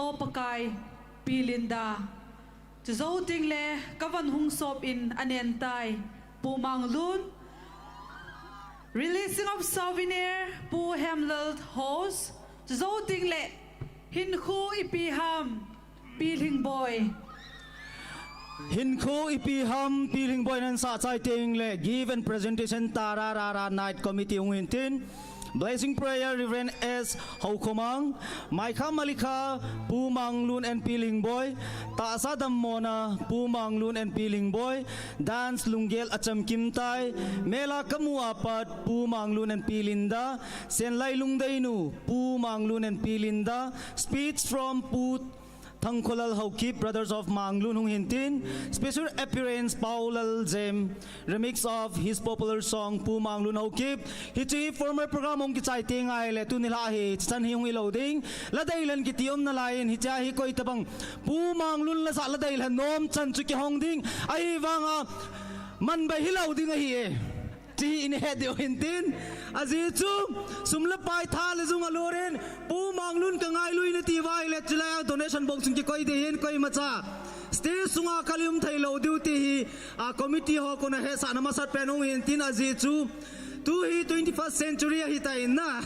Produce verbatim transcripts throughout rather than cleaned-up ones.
O Pakai, Pi Linda. Chujou tengle ka van hung sop in anen tai, Pu Manglun. Releasing of souvenir, Pu Hemlal host. Chujou tengle, hinkho ipi ham, Pi Lhingboi. Hinkho ipi ham, Pi Lhingboi nasah chai tengle, gift and presentation, Tara Rara Night Committee hung hintin. Blessing prayer, Reverend S Houkhomang. Maikha Malikha, Pu Manglun and Pi Lhingboi. Tahsa dammona, Pu Manglun and Pi Lhingboi. Dance lunggel achamkim tai. Mela kamu apat, Pu Manglun and Pi Linda. Senlai Lungdeinu, Pu Manglun and Pi Linda. Speech from Pu Thangkholal Haokip, Brothers of Manglun hung hintin. Special appearance, Paulal Jem, remix of his popular song, Pu Manglun Haokip. Hiche formal program hung kichai teng ahile, tuni lah hi, chan hi hung hilou ding. Ladei lhan kiti um nalai in, hiche hi koi tabang, Pu Manglun lasah ladei lhan nom chan chu kihong ding. Ahivanga, man bai hilou ding ahi e. Ti hi in het diu hintin. Ajeh chu, sum le pai tha le jung alorin, Pu Manglun ka ngailu in ati uva ahile, chulai a donation box in kikoi ding hin koimacha. Stage sunga kal um thei lou diu ti hi, a committee ho kona hetsahna masat pen hung hintin ajeh chu. Tu hi twenty-first century ahi ta in na.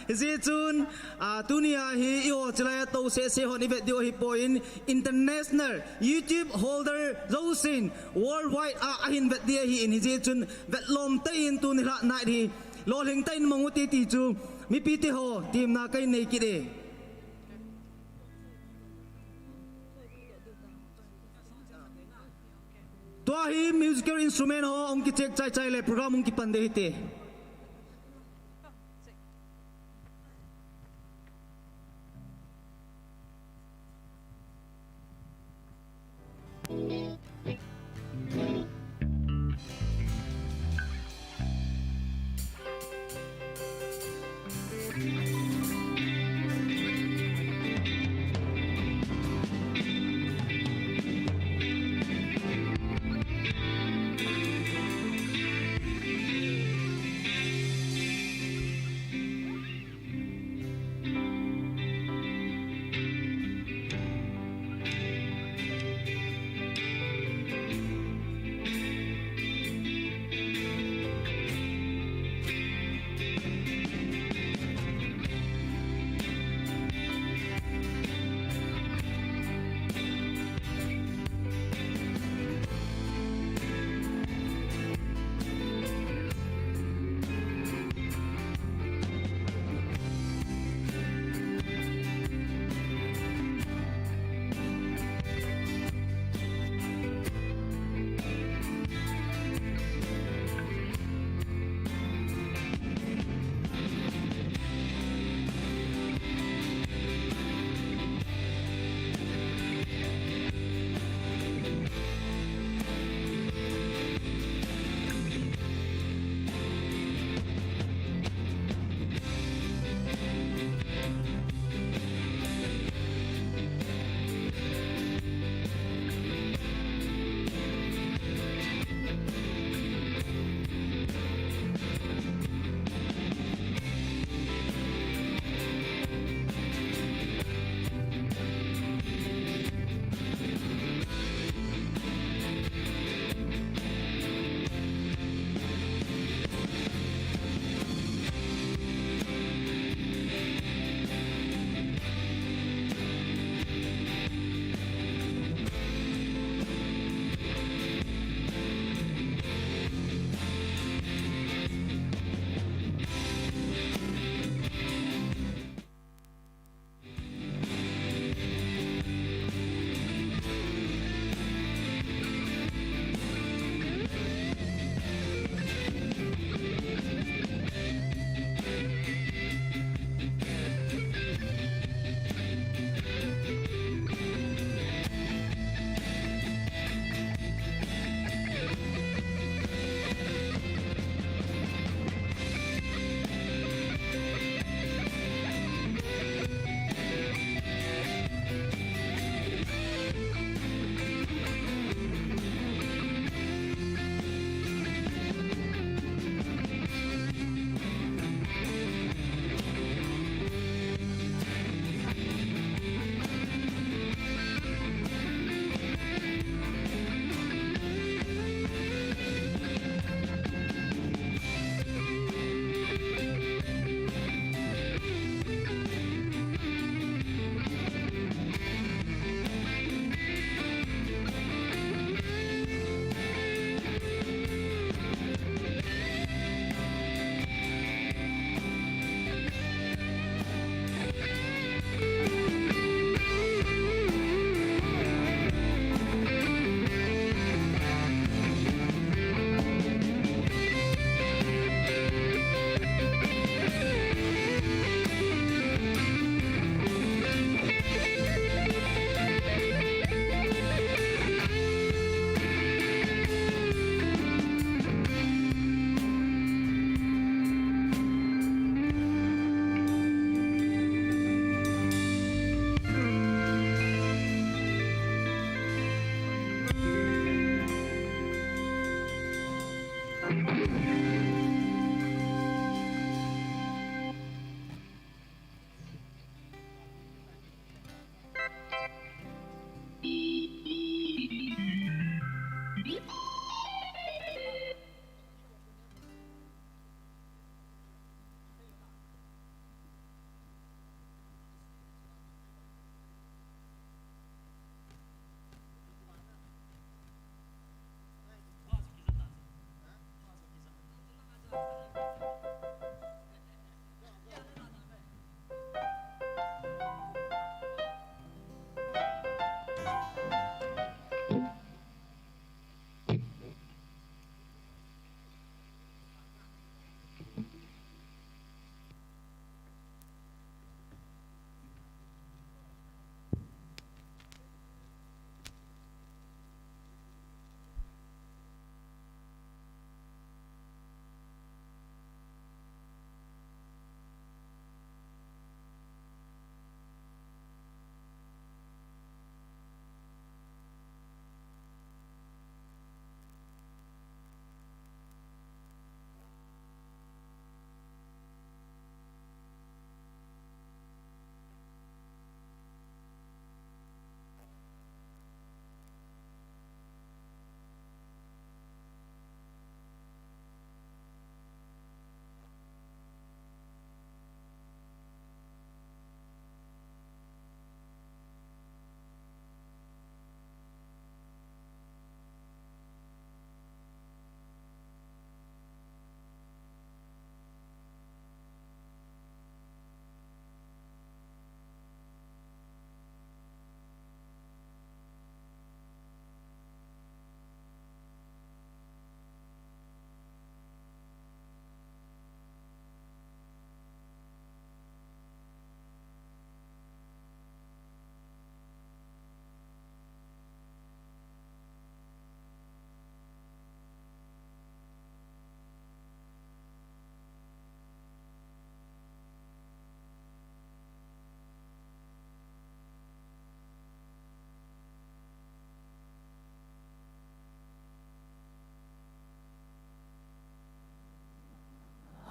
Hijeh chun, a, tunia hi eiho chulai a tou sese hon i vet diu ahipoi in international YouTube holder jousen worldwide a ahin vet ding ahi in hijeh chun vetlom tah in tuni lah night hi lolhing tah in mang u hite ti chu mipi te ho temna kahin nei kit e. Tua hi musical instrument ho hung kichek chai chai le program hung kipan ding hite.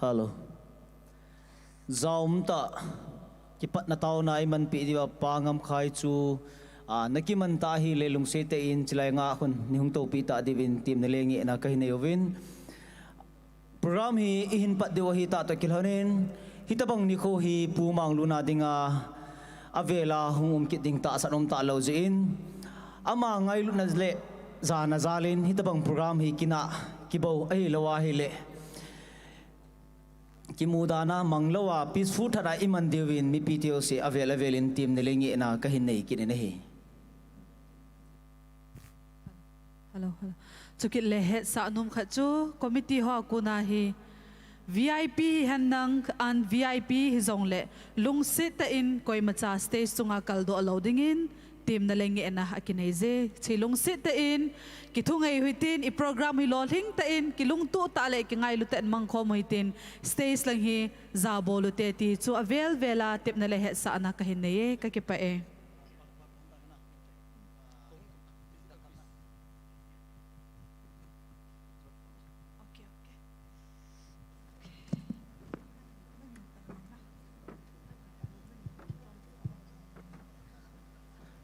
Hello. Jaum tah, kipatna taona imanpi diuva Pa Ngamkhai chu, ah, nakiman tah ahile lungset tah in chilai nga khun neihung toupi tah diuvin temna le ngehna kahin nei uvin. Program hi ihin pat diu ahi tah toh kilhonin, hitabang nikho hi Pu Manglun a dinga avela hung um kit ding tahsan um talou jeh in, ama ngailutna le jana jalin hitabang program hi kinah kibou ahilou ahile, kimudana manglou a peaceful tah a iman diuvin mipi teho jouse avel avelin temna le ngehna kahin nei kit in ahi. Hello, hello. Chukit le hetsah nom khat chu committee ho a kona hi V I P hihen lang un V I P hijongle lungset tah in koimacha stage chunga kaldoh lou dingin temna le ngehna akinei je. Hiche lungset tah in kithungei u hitin, i program hi lolhing tah in, kilungtoh tah le kingailu tah in mangkhom u hitin, stage lang hi jabol ute ti chu avel vel a tepna le hetsahna kahin nei e, kakipah e.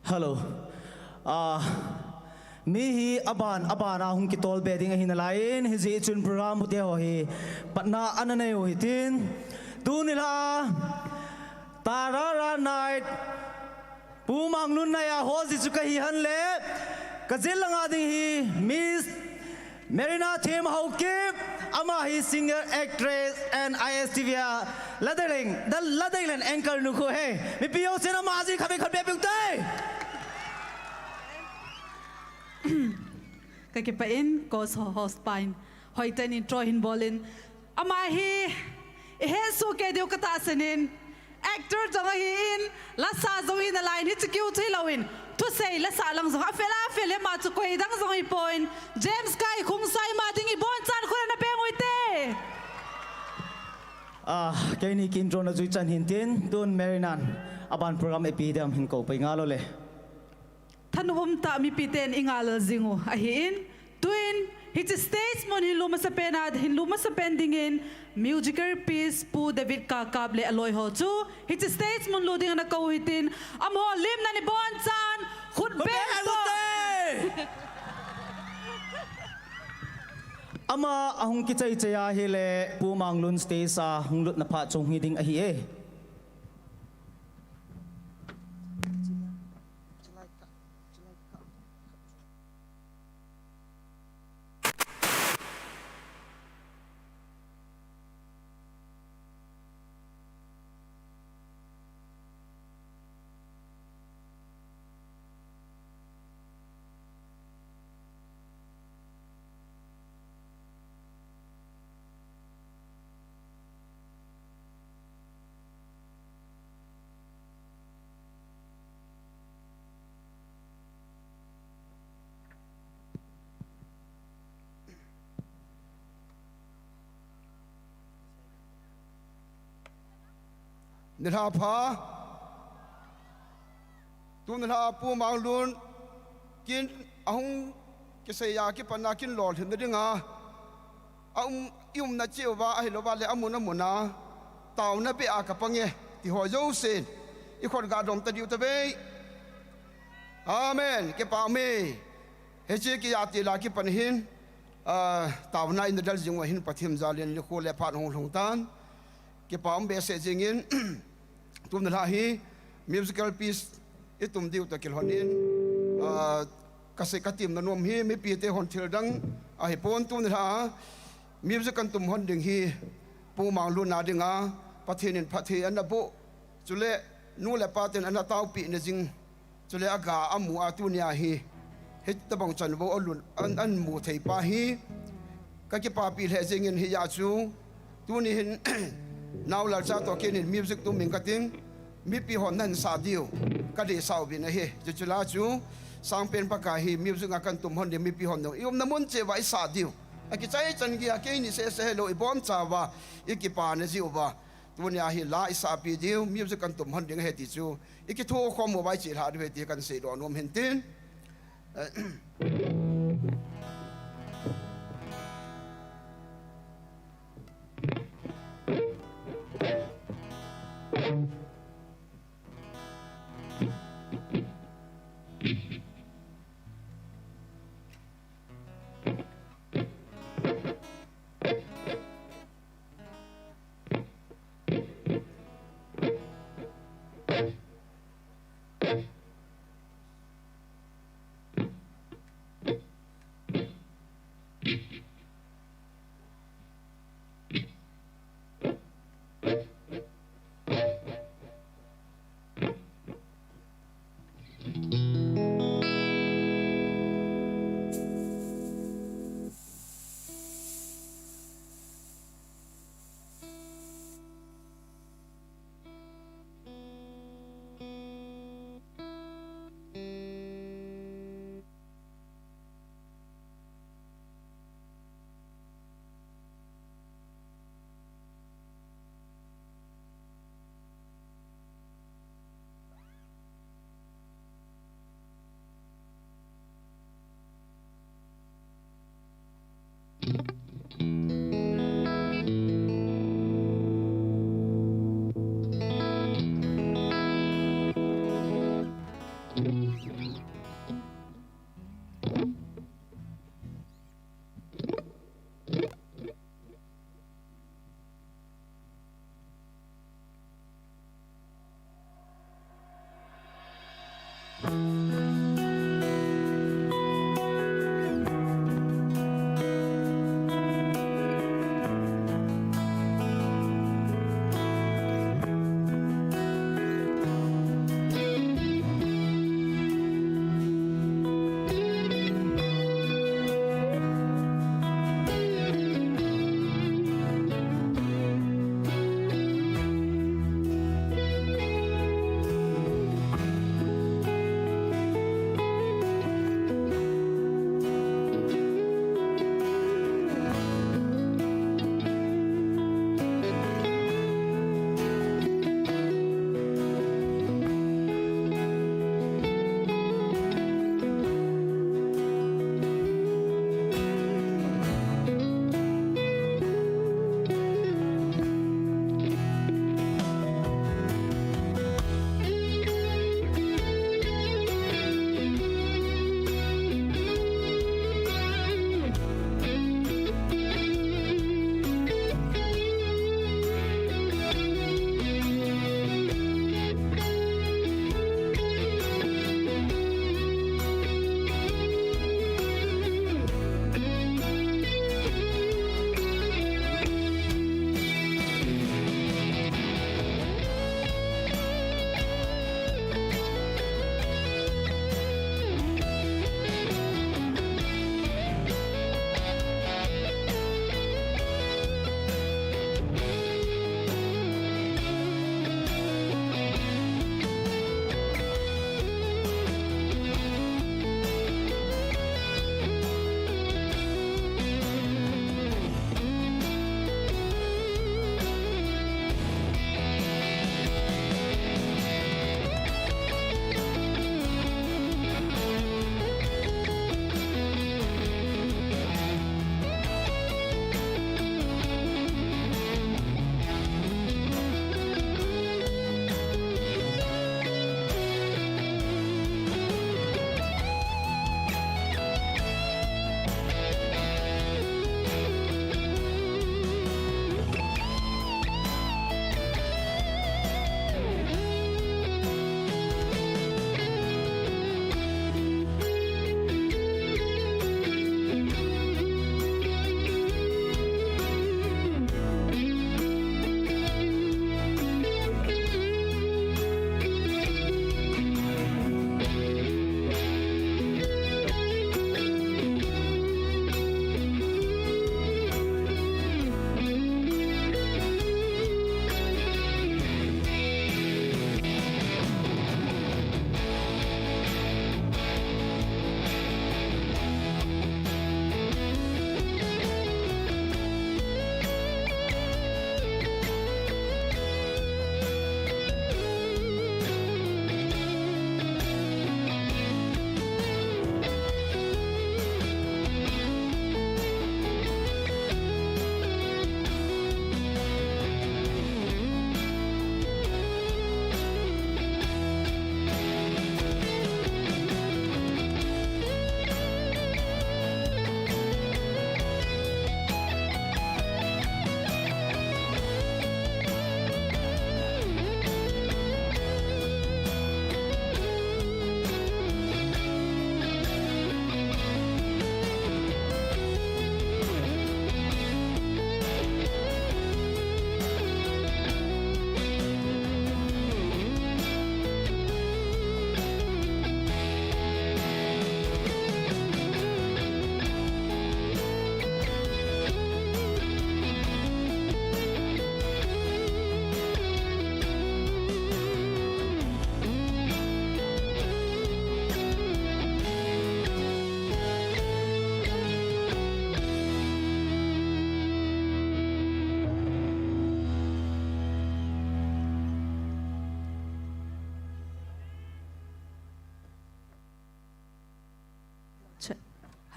Hello. Ah, mi hi aban, aban a hung kitol be ding ahi nalaiyin, hijeh chun program ute ho hi patna ana nei u hitin. Tuni la, Tarara Night, Pu Manglun nai a host chu kahi henle, kajil langa ding hi Miss Marina Themhaokip, ama hi singer, actress and I S T V a Ladei Leng, the Ladei Leng anchor nu khu ahi. Mipi jousen ama jin khatvei khat beh piu te. Kakipah in, co-host pa in hoitah in intro hin bol in. Ama hi ihet soh kei diu katahsan in, actor jong ahin, lasa jong ahi nalaiyin, hiche kiu chu hilou in, thusei lasa lang jong afel a afel e, ama chu koi dang jong ahipon. James Kai Khongsai, ama ding ibonchan khut ana beng u hite. Ah, keini ki intro na jui chan hintin, tun Marina'n aban program ipi ding ham hin kou pai ngal u le. Thanop um tah mipiten ingal jing u ahin, tuin hiche stage mun hin lut masapen a, hin lut masapen dingin musical piece Pu David Kakap le aloi ho chu hiche stage mun lut ding ana kou u hitin, amaho lim nan ibonchan khut beng toh. Ama ahung kichai chai ahile Pu Manglun stage a hung lutna phat chu hung hi ding ahi e. Nilhah pha. Tun nilhah a Pu Manglun kin ahung kisei a kipatna kin lolhinna dinga, a um, i umna cheh uva ahilouva le amun amun a taona beh a kapang e ti ho jousen ikhut gadom tadiu tave. Amen. Kipah e. Hiche kijatil a kipan hin, ah, taona in nadel jing uva hin Pathen jalin nikho le phat hung lhung tan. Kipah um behseh jingin, tun nilhah hi musical piece itum diu toh kilhonin, ah, kasei katemna nom hi mipite hon thil dang ahipon, tun nilhah a music katum hon ding hi Pu Manglun a dinga Pathen in phatthei ana boh, chule nu le paten ana taopeh na jing, chule aga amu a tunia hi hitabang chan bou alun an, amu thei pa hi kakipapi lheh jingin, hijeh chun tuni hin Nao Lalcha toh keinin music tum ing kating, mipi hon nahin sah diu kadei sauvin ahi. Chuche lah a chu sangpen Pakai hi music a katum hon ding mipi hon ding i umna mun cheh uva isah diu akichai chan geiya keini seh seh hilou, ibonchauva ikipana jeh uva tunia hi la isahpi diu, music katum hon ding ahi ti chu ikithokhom uva ichih lhah diu ahi ti kahin seidoh nom hintin. Eh,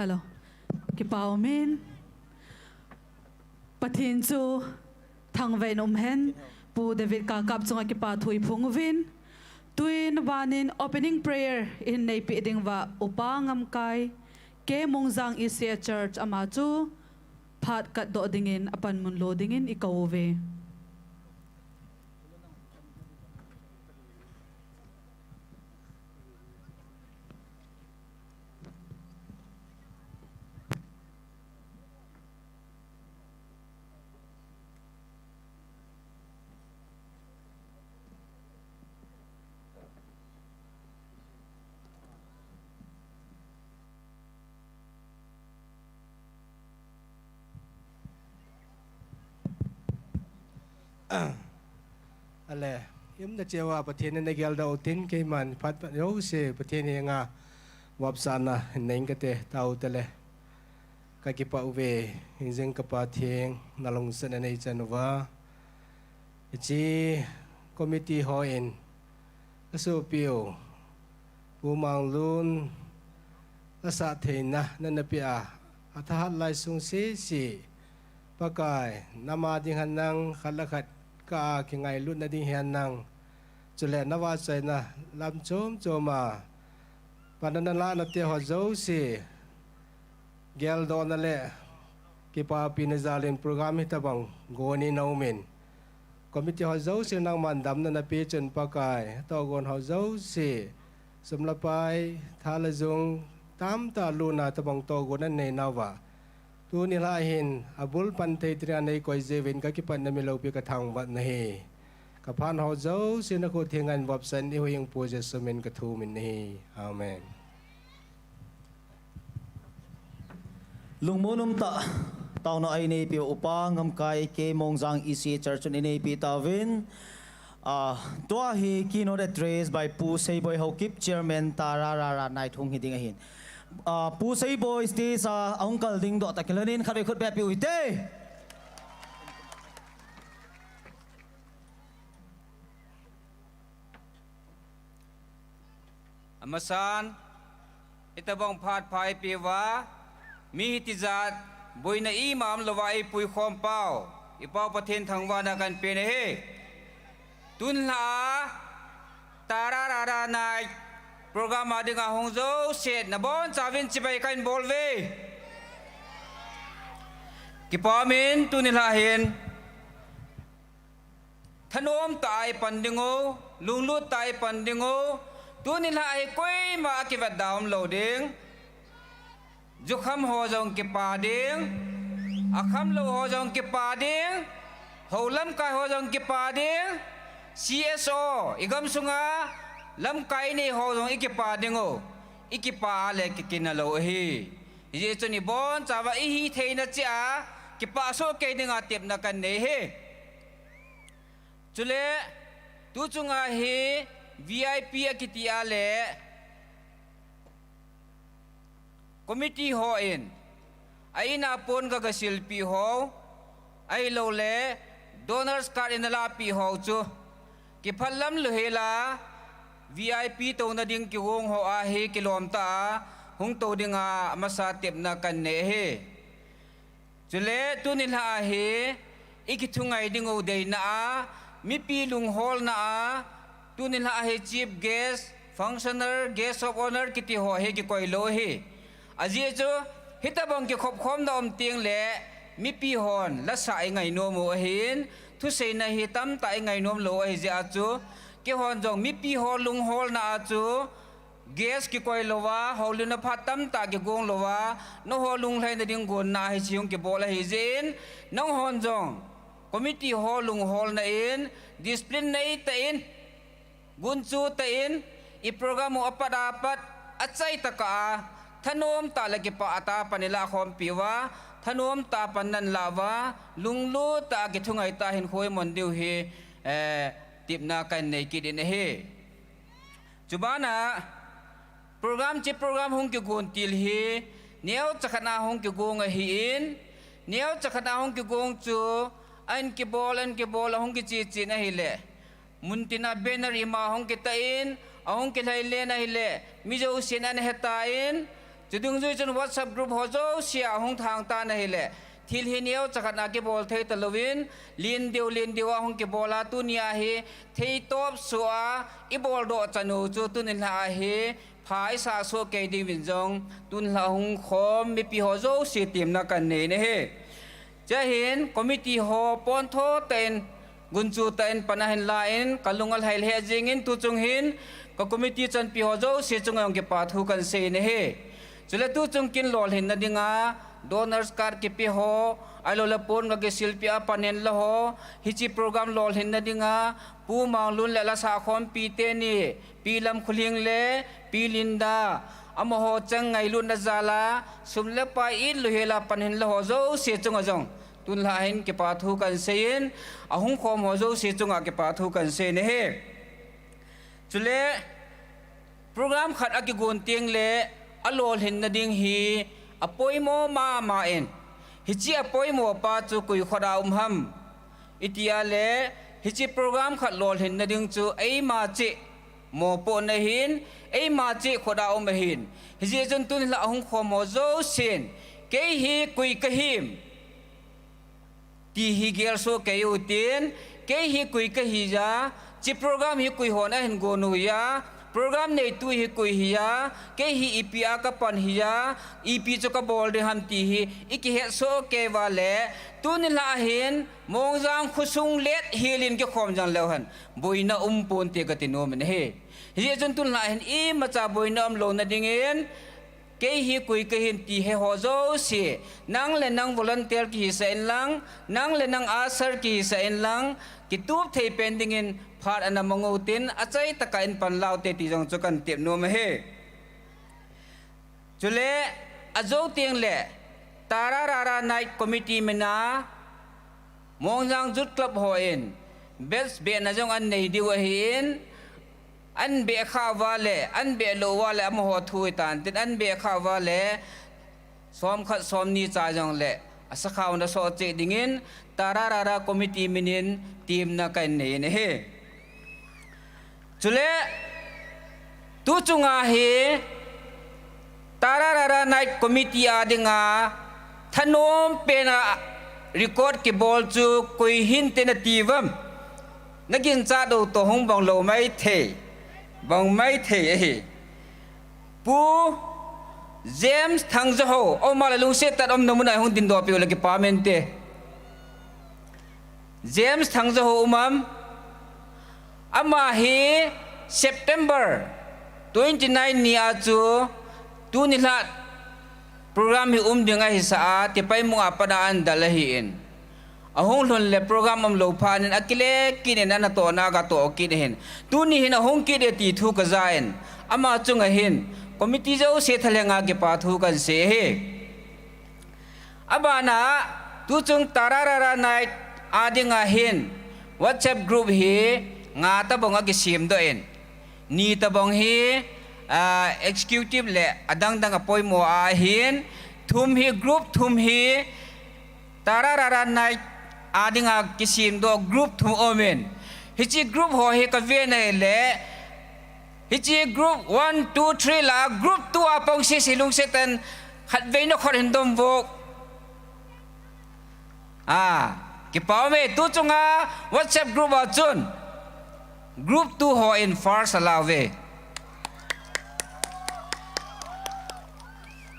Hello. Kipa umin. Pathen chu thangvah in umhen. Pu David Kakap chunga kipa thu iphong uvin. Tuin vanin opening prayer in neipeh ding uva Upa Ngamkai, K Mongjang E C A Church ama chu phat katdoh dingin apanmun lo dingin ikou uve. Ale, i umna cheh uva Pathen in nageldoh utin, keiman phat phat jouse Pathen henga vopsahna nei kate, tao tale. Kakipah uve, hijing ka Pathen, nalungsetna neichan uva. Hiche committee hon asopiu Pu Manglun asah theina nanapeh a, athahat lai sung sese Pakai, nama ding henlang, khat le khat kah a kingailutna ding henlang, chule navahchoina lam chom chom a panna nalah nate ho jouse geldohna le kipapina jalin program hitobang gon in aumin, committee ho jouse nangman damna napeh chun Pakai, tohgon ho jouse, sum le pai, tha le jung, tamtah lutna tobang tohgon anei nauva, tuni lha hin abul pan thei dinga neikoi jiuvin kakipatna miloupi kathangvah nahi. Kaphat ho jouse nakho thenga in vopsan, ihuhhingpu Jesu min kathumin ahi. Amen. Lungmon umtah taona a ineipiu Upa Ngamkai K Mongjang E C A Church chun ineipi tauvin. Ah, tua hi keynote address by Pu Seiboi Haokip, Chairman Tara Rara Nai thung hiding ahin. Ah, Pu Seiboi stage a ahung kal ding doh tah kilhonin khatvei khut beh peh u hite. Amasan, hitobang phat pha eipeh uva, mi hitijat boina ima umlouva eipui khom pau, ipau Pathen thangvahna kahin pe ahi. Tun lha a Tara Rara Nai program a dinga hung jouse nabonchauvin chibai kahin bol uve. Kipah umin tuni lha hin thanom tah a ipan diu, lunglut tah a ipan diu, tuni lha hi koima akivetda umlou ding. Jukham ho jong kipa ding, akhamlou ho jong kipa ding, hou lamkai ho jong kipa ding, C S O, igam sunga lamkai inei ho jong ikipa diu, ikipa a le kikinah lou ahi. Hijeh chun ibonchauva ihitheina cheh a kipah soh kei dinga tepna kahin nei ahi. Chule, tuchunga hi V I P akiti a le committee hon a in a pon gagasilpeh ho, ahilouleh donors card in alahpeh ho chu kiphatlam louhel a, V I P touna ding kigong ho a hi kilom tah a hung tou dinga amasa tepna kahin nei ahi. Chule tuni lha a hi ikithungai diu deina a, mipi lungholna a, tuni lha a hi chief guest, functional, guest of honour kiti ho hi kikoi lou ahi. Ajeh chu hitobang kikhopkhomna um tengle mipi hon lasah ingainom u ahin, thuseina hi tamtah ingainom lou ahi jeh a chu, keihon jong mipi ho lungholna a chu guest kikoi louva, houlimna phat tamtah kigong louva, nangho lunglhaina ding gonna hiche hung kibol ahi jeh in, nanghon jong committee ho lungholna in, discipline neitah in, gunchu tah in, i program u apat apat, achaitah a, thanom tah le kipah tah a pan ilah khompi uva, thanom tah a pan nalah uva, lunglut tah a kithungai tah a hinkho imang diu hi, eh, tepna kahin nei kit in ahi. Chubana, program hiche program hung kigon til hi, neocha khat a hung kigong ahin, neocha khat a hung kigong chu, ahin kibol, ahin kibol, ahung kiche chen ahile, muntin a banner ima ahung kitah in, ahung kilhailen ahile, mi jousen ana hetan, chudungjui chun WhatsApp group ho jouse a ahung thang tan ahile, Thil hi neocha khat a kibol thei talouvin, lien deu, lien deu a hung kibol a, tuni a hi theitop soh a ibol doh chan u chu tuni lha a hi pha isah soh kei ding uvin jong, tuni lha hung khom mipi ho jouse temna kanei in ahi. Chuin committee ho pontho tah in, gunchu tah in pan ahin la in, kalung alhai lheh jing in, tuchung hin ka committee chanpi ho jouse chunga jong kipa thu kansei in ahi. Chule tuchung kin lolhinna dinga donors card kipe ho, ahilouleh pon ga kisilpeh a pan ahin la ho, hiche program lolhinna dinga Pu Manglun le lasa khompi teni, Pi Lamkholing le Pi Linda, amaho chang ngailutna jal a sum le pai it louhel a pan ahin la ho jouse chunga jong tuni lha hin kipa thu kansei in, ahung khom ho jouse chunga kipa thu kansei in ahi. Chule program khat akigon teng le alolhinna ding hi apoimo mama in, hiche apoimo pa chu koi khut a um ham iti a le, hiche program khat lolhinna ding chu eima cheh mopohna ahin, eima cheh khut a um ahin. Hijeh chun tuni lha ahung khom ho jousen, kei hi koi kahim ti hi gelsoh kei utin, kei hi koi kahi a, hiche program hi koi hon ahin gon u hia, program neitu hi koi hi a, kei hi ipi a kapan hi a, ipi chu kabol ding ham ti hi ikihetsoh kei uva le, tuni lha hin Mongjang khosung let hel in kikhom jong leu hen, boina um ponte kati nom in ahi. Hijeh chun tuni lha hin imacha boina umlouna dingin, kei hi koi kahim ti he ho jouse, nang le nang volunteer kihisah in lang, nang le nang usher kihisah in lang, kitup thei pen dingin phat ana mang utin, achaitah a in pan laute ti jong chu kan tep nom ahi. Chule, ajou teng le, Tararara Night Committee min a, Mongjang Youth Club hon, batch behna jong anei diu ahin, anbeh kha uva le, anbeh lou uva le, amaho thu hitan tin, anbeh kha uva le, som khat som ni cha jong le, asakha u ana soh cheh dingin, Tararara Committee min in temna kanei in ahi. Chule, tuchunga hi, Tararara Night Committee a dinga, thanom pen a record kibol chu koi hinte nati uvam. Naginchat u toh hung bang lou maithei, bang maithei ahi. Pu James Thangjaho, aum a le lungset tah a umna mun a hung dindoh peh u le kipa mente. James Thangjaho um am, ama hi September twenty nine ni a chu tuni lha program hi um ding ahisah a, Tipaimukh a pat a ana dal ahin. Ahung lhun le program umlou phat in akile kit in ana tohna a gatoh kit ahin. Tuni hin ahung kit e ti thu kaja in, ama chunga hin committee jouse thalheng a kipa thu kansei ahi. Abana, tuchung Tararara Night a dinga hin WhatsApp group hi nga tabang akisemdoh in, ni tabang hi, ah, executive le adang dang apoimo a ahin, thum hi group thum hi Tararara Night a dinga kisemdoh group thum um in, hiche group ho hi kavena le, hiche group one, two, three la group two a pang sese lungset tah in khatvei nakhut hin dom vo. Ah, kipa ume, tuchunga WhatsApp group a chun group two hon first ala uve.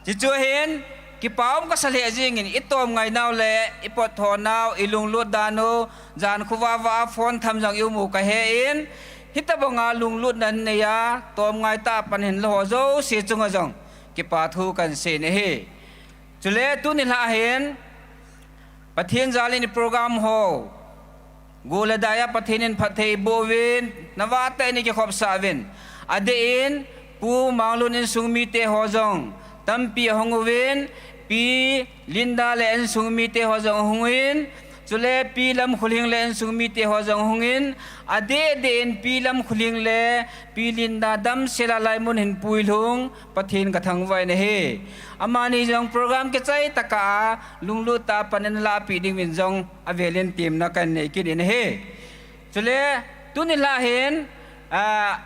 Chuche chu hin, kipa um kasa lheh jingin, itom ngainau le, ipot thonau, ilunglut dan u, jan khovah vah a phone tham jong ium u kahe in, hitabanga lunglutna nanei a, tom ngaitah a pan ahin la ho jouse chunga jong, kipa thu kansei in ahi. Chule tuni lha hin, Pathen jal in i program ho, go le dai a Pathen in phatthei boh uvin, navah tah in ikikhopsah uvin. Adeh in, Pu Manglun insung mite ho jong tampi ahung uvin, Pi Linda le insung mite ho jong ahung in, chule Pi Lamkholing le insung mite ho jong ahung in, adeh deh in Pi Lamkholing le Pi Linda damsel a laimun hin puilhung, Pathen kathangvah in ahi. Amani jong program kichai tah a, lunglut tah a pan in alahpeh ding uvin jong avel in temna kanei kit in ahi. Chule, tuni lha hin, ah,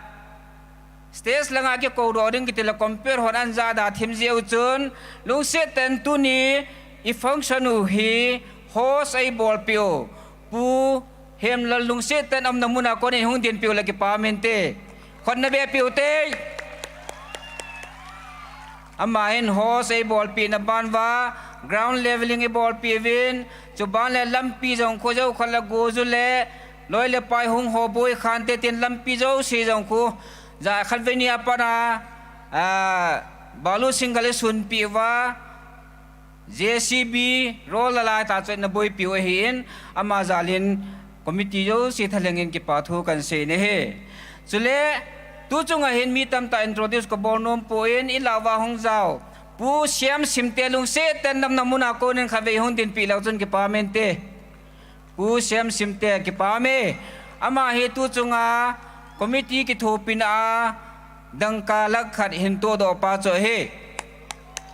stage langa kikoudoh ding kiti le compere hon ana jada thim jeh u chun, lungset tah in tuni, I function u hi host eibolpeh u Pu Hemlal lungset tah in aumna muna konin hung dinpeh u le kipa umin te. Khut na bepeh u te. Ama hin host eibolpeh na ban uva ground levelling eibolpeh uvin, chuban le lampi jong khu jou khat le go ju le loi le pai hung ho boi khan te tin lampi jouse jong khu ja khatvei ni a pat a, a, balu single eisunpeh uva, J C B roll a lai tah chu na boipeh u ahin, ama jal in committee jouse thalheng in kipa thu kan sei in ahi. Chule, tu chunga hin mi tamtah introduce ka bol nom poi, in lah uva hung jao Pu Siam Simte lungset tah in aumna muna konin khatvei hung dinpeh leu chun kipa umin te. Pu Siam Simte kipa ume. Ama hi tu chunga committee kithopina a dangka lakh khat hin todoh pa chu ahi.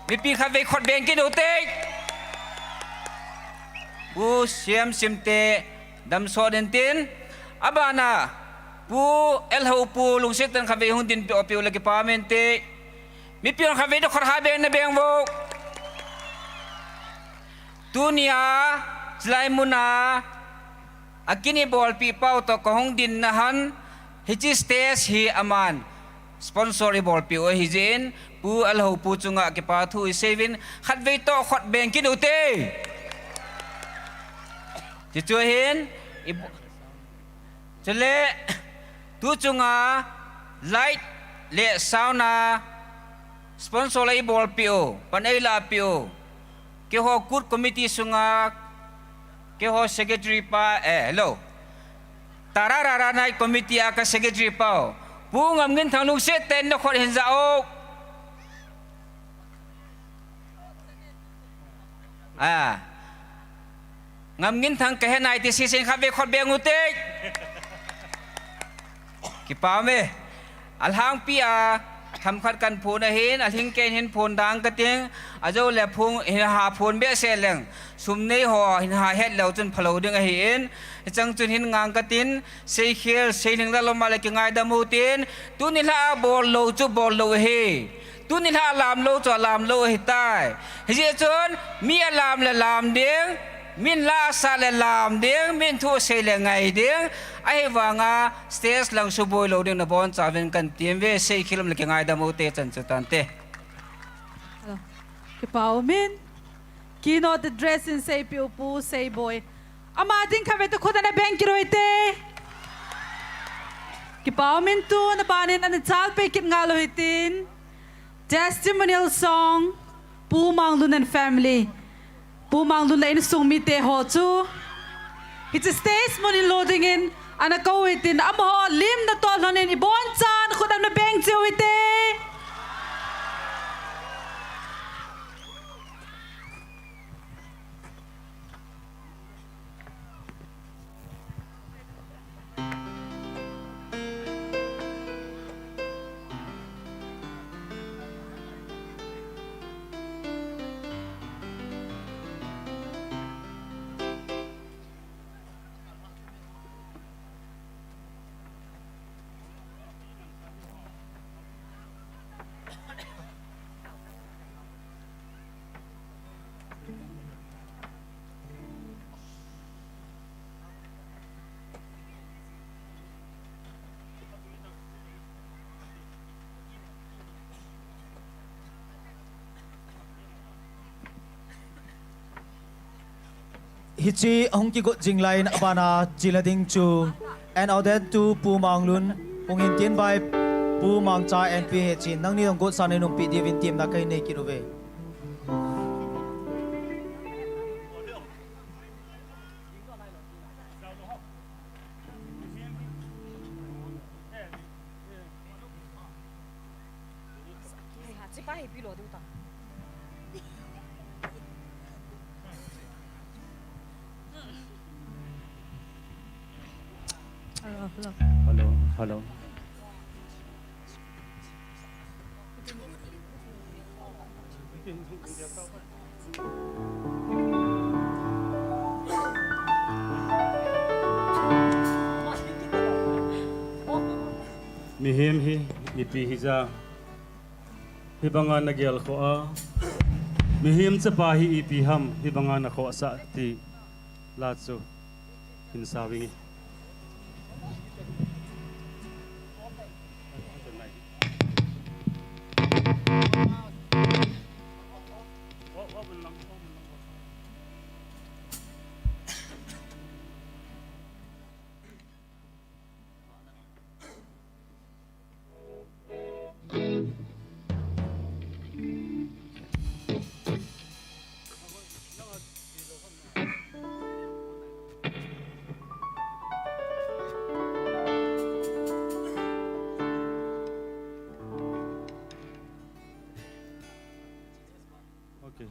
Mipi khatvei khut beng kit u te. Pu Siam Simte damsot in tin. Abana Pu L Hopu lungset tah in khatvei hung dinpeh u le kipa umin te. Mipi hon khatvei toh khut ha beng na beng uvo. Tunia, chulai muna, akin eibolpeh pau toh kahung dinna hin, hiche stage hi aman sponsor eibolpeh u ahi jeh in, Pu L Hopu chunga kipa thu isei uvin, khatvei toh khut beng kit u te. Chuchu hin, i bo- Chule, tu chunga light le sound a sponsor eibolpeh u, pan eilahpeh u. Keiho Kut committee sunga, keiho secretary pa, eh, hello. Tararara night committee a ka secretary pau. Pu Ngamginthang lungset tah in na khut hin ja o. A. Ngamginthang kahe nai ti sesen khatvei khut beng u te. Kipa ume. Alhangpi a, themkhat kan phon ahin, alhing keiin hin phon dang kating, ajou le phon, hin ha phon behseh leng, sum nei ho, hin ha het leu chun phalou ding ahin, hicheng chun hin ngang katin, seikhel, seilhing lalom a le kingaidam u tin, tuni lha a bol lou chu bol lou ahi. Tuni lha a lam lou chu alam lou ahitai. Hijeh chun, mi alam le lam ding, min la asah le lam ding, min thu asei le ngai ding. Ahivanga stage lang suboi lou ding nabonchauvin kan tem uve, seikhel um le kingaidam u te chan chu tante. Hello. Kipa umin. Keynote address in seipeh u Pu Seiboi. Ama ding khatvei toh khut ana beng kit u hite. Kipa umin, tun abanin ana chalpeh kit ngal u hitin. Testimonial song, Pu Manglun and family. Pu Manglun le insung mite ho chu hiche stage mun in lo dingin ana kou u hitin, amaho lim natoh lhonin ibonchan khut ana beng cheh u hite. Hiche hung kigot jing laiyin abana chila ding chu an ordained to Pu Manglun, hung hin tin vai Pu Mangcha N P H in, nangni jong gotsan nei nungpeh diuvin temna kahin nei kit uve. Hello, hello. Hello, hello. Mihem hi, mipi hija, hibanga nagel khoh a, Mihem chapa hi ipi ham, hibanga nakhohsah ti la chu hin sauving e. Okay.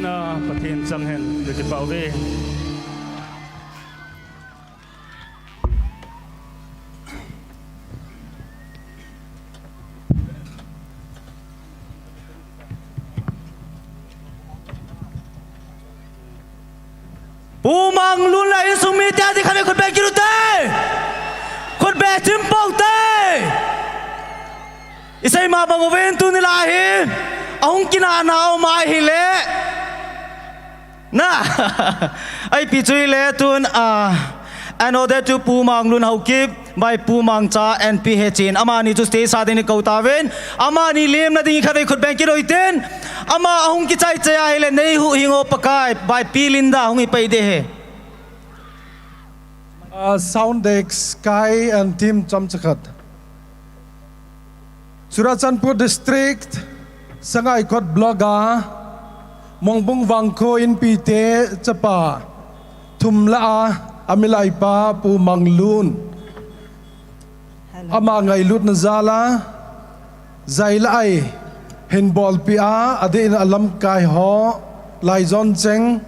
Pathen chang hen, kakipah uve. Pu Manglun le insung mite a ding khat vei khut beng kit ute. Khut beng chim pou te. Isei ma bang uvin tuni la hi ahung kinah nau ma hile. Na. Ipi chu hile tun, ah, in order to Pu Manglun Haokip by Pu Mangcha N P H in. Amani chu stage a ding kou tauvin. Amani lemna ding khat vei khut beng kit ute. Ama ahung kichai chai a hile Nei Huhhing O Pakai by Pi Linda hung hi pai ding ahi. Ah, sound deck, Sky and team chomcha khat. Churachandpur District, Sangaikot Block a, Mongbung Vangkho Inpi te chapa, thum lah a, amilai pa, Pu Manglun. Hello. Ama ngailutna jal a, jai le ai, hin bolpi a, adeh in alamkai ho, laijon cheng,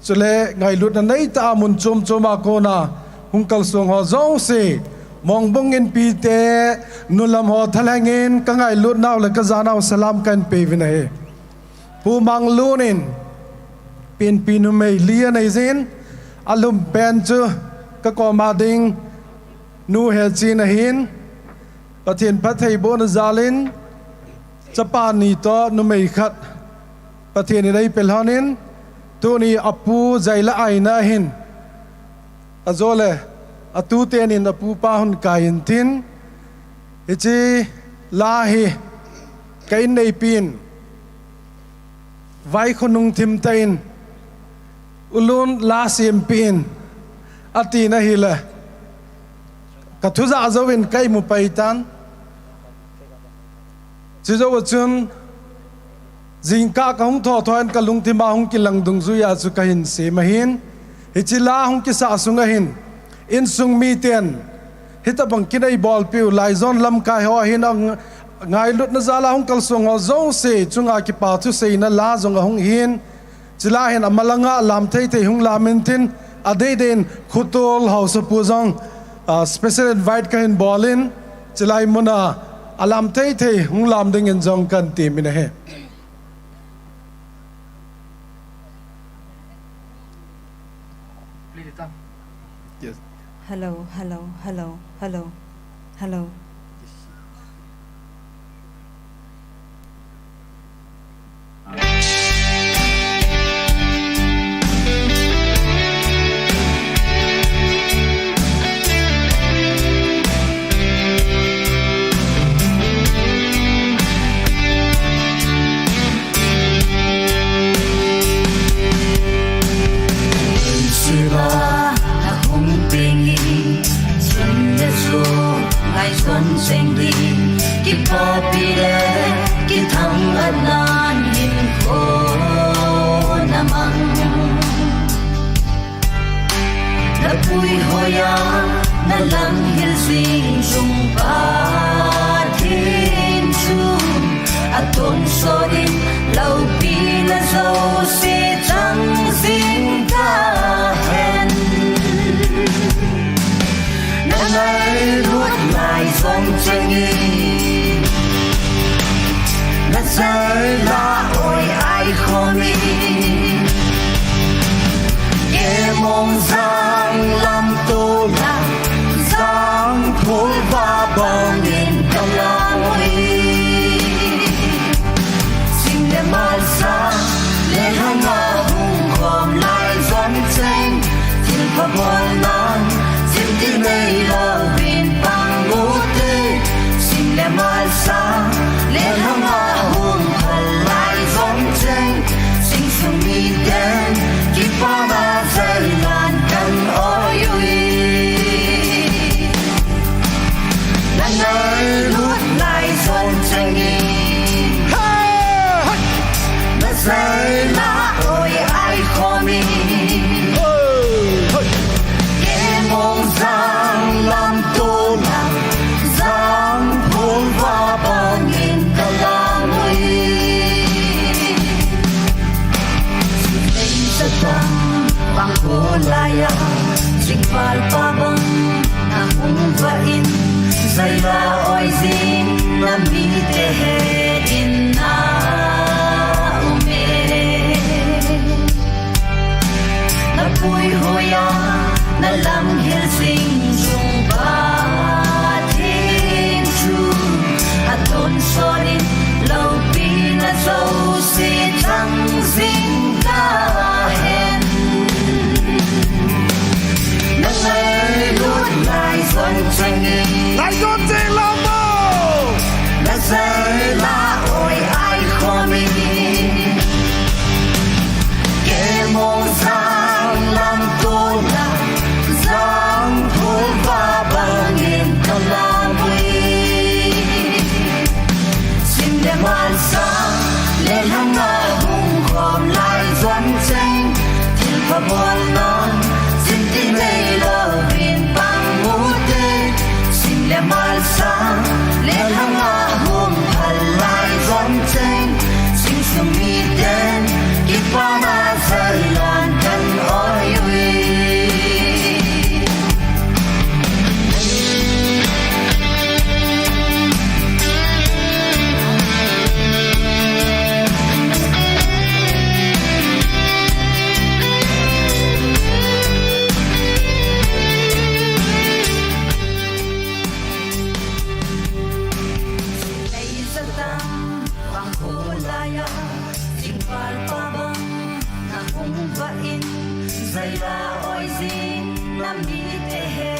chule ngailutna neitah a mun chom chom a kona hung kalsong ho jouse, Mongbung Inpi te, nulam ho thalheng in ka ngailut nau le ka ja nau salam kahin pe uvin ahi. Pu Manglun in, pinpi numei li anei jin, alum pen chu ka koma ding nu hechen ahin, Pathen phattheibohna jal in, chapa ni toh numei khat, Pathen in eipeh lhon in, tuni apu jai le ai na hin, ajole, atu ten in apu pa hung kai intin, hiche la hi, ka inneipi in, vaikho nung thim tah in, ulun la sempi in, ati na hile, ka thu ja jouvin ka imu pai tan. Chujou a chun, jingkah ka hung thotho in ka lungthim a hung kilang dungjui a chu kahin sem ahin, hiche la hung kisah sung ahin, insung miten, hitobang kinei bolpiu, laijon lamkai ho ahin, ang-, ngailutna jal a hung kalsong ho jouse chunga kipa thuseina la jong ahung hin, chule hin amalanga lam thei thei hung lam intin, adeh deh in Khutol Haosapu jong, ah, special invite kahin bol in, chulai muna alam thei thei hung lam dingin jong kahin temin ahi. Hello, hello, hello, hello, hello. Seba, na hung pengin, sun le su, ngaison seng ding, kipapi le, kithang anan hinkho na mang. Na puihoi a, na lang hil jing chung Pathen chu, atonsot in loupina jouse chang jing tahen. Na ngailut lai jong chengin, na jai la oi ai khomin, kei mong jang lam tona, jang phul va bangin ka lang ui. Sing le malsa, le hanga hung khom lai jong cheng, thil pha bol nan, thil ti nei louvin pang u te. Sing le malsa, le hanga hung khom lai jong cheng, sing sung miten, kipana jai lan kan Mite he dinna ume. Na puihoiya, na lamhil jing jung Pathen chu, atonsot in loupina jouse chang jing tahen. Na ngailut lai jon cheng e. Lai jon cheng lamo. Na jai la oi ai khomi. Kemong jang lam tona, jang phul va bangin ka lamui. Sim le mal sang, le lhanga hung khom lai jon cheng. Thil pha bol nan, sim ti nei louvin pang u te. Sim le mal sang, le lhanga hung phal lai jon cheng. Sing sung miten, kipana jai lan kan oi ui. Lei jatang, bang ko laiya, jingkah pa bang, na hung vah in, jai la oi jing, na mite he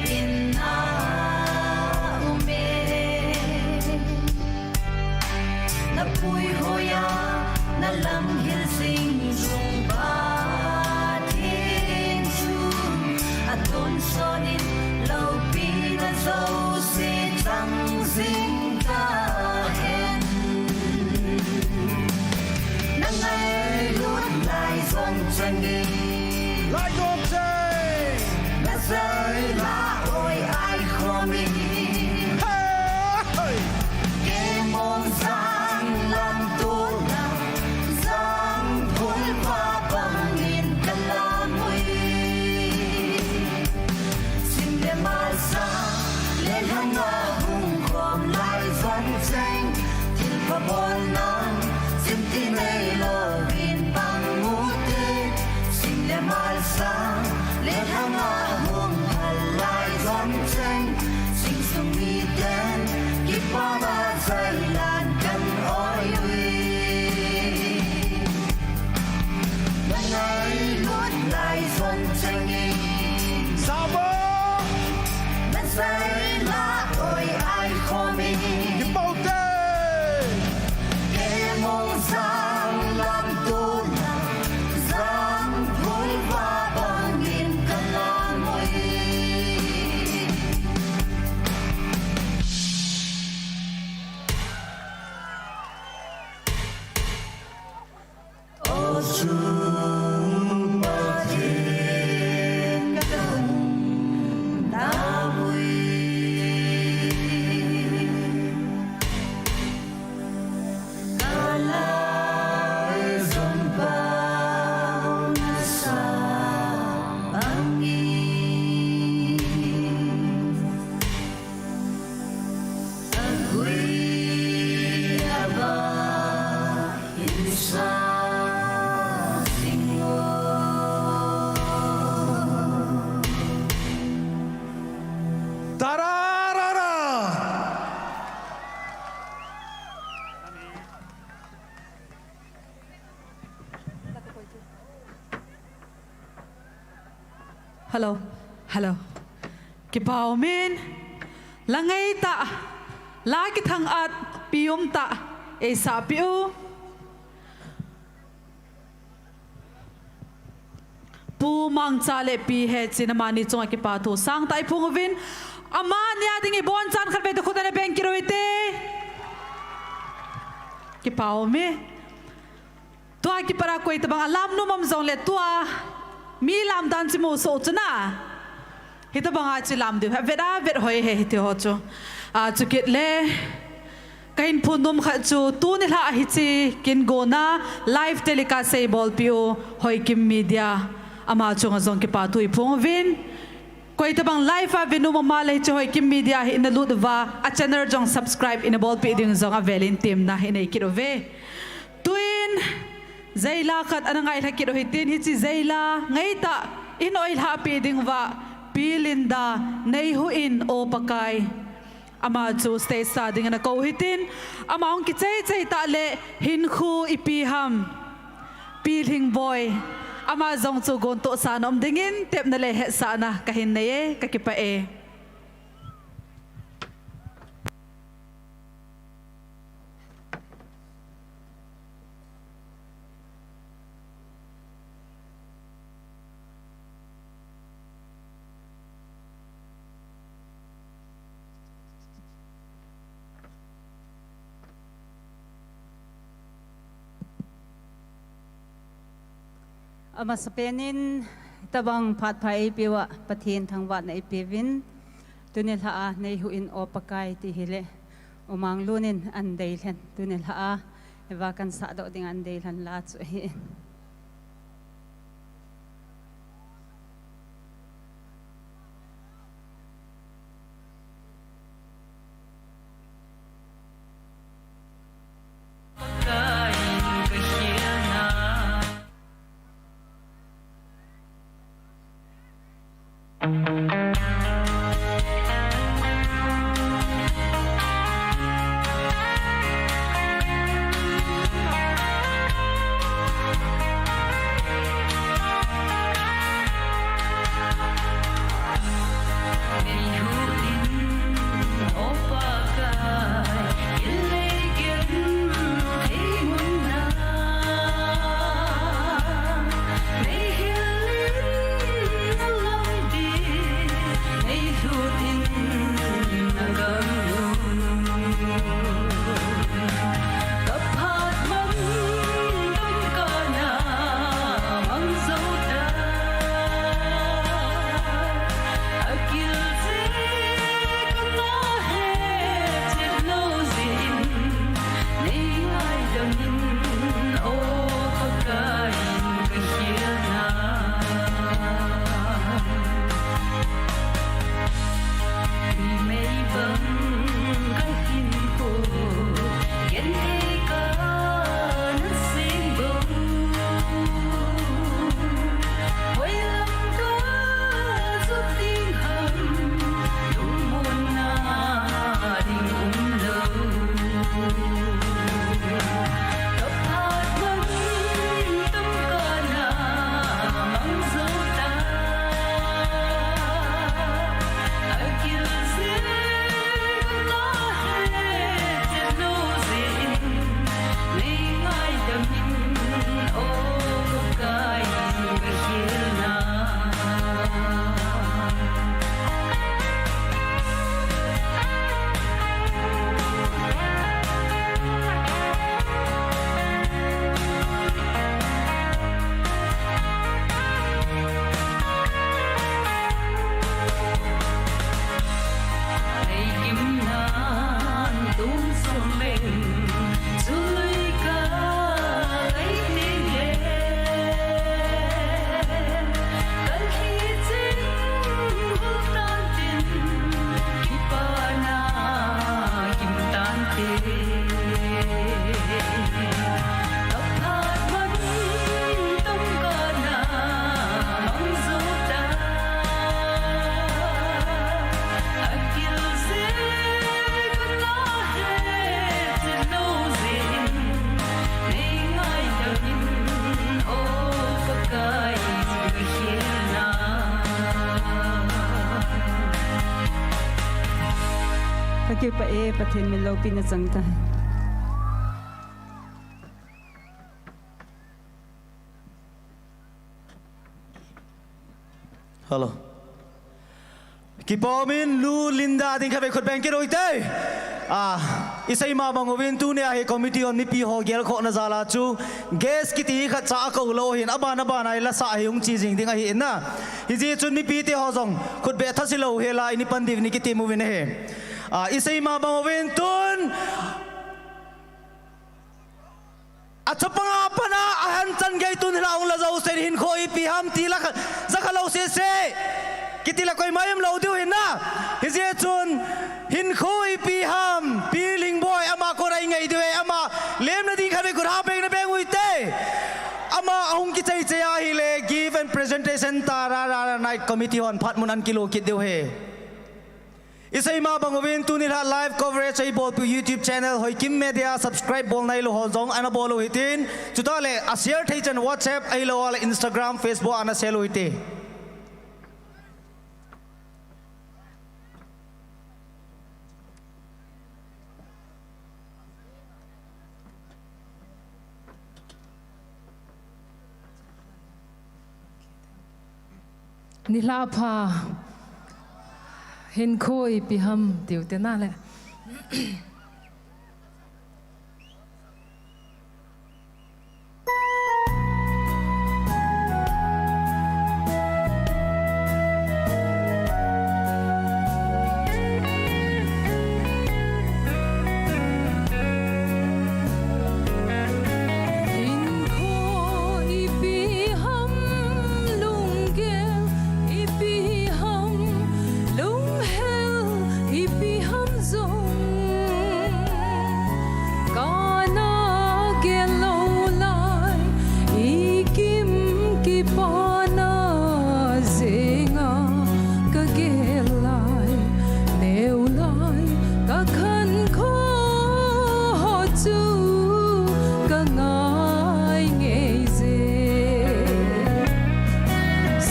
dinna ume. Na puihoiya, na lamhil jing jung Pathen chu, atonsot in loupina jouse chang jing tahen. Na ngailut lai jon cheng e. Lai jon cheng. Na jai la oi ai khomi. Hey! Kemong jang lam tona, jang phul va bangin ka lamui. Sim le mal sang, le lhanga hung khom lai jon cheng. Thil pha bol nan, sim ti nei louvin pang u te. Sim le mal sang, le lhanga hung phal lai jon cheng. Sing sung miten, kipana jai lan kan oi ui. Na ngailut lai jon cheng e. Sabo. Na jai la oi ai khomi. Kipau te. Kemong jang lam tona, jang phul va bangin ka lamui. Hello, hello. Kipa umin, la ngai tah, la kithang-at pi um tah, eisah peh u. Pu Mangcha le Pi Hechin amani chunga kipa thu sangtah iphong uvin, amani a dingin ibonchan khatvei toh khut ana beng kit u hite. Kipa umin. Tua kipat a koi tabang a lam nom um jongle tua mi lam dan chu imu soh u chu na. Hitabang a chu lam diu hi avet avet hoi ahi hiti ho chu. A, chukit le kahin phondoh khat chu tuni lha a hiche kin gona live telecast eibolpeh u Hoikim Media, ama chunga jong kipa thu iphong uvin. Koi tabang live a venu mama le hiche Hoikim Media hi ina lut uva, a channel jong subscribe ina bolpeh ding jong avelin temna hi nei kit uve. Tuin, jaila khat ana ngailha kit u hitin, hiche jaila ngeitah in oilhah peh ding uva, Pi Linda Neihuin O Pakai. Ama chu stage sa ding ana kou hitin, ama hung kichei chei tah le hinkho ipi ham. Pi Lhingboi, ama jong chu gontohsa na um dingin tepna le hetsahna kahin nei e, kakipah e. Amasapen in, tabang phat pha eipeuva Pathen thangvahna eipeuvin, tuni lha a Neihuin O Pakai ti hile, U Manglun in ana deilhen, tuni lha a, hiva kan sahdoh ding ana deilhen la chu ahi. Kakipah e, Pathen min loupina chang tai. Hello. Kipah umin, Lu Linda ding khatvei khut beng kit u hite. Ah, isei ma bang uvin tunia hi committee hon mipi ho gelkhohna jal a chu guest kiti khat cha akou lou hin aban aban a ilasah hi hung che jing ding ahi in na. Hijeh chun mipite ho jong khut beh thase lou hel a ini pan diu ni kitem uvin ahi. Ah, isei ma bang uvin tun achapang a pat a ahanchan gei tun hila hung la jousen hinkho ipi ham ti la kha, jakha lou sese. Tile koima umlou diu ahi na. Hijeh chun hinkho ipi ham, Pi Lingboi ama kona ingai diu ahi, ama lemna ding khat vei kona bengna beng uhite. Ama ahung kichai chai ahile gift and presentation tarara night committee hon phat mun ana kilo kit diu ahi. Isei ma bang uvin tuni a live coverage eibolpiu YouTube channel Hoikim Media subscribe bol nailou ho jong ana bol u hitin. Chutah le a share thei chan WhatsApp ahilouleh Instagram, Facebook ana share u hite. Nilhah pha. Hinkho ipi ham tiu te nale. Hinkho ipi ham, lunggel ipi ham, lunghel ipi ham jong kana gel lou lai, i kim kipana jenga ka gel lai, neu lai ka khankho ho chu ka ngai ngei je.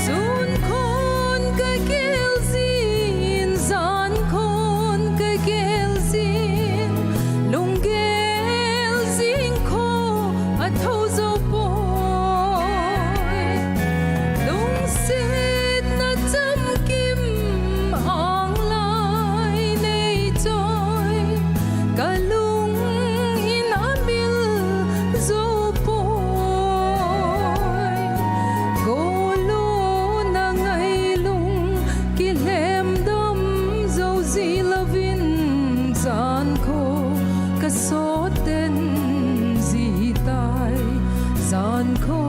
Sun khon ka gel jin, jan khon ka gel jin, lunggel jing kho a tho jou poi. Lungsetna chamkim ang lai nei choi, ka lung in a mil jou poi. Golun a ngailung kilhem dam jou ji louvin, jan kho ka sot ten ji tai, jan kho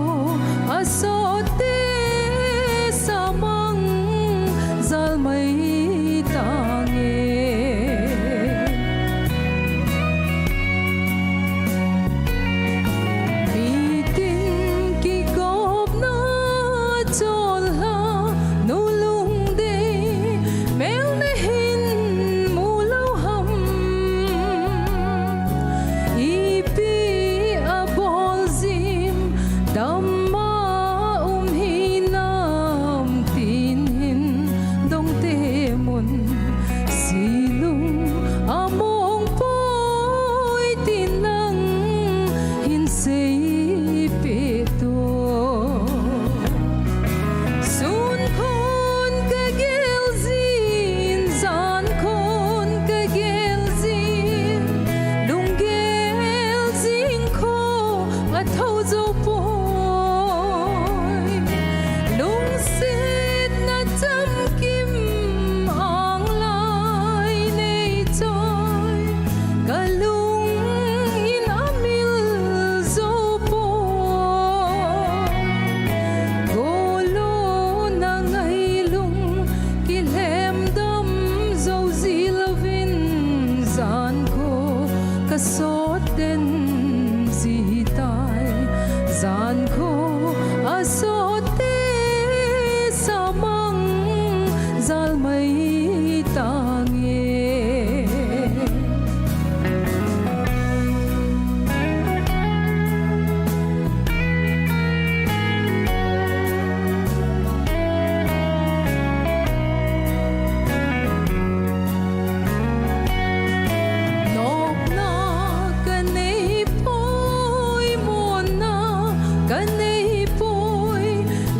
a sot te samang jal mai tange. Mitin kikopna cholha nu lungdei mel na hin mu lou ham? Ipi a bol jim, dam a um hinam tin hin dong te mun, silung a mong poi tin nang hin seipeh to. Sun khon ka gel jin, jan khon ka gel jin, lunggel jing kho a tho jou poi. Lungsetna chamkim ang lai nei choi, ka lung in a mil jou poi. Golun a ngailung kilhem dam jou ji louvin, jan kho ka sot ten ji tai, jan kho a sot te samang jal mai tange. Nopna ka nei poi, monna ka nei poi,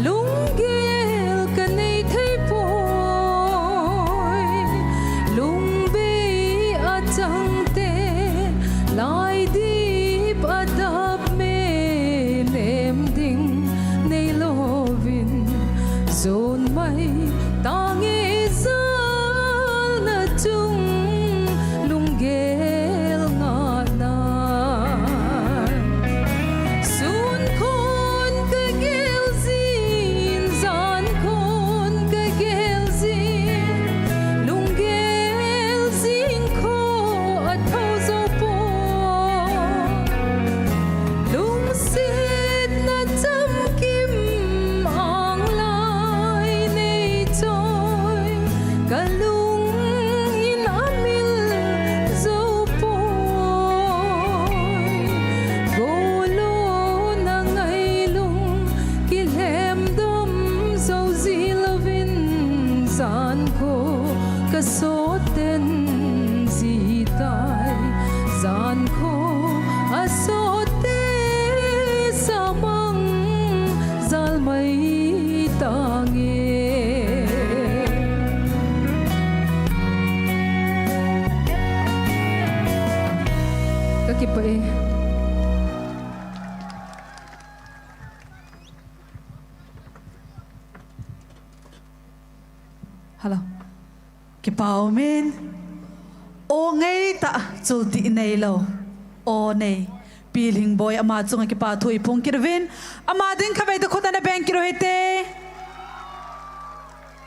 lunggel ka nei thei poi. Lungbei a chang te, laidip a dap me, nem ding nei louvin, jon mai tange jalna chung lunggel ngahna. Sun khon ka gel jin, jan khon ka gel Soten jitai, jankho asote samang jalmai tange. Kakipah e. Hello. Kipa umin. O ngeitah chultih neilou. O nei. Pi Lhingboi ama chunga kipa thu iphong kit uvin. Ama ding khatvei toh khut ana beng kit uhite.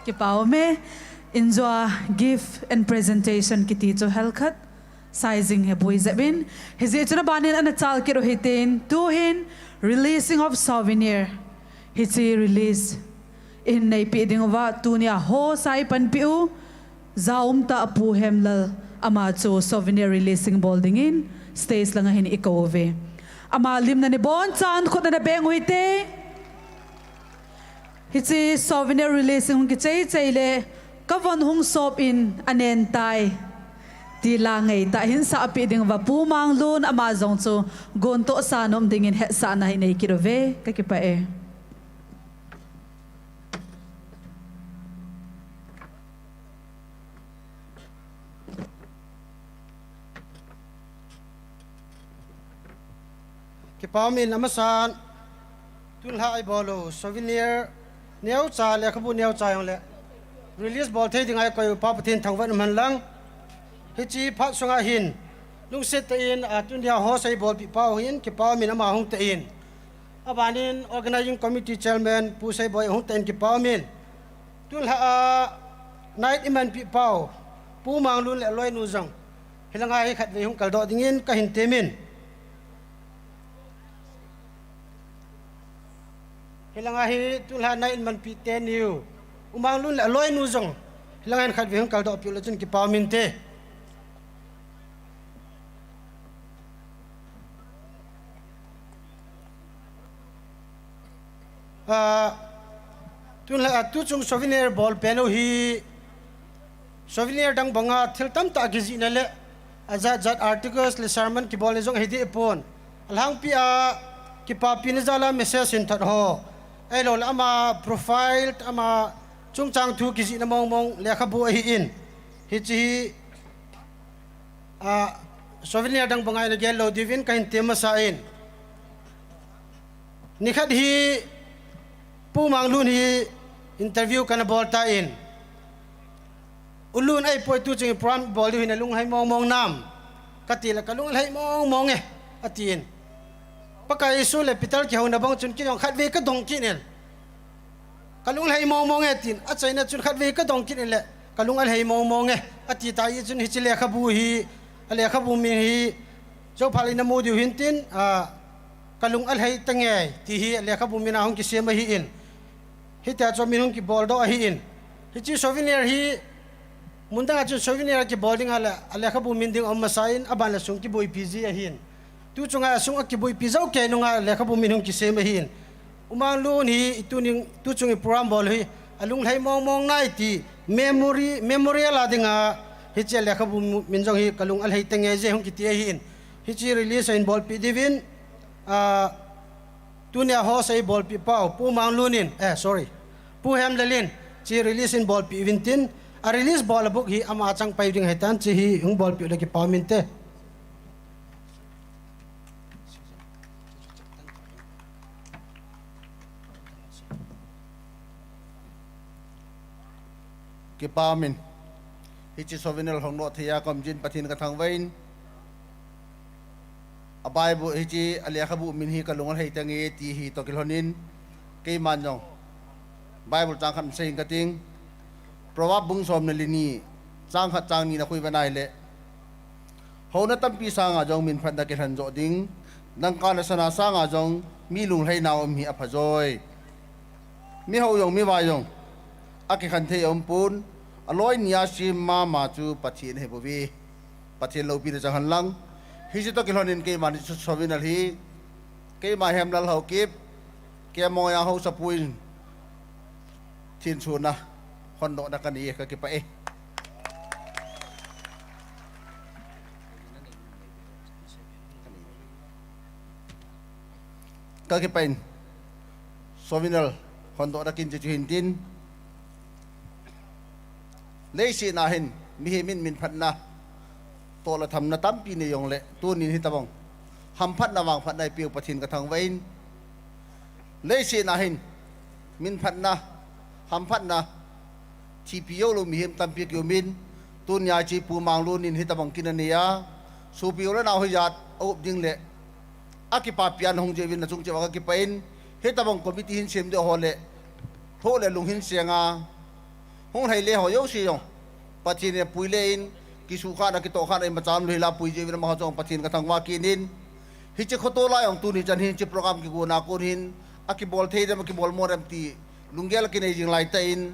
Kipa ume. Injua gift and presentation kiti chu helkhat. Saijing he bui jep in. Hijeh chun abanin ana chal kit uhite. Tuhin releasing of souvenir. Hiche release in neipeh ding uva tunia host a ipanpi u. Jaumtah Pu Hemlal ama chu souvenir releasing bol dingin stage langa hin ikou uve. Ama lim nani bonchan khut ana beng uhite. Hiche souvenir releasing hung kichei chei le kavon hung sop in anen tai. Ti la ngeitah hin sahpeh ding uva Pu Manglun ama jong chu gontoh sa nom dingin hetsahna hi nei kit uve. Kakipah e. Kipa umin amasan. Tunlha a ibol u souvenir neocha, lekhabu neocha jong le release bol thei dinga ikoi u Pa Pathen thangvah in umhen lang. Hiche phat sunga hin lungset tah in, a, tunia host a ibolpeh pau hin kipa umin ama hung tah in. Abanin organizing committee chairman Pu Seiboi hung tah in kipa umin. Tunlha a night imanpeh pau Pu Manglun le aloinu jong hilanga hi khatvei hung kaldoh dingin kahin temin. Hilanga hi tunlha night imanpeh teni u U Manglun le aloinu jong hilanga hin khatvei hung kaldoh peh u le chun kipa uminte. Ah, tunlha, ah, tuchung souvenir bol pen u hi souvenir dang banga thil tamtah kijihna le ajat jat articles le sermon kibolna jong hideh pon. Alhangpi a kipapina jal a message hinthot ho, ahilou le ama profile, ama chungchang thu kijihna mong mong lekhabu ahin. Hiche hi, ah, souvenir dang banga ina gel lou diuvin kahin tem masa in. Nikhat hi Pu Manglun hi interview kana bol tan, U Lun, ahipoi tuchung program bol diu hi nalunglhai mong mong nam? Kati le kalunglhai mong mong e, atin. Pakai Jesu le Peter kihouna bang chun kei jong khatvei kadong kit in. Kalunglhai mong mong e tin, achaina chun khatvei kadong kit in le, kalung alhai mong mong e, ati tai chun hiche lekhabu hi, alekhabu min hi, Zophal in namu diu hin tin, a, kalung alhai tange, ti hi alekhabu min a hung kisem ahin. Hitia chu min hung kibol doh ahin. Hiche souvenir hi, mun dang a chun souvenir kibol ding a le, alekhabu min ding um masa in, aban le sung kibuipi ji ahin. Tuchunga sung akibuipi jou kei nunga lekhabu min hung kisem ahin. U Manglun hi i tuning, tuchung i program bol hi alunglhai mong mong nai ti memory, memorial a dinga hiche lekhabu min jong hi kalung alhai tange je hung kiti ahin. Hiche release a ibolpeh diuvin, ah, tunia host a ibolpeh pau Pu Manglun in, eh, sorry, Pu Hemlal in hiche release ibolpeh uvin tin, a release bol a book hi ama chang pai ding ahitan, hiche hi hung bolpeh u le kipa uminte. Kipa umin. Hiche souvenir hung doh thei a kaum jeh in Pathen kathangvah in. A Bible hiche a lekhabu min hi kalung alhai tange ti hi toh kilhon in. Keiman jong Bible chang khat sei inge kating. Proverb bung som le li ni, chang khat chang ni na khui uva ahile, houna tampi sanga jong minphatna kilhen jo ding, dangka le sana sanga jong mi lunglhaina um hi apha joi. Mihao jong, mivai jong, akikhen thei aum pon, aloi nia sem mama chu Pathen ahi bouve. Pathen loupina chang hen lang. Hiche toh kilhon in keima ni chu souvenir hi, keima Hemlal Haokip, Kemmoi a haosapu in, Thinchuna, hon dohna kanei e, kakipah e. Ka kipah in, Souvenir hondohna kin chu hin tin. Leiset a hin, mihem in minphatna, toh le thamna tampi nei jongle, tunin hitabang hamphatna, vangphatna eipeu Pathen ka thangvah in. Leiset a hin, minphatna, hamphatna, thipi jou lou mihem tampi kium in, tunia chu Pu Manglun in hitabang kin anei a, sopi u le nao hijat a up ding le, akipapi a hung jeh uvin nachung cheh uva ka kipah in, hitabang committee hin sem ding ho le, lhoh le lung hin seng a, hung lhai le ho jouse jong, Pathen in apui le in, kisukhana, kitohkhana, imacha umlou hel a apui jeh uvin amaho jong Pathen ka thangvah kit in, hiche khotol a jong tuni chan hin hiche program kigona kon hin, akibol thei dem, akibol mo dem ti, lunggel kinei jing lai tah in,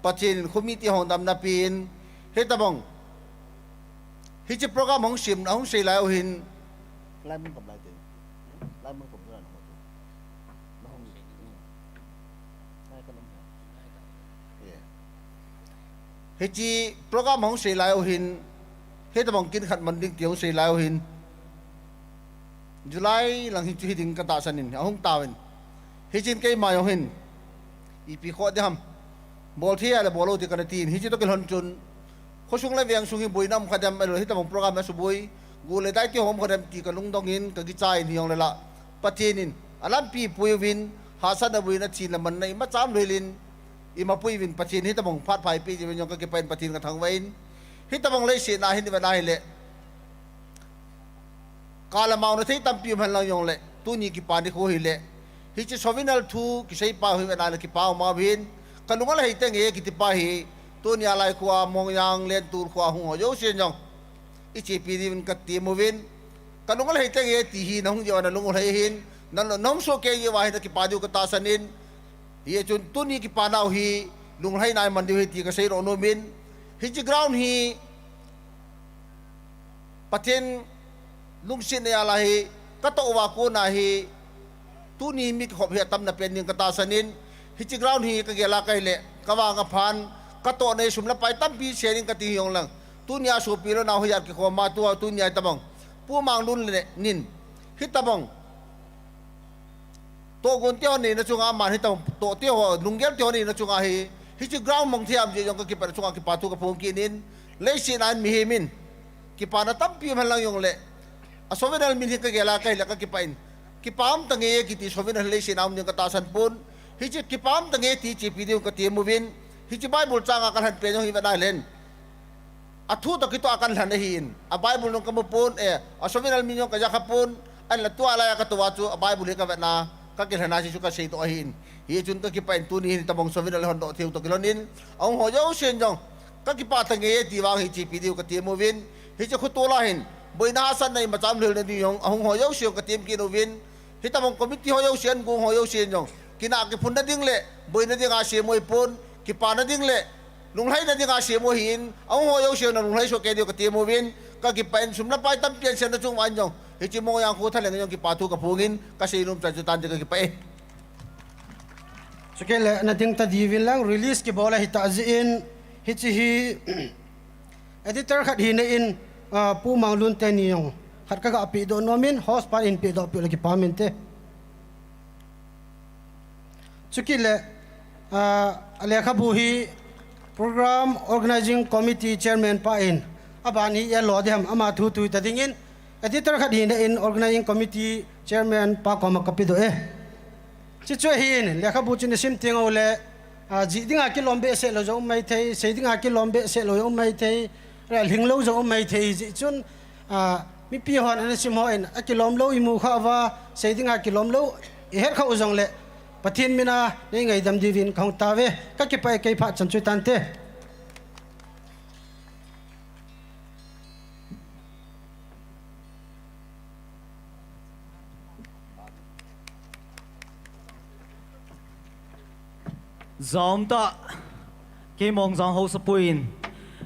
Pathen in committee ho damna pen, hitabang, hiche program hung sem, hung sei lai u hin. Lai mun kam lai te. Lai mun kam lai na mo tu. Na hung. Lai ka lam. Yeah. Hiche program hung sei lai u hin. Hitabang kin khat man ding ti hung sei lai u hin. July lang hin chu hiding ka tahsan in, ahung tauvin. Hichin keima jong hin, ipi khoh ding ham. Bol thei a le bol lou ti kana tin. Hiche toh kilhon chun, khosung le vengsung hi boina um kha dem, ahilou le hitabang program a suboi, go le dai ti ho um kha dem ti ka lungdong in, ka kicha in hijongle la, Pathen in alampi pui uvin, hahsatna, boina, thina, manna imacha umlou hel in, ima pui uvin Pathen hitabang phat pha eipeh jeh uvin jong ka kipah in Pathen ka thangvah in. Hitabang leiset a hin ivet a hile, Kal a mauna thei tampi um hen lang jongle, tuni kipa nikho hile, hiche Souvenir thu kisei pa hi ivet a le kipa um ahin, ka lung alhai tenge kiti pa hi, tunia lai khoa, Mongjang, Lentul khoa hung ho jousen jong, ichepi diuvin ka tem uvin, ka lung alhai tenge ti hi nahung jeh uva na lung u lhai ahin, na, nahung sohkei jeh uva hi na kipa diu ka tahsan in, hichun tuni kipa nau hi, lunglhaina iman diu ahi ti ka seidoh nom in, hiche ground hi, Pathen lungsetna jal a hi, ka toh uva kona hi, tuni mi kikhop hi atamna pen ding ka tahsan in, hiche ground hi ka gel a ka hile, ka vang aphan, ka tohna hi sum le pai tampi share ding ka ti hijongleng, tunia sopi le nao hijat kikhom a tua, tunia hitabang, Pu Manglun le nin, hitabang, tohgon te ho neina chunga aman hitabang toh te ho, lunggel te ho neina chunga hi, hiche ground mang thei a um jeh jong ka kipah chunga kipa thu ka phong kit in, leiset a hin mihem in, kipana tampi um hen lang jongle, a Souvenir min hi ka gel a ka hile ka kipah in, kipa um tange kiti Souvenir leiset a um ding ka tahsan pon, hiche kipa um tange ti chepi diu ka tem uvin, hiche Bible chang a ka lhan pen jong hi ivet a hile, athu toh kitoh a ka lhan ahin, a Bible jong ka mu pon, eh, a Souvenir min jong ka ja kha pon, ahinla tua lai a ka tou a chu a Bible hi ka vet a, ka kilhen a chu ka seidoh ahin, hichun ka kipah in tuni hin hitabang Souvenir le hondoh thei u toh kilhon in, ahung ho jousen jong, ka kipah tange ti vang hi chepi diu ka tem uvin, hiche khotol a hin, boina hahsatna imacha umlou hel na ding jong, ahung ho jousen jong ka tem kit uvin, hitabang committee ho jousen, gong ho jousen jong, kinah kiphunna ding le, boina dinga sem u ahipon, kipana ding le, lunglhaina dinga sem u ahin, ahung ho jousen na lunglhai sohkei diu ka tem uvin, ka kipah in sum le pai tampi ahin share na chung uva jong, hiche Mongjang kho thalheng jong kipa thu ka phong in, ka seinom chan chu tante ka kipah e. Chukit le na ding ta diuvin lang, release kibol ahitah jeh in, hiche hi, editor khat hina in, ah, Pu Manglun teni jong, khat ka ga pehdoh nom in, host pan in pehdoh peh le kipa mente. Chukit le, ah, a lekhabu hi Program Organizing Committee Chairman pa in, aban hi elo diham ama thu tui ta dingin, editor khat hina in Organizing Committee Chairman pa koma ka pedoh e. Chuche chu ahin, lekhabu chu na sim teng ule, ah, jih dinga kilom behseh lou jong um maithei, sei dinga kilom behseh lou jong um maithei, lhinglou jong um maithei, jeh chun, ah, mipi hon ana sim hon, akilom lou imu khah uva, sei dinga kilom lou ihet khah u jongle, Pathen mina nei ngaidam diuvin kahung tauve, ka kipah e, kei phat chan chu tante. Jom ta, kei Mongjang Haosapu in,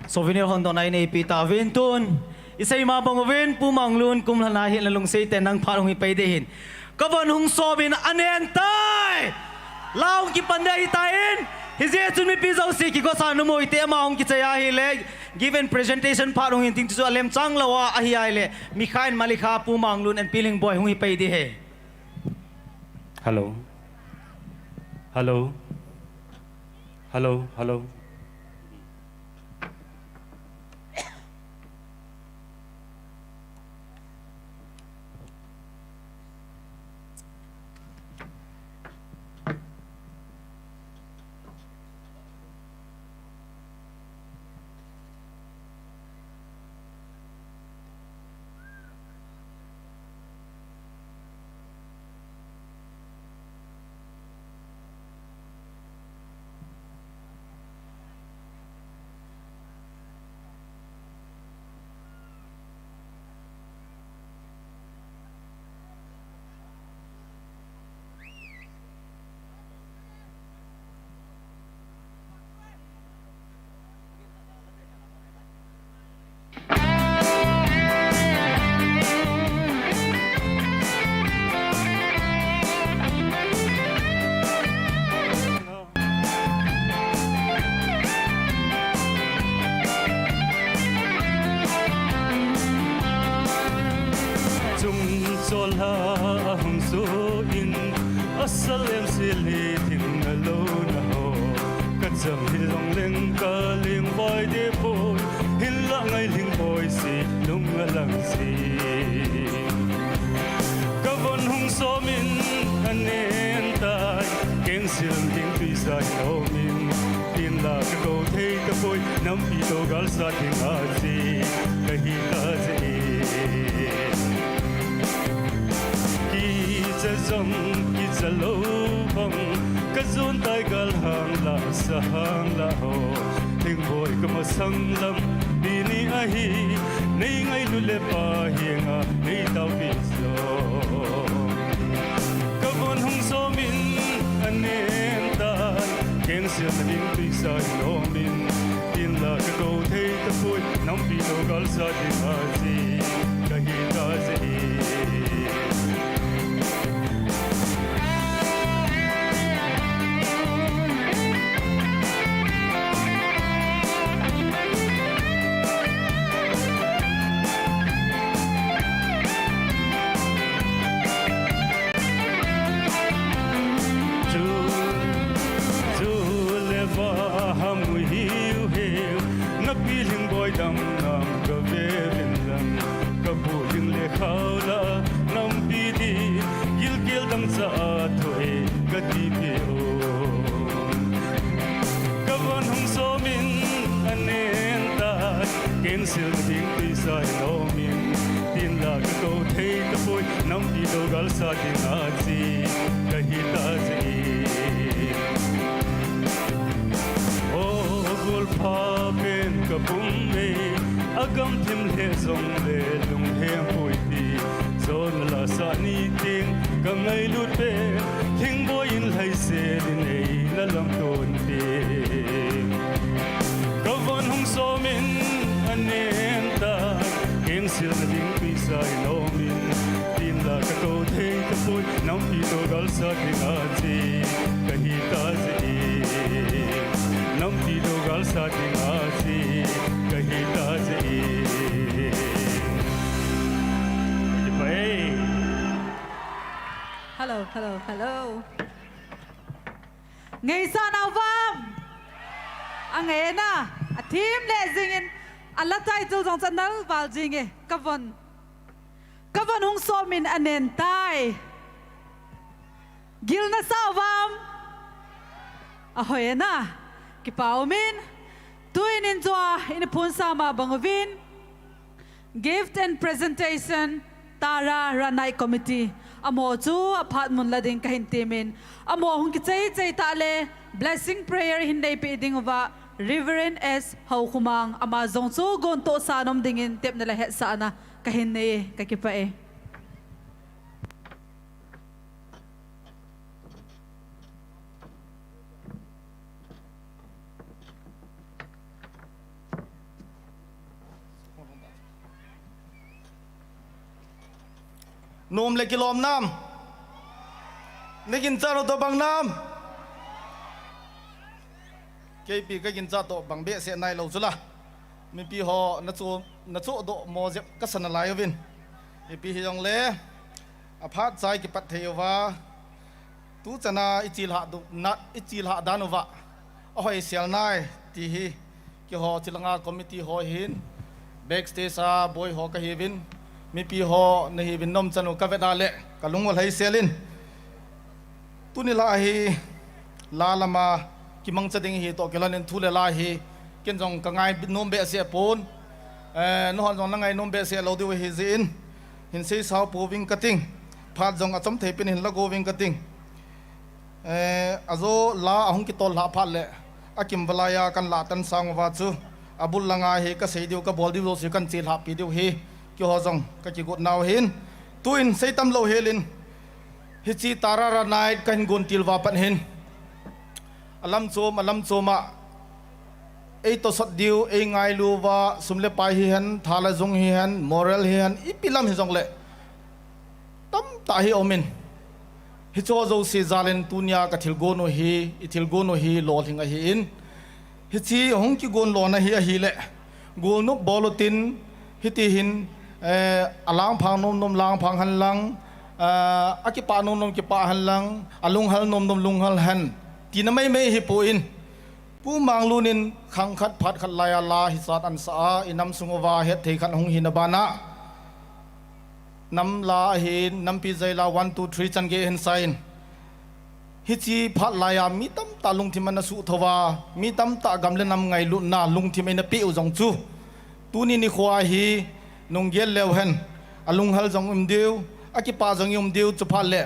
Souvenir hondohna inei pi tauvin tun, isei ma bang uvin, Pu Manglun kum lhana hi na lungset ten nang phat hung hi pai ding ahin. Ka von hung som in anen tai! La hung kipan ding ahitan, hijeh chun mipi jouse kigosa nom u hite, ama hung kichai ahile, given presentation phat hung hin ting chu alem chang lou a, ahi ahile, Mikha in Malikha Pu Manglun and Pi Lhingboi hung hi pai ding ahi. Hello. Hello. Hello, hello. Chungchol a hung suh in, asal em sili ding na lo na ho. Ka chang hi long leng ka ling vai de poi, hin la ngai ling poi si lung a lang si. Ka von hung som in a nen tai, keng sil ding tui sa in om in. Tin la ka ko thei ta poi, nampi to gal sa ding a chi, ka hi ta je. Kicha jong, kicha lo bang, ka zun tai gal hang la, sa hang la ho. Thing boi ka masang lam, bini ahi, nei ngai lu le pa hi nga, nei tau pi so. Ka von hung som in a nen tai, keng sil na ding tui sa in om in. Tin la ka ko thei ta poi, nampi to gal sa ding a chi, ka hi ta je. Chu, chu le va ham u hiu hiu, na pi ling boi dam nam ka ve vin lang, ka bu ling le khau la, nampi di, gil gil dang cha a thoi, ka ti pi o. Ka van hung som in a nen tai, keng sil ding tui sa in om in. Tin la ka ko thei ta poi, nampi to gal sa ding a chi, ka hi ta je. O gul pha pen ka pum e, a gam thim le zong le lung hem pui pi. Zon la sa ni ting, ka ngai lut pe, thing boi in lai se din ei na lam ton ti. Ka van hung som in a nen tai, keng sil na ding tui sa in om in. Tin la ka ko thei ta poi, nampi to gal sa ding a chi, ka hi ta je. Nampi to gal sa ding a chi, ka hi ta je. Kipa e. Hello, hello, hello. Ngei sa nau vam? A ngei na, a thim le jing in, a la title jong cha nal val jing e, ka von. Ka von hung som in a nen tai. Gil na sa vam? A hoi na, kipa um in, tu in in chua, in phun sa ma bang uvin. Gift and presentation, Tara Ranai Committee. Amaho chu aphat mun la ding kahin temin. Amaho hung kichei chei ta le, blessing prayer hin nei pe ding uva, Reverend S Haukhumang, ama jong chu gon toh sa nom dingin tepna le hetsahna kahin nei, ka kipa e. Nom le kilom nam? Na ginchat u toh bang nam? Keipi ka ginchat toh bang behseh nai lou chu la. Mipi ho na chu, na chu doh mo jep ka sa nalai uvin. Mipi hi jong le, aphat chai kipat thei uva. Tuchana i chilhah dan uva ahoisel nai ti hi, keiho chilanga committee ho hin, backstage a boi ho kahiuvin, mipi ho nahiuvin, nomchan u kavet a le kalung u lhaiselin, tuni lah hi la lama kimangcha ding hi toh kilhonin thu le la hi ken jong kangai nom behseh pon, eh, nahon jong nangainom behseh lou diu ahi jeh in, hin seisao pouving kating, phat jong achom thei pen hin lagouving kating. Eh, ajo la ahung kitol lhah phat le akimvalaiya kanlah tan sang uva chu, abul langa hi kasei diu kabol diu jouse kahin chelhahpi diu hi, keiho jong kakigot nau hin. Tuin seitam louhelin, hiche Tarara Night kahin gon til uva pat hin, alamchom alamchom a eitosot diu, eingailu uva, sum le pai hihen, tha le jung hihen, moral hihen, ipi lam hijongle tamtah hi aumin, hicheho jouse jalin tunia kathilgon u hi, ithilgon u hi lolhing ahin, hiche hung kigon lona hi ahile, golnop bol utin, hiti hin, eh, alangphang nomnom langphang henlang, eh, akipah nomnom kipah henlang, alunghel nomnom lunghel hen, tina maimai hipon, Pu Manglun in khang khat phat khat laiya la hichat ahinsah a, inam sung uva hetthei khat hung hina bana, nam la ahin, nampi jai la one, two, three chan gei ahin saiyin, hiche phat laiya mi tamtah lungthim ana suhthouva, mi tamtah gam le nam ngailutna lungthim eina peh u jong chu, tuni nikhoa hi nunggel leu hen, alunghel jong um diu, akipah jong um diu, chuphat le,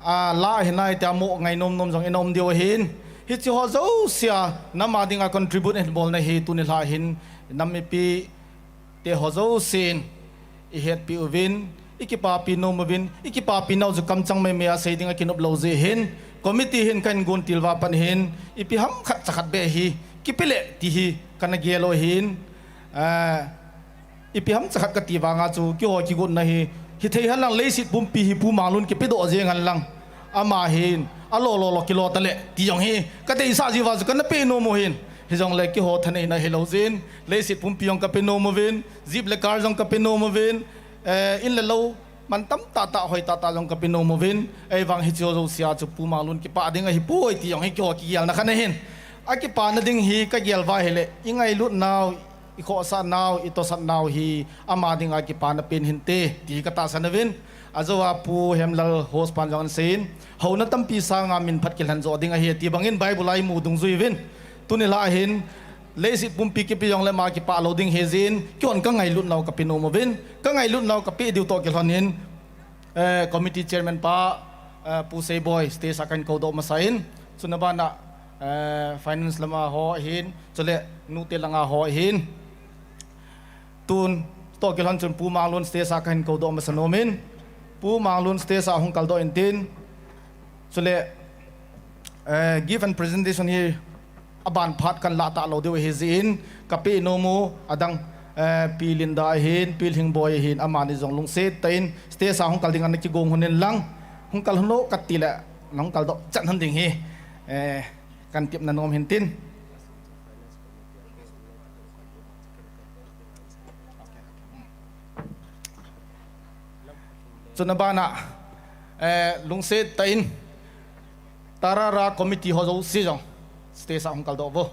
a, la ahi nai tia mo ngainom nom jong ina um diu ahin, hicheho jousea nam a dinga contribute ahin bolna hi tuni lhah hin nam mipi teho jousen ihetpi uvin, ikipapi nom uvin, ikipapi nau chu kamchang maimai a sei ding akinop lou jeh hin, committee hin kahin gon til uva pat hin, ipi ham khatcha khat beh hi kipe le ti hi kana gel u ahin, eh, ipi ham chakhat kati vanga chu keiho kigotna hi, hithei henlang, leiset pumpi hi Pu Manglun kipedoh jeng henlang, ama hin alo lo lo kilo tale ti jong hi kadeisah jiuva chu kana peh nom u hin, hijongle keiho thaneina hilou jeh in, leiset pumpi jong kape nom uvin, jeep le car jong kape nom uvin, eh, in le lou man tamtah tah, hoi tahtah jong kape nom uvin, ahivang hicheho jousea chu Pu Manglun kipah ding ahipoi ti jong hi keiho kigelna khat ahin, akipana ding hi kagel uva ahile, ingailut nau, ikhohsah nau, itosat nau hi ama dinga kipana pen hinte ti katahsan uvin, ajouva Pu Hemlal host pan jong ahin seiyin, houna tampi sanga min phat kilhen joh ding ahi ti bangin Bible a imu dungjui uvin, tuni lhah hin leiset pumpi kipe jongle ama kipah lou ding ahi jeh in, keihon kangailut nau kape nom uvin, kangailut nau kapeh diu toh kilhonin, eh, committee chairman pa, eh, Pu Seiboi stage a kahin koudoh masa in, chuna bana, eh, finance lama ho ahin, chule nute langa ho ahin, tun toh kilhon chun Pu Manglun stage a kahin koudoh masa nomin, Pu Manglun stage a hung kaldoh intin, chule, eh, gift and presentation hi aban phat kahin lah talou diu ahi jeh in, kapeh nom u adang, eh, Pi Linda ahin, Pi Lhingboi ahin, amani jong lungset tah in stage a hung kal ding ana kigong lhonin lang, hung kal lhon o katile nahung kaldoh chet lhon ding hi, eh, kahin tepna nom hintin. Chuna bana, eh, lungset tah in Tarara committee ho jouse jong stage a hung kaldoh uvo.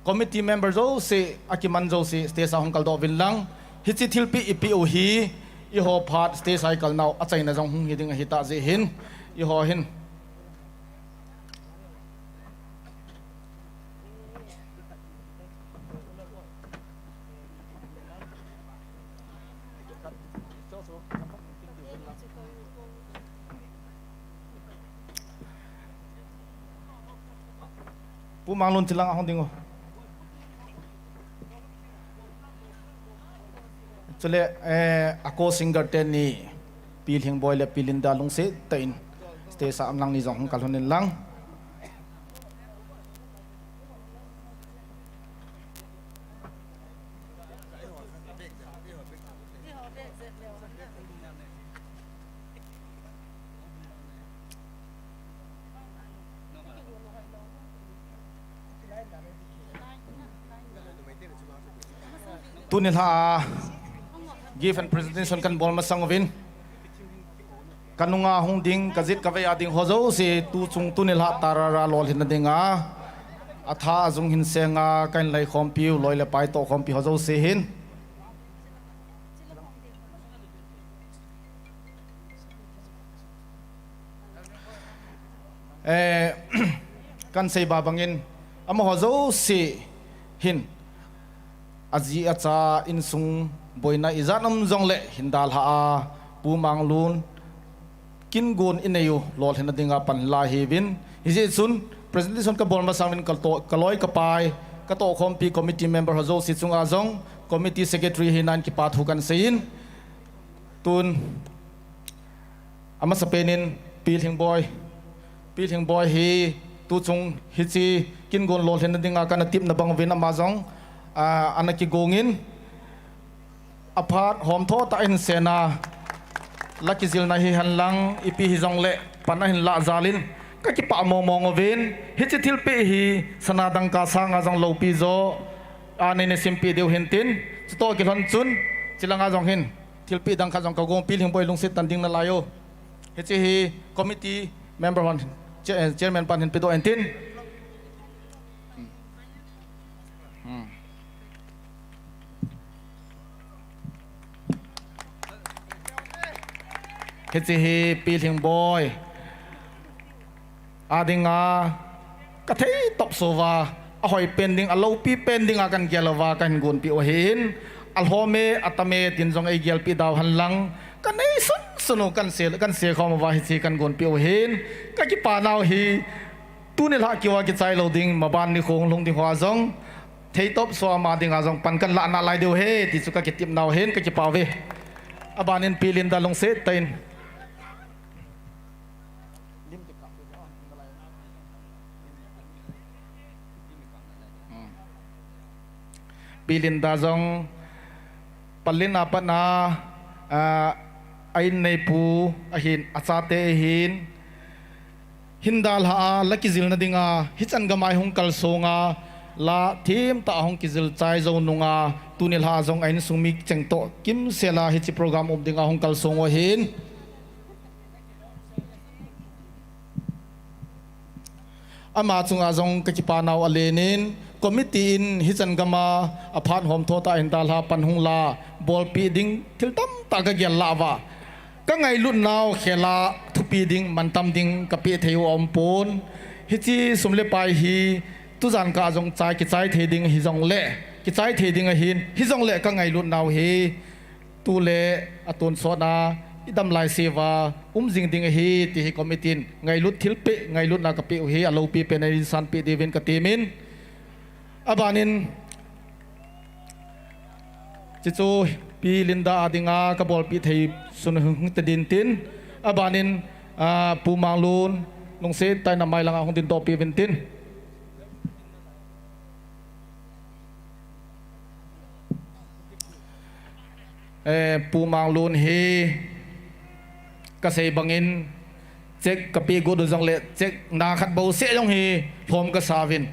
Committee member jouse, akiman jouse stage a hung kaldoh uvin lang, hiche thilpeh ipeh u hi eiho phat stage a ikal nau achaina jong hung hi ding ahitah jeh hin, eiho hin Pu Manglun chilang ahung ding u. Chule, eh, a co-singer teni, Pi Lhingboi le Pi Linda lungset tah in stage a um lang, ni jong hung kal lhonin lang. Tuni lha a gift and presentation kahin bol masang uvin, Kanunga hung ding, kajit kavei a ding ho jouse, tuchung tuni lha tarara lolhinna dinga atha ajung hin senga kahin lei khompiu loi le pai toh khompi ho jouse hin. Eh, kahin sei ba bangin, amaho jouse hin aji acha insung boina ijat um jongle hin dalha a, Pu Manglun kingun inei u lolhinna dinga pan la hiuvin. Hijeh chun presentation kabol masang uvin katoh, kaloi kapai, katoh khompi committee member ho jouse chunga jong, committee secretary hina in kipa thu kahin seiyin. Tun, amasapen in Pi Lhingboi, Pi Lhingboi hi tuchung hiche kingun lolhinna dinga kana tipna bang uvin ama jong, ah, ana kigongin, aphat homtho tah in sena, la kijilna hihen lang ipi hijongle pan ahin lah jal in kakipah mongmong uvin, hiche thilpeh hi sana dangka sanga jong loupi jo a nei neisim peh diu hintin, chutoh kilhon chun chilanga jong hin thilpeh dang khat jong kagong, Pi Lhingboi lungset tah in ding nalai o. Hiche hi committee member hon, chair-, chairman pan hin pedoh intin. Hmm. Hiche hi Pi Lhingboi a dinga kathei topso uva, ahoi pen ding, aloupi pen dinga kahin gel uva kahin gonpeh u ahin, alhom e, atam e tin jong eigelpeh dau hen lang, kanei sunsun u kahin sei, kahin sei khom uva hiche kahin gonpeh u ahin, kakipa nau hi, tuni lha keu a kichai lou ding, maban nikho hung lhung ding hoa jong, thei topso a ama dinga jong pan kahin lah nalai diu ahi, ti chu kakitep nau ahin, kakipa uve. Abanin Pi Linda lungset tah in. Pi Linda jong, Palin a pat a, ah, a in neipu ahin, achate ahin, hin dalha a, la kijilna dinga, hichan gam a hung kalsong a, la themtah a hung kijil chai jou nunga, tuni lha jong a insung mi cheng toh kimsel a hiche program um dinga hung kalsong u ahin. Ama chunga jong kakipa nau alen in, committee in hichan gam a, aphat homtho tah a hin dalha pan hung la, bolpeh ding thil tamtah kagel lah uva, kangailut nau khel a thupi ding, mantam ding kapeh thei u aumpon. Hiche sum le pai hi tujan kah a jong chai, kichai thei ding hijongle, kichai thei ding ahin, hijongle kangailut nau hi tule atonsot a idam laise uva um jing ding ahi, ti hi committee in ngailut thilpeh, ngailutna kapeh u hi aloupi pen ahin sanpeh diuvin katemin. Abanin, hiche chu Pi Linda a dinga kabolpeh thei sun hung hung tadin tin. Abanin, ah, Pu Manglun, lungset tah in amai langa hung dingdoh peh uvin tin. Eh, Pu Manglun hi kasei bangin, cheque kapeh got u jongle, cheque na khat bouseh jong hi lhom kasa uvin.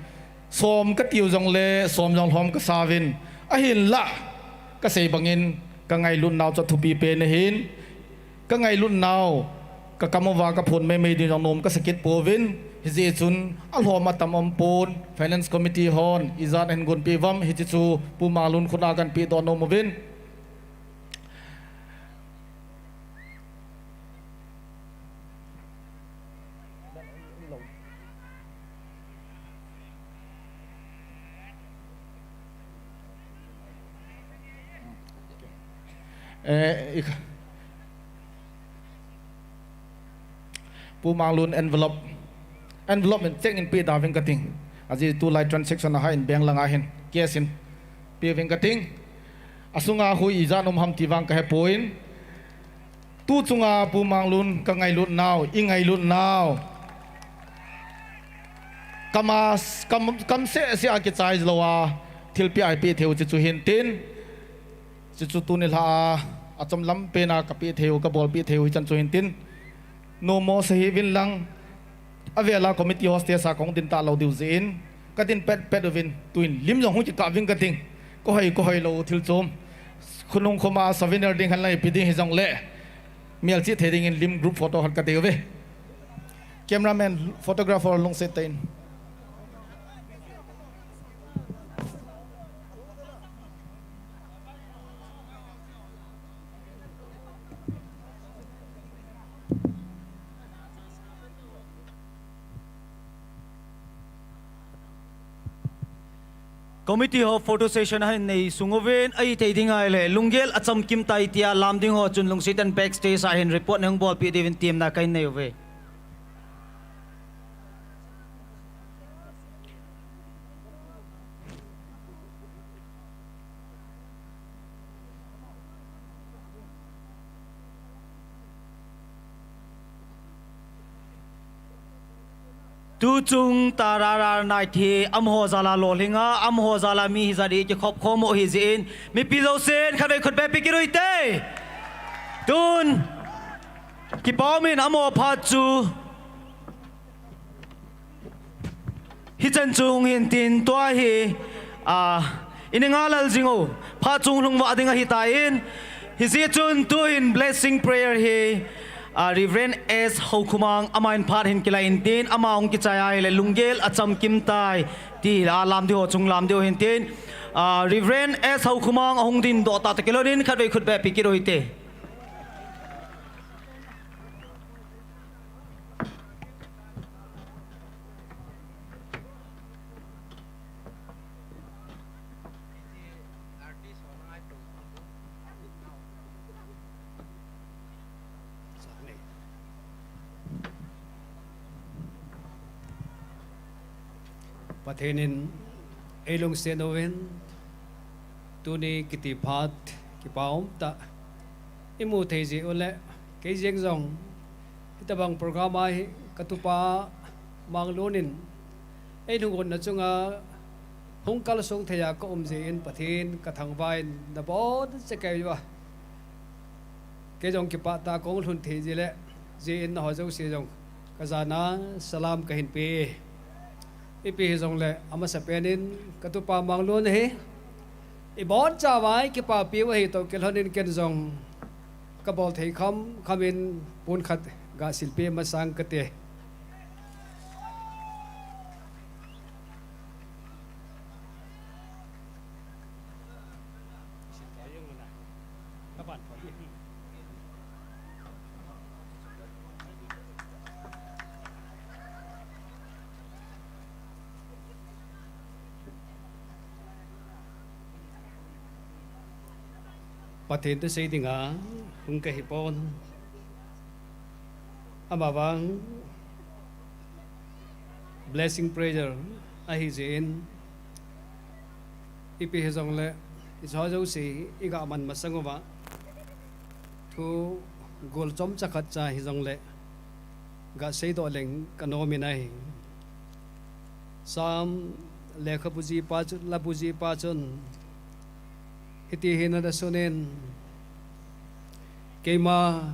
Som katiu jongle, som jong lhom kasa uvin. Ahinlah, kasei bangin, kangailut nau chu athupi pen ahin. Kangailut nau, kakam uva kaphon maimai ding jong nom kasa kit pouvin. Hijeh chun, alhom atam aumpon, Finance Committee hon, ijat ahin gonpeh uvam, hiche chu Pu Manglun khut a kahin pehdoh nom uvin. Eh, ik-, Pu Manglun envelope. Envelope in cheque in peh da uvin kating. Ajeh chu tulai transaction ahah in bank langa hin cash in peh uvin kating. Asunga hui ijat um ham ti vang kahepon. Tu chunga Pu Manglun kangailut nau, ingailut nau. Kam a, kam, kam seh seh a kichai lou a, thilpeh a ipeh thei u hiche chu hintin. Hiche chu tuni lha a, achom lam pen a kapeh thei u, kabolpeh thei u hichan chu hintin. Nomo sa hih uvin lang, avel a committee hostage a kahung ding talou diu jeh in, kadin petpet uvin, tuin lim jong hung kikah uvin kating. Kahoi, kahoi lou thil chom. Khonung khoma souvenir ding hen lang ipi ding hijongle, Melchih thei dingin lim group photo khat kadei uve. Cameraman, photographer lungset tah in. Committee ho photo session ahin nei sung uvin, ahithei ding ahile lunggel achamkim tai tia lam ding ho chun lungset in backstage ahin report nei hung bolpeh diuvin temna kahin nei uve. Tuchung Tarara Night hi amaho jal a lolhing a, amaho jal a mi hijat hi kikhop khom u ahi jeh in, mipi jousen khatvei khut beh pe kit u hite. Tun kipa um in amaho phat chu hichan chu hung hin tin tua hi, a, i ngai lel jing u. Phat chu hung lhung vah ding ahitan, hijeh chun tuhin blessing prayer hi, a, Reverend S Houkhomang amahin phat hin kilai in tin, ama hung kichai ahile lunggel achamkim tai ti hi a lam ding ho chun lam diu hin tin, a, Reverend S Houkhomang ahung dingdoh tah tah kilhon in khatvei khut beh pe kit u hite. Pathen in eilungset uvin, tuni kiti phat kipa um tah imu thei jeh u le, kei jeng jong hitabang program a hi katupa Manglun in eilhung gotna chunga hung kalsong thei a ka um jeh in Pathen kathangvah in nabonchauva kei jong kipah tah a kahung lhun thei jeh le, jeh in nangho jouse jong kajana salam kahin pe. Ipi hijongle amasapen in katupa Manglun hi ibonchauva kipapi u ahi toh kilhon in ken jong kabol thei khamkham in pon khat gasilpeh masang kate. Pathen thusei dinga hung kahipon. Amavang blessing prayer ahi jeh in, ipi hijongle, ijaho jouse igaman masang uva, thugol chomcha khatcha hijongle gaseidoh leng kanom in ahi. Sam lekhabu jihpa chu, labu jihpa chun hiti hin ana sun in, keima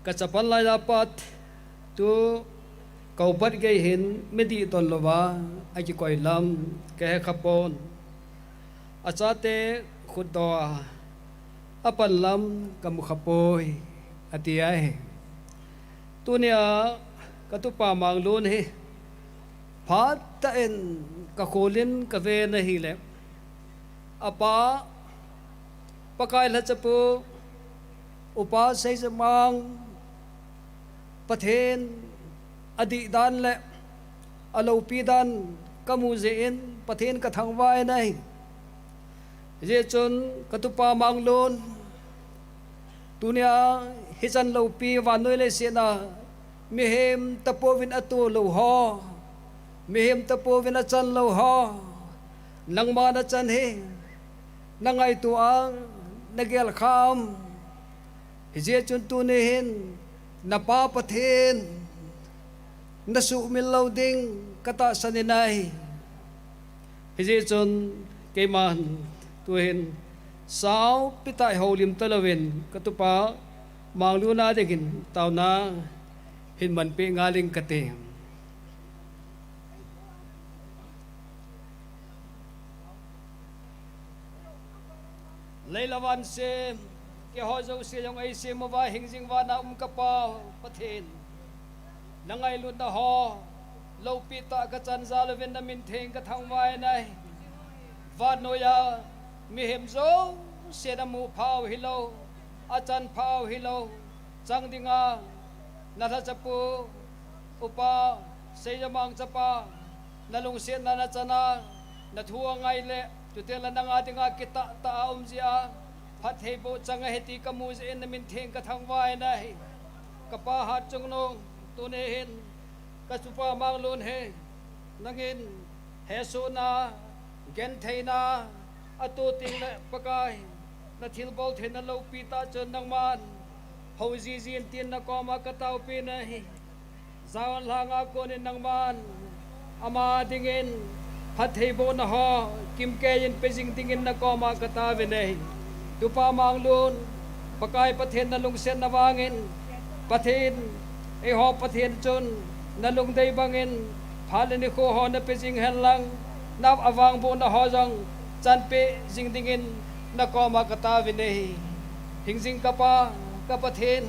kachapa laija pat tu kaupat gei hin midih don louva akikoi lam kahe khapon. Achate khutdoh a apan lam kamu khapoi, ati ahi. Tunia katupa Manglun hi phatah in kakhol in kaven ahile, apa Pakai lhachapu Upa Seijamang, Pathen adih dan le aloupi dan kamu jeh in Pathen kathangvah in ahi. Hijeh chun katupa Manglun, tunia hichan loupi vannoi leiset a mihem tapouvin ato lou ho, mihem tapouvin achan lou ho, nangma nachan hi nangaito a nagel kham. Hijeh chun tuni hin napa Pathen nasuhmil lou ding katahsan in ahi. Hijeh chun keiman tuhin saopi tah in houlim talouvin katupa Manglun a dingin taona hin manpeh ngal ing kate. Lei le van sem Keiho jouse jong eisem uva hingjing vana um ka Pa Pathen, na ngailutna ho lopi tah ka chan jal uvin na min theng ka thangvah in ahi. Vannoiya mihem jouse na mu phau hilou, a chan phau hilou, chang dinga na lhachapu, Upa Seijamang chapa, na lungsetna na chana, na thu angai le, chuteng le nanga dinga kitah tah a um jia, phattheiboh chang ahi ti ka mu jeh in na min theng ka thangvah in ahi. Ka Pa Hatchungnung, tuni hin, ka tupa Manglun hi, nangin, hesona, gentheina, atu teng le Pakai, na thilbol theina lopi tah chun nangman, hou jiji in tin na koma ka taopi in ahi. Jawan lhanga konin nangman, ama dingin, phattheibohna ho, kimkei in pe jing dingin na koma ka taovin ahi. Tupa Manglun, Pakai Pathen na lungsetna vangin, Pathen, eiho Pathen chun, na lungdei bangin, phat le nikho ho na pe jing hen lang, na avangbohna ho jong, chanpeh jing dingin, na koma ka taovin ahi. Hingjing ka Pa, ka Pathen,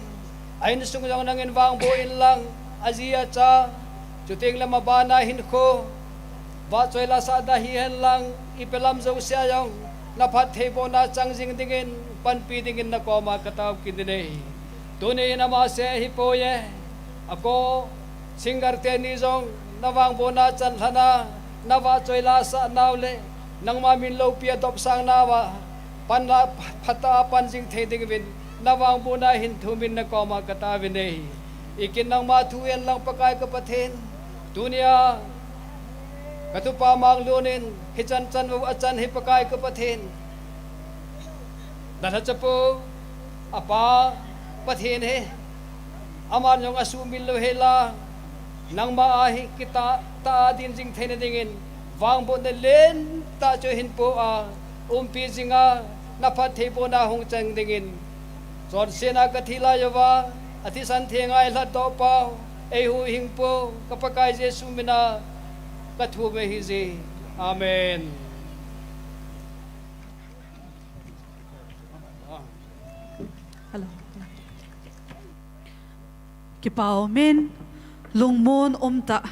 a insung jong nangin vangboh in lang, aji acha, chuteng le mabana hinkho, vahchoi lasahna hihen lang, ipi lam jousea jong, na phattheibohna chang jing dingin, panpi dingin na koma ka tao kit in ahi. Tuni in ama seh ahipoi e, ako, singer teni jong, na vangbohna chan lhana, na vahchoi lasah nau le, nangma min lopi a dopsang nauva, panla phatah a pan jing thei dinguvin, na vangbohna hin thumin na koma ka taovin ahi. Ikin nangma thu en lang Pakai ka Pathen, tunia, ka tupa Manglun in, hichan chan u achan hi Pakai ka Pathen, na lhachapu, apa, Pathen hi, aman jong asuhmil lou hela, nangma a hi kitah tah a din jing theina dingin, vangbohna lentah chu hin po a, umpi jinga, na phattheibohna hung chang dingin, chonsetna ka thi lai uva, athisan thenga eilhatdoh pau, eihuhhingpu, ka Pakai Jesu mina, ka thum ahi je. Amen. Hello. Kipa umin, lungmon umtah,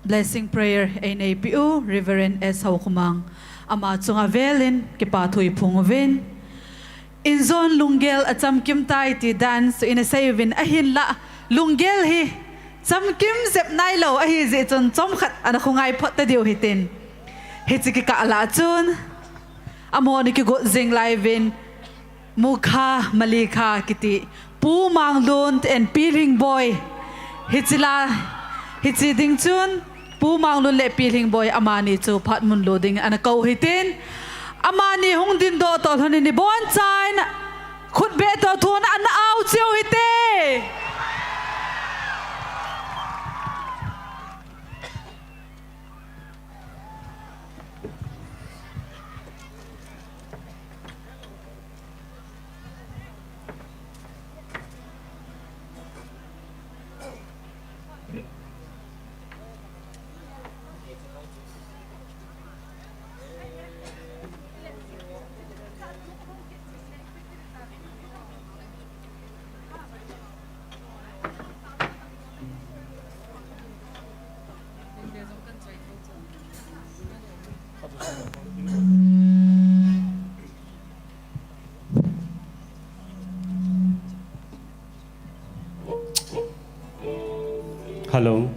blessing prayer eineipiu Reverend S Haokhomang, ama chunga velin kipa thu iphong uvin. Injon lunggel achamkim tai ti dan chu ina sei uvin, ahinlah lunggel hi chamkim jep nailou ahijeh chun chomkhat ana khongai phot tadiu hitin. Hiche kikah lah chun, amahon akigot jing lai uvin, Mukha, Malikha kiti, Pu Manglun and Pi Lhingboi. Hiche la, hiche ding chun, Pu Manglun le Pi Lhingboi amani chu phat mun lo ding ana kou hitin. Amani hung dindoh toh lhonin ibonchain khutbeh toh thon ana ao cheu hite. Hello.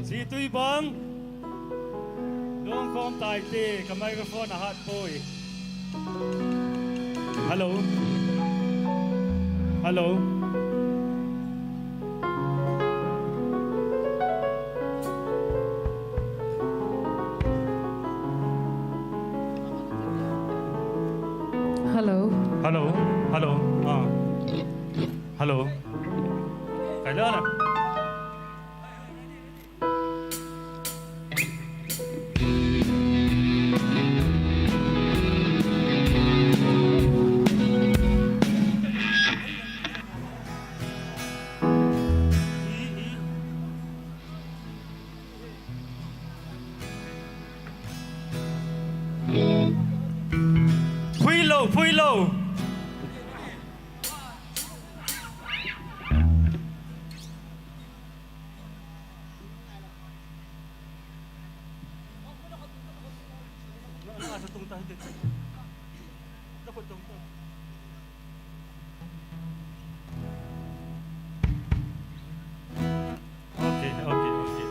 Situi bang. Lungkhom tai te, ka microphone ahat poi. Hello. Hello. Hello. Hello. Hello. Ah. Hello. Kaila na. Phuilo, phuilo. Okay, okay, okay.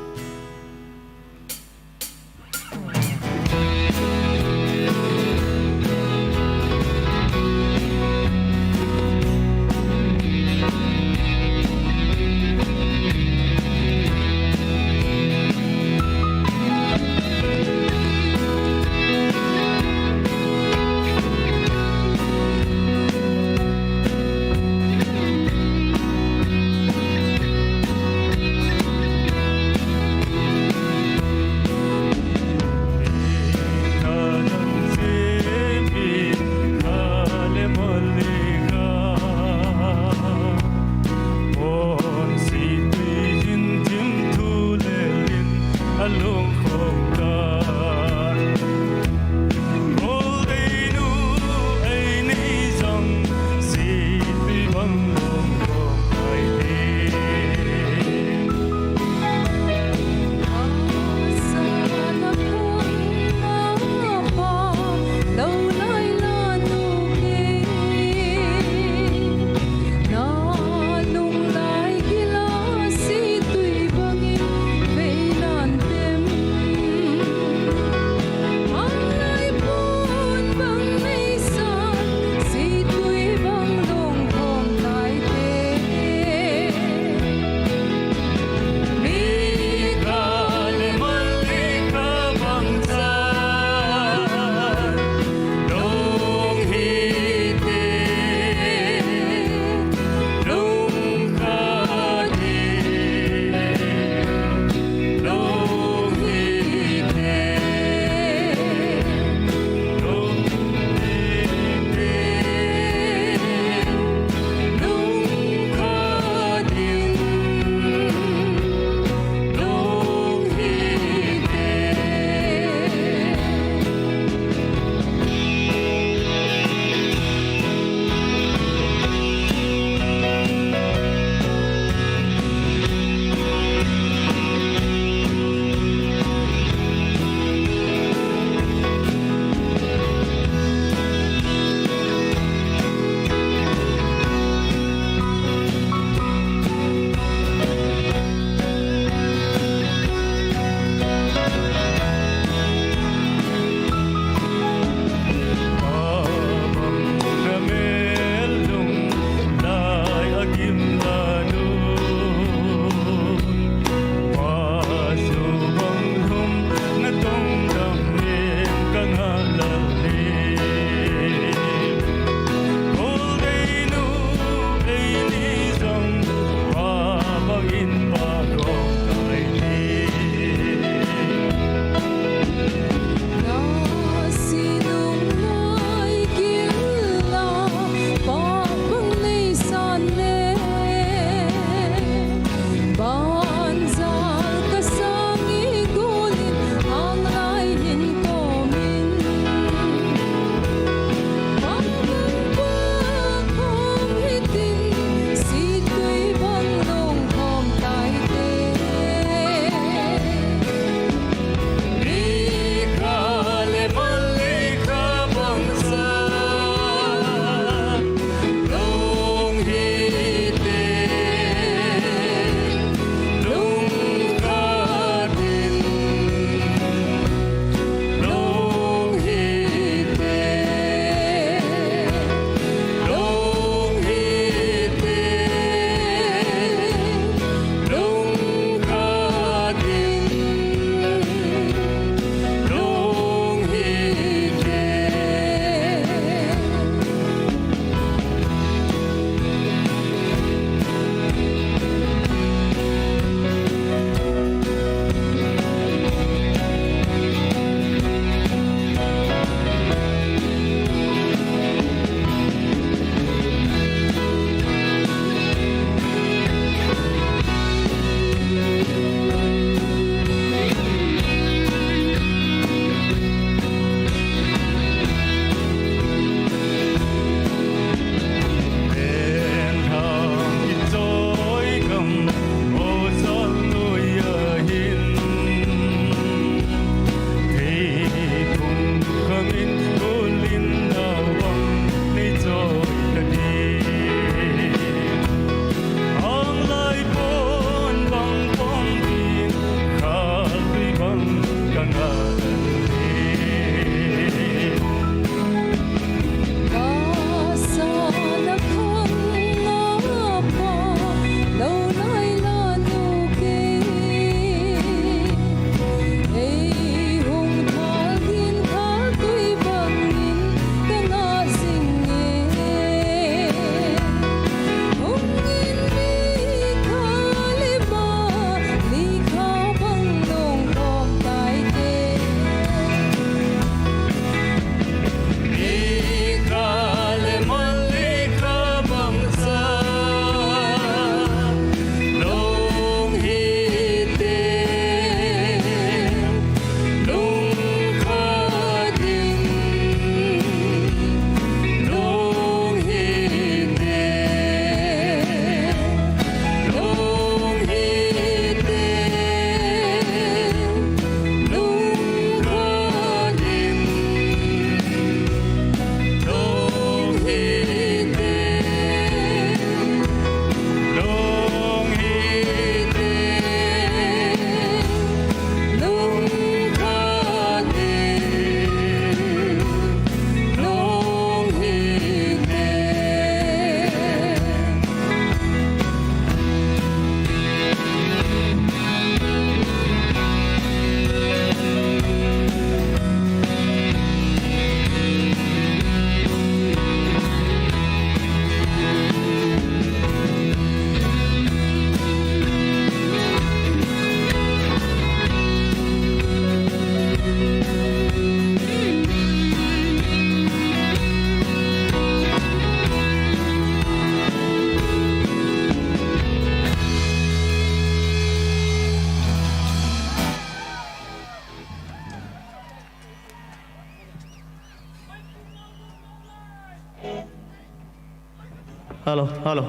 Hello, hello.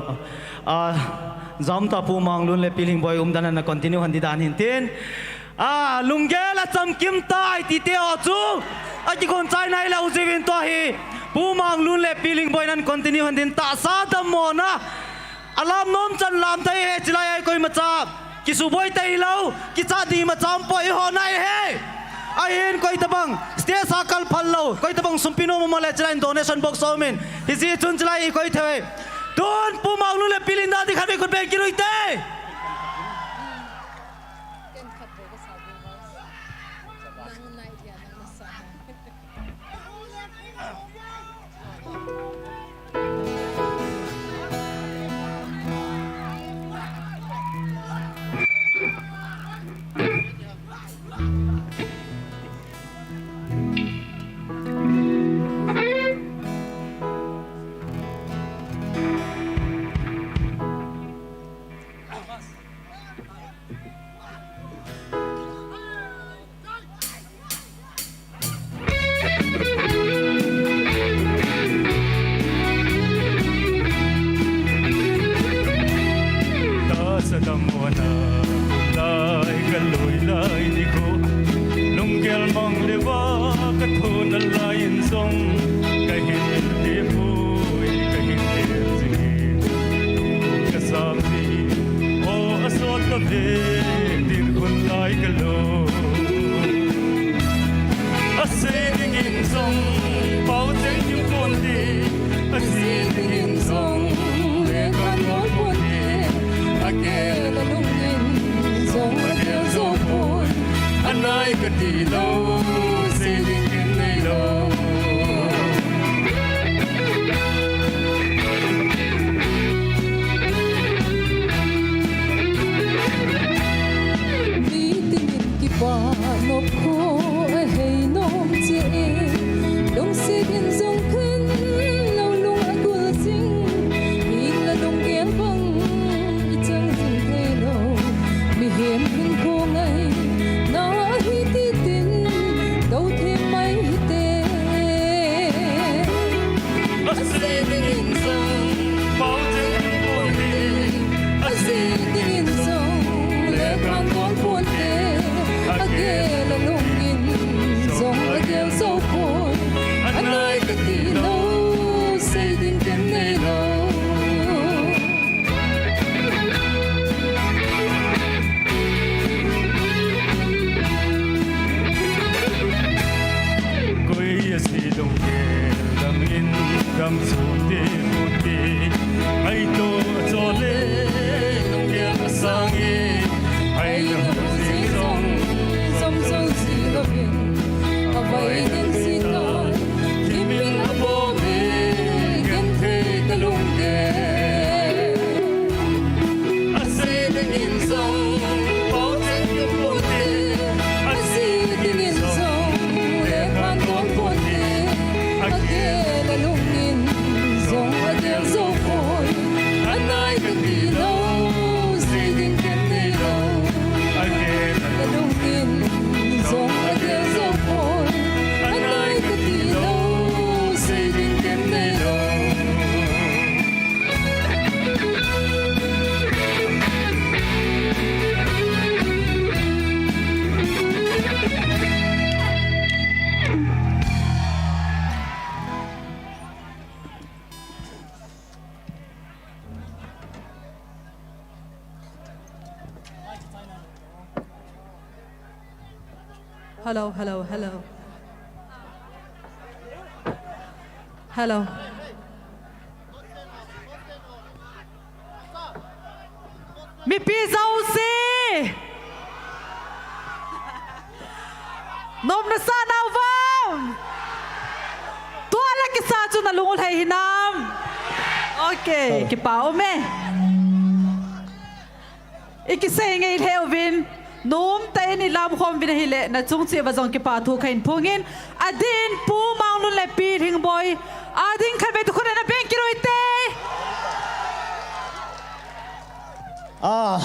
Ah, jam ta Pu Manglun le Pi Lhingboi umdan ana continue hon ding dan hin tin. Ah, lunggel a chamkim tai ti te ho chu. A kikon chai nai lou jiuvin tua hi. Pu Manglun le Pi Lhingboi nan continue hon ding, tahsa dammona. Alam nom chan lam thei e, chilai a koimacha kisuboi thei lou, kichat ding imacha umpoi, iho nai e. Ahin koi tabang stage a kal phal lou, koi tabang sumpi nom um le chilai in donation box a um in. Hijeh chun chilai i koi thei e. Tun Pu Manglun le Pi Lhingboi ding khat vei khut beng kit u hite. Tahsa dammona lai kalui lai nikho, lunggel mang le va kathon lai in jong kahin ti pui, kahin ti jing. Kasam ti o asot kave, tin khun lai kalou. Asei dingin jong pau cheng kim ponte, asei dingin jong lekha bol ponte, agel alungin jong agel jou pon, anai kati lou, sei ding ken neilou. Meeting in kipa nop kho ahei nom cheh, lungset in jong khen lou lung agul jing, hinla lunggel bang ichang jing theilou, mihem hinkho ngaina ahi titin, dou them mai hite. Asei dingin jong pau cheng kim ponte, asei dingin jong lekha bol ponte, agel alungin jong agel jou pon, anai kati lou, sei ding ken neilou. Koi asei dong ke, dam in dam sung te mu te, ai to chole, dong ke asang e, ai na hu si jong, jom jong si lo in, avai ding si ta, kim in abo me, ken thei ta lung ke. Asei dingin jong pau cheng kim ponte, asei dingin jong lekha bol ponte, agel alungin jong agel jou poi, anai kati lou, sei ding ken neilou. Agel alungin jong agel jou poi, anai kati lou, sei ding ken neilou. Hello, hello, hello. Hello. Mipi jouse. Nom nasa nau vem? Tua le kisa chu nalung u lhai hinam? Okay, kipa um e. I kisei ngei lheh uvin, nom tah in i lam khom uvin ahile, na chung cheh uva jong kipa thu kahin phong in, adin Pu Manglun le Pi Lhingboi, adin khatvei tu khut ana beng kit u hite. Ah,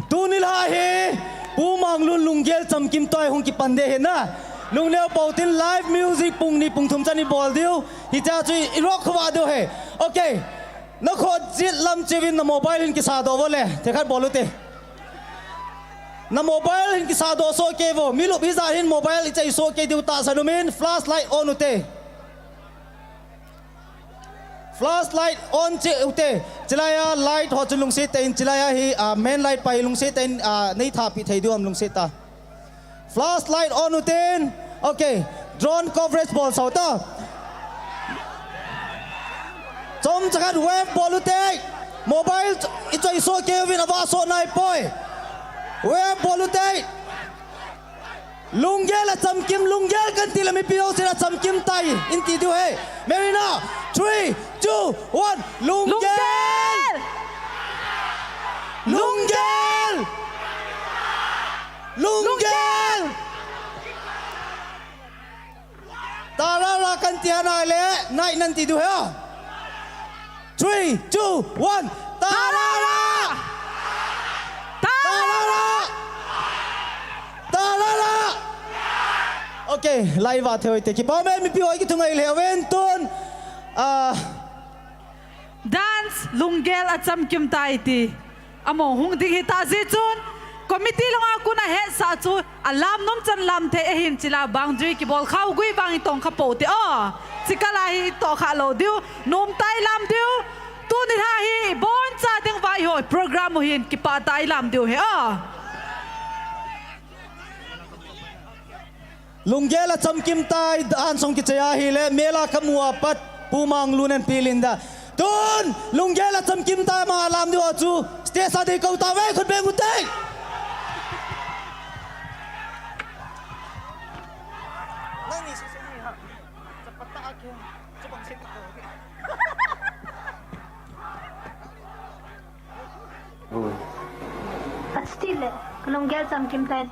tuni lah hi, Pu Manglun lunggel chamkim toh hung kipan ding ahi na. Lungneo pou tin live music pung ni pung thum chan i bol diu, hiche chu i rock khovah diu ahi. Okay. Nakhut jet lam cheuvin na mobile hin kisadoh vo le, thekhat bol ute. Na mobile hin kisadoh soh kei vo, milup hijat hin mobile ichai soh kei diu tahsan umin, flashlight on ute. Flashlight on cheh ute. Chilai a light ho chun lungset tah in, chilai a hi, ah, main light pa hi lungset tah in, ah, nei thapi thei diu ham lungset tah. Flashlight on uten. Okay. Drone coverage bol sau ta. Chomchakhat wave bol ute. Mobile ichoi soh kei uvin, ava soh nai poi. Wave bol ute. Lunggel a chamkim, lunggel kan ti le mipi ho sina chamkim tai in ti diu ahi. Marina, three, two, one. Lunggel! Lunggel! Lunggel! Lunggel! Tarara kan ti ana le, nai nan ti diu ahi. Three, two, one. Tarara! Tarara! Tarara! Okay, live a thei ute. Kipa ume, mipi ho kithungai lheh uvin tun. Ah. Dance, lunggel a chamkim tai ti. Amaho hung ding hita jeh chun, committee langa kon a hetsah chu, alam nom chan lam thei ahin chila boundary kibol khau gui vang itong kha pou te o. Chikala hi itoh kha lou diu, nom tai lam diu. Tuni lha hi, ibon cha ding uva eiho program u hin kipah tah a ilam diu ahi o. Lunggel a chamkim tai, dan song kichai ahile, mel a kamu a pat, Pu Manglun and Pi Linda. Tun, lunggel a chamkim tai ama lam diu a chu, stage a dei kou tauve, khut beng ute. Asti le, kalunggel chamkim tai.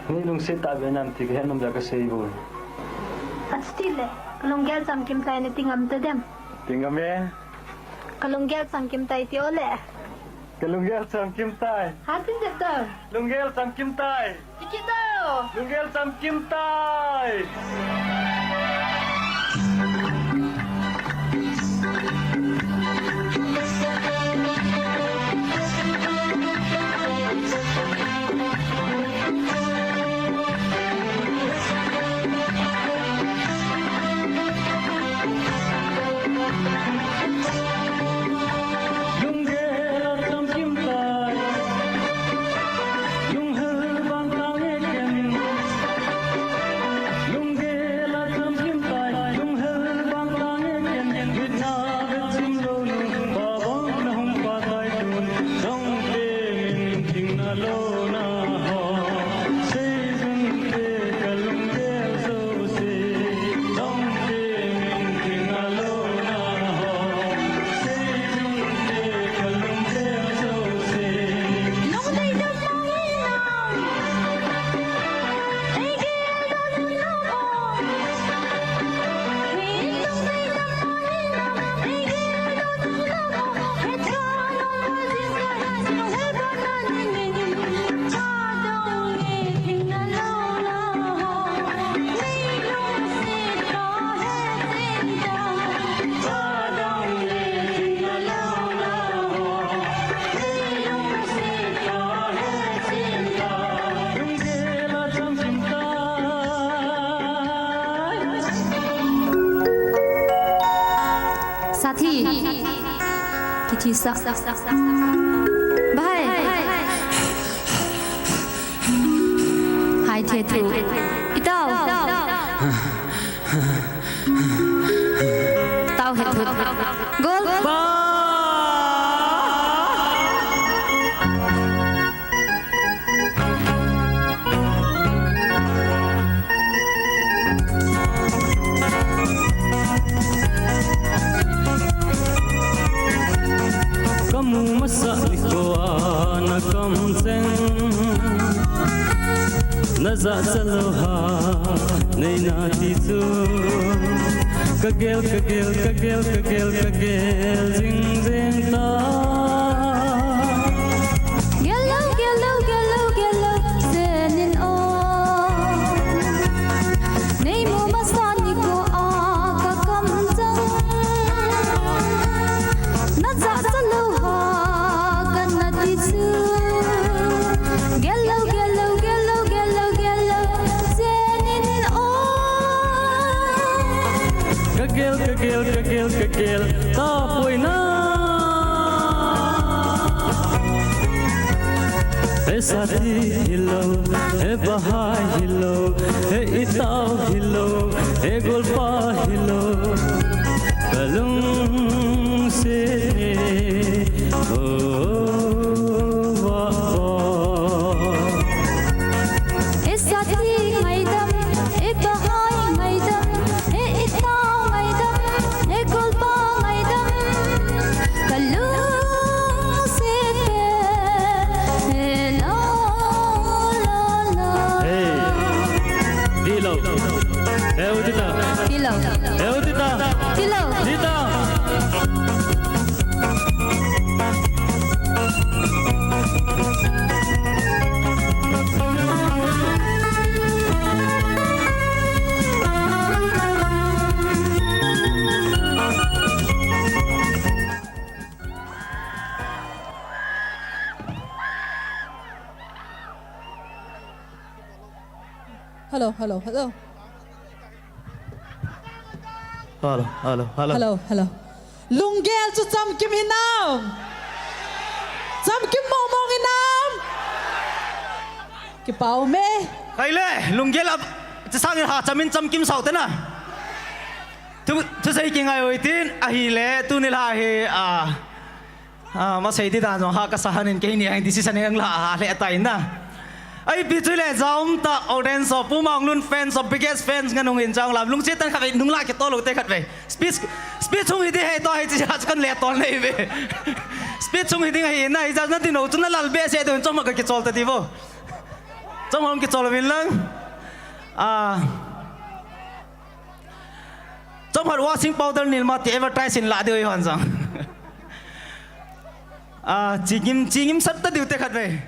Nei lungset tah ve nam ti kahet nom jeh a kasei bou. Asti le, kalunggel chamkim tai, nei ti ngam tadem? Ti ngam e. Kalunggel chamkim tai ti o le. Kalunggel chamkim tai. Hatin de to. Lunggel chamkim tai. Tiki to. Lunggel chamkim tai. Sathi. Kithi sa. Bhai. Hai the thu. Itao. Tao he thu. Gol. Ba. Kamu masa nikho a na kamcheng, na jachat lou ha nei nati chu. Kagel, kagel, kagel, kagel, kagel jing jing ta. Gel lou, gel lou, gel lou, gel lou, senin o. Tapoina. He sati hilou, he bahai hilou, he itao hilou, he golpa hilou. Kalungset ne, oh, wa, wa. He sati ngaidam, he bahai ngaidam, he itao ngaidam, he golpa ngaidam. Kalungset ne, he la, la, la. Hey, dilo. He u dita. Dilo. He u dita. Dilo. Dita. Hello, hello, hello. Hello, hello, hello. Hello, hello. Lunggel chu chamkim hinam? Chamkim mong mong hinam? Kipa ume. Kaile, lunggel a, chu sangin ha chamin chamkim sao tena. Thu, thusei kingai oi tin, ahile, tuni la hi, a, a, masei di dan jong ha kasa hanin keini a hin decision in la a le tai na. Ipi chu le, jaum ta audience ho, Pu Manglun fans ho, biggest fans nga nung in jong lam. Lungset tah in khatvei nung la kitol u te khatvei. Speech, speech hung hi ding ahi, tua hi chi a chu kan le tol nei ve. Speech hung hi ding ahi na, hijeh a na ti nou chu na lal behseh diu, chomkhat ka kichol ta ti vo. Chomkhat hung kichol uvin lang. A, chomkhat washing powder nilma ti advertise in la diu ahi hon jong. A, chingim, chingim sat ta diu te khatvei.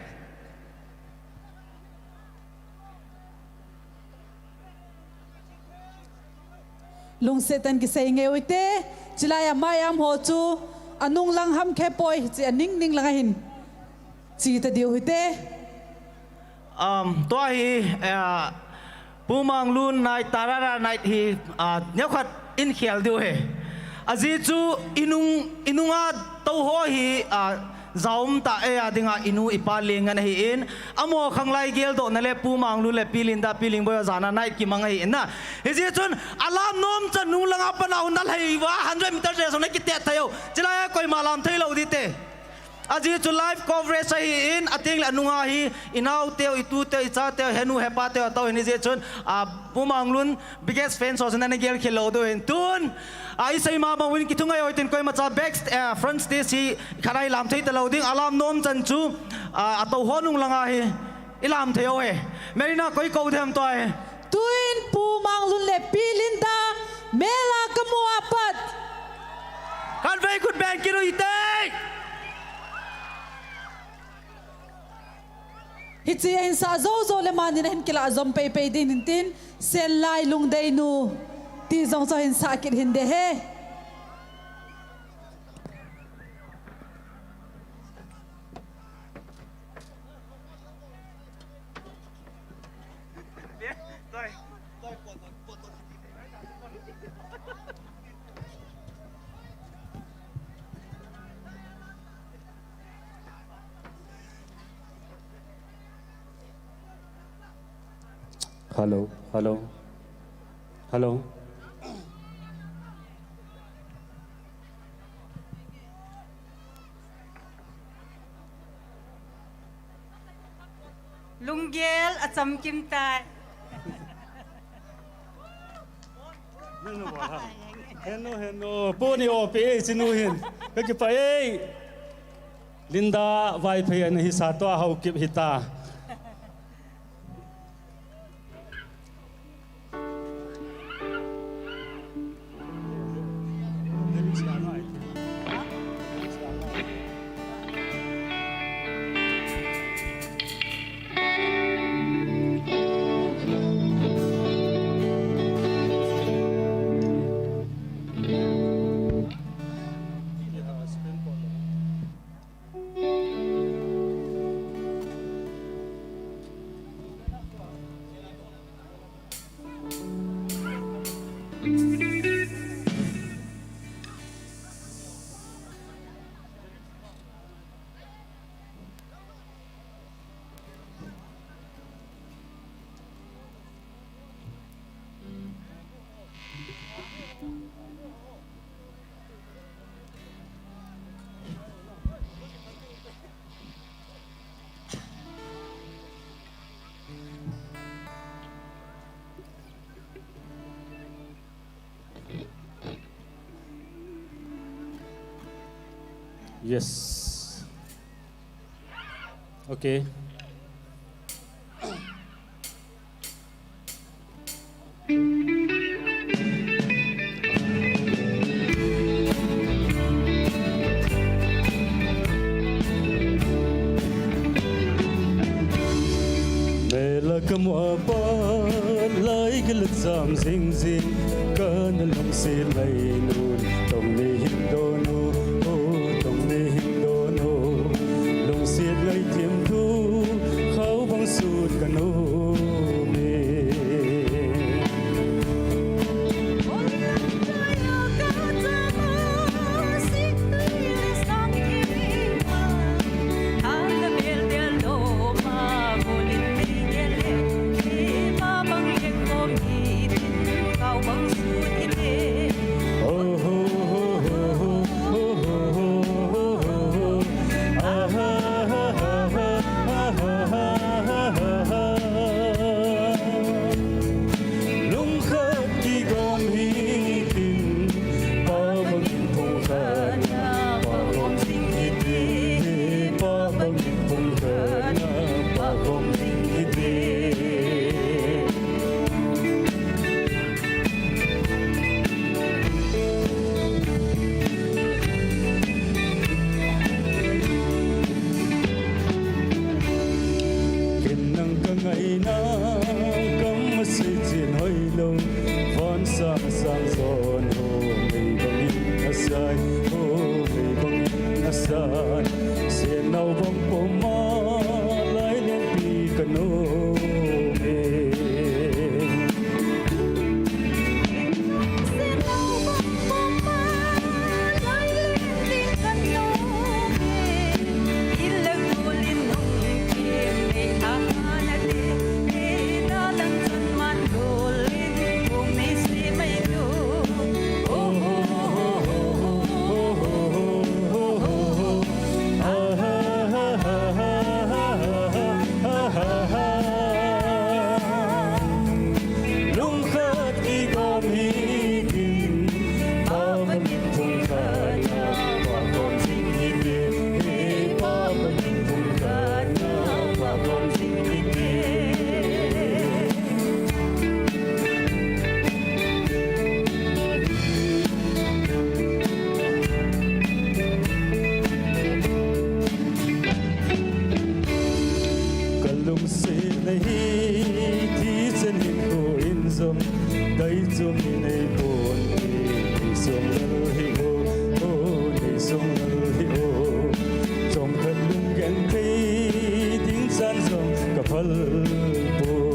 Lungset tah in kisei nge u hite, chulai a maiam ho chu anung lang ham khe poi, chi aning ning lang ahin chi ta diu hite. Um, tua hi, eh, Pu Manglun night, Tarara night hi, ah, neokhat in khel diu ahi. Ajeh chu inung, inung a tou ho hi, ah, jaum ta e a dinga inu ipa lengan ahin, amaho khanglai geldohna le Pu Manglun le Pi Linda, Pi Lingboi ho jana night kimang ahin na. Hijeh chun alam nom chan nung langa pat a hung na lhai uva hundred meter race hung na kitet thei u. Chulai a koima lam thei lou ding te. Ajeh chu live coverage ahin, ateng le anunga hi, inao teu, itu teu, icha teu, henu hepa teu, atou hin hijeh chun, a, Pu Manglun biggest fans ho chun ana gel khel lou diu hin tun. A, isei ma bang uvin kithungai oi tin koima cha back, eh, front stage hi khanai lam thei ta lou ding, alam nom chan chu, a, atou ho nung langa hi. I lam thei u ahi. Merina koi kou them tua hi. Tuin Pu Manglun le Pi Linda mel a kamu a pat. Khatvei khut beng kit u hite. Hiche a hin sah jou jou le manin ahin kila jom pei pei ding in tin, Senlai Lungdeinu ti jong chu ahin sah kit hinte. Hello, hello, hello. Lunggel achamkim tai. Henu, henu. Puni opi ei chinu hin. Kakipah ei. Linda Vaiphei ana hisa tua Haokip hita. Yes. Okay. Mela kamu apat lai kala cham jing jing, kana lungset lai nun, tong ni hin don u, o, tong ni hin don u, lungset lai thim thu, khao bang sut kanu me. Lungkhat kigom hitin, pa bangin phung khat na, pa khom jing hitin, pa bangin phung khat na, pa khom jing hitin. Ken nang kangaina, kamasei chin hoilou, van sang sang jon ho, mei bangin asai, ho, mei bangin asai. Sen nau bang poma, lai lenpi kanu me. Lungkhat kigom hitin, pa bangin phung khat na, pa khom jing hitin, pa bangin phung khat na, pa khom jing hitin. Kalungset na hi, thi chan hinkho in jong, dai chom in nei pon, nei song lal hi o, o, nei song lal hi o. Chomkhat lunggenthei ding chan jong kaphal pon.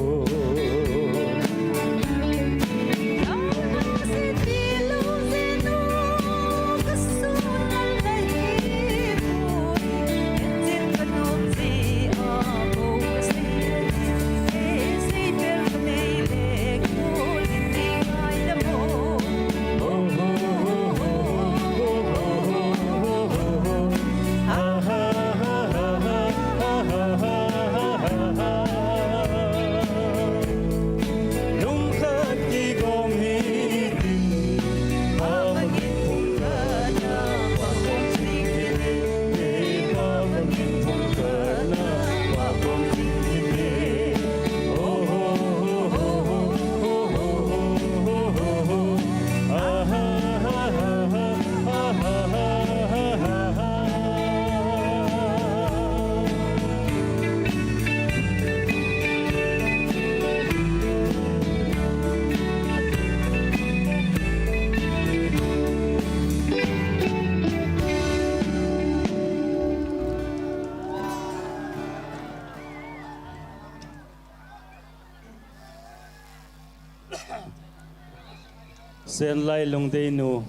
Senlai Lungdeinu.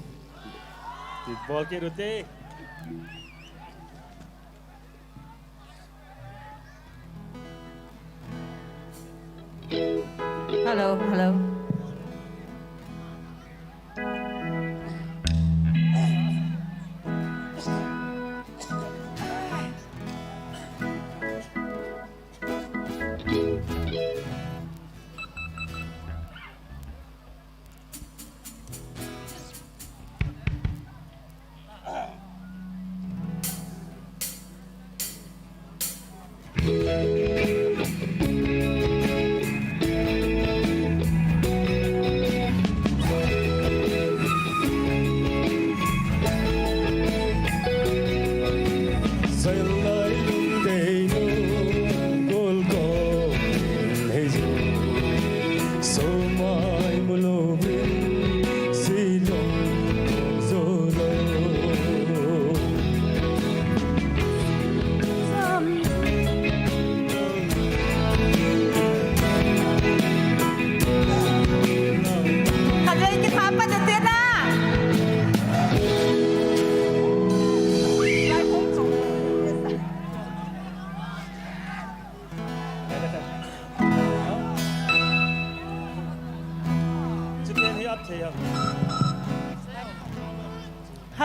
Bol kit ute. Hello, hello.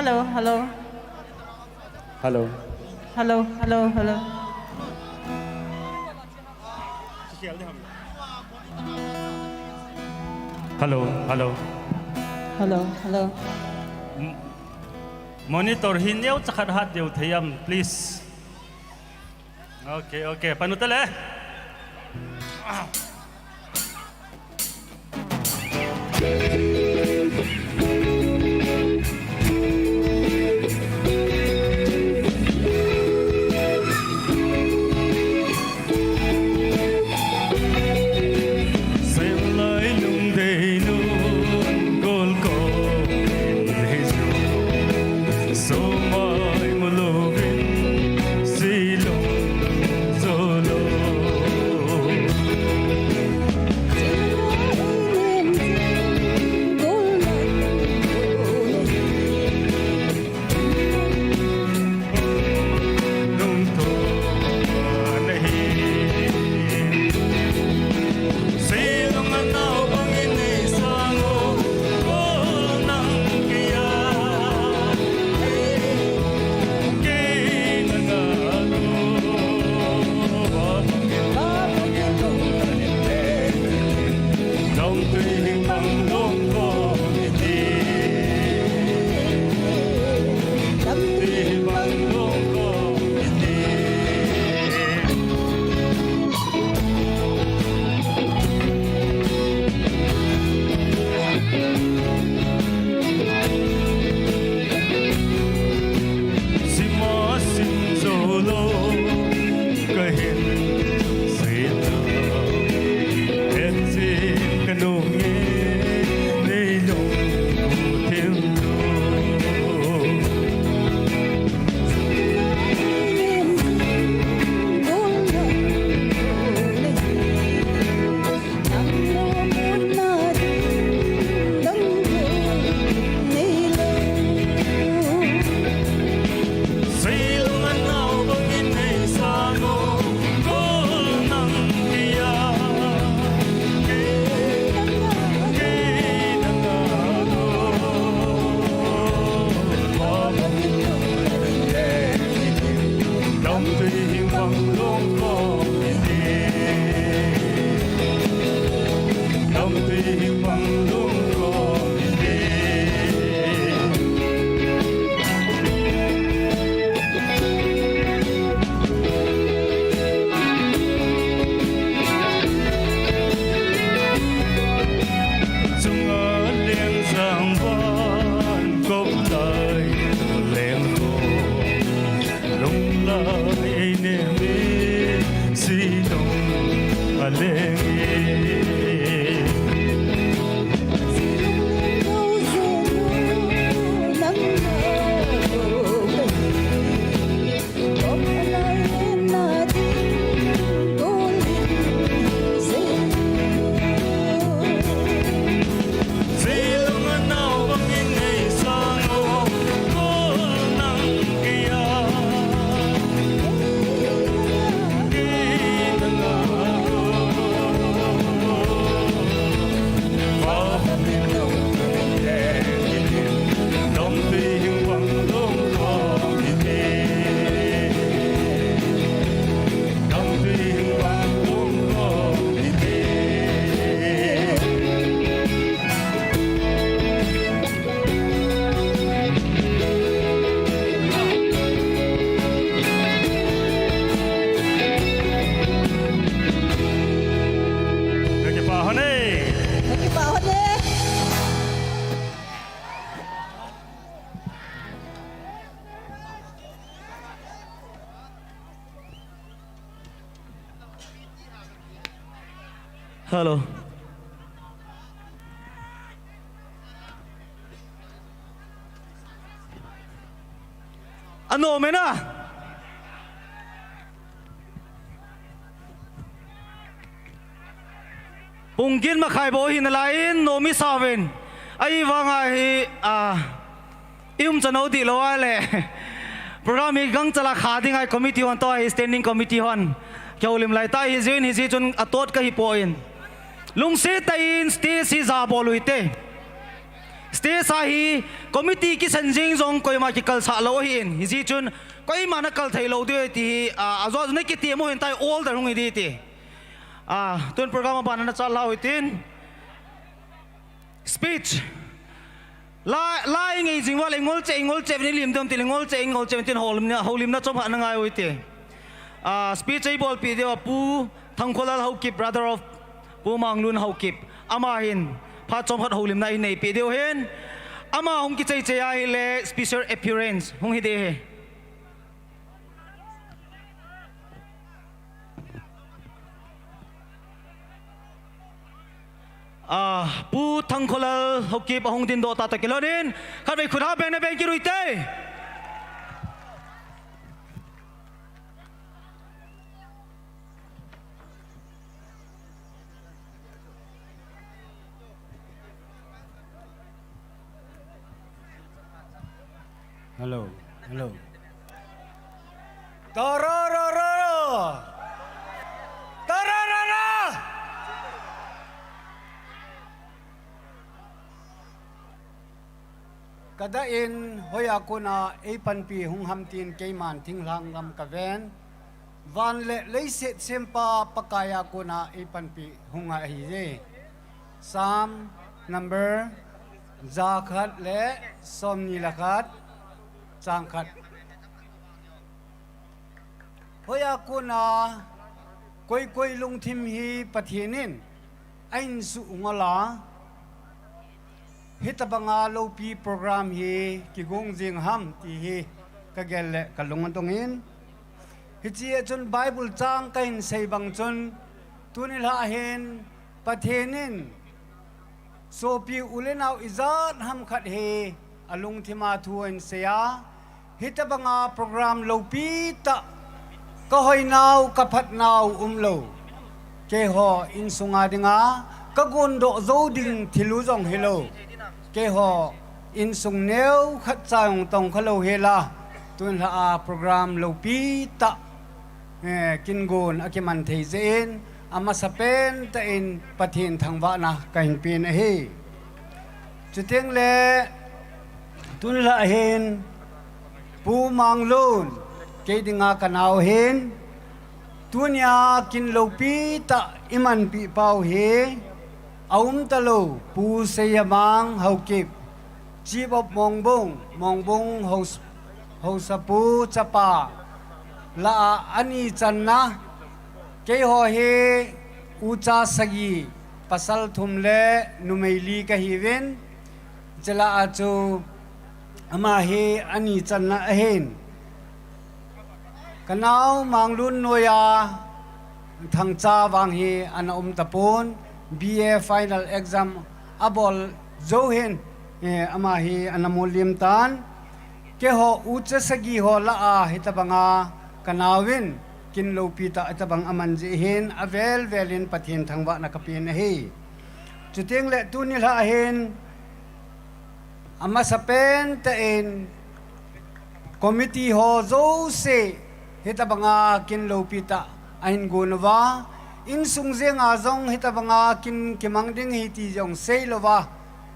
Hello, hello. Hello. Hello, hello, hello. Hello, hello. Hello, hello. M-, monitor hi neocha khat hat diu thei am, please. Okay, okay. Panu tale. Hello. Ano mena. Pung get makhai bou hi nalai in, nom isa uvin. Ahivanga hi, ah, i umchan u dihlou a le. Program hi gangchal a kha ding ahi committee hon toh ahi standing committee hon. Kihoulim lai tah ahi jeh in hijeh chun atot kahi poi. Lungset tah in stage hi jabol u hite. Stage a hi committee kisan jing jong koima kikalsah lou ahin, hijeh chun koima nakal thei lou diu ti hi, a, ajo ajo na kitem u hin tai, order hung hi di ti. A, tun program abana nachal lhau hitin. Speech. La, la i ngei jing uva le ngol che, ngol che, ni lim dom ti le ngol che, ngol che, tin houlimna, houlimna chomkhat na ngai u hite. A, speech ei bolpeh diu a Pu Thangkholal Haokip, brother of Pu Manglun Haokip. Ama hin phat chomkhat houlimna ei neipeh diu hin. Ama hung kichai chai ahile special appearance hung hi ding ahi. A, Pu Thangkholal Haokip ahung dingdoh tah tah kilhonin, khatvei khut ha beng na beng kit u hite. Hello, hello. Tararara! Tararara! Kadah in hoiya kona eipanpi hung ham tin keiman thinglhang lam kaven. Van le leiset sempa Pakaiya kona eipanpi hung ahije. Psalm number jakhat le somni le khat, chang khat. Hoiya kona koi koi lungthim hi Pathen in ahin suhngol a, hitabanga loupi program hi kigong jing ham ti hi kagel le kalung adong in. Hiche a chun Bible chang kahin sei bang chun, tuni lha hin Pathen in sopi u le nao ijat ham khat hi alungthim a thu ahin sei a, hitabanga program loupi tah, kahoinau kaphatnau umlou, keiho insunga dinga kagondoh jou ding thil u jong hilou, keiho insung neo khatcha jong tongkha lou hela, tun lha a program loupi tah, eh, kin gon akiman thei jeh in, amasapen tah in Pathen thangvahna kahin pen ahi. Chuteng le tun lha hin Pu Manglun, kei dinga kanao hin, tunia kin loupi tah imanpeh pau hi, aumtalou Pu Seiyamang Haokip, Chief of Mongbung, Mongbung Haos-, Haosapu chapa lah a ani channa, keiho hi ucha sagi, pasal thum le numei li kahiuvin, chule achu ama hi ani channa ahin. Kanao Manglun noiya Thangcha vang hi ana um tapon, B A final exam abol jou hin, eh, ama hi ana molem tan. Keiho ucha sagi ho lah a hitabanga kanaovin kin loupi tah hitabang aman jeh hin avel vel in Pathen thangvahna kapen ahi. Chuteng le tuni lha hin amasapen tah in committee ho jouse hitabanga kin loupi tah ahin gon uva, insung jenga jong hitabanga kin kimang ding ahi ti jong seilouva,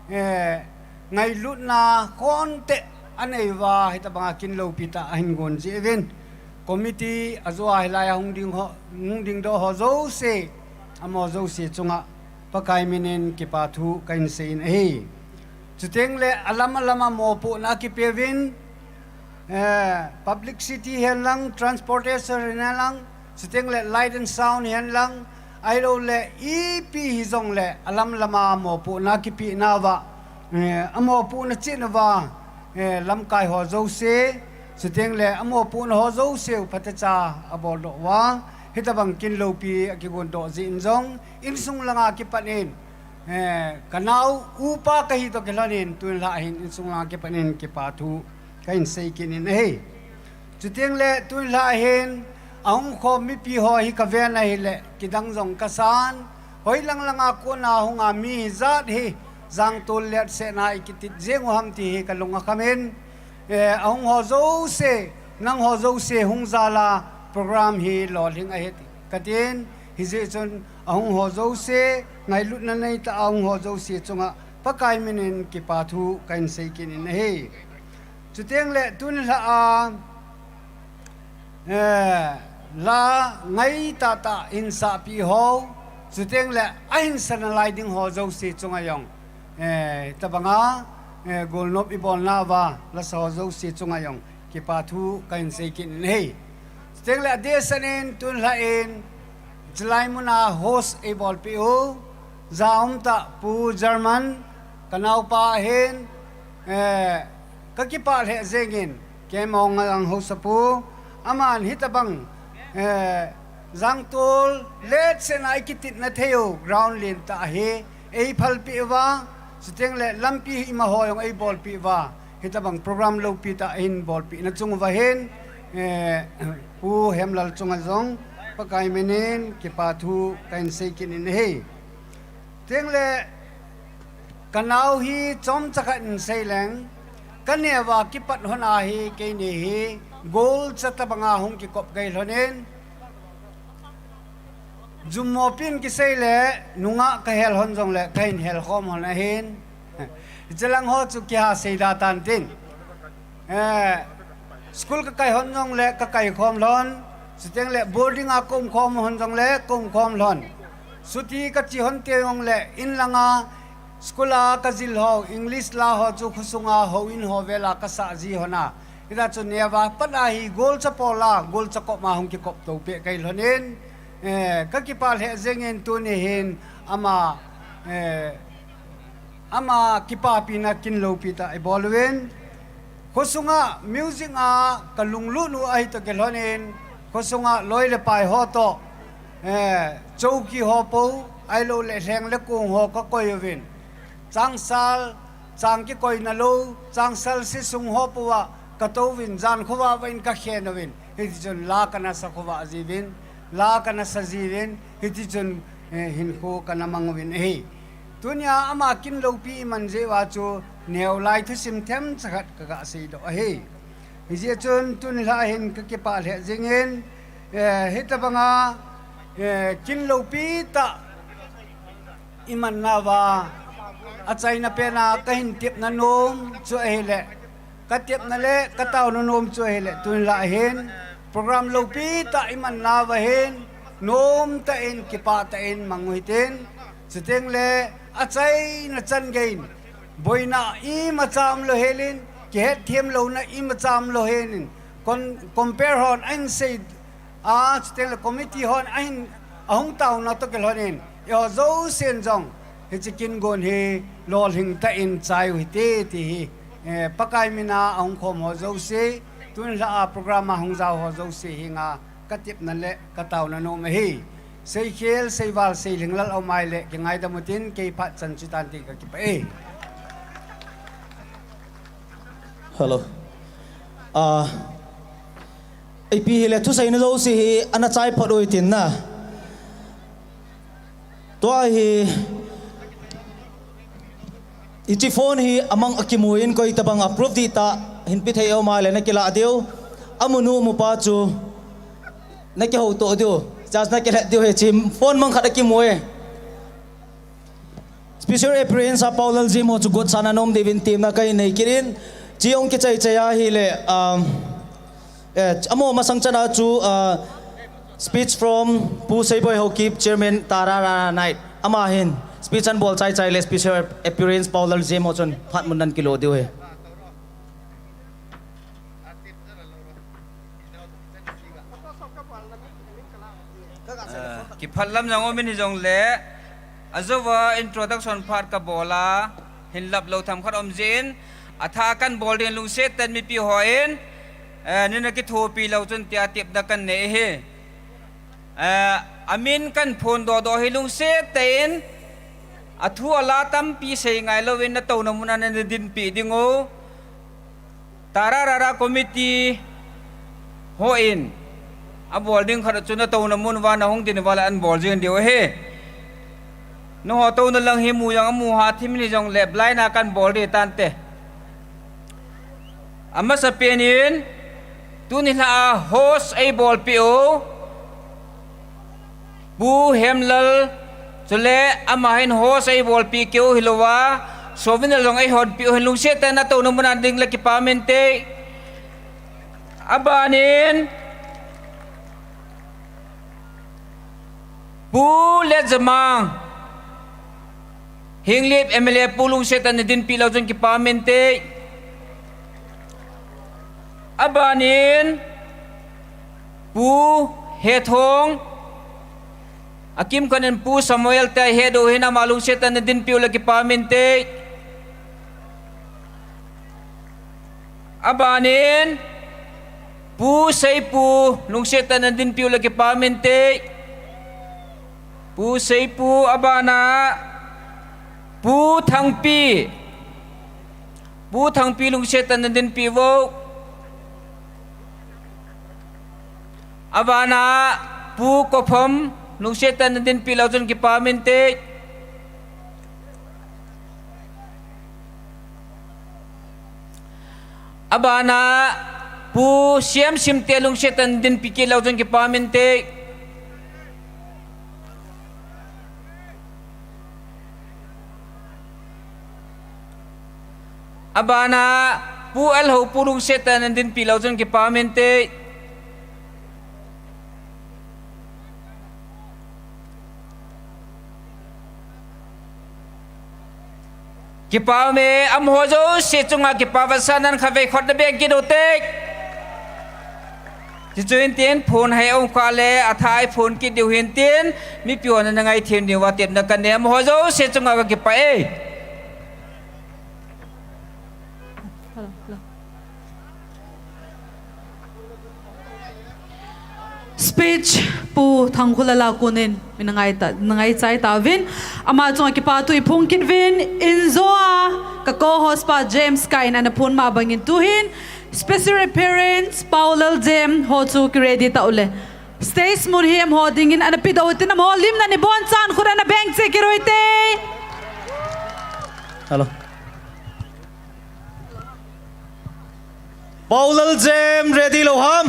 eh, ngailutna khonte anei uva, hitabanga kin loupi tah ahin gon jeh uvin, committee ajoa hilai a hung ding ho, hung dingdoh ho jouse, amaho jouse chunga Pakai minin kipa thu kahin sei in ahi. Chuteng le alam alam a mopohna akipeuvin, eh, publicity hen lang, transportation hen lang, chuteng le light and sound hen lang, ahilou le ipi hijong le alam lam a mopohna kipeh nauva, eh, amopohna cheh nauva, eh, lamkai ho jouse, chuteng le amopohna ho jouse u phatecha aboldoh uva, hitabang kin loupi akigondoh jeh in jong, insung langa kipat in, eh, kanao upa kahi toh kilhon in, tun lha hin insung langa kipat in kipa thu kahin sei kit in ahi. Chuteng le tun lha hin ahung khom mipi ho hi kaven ahile, kidang jong kasan, hoilang langa kona hunga mi hijat hi, jangtol letsehna ikitit jeng u ham ti hi kalung akham in, eh, ahung ho jouse, nangho jouse hung jal a program hi lolhing ahi ti katin, hijeh chun ahung ho jouse, ngailutna neitah a hung ho jouse chunga Pakai minin kipa thu kahin sei kit in ahi. Chuteng le tuni lha a, eh, la ngai tata in sahpi ho, chuteng le ahin sa nalai ding ho jouse chunga jong, eh, tabanga, eh, golnop i bolna uva lasa ho jouse chunga jong kipa thu kahin sei kit in ahi. Chuteng le adeh sanin tuni lha in chulai muna host eibolpeh u, ja umtah Pu German, ka naopa ahin, eh, ka kipah lheh jengin, keima hung a jang haosapu, aman hitabang, eh, jangtol letsehna i kititna thei u ground lentah hi eiphalpeh uva, chuteng le lampi ima ho jong eibolpeh uva, hitabang program loupi tah ahin bolpeh na chung uva hin, eh, Pu Hemlal chunga jong Pakai minin kipa thu kahin sei kit in ahi. Chuteng le ka nao hi chomcha khat in sei leng, ka neo a kipat lhon a hi keini hi golcha tabanga hung kikop kahi lhonin, jummopi in kisei le nungah ka hel lhon jongle kahin hel khom lhon ahin. Hiche lang ho chu kiha sei da tan tin. Eh, school ka kai lhon jongle ka kai khom lhon. Chuteng le boarding a ka um khom lhon jongle ka um khom lhon. Chuti ka che lhon teng jongle in langa school a ka jil ho, English la ho chu khosunga houin ho vel a ka sah ji lhon a. Hita chu neo a pat a hi golcha pol a, golcha kop a hung kikop to peh kahi lhonin, eh, ka kipah lheh jengin tuni hin ama, eh, ama kipapina kin loupi tah eibol uvin. Khosunga music a ka lunglut u ahi toh kilhonin, khosunga loi le pai ho toh, eh, chouki ho pou, ahilou le lheng le kong ho ka koi uvin. Changsal, chang kikoina lou, changsal sesung ho pou a ka tou uvin, jan khovah vah in ka khen uvin. Hiti chun la ka na sa khovah jiuvin, la ka na sa jiuvin, hiti chun, eh, hinkho ka na mang uvin ahi. Tunia ama kin loupi i man jeh uva chu neo lai thusim themcha khat ka ga seidoh ahi. Hijeh chun tuni lha hin ka kipah lheh jengin, eh, hitabanga, eh, kin loupi tah i manna uva achaina pen a ka hin tepna nom chu ahile, ka tepna le ka taona nom chu ahile, tuni lha hin program loupi tah i manna uva hin nomtah in, kipah tah in mang u hitin, chuteng le achaina chan geiyin boina imacha umlou helin, kihetthem louna imacha umlou helin, con-, compere hon ahin sei a, chuteng le committee hon ahin, ahung taona toh kilhonin, eiho jousen jong hiche kin gon hi lolhing tah in chai u hite ti hi, eh, Pakai mina ahung khom ho jouse, tuni lha a program a hung jao ho jouse henga ka tepna le ka taona nom ahi. Seikhel, seival, seilhinglal aum a ahile kingaidam utin, kei phat chan chu tan tin ka kipah e. Hello. Ah, ipi hile thuseina jouse hi ana chai phot u hitin na. Tua hi, hiche phone hi amang akimu in koi tabang approve dih tah hin pe thei aum a le na kilah diu. Amu nu amu pa chu na kihoutoh diu. Charge na kilet diu hi, hiche phone mang khat akimu e. Special appearance a Paulal Jim ho chu gotsan a nom diuvin temna kahin nei kit in, hiche hung kichai chai ahile, um, eh, amaho masang chan a chu, uh, speech from Pu Seiboi Haokip, Chairman Tarara Night. Ama hin speech ahin bol chai chai le special appearance Paulal Jim ho chun phat mun nan kilo diu ahi. Ah, kiphat lam jong um in hijongle, ajouva introduction phat ka bol a, hin lap lou themkhat um jin, athah a kan bol ding lungset tah in mipi hon, eh, nei na kithopi lou chun tia tepna kan nei ahi. Eh, amin kan phondoh doh hi lungset tah in, athu ala tampi sei ngai louvin natouna mun a nei na dinpi ding u. Tarara committee hon abol ding khat chu natouna mun uva nahung ding uva le ahin bol jing diu ahi. Nangho touna lang hi mu jong amu ha thim in hijongle blind a kan bol ding tante. Amasapen in, tuni lha a host eibolpeh u Pu Hemlal, chule ama hin host eibolpeh keu hilouva, Sovinel jong eihonpeh u hin lungset tah in atouna muna ding le kipa umin te. Abanin Pu Letjamang, Henglep M L A Pu lungset tah in nadinpeh lou chun kipa umin te. Abanin Pu Hethong, akimkhat in Pu Samuel te ahedoh u hin ama lungset tah in nadinpeh u le kipa umin te. Abanin Pu Seipu lungset tah in nadinpeh u le kipa umin te. Pu Seipu, abana Pu Thangpi. Pu Thangpi lungset tah in nadinpeh uvo. Abana Pu Kophom lungset tah in nadinpeh lou chun kipa umin te. Abana Pu Siamsim te lungset tah in nadinpeh kit lou chun kipa umin te. Abana Pu Alhopu lungset tah in nadinpeh lou chun kipa umin te. Kipa ume, amaho jouse chunga kipa vetsahnan khatvei khut nabeng kit u te. Chuchu hintin phone hei um kah le athah a phone kit diu hintin, mipi hon ana ngaithem diuva tepna kanei, amaho jouse chunga kakipah e. Speech Pu Thangkhulal a konin mi nangaicha, nangaichai tauvin, ama chunga kipathu iphong kit uvin, injoa ka co-host pa James Kai in ana phon ma bangin tuhin special appearance Paulal Jem ho chu kiready tau le. Stage mun hi amaho dingin ana pedoh u hitin, amaho limna ni bonchan khut ana beng cheh kit u hite. Hello. Paulal Jem ready lou ham?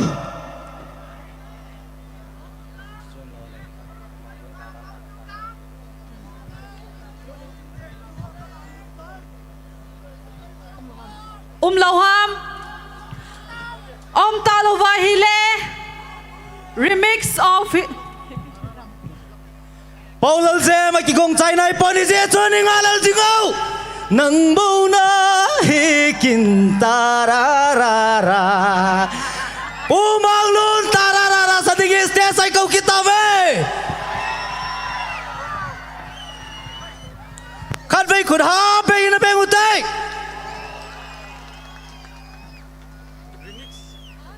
Um lou ham? Um talou va ahile remix of hi- Paulal Jem a kigong chai nai pon, hijeh chun i ngai lel jing u. Nang bou nahi kin ta ra ra ra. Pu Manglun ta ra ra ra sa dingin stage a i kou kit tauve. Khatvei khut ha beng in nabeng u te. Remix.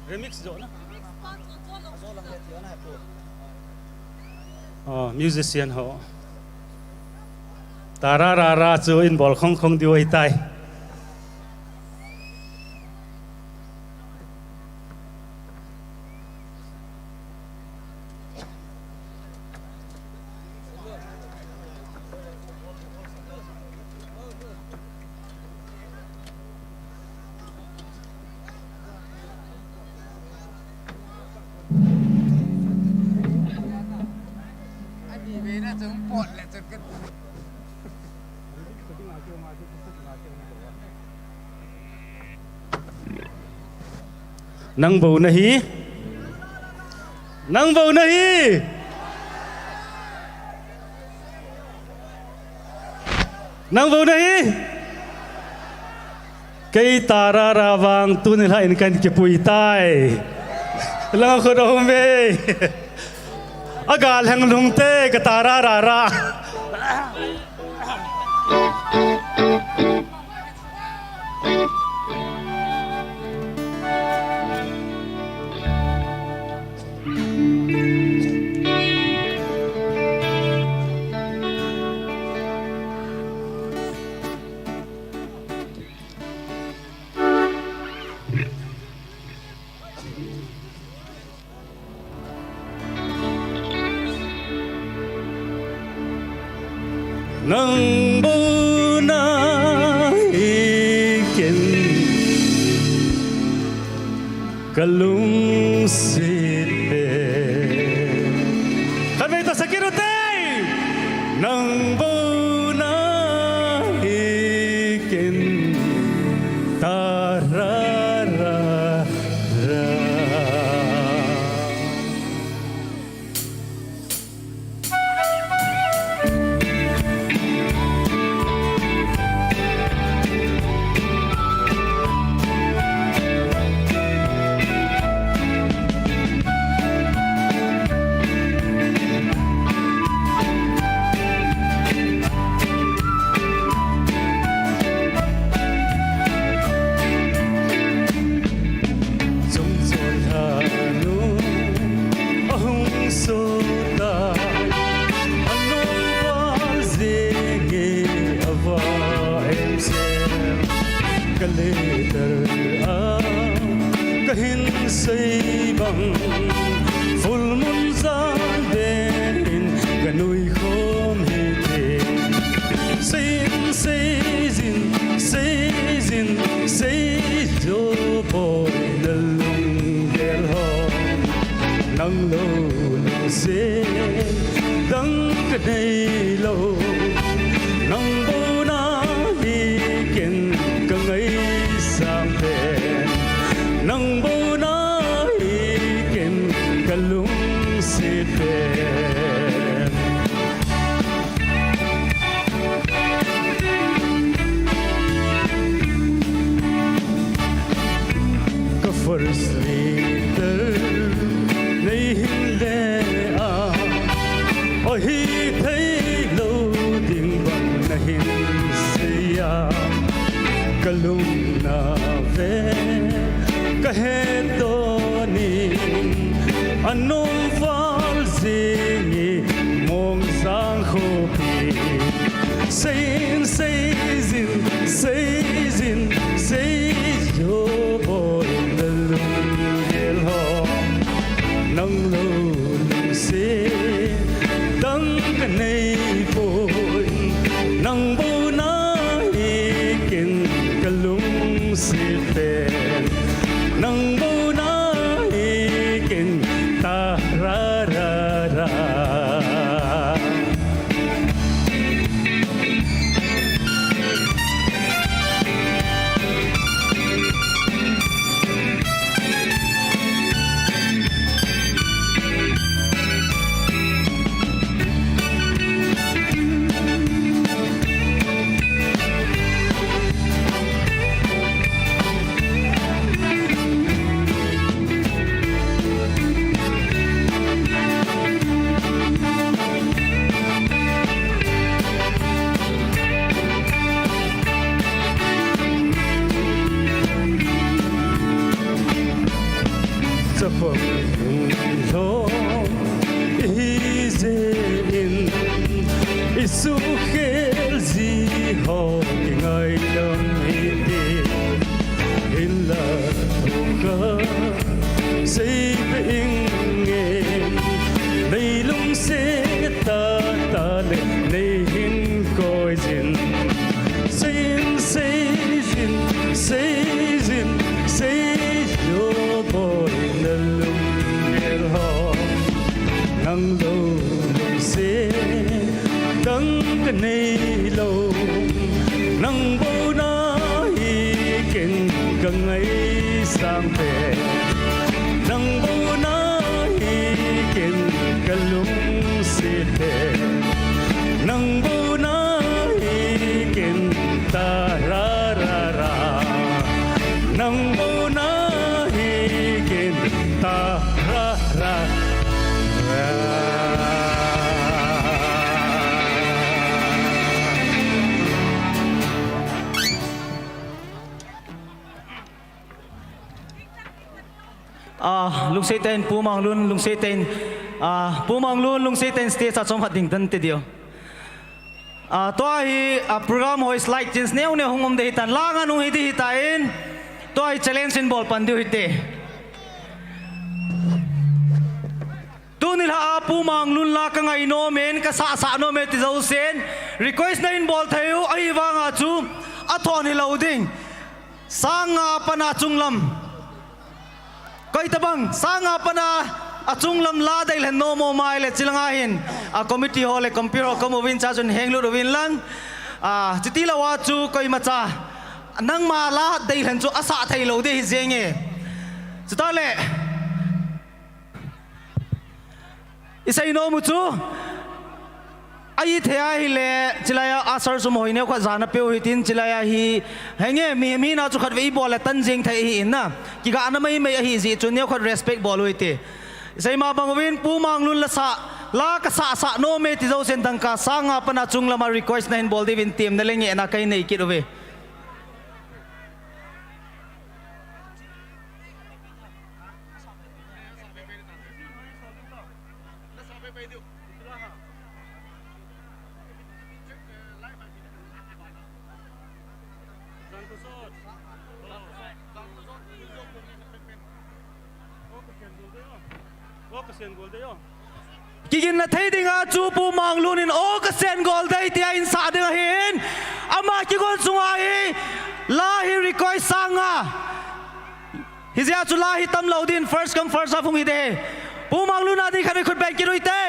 Remix jo na. Oh, musician ho. Ta ra ra ra chu in bol khong khong diu ahitai. Nang bou nahi. Nang bou nahi. Nang bou nahi. Kei ta ra ra vang tuni lha in kan kipui tai. Lang khut um ve. Aga lhang lung te ka ta ra ra ra. Nang bou nahi ken ka lungset pen. Khatvei ta sa kit u te. Nang bou nahi Sei bang, full moon jan den in ka nui khom hi te. Sei in, sei jin, sei jin, sei jo boi na lunggel ho. Nang lou lungset dang ka nei lou. Nang bou na hi ken ka ngaisang pen. Nang bou na hi ken ka lungset pen. Ka first letter nei hin le a, ahi thei lou ding bang na hin sei a, ka lung na ve ka het to ning, a nom val jing i mong sang khopi. Sei in, sei jin, sei jin, sei jo boi na lunggel ho. Nang lou lungset dang ka nei poi. Nang bou na hi ken ka lungset pen. Nang bou na hi ken ta ra ra ra. Chapang lung lhom ihi jeh in, i suhkhel ji ho kingaidam hite. Hinla thokha sei peh inge, nei lungset tah tah le nei hin koi jin. Sei in, sei jin, sei jin, sei jo boi na lunggel ho. Nang lou lungset dang ka nei lou. Nang bou na hi ken ka ngaisang pen. Nang bou na hi ken ka lungset pen. Nang bou na hi ken ta ra ra ra. Nang bou na hi ken ta ra ra ra. Ah, lungset tah in Pu Manglun, lungset tah in, ah, Pu Manglun, lungset tah in stage a chomkhat ding tan te diu. Ah, tua hi, ah, program hoi slide change neo neo hung um ding ahitan, la ngan hung hi ding ahitan, tua hi challenge in bol pan diu hite. Tuni lha a Pu Manglun la ka ngai nom in, ka sah sah nom e ti jousen request na hin bol thei u, ahivanga chu a thon hi lou ding. Sang nga a pat a chunglam. Koi tabang, sang nga a pat a, a chunglam la deilhen nom um ahile, chilanga hin, a committee ho le compere ho ka um uvin, cha chun henglut uvin lang. A, chiti lou a chu koimacha, nangma la deilhen chu a sah thei lou ding ahi jenge. Chutah le, i sei nom u chu, ahithei ahile, chilai a usher sum hoi neo khat jana peu hitin, chilai a hi, henge, mihem hina chu khatvei i bol le tan jeng thei ahi in na. Kigahna maimai ahi jeh chun neo khat respect bol u hite. I sei ma bang uvin, Pu Manglun la sah, la ka sah sah nom e ti jousen dangka sang nga a pat a chunglam a request na hin bol diuvin temna le ngehna ka hin nei kit uve. Kiginna thei dinga chu Pu Manglun in O Kasengol Dei tia einsah ding ahin, ama kigon sunga hi la hi request sanga, hijeh a chu la hi tamlou din, first come first serve hung hi ding ahi. Pu Manglun a ding khat khut beng kit uvin te.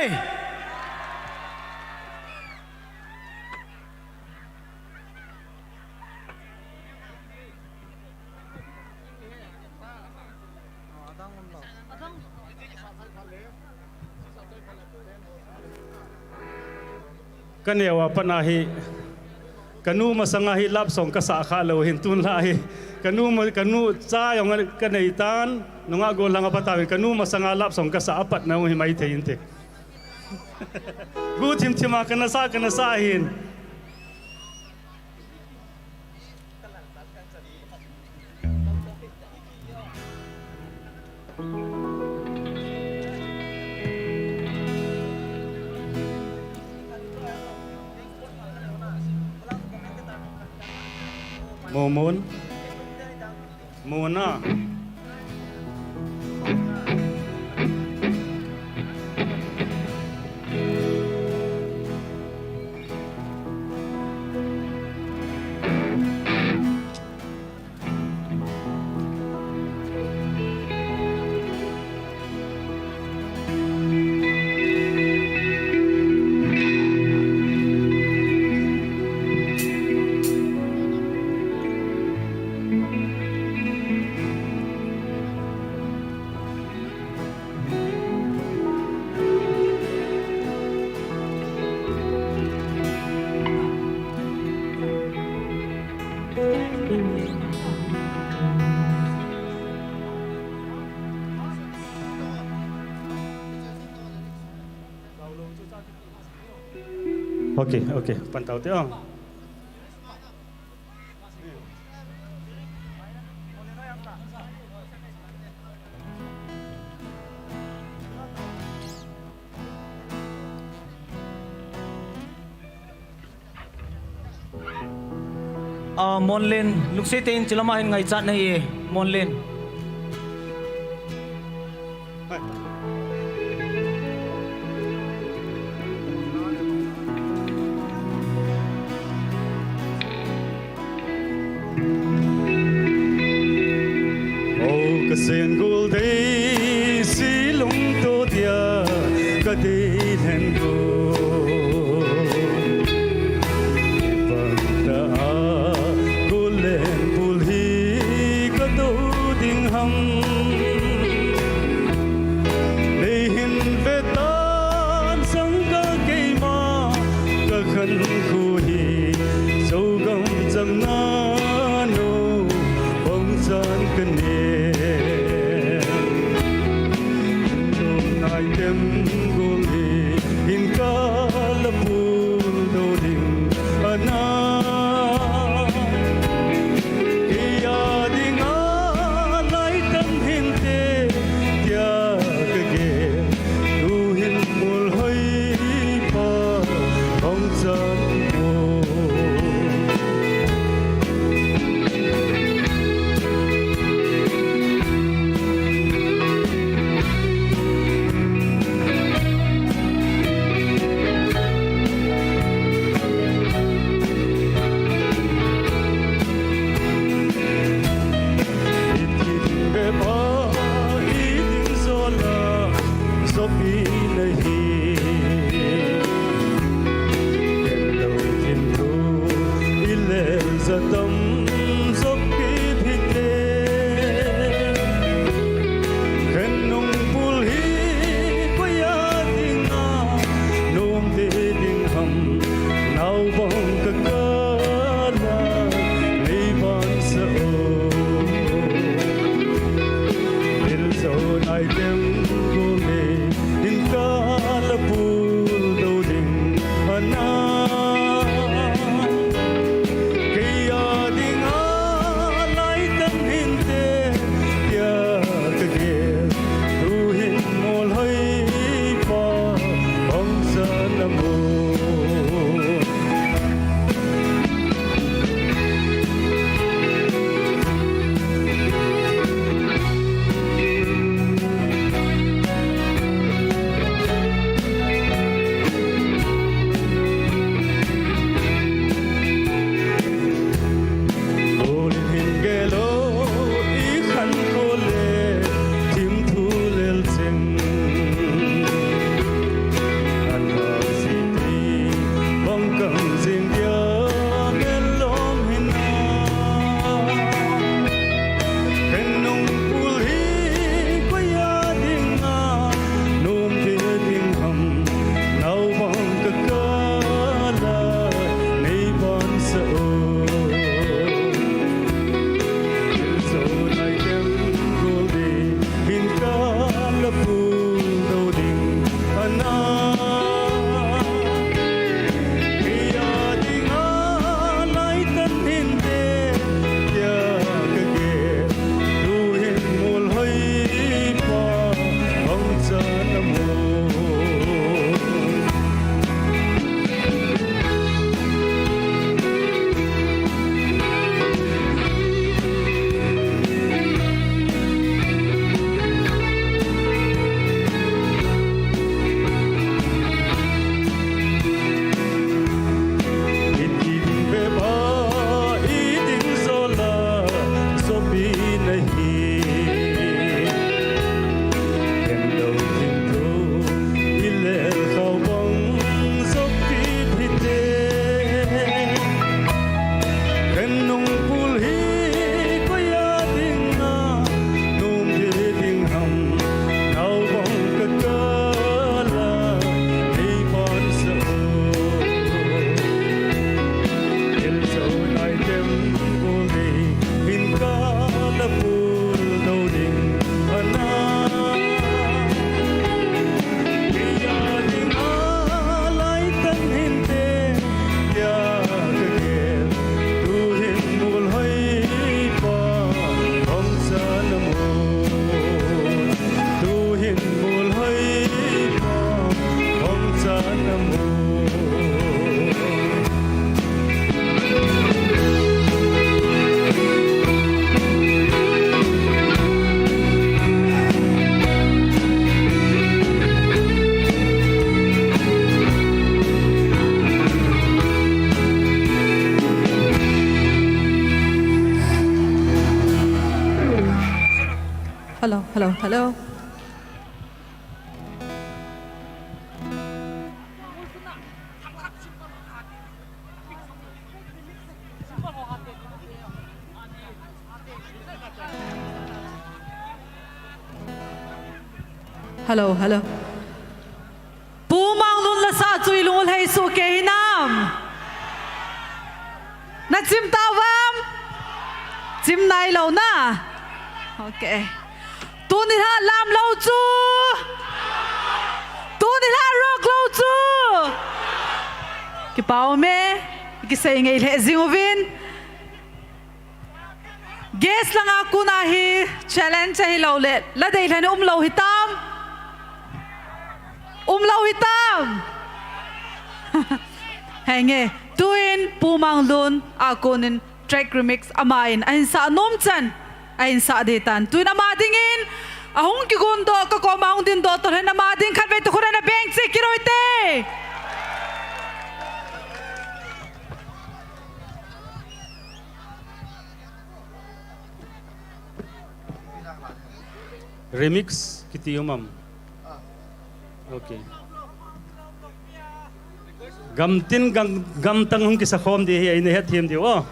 Ka neo a pat na hi, ka nu masanga hi love song ka sah kha lou hin, tun lha hi ka nu ma-, ka nu cha jong ka nei tan, nungah gollhang a pat a hin ka nu masanga love song ka sah a pat na hi mai thei inte. Gu thim thim a ka na sa, ka na sa hin. Momon. Mona. Okay, okay, pan tau te, oh. Ah, Monlen, lungset in chulama hin ngaichat nahi e, Monlen. O Kasengol Dei, si lungto dia ka dei lhen ko. Bang ta a, Gollen bul hi ka do ding ham. Nei hin ve tan sang ka keima, ka khankho hi Zogam chang na nu bang chan ka ne. Naitem gol hi in ka la pul do ding ana. Kei a dinga naitem hinte tia ka gel. Tu hin mol hoi pa hong chan ko. Sopi nahi. Ken lo thim tu i lel za tam sopi phi te. Khen nung bul hi koi a dinga nom te ding ham. Nau bang ka kala nei ban sa o. Bil zo nai tem go le in Hello, hello. Hello, hello. Pu Manglun lasa chu i lung u lhai soh kei hinam? Na chim ta vam? Chim nai lou na? Okay. Tuni lha lam lou chu? Tuni lha rock lou chu? Kipa um e, kisei ngei lheh jing uvin. Guest langa kona hi challenge ahi lou le, la dei lheh um lou hitam? Um lou hitam? Henge, tuin Pu Manglun a konin track remix ama in ahin sah nom chan, ahin sah ding tan. Tuin ama dingin, ahung kigon doh, ka koma hung ding doh, toh lhen ama ding khatvei toh khut ana beng cheh kit uvin te. Remix kiti um am? Okay. Gamtin gam, gamtang hung kisa khom ding hi, eina hethem diu o.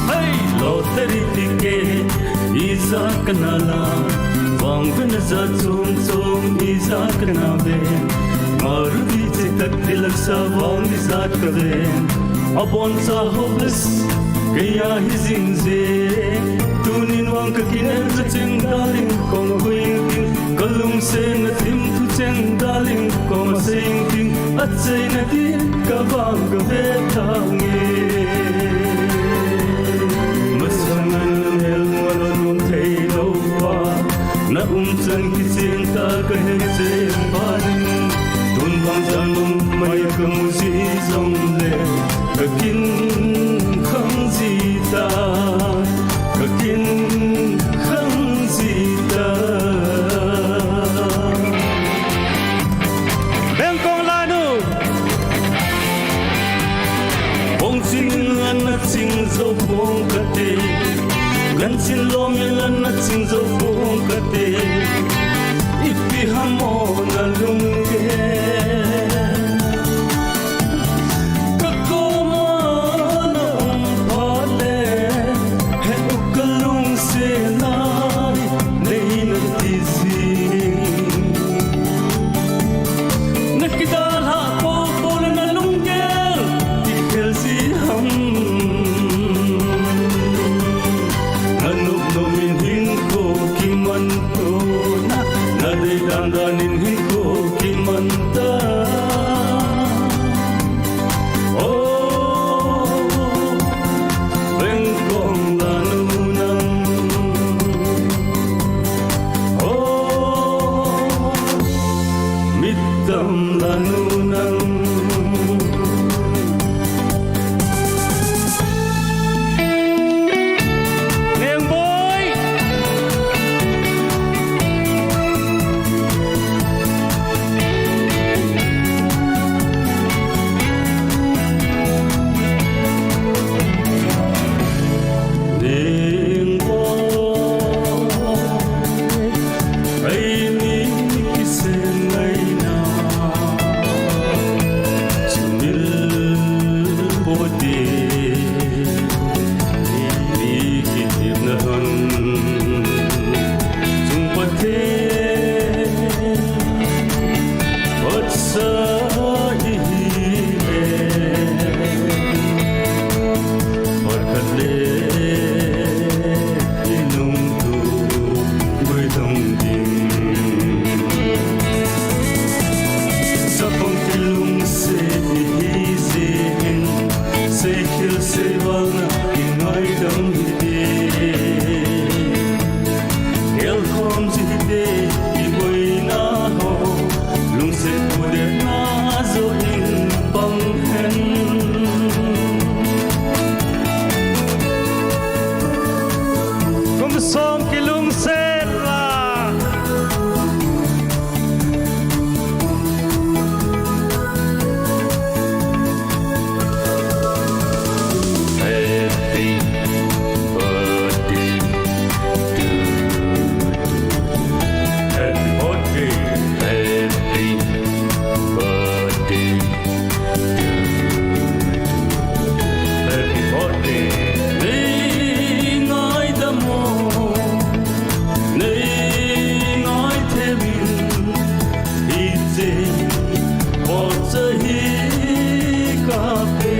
Hey, lottery ticket, ijat kana la, vang vena jat chom chom, ijat kana ve. Maruti Chetak Deluxe vang ijat kave. Aboncha hopeless, keiya hi jing je. Tunin vang ka kinem cha cheng darling, kong kuing ting. Ka lungset na thim thu cheng darling, kong sing ting. Achaina din ka vang ka ve tange. Masang an mel mo lo nung thei lo pa. Na um chan kichen ta ka he chen pa ding. Tun vang jan um mai ka mu ji jong le. Ka kin khang ji ta. Ka kin khang ji ta. Bengkong lanu. Bong ching in lan na ching jou bong kate. Gan chin lom in lan na ching jou bong kate. Ipi ham o na lunggel. Ka koma na um phat le. He u ka lungset na. Nei na ti jing. Na kidalha popo le na lunggel. Ti khel ji ham. Na nop nop in hinkho ki Song kilungset la. Happy birthday to you. Happy birthday. Happy birthday. Happy birthday. Nei ngaidam o, nei ngaithem in, hiche bocha hi kape.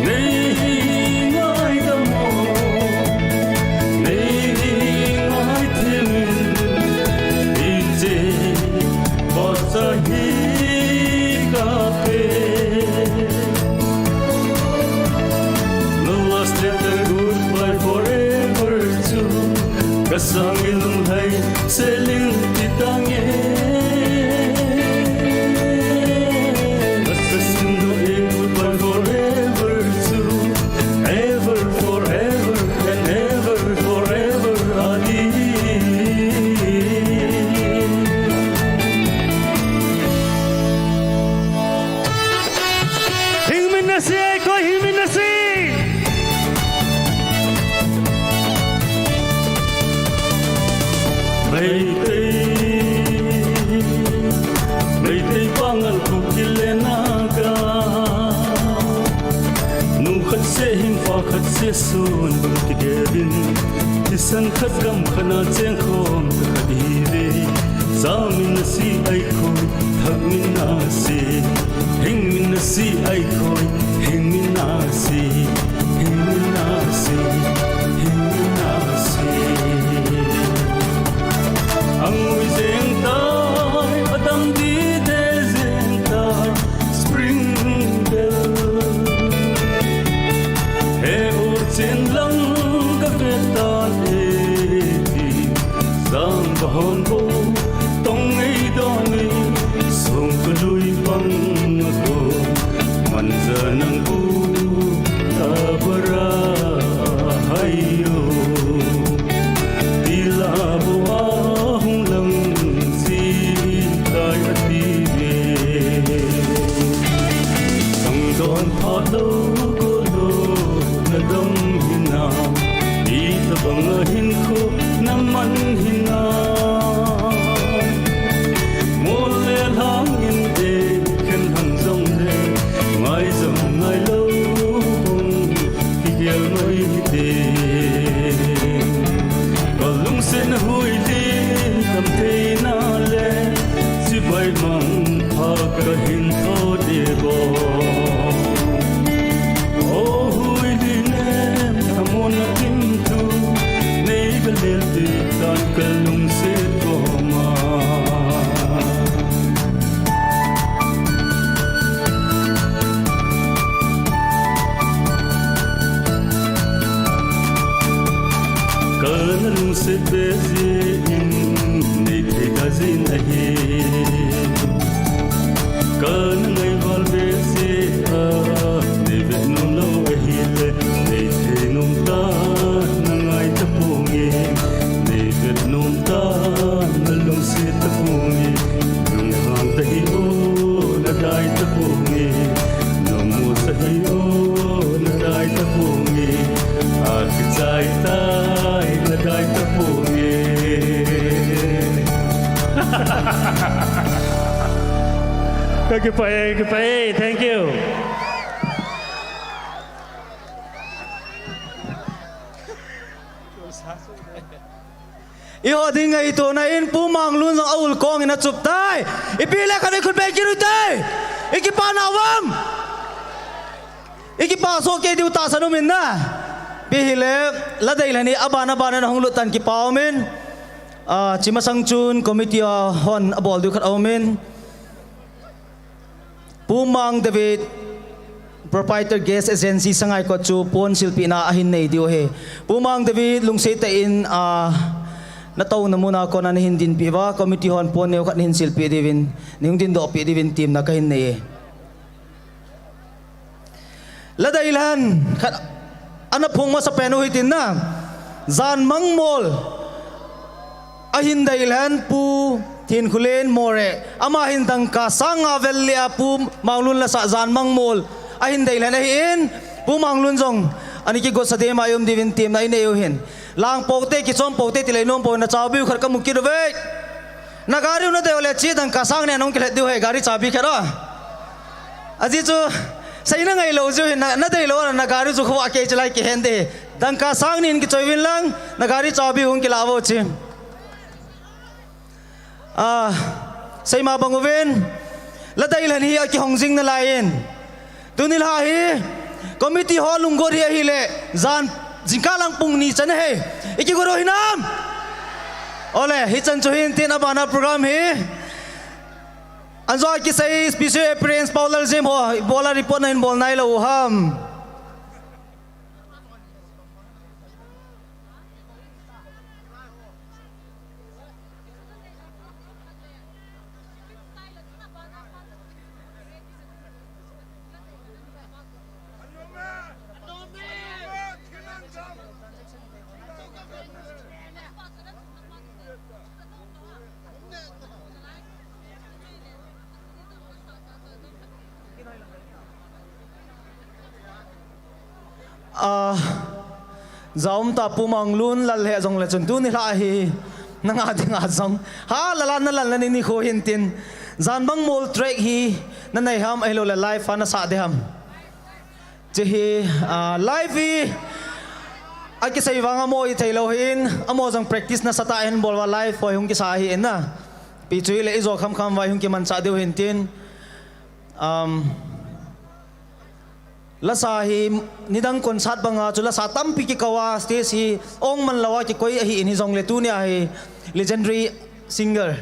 Nei ngaidam o, nei ngaithem in, hiche bocha hi kape. The last letter goodbye forever chu kasang ilung hai selin titange. Kasin do e goodbye forever chu ever, forever and ever, forever adi. Hingmin nasi, koi hingmin nasi. Meitei, Meitei Pangal Kuki le Naga. Nu khat seh hing, pa khat seh sun bul kidevin, thisan khat gam khat na cheng khom khat ive. Jamin nasi ai khoi, thakmin nasi, hingmin nasi ai khoi, hingmin nasi, hingmin nasi, hingmin nasi. Angui jeng tai, adam dide jeng tai, Spring Bell. He u chin lang ka ve tan e ti, sang bahon bo tong ei don e, song ka lui pang a ko, man ja nang bu ta bara hai yo. Tila bu a hung lang si tai ati ve. Sang don pha lo ko lo na dong hina. Ita bang a hin ko na man hina. Mol le lang in te khen han jong le. Ngai jong ngai lo bong. Kigel noi hite. Ka lungset na hui din tam thei na le, chibai mang pha ka hin tho de bo. O hui din em, a mon a kim tu, nei ka lel ti tan ka lungset ko ma. Kana lungset be jeh in, nei thei ta jin ahi. Kana ngaival be jeh a, nei vet nom lou ahile, nei thei nom ta na ngai ta ponge. Nei vet nom ta na lungset ta ponge. Lunghan ta hi o na dai ta ponge. Lungmol ta hi o na dai ta ponge. A kichai tai na dai ta ponge. Ka kipah e, kipah e. Thank you. Eiho ding ngaito na in Pu Manglun jong a ul kong in a chup tai. Ipi le khat i khut beng kit u tai. I kipah na um. I kipah soh kei diu tahsan um in na. Ipi hile, la dei le ni, aban aban a hung lut tan kipah um in. Ah, chi masang chun committee a hon a bol diu khat a um in. Pu Mang David Proprietor Gas Agency Sangaikot chu pon silpehna ahin nei diu ahi. Pu Mang David lungset tah in, ah, na touna mun a kon a na hin dinpi uva, committee hon pon neo khat na hin silpeh diuvin, na hung dindoh peh diuvin temna ka hin nei e. La dei le hen khat ana phong masa pen u hitin na. Jan Mangmol ahin dei lhen Pu Thinkhulen More, ama hin dangka sang nga vel le a Pu Manglun lasa Jan Mangmol ahin dei lhen ahin, Pu Manglun jong ani kigot sa dema um diuvin temna inei u hin. Lang pote, kichom pote, tilei nom po, na chaobi u khat kamu kit uve. Na gari u na dei u le chi dangka sang ni a nong kilhet diu he, gari chabi khat o. Ajeh chu, seina ngailou jeh u hin, na, na dei lou a, na gari chu khovah kei chelai kihen de. Dangka sang ni in kichoi uvin lang, na gari chabi hung kila vo chi. Ah, seima bang uvin, la dei lhen hi akihong jing nalai in. Tuni lha hi, committee ho lunggot hi ahile, jan jingkah lang pung ni chan hi. I kigot u hinam? Ole, hichan chu hin tin abana program hi. Anjo a kisei special appearance Paulal Jem ho, bola report na hin bol nailou u ham. Ah, jaum ta Pu Manglun lal he jong le chun tuni lha hi nanga dinga jong. Ha, lala na lal na ni ni kho hin tin. Jan Mangmol track hi na nei ham ahilou le live a na sa de ham. Chi hi, ah, live hi, akisei vang amo i thei lou hin, amo jong practice nasa tah hin bol uva live hoi hung kisa hi in na. Pi chu i le i jo kham kham uva hung kimanchah diu hin tin. Um, lasa hi, nidang concert banga chu lasa tampi kikou a, stage hi ong man lou a kikoi ahi in hi jong le tuni a hi legendary singer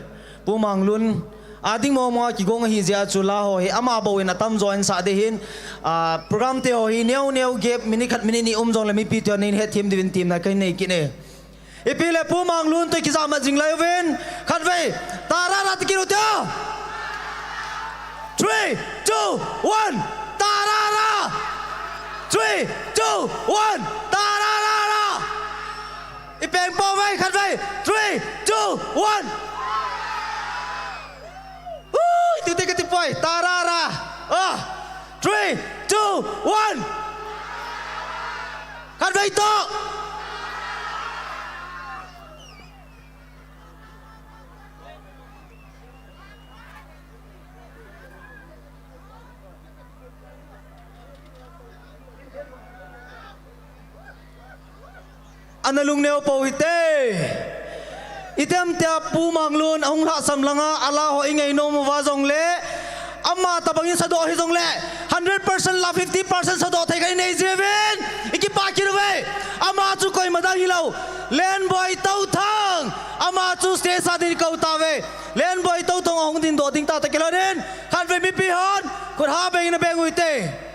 Pu Manglun a ding mong mong a kigong ahi jeh a chu la ho hi ama bou in atam jo in sa de hin, ah, program te ho hi neo neo gap minute khat minute ni um jong le mipi te ho nei het them diuvin temna kahin nei kit e. Ipi le Pu Manglun toh kijah mat jing lai uvin, khatvei, tarara ti kit u te. Three, two, one, tarara. Three, two, one, tarara. I peng po vei, khatvei. Three, two, one. Ui, tu te kati poi. Tarara. Ah. Three, two, one. Khatvei to. Ana lungneo pou hite. Item tia Pu Manglun ahung lhahsam langa ala ho i ngainom uva jong le, ama tabang in sadoh hi jong le, hundred percent la fifty percent sadoh thei kha i nei jiuvin, i kipah kit uve. Ama chu koima dang hilou, Lenboi Touthang. Ama chu stage a ding i kou tauve. Lenboi Touthang ahung ding doh ding tah tah kilhon in, khatvei mipi hon khut ha beng in a beng u hite.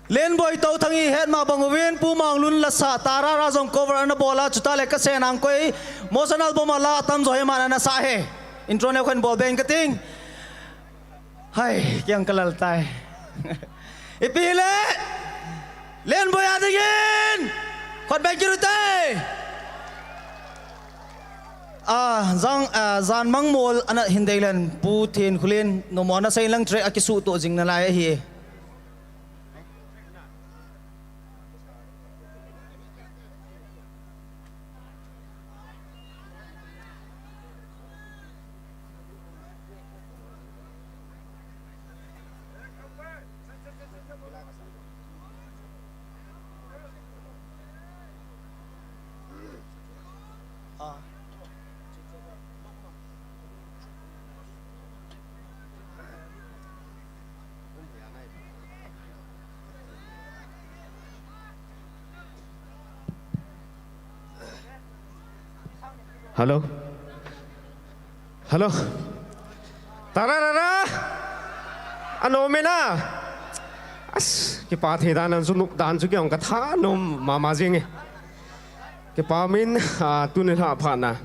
Lenboi Touthang i het ma bang uvin, Pu Manglun lasa Tarara jong cover ana bol a, chuta le Kasen Angkoi, Mosan album a la atam jo hi aman ana sa hi. Intro neo khat bol beng kating. Hai, kiang kalal tai. Ipi le, Lenboi a dingin, khut beng kit u te. Ah, jang, ah, Jan Mangmol ana hin dei lhen Pu Thinkhulen, nomo ana sei lang track akisuh to jing nalai ahi. Hello. Hello. Tararara. Ano mena. As, kipa thei dan an chu nup dan chu kiong ka thanom mama jing e. Kipa min, ah, tuni lha pha na.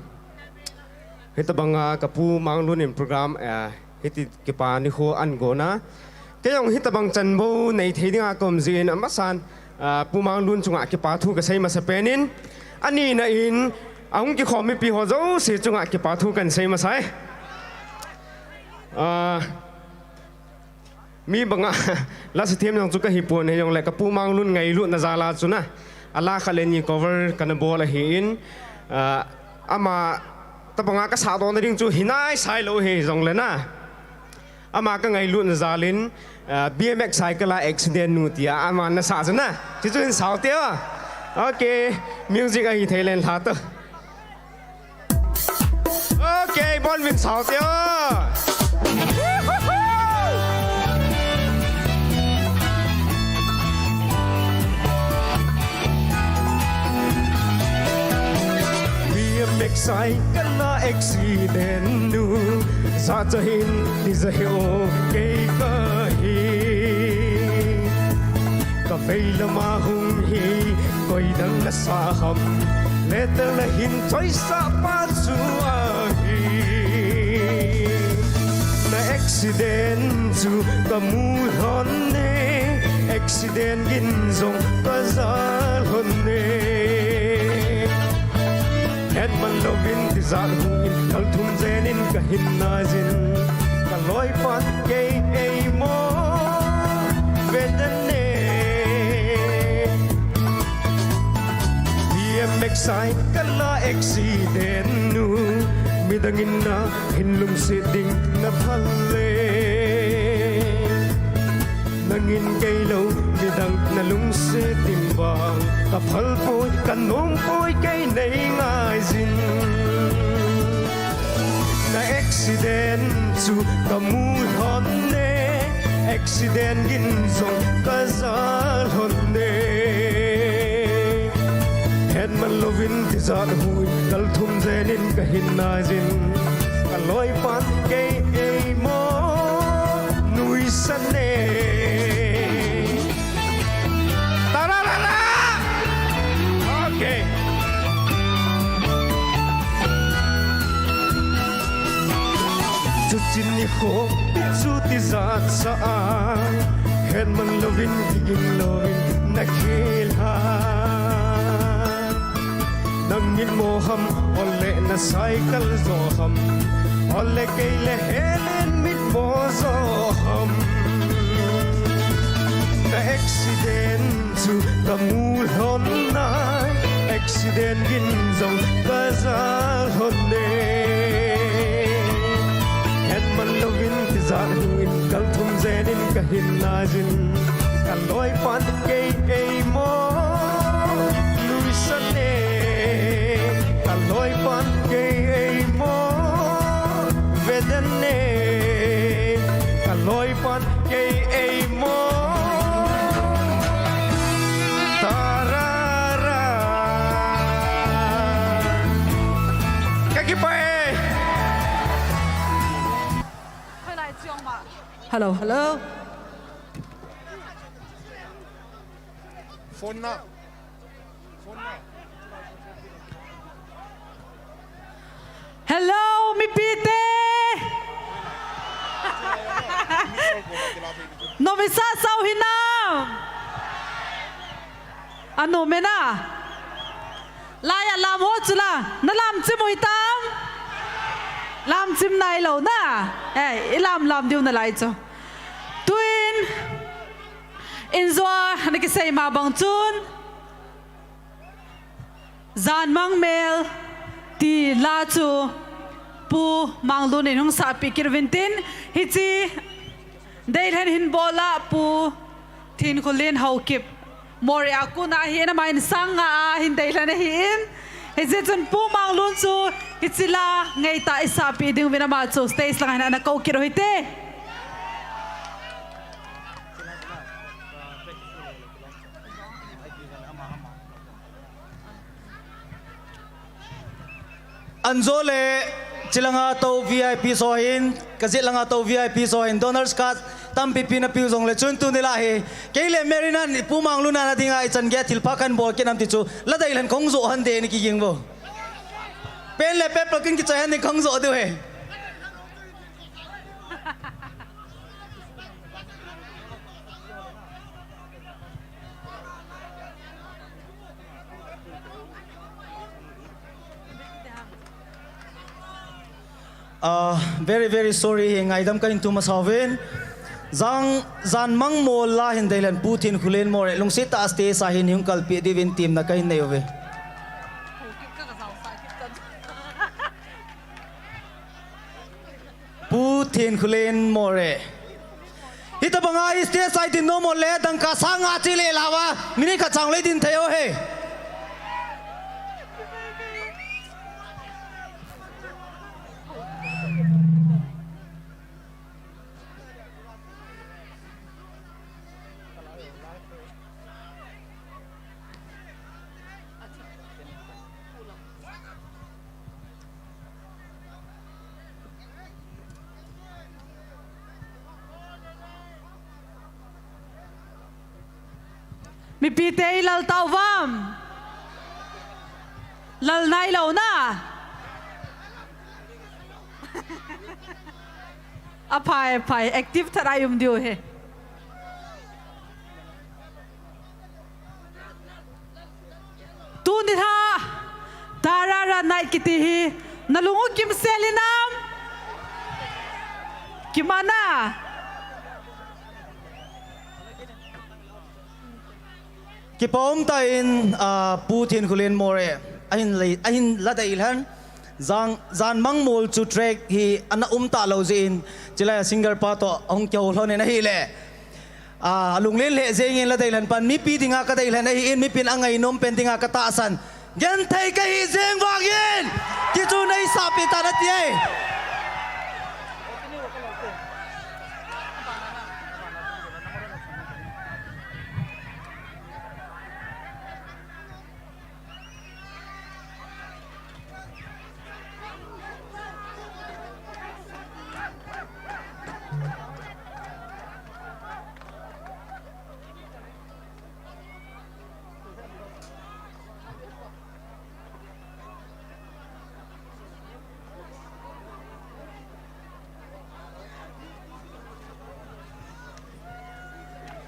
Hitabanga ka Pu Manglun in program, eh, hiti kipa nikho ahin gonna. Kei jong hitabang chan bou nei thei dinga ka um jeh in amasan, ah, Pu Manglun chunga kipa thu ka sei masa pen in. Anina in, ahung kikhom mipi ho jouse chunga kipa thu kan sei masa e. Ah, Mi banga, la sa thiam jong chu ka hi pon, hijongle ka Pu Manglun ngailutna jal a chu na. A la khat le ni cover kana bol ahin, ah, ama tabanga ka sah dohna ding chu hi nai sai lou hijongle na. Ama ka ngailutna jal in, ah, B M X cycle a accident nu tia ama na sah chu na. Chu chu hin sao teo. Okay, music ahi thei len lha to. Okay, bol min sao teo. B M X cycle a accident nu, jachat hin tija hih o kei kahi. Ka vei lama hung hi, koi dang na sa ham, letter la hin choisah pa chu ahi. Na accident chu ka mu lhon e, accident gin jong ka ja lhon e. Hetman louvin tijat hung in kal thum jen in ka hin nai jin, ka loipan kei eimo ve den e. B M X cycle a accident nu, midang in na hin lungset ding na phal e. Nangin kei lou midang na lungset ding vang ka phal poi, ka nom poi, kei nei ngai jin. Na accident chu ka mu lhon e, accident gin jong ka ja lhon e. Hetman louvin tijat hung in kal thum jen in ka hin nai jin, ka loipan kei eimo nuisan e. Tararara! Okay. Chuche nikho pi chu tijat sa a, hetman louvin, kigin louvin na khel a. Nang mitmo ham, ole na cycle jo ham, ole kei le helen mitmo jo ham. Na accident chu ka mu lhon nai, accident gin jong ka ja lhon e. Hetman louvin tijat hung in kal thum jen in ka hin nai jin, ka loipan kei eimo nuisan e, ka loipan kei eimo ve den e, ka loipan kei eimo. Tarara. Ka kipah e. Hello, hello. Phone na. Hello, mipite! Nom isa sao hinam? Anom e na. Lai a lam ho chu la. Na lam chim u hitam? Lam chim nai lou na. Eh, i lam lam diu nalai chu. Tuin, injo a na kisei ma bang chun, Janmang Mel ti la chu Pu Manglun in hung sahpeh kit uvin tin, hiche deilhen hin bol a Pu Thinkholen Haokip, Moreh a kon a ahin, ama in sang nga a hin deilhen ahin, hijeh chun Pu Manglun chu hiche la ngeitah a i sahpeh ding uvin ama chu stage lang a hin ana kou kit u hite. Anjo le, chilang a tou V I Ps ho hin, kajet lang a tou V I Ps ho hin, donors card tampi pi na piu jongle, chun tuni la hi, kei le Mary nan, Pu Manglun a na dinga, i chan gei a thilpha kan bol kit nam ti chu, la deilhen kong jo hon de ni kiging bou. Pen le paper kin kichai hen ni khang jo diu he. Ah, very, very sorry, hi ngaidam ka in tuma sauvin. Jang, jan mang mol la hin deilen Pu Thin Khulen More, lungsi ta stage a hin hung kalpi divin team na ka hin nei uve. Pu Thin Khulen More. Hita banga stage a i din nom le dangka sanga chi le lawa. Minute khat chang le din thei o he. Mipite i lal tau vam. Lal nai lo na. A phai, phai, active tharai um diu he. Tuni tha, Tarara Night kiti hi, na lung u kimsel hinam? Kimana. Kipa um ta in, ah, Pu Thin Khulen More, ahin lei, ahin la dei lhan, jang, jan mang mol chu track hi ana um ta lo jeh in, chilai a singer pa toh, ahung kihou lhon in ahile. Ah, alunglen lheh jeng in la dei lhan pan, mipi dinga ka dei lhan ahi in, mipin angai nom pen dinga ka tahsan. Genthei ka hi jeng vang in, kichu nei sapi ta na ti ai.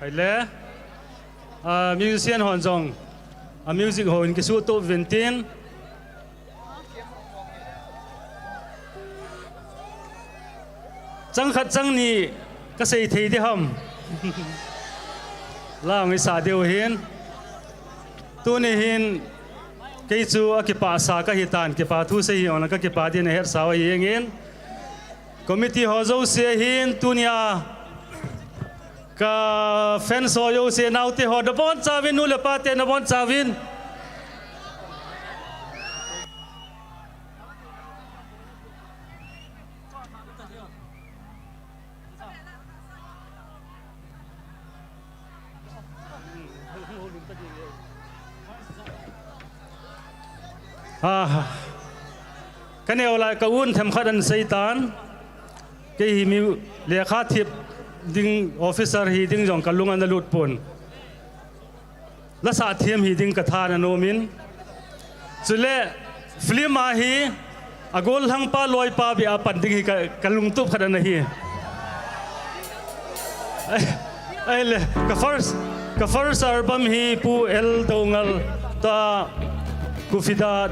Hai le, ah, musician hon jong, ah, music ho in kisuh tup uvin tin. Chang khat chang ni ka sei thei di ham. Lang i sa diu hin. Tuni hin kei chu a kipah sa ka hi tan, kipah thu sei hi ong la ka kipah din a het sa u ahi jeng in. Committee ho jouse hin tunia ka fans ho jouse, naote ho, nabon chauvin, nu le pa te nabon chauvin. Ah, ka neo lai ka un themkhat an sei tan. Kei hi mi lekha thip ding officer hi ding jong ka lung ana lut pon. La sa thiam hi ding ka tha ana nom in. Chule film a hi a gollhang pa loi pa bia pan ding hi ka, ka lungtup khat ana hi. Ai, ai le, ka first, ka first album hi Pu L Doungel ta Kufida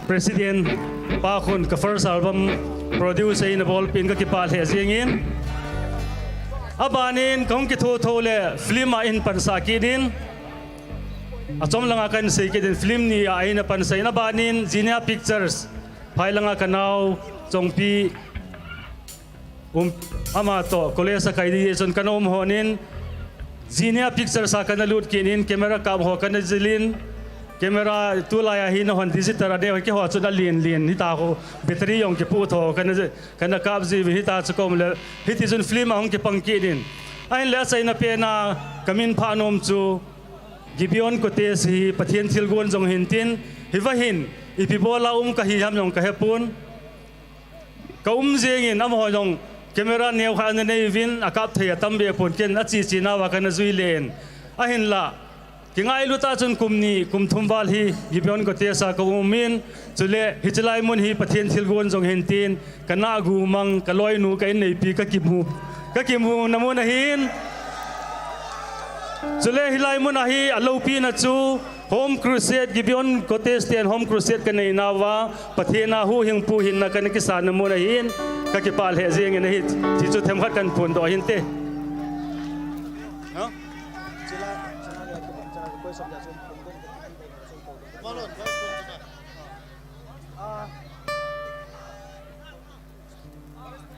President pa khun ka first album produce eina bolpeh in ka kipah lheh jeng in. Aban in ka hung kitho tho le film a eihin pansah kit in. Achom langa kahin sei kit in film ni a eina pansah in aban in Genia Pictures phai langa ka nao Chongpi Um, ama toh, college a kai di chun kana um hon in, Genia Pictures a kana lut kit in, camera kap ho kana jil in, camera tulai a hi nahon digital a neo, keiho chun alen len, hita ho, battery jong kipu tho, kana ji-, kana kap ji, hita chu ka um le, hiti chun film a hung kipang kit in. Ahin le achaina pen a, ka min phah nom chu, Gibeon Kotes hi Pathen thilgon jong hin tin, hiva hin, ipi bol a um ka hi ham jong ka hepon. Ka um jeng in amaho jong camera neo khat ana nei uvin, a kap thei atam be pon, ken achi chi nauva kana jui le in. Ahinlah, Kingailut a chun kum ni, kum thum val hi Gibeon Cottage a ka um in, chule hiche lai mun hi Pathen thilgon jong hin tin, ka nahgu mang, ka loinu, ka inneipi ka kimu, ka kimu na mun ahin. Chule hilai mun a hi a loupina chu Home Crusade, Gibeon Cottage ten Home Crusade ka nei nauva, Pathen a huhhingpu hinna ka na kisan na mun ahin, ka kipah lheh jeng in ahi, ti chu themkhat kan phondoh ahin te.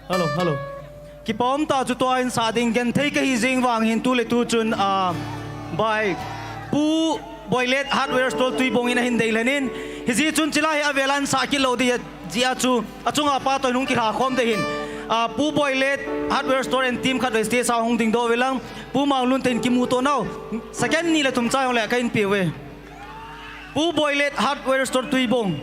Hello, hello. Kipah um tah chu tua in sa ding genthei ka hi jing vang hin tu le tu chun, ah, bai Pu Boilet Hardware Store Tuibong in ahin deilhen in, hijeh chun chilai hi avel a sa kit lou ding jeh a chu achunga pa toh in hung kilha khom ding ahin, ah, Pu Boilet Hardware Store and team khatvei stage a hung dingdoh uve lang, Pu Manglun toh in kimuto nau second ni le thum chai hung le ka in pe uve. Pu Boilet Hardware Store Tuibong.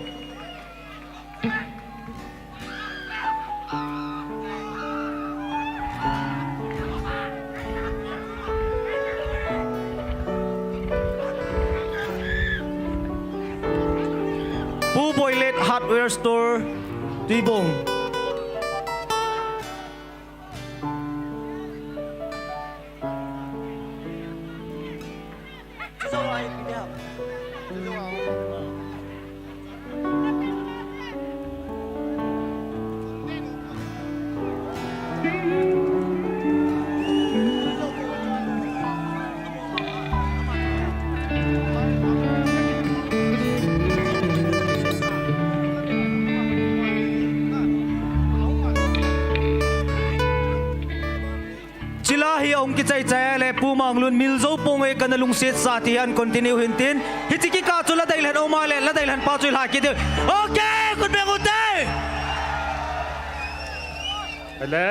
Pu Boilet Hardware Store Tuibong. Chilai hi ahung kichai chai le Pu Manglun mil jou ponge kana lungset sa ti hi an continue hin tin. Hiche kikah chu la deilhen um a le, la deilhen pa chu i lha kit diu. Okay, khut beng u te. Ele.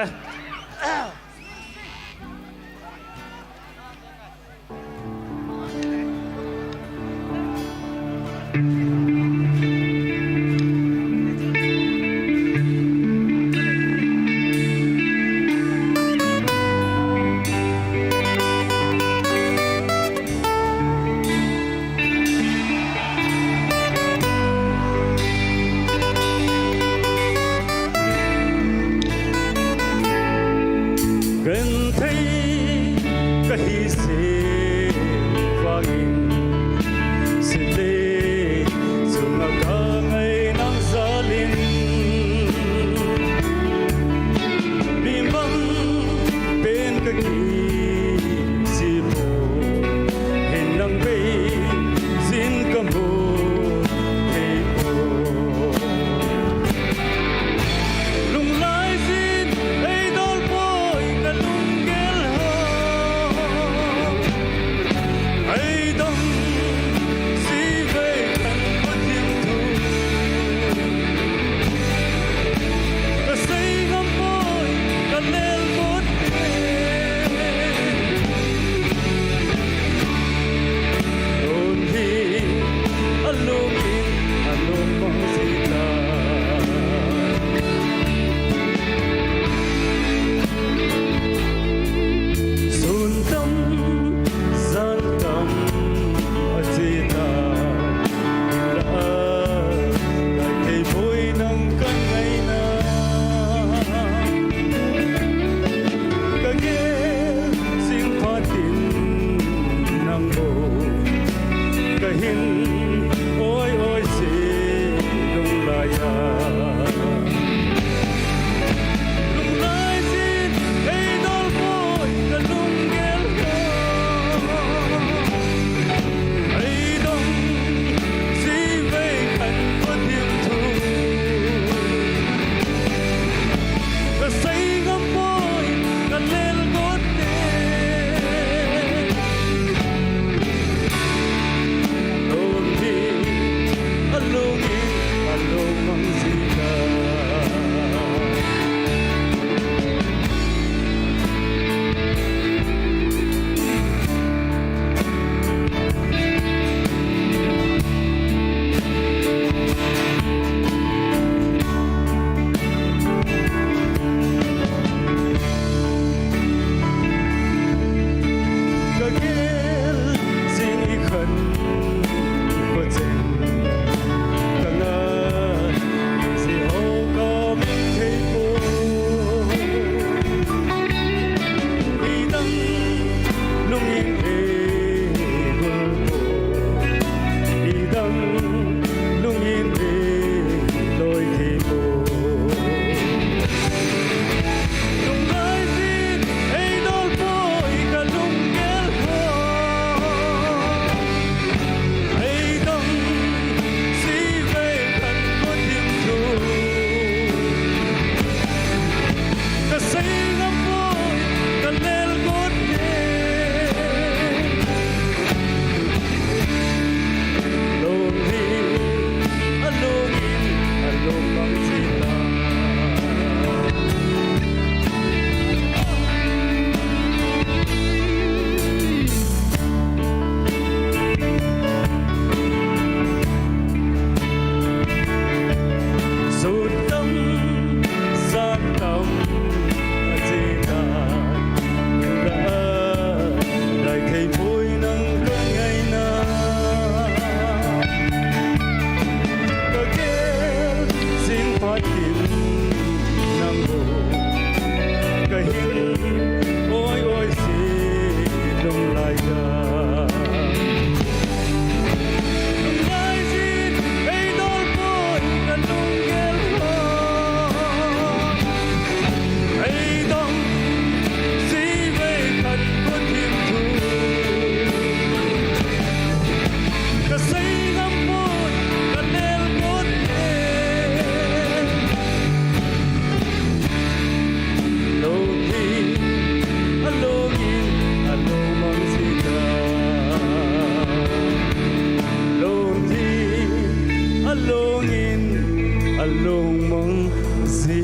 Lungmong ji.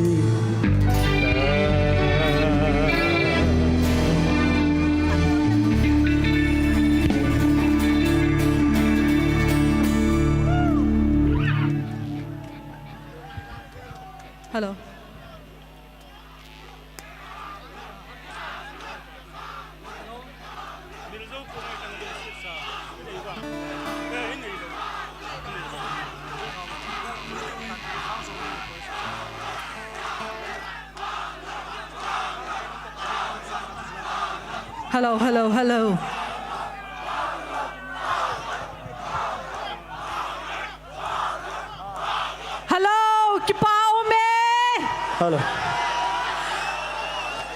Hello. Hello, hello, hello. Hello, kipa ume. Hello.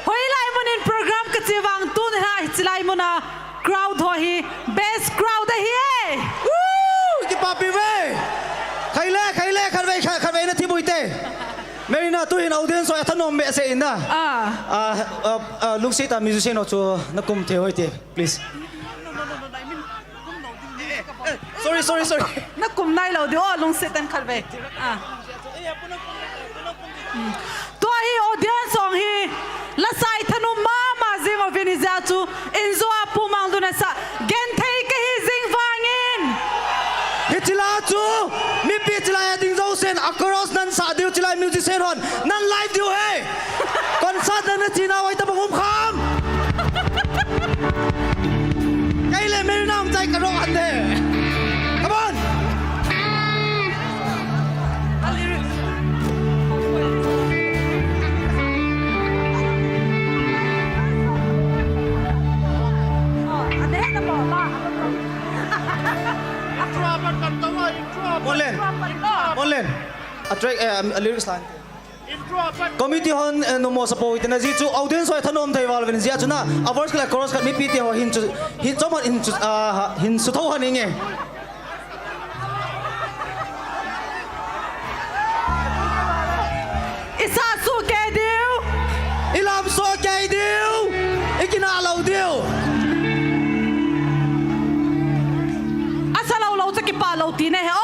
Hoilai mun in program kache vang tun ha, hichelai mun a crowd ho hi best crowd ahi e. Woo! Kipapi ve. Khaile, khaile, khatvei, kha-, khatvei na thi bui te. Merina, tuhin audience ho athanom behseh in na. Ah. Ah, ah, ah, lungset a musician ho chu na kum thei hoi te, please. Sorry, sorry, sorry. Na kum nailou diu, oh, lungset in khatvei. Ah. Hmm. Tua hi audience ho hi, la sai thanom mama jing uvin hijeh chun, in jua pu mang duna sa, genthei kahi jing vangin. Hiche la chu, mipi hiche la a ding jousen, a chorus nan sa diu hiche la musician hon, nan live diu ahi. Concert nan na chena vai tabang um kham. Kei le Merina um chai ka ro an de. Come on. Molen. Molen. A track, eh, a lyrics line. Committee hon, eh, nomo support tina ji chu audience ho thanom thei val ven ji a chu na, a verse le chorus khat mipi te ho hin chu, hin chom hin chu, ah, hin sutho han inge. I sa su kei diu. I lam so kei diu. I kina lou diu. A sa lou lou chu kipa lou ti ne he o.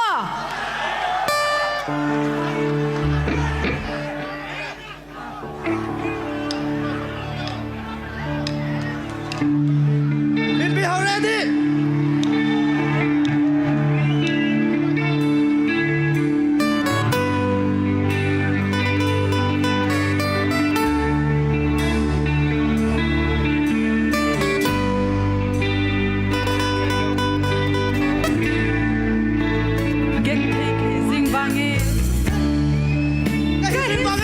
Mipi ho ready. Genthei kahi jing vangin. Everyone!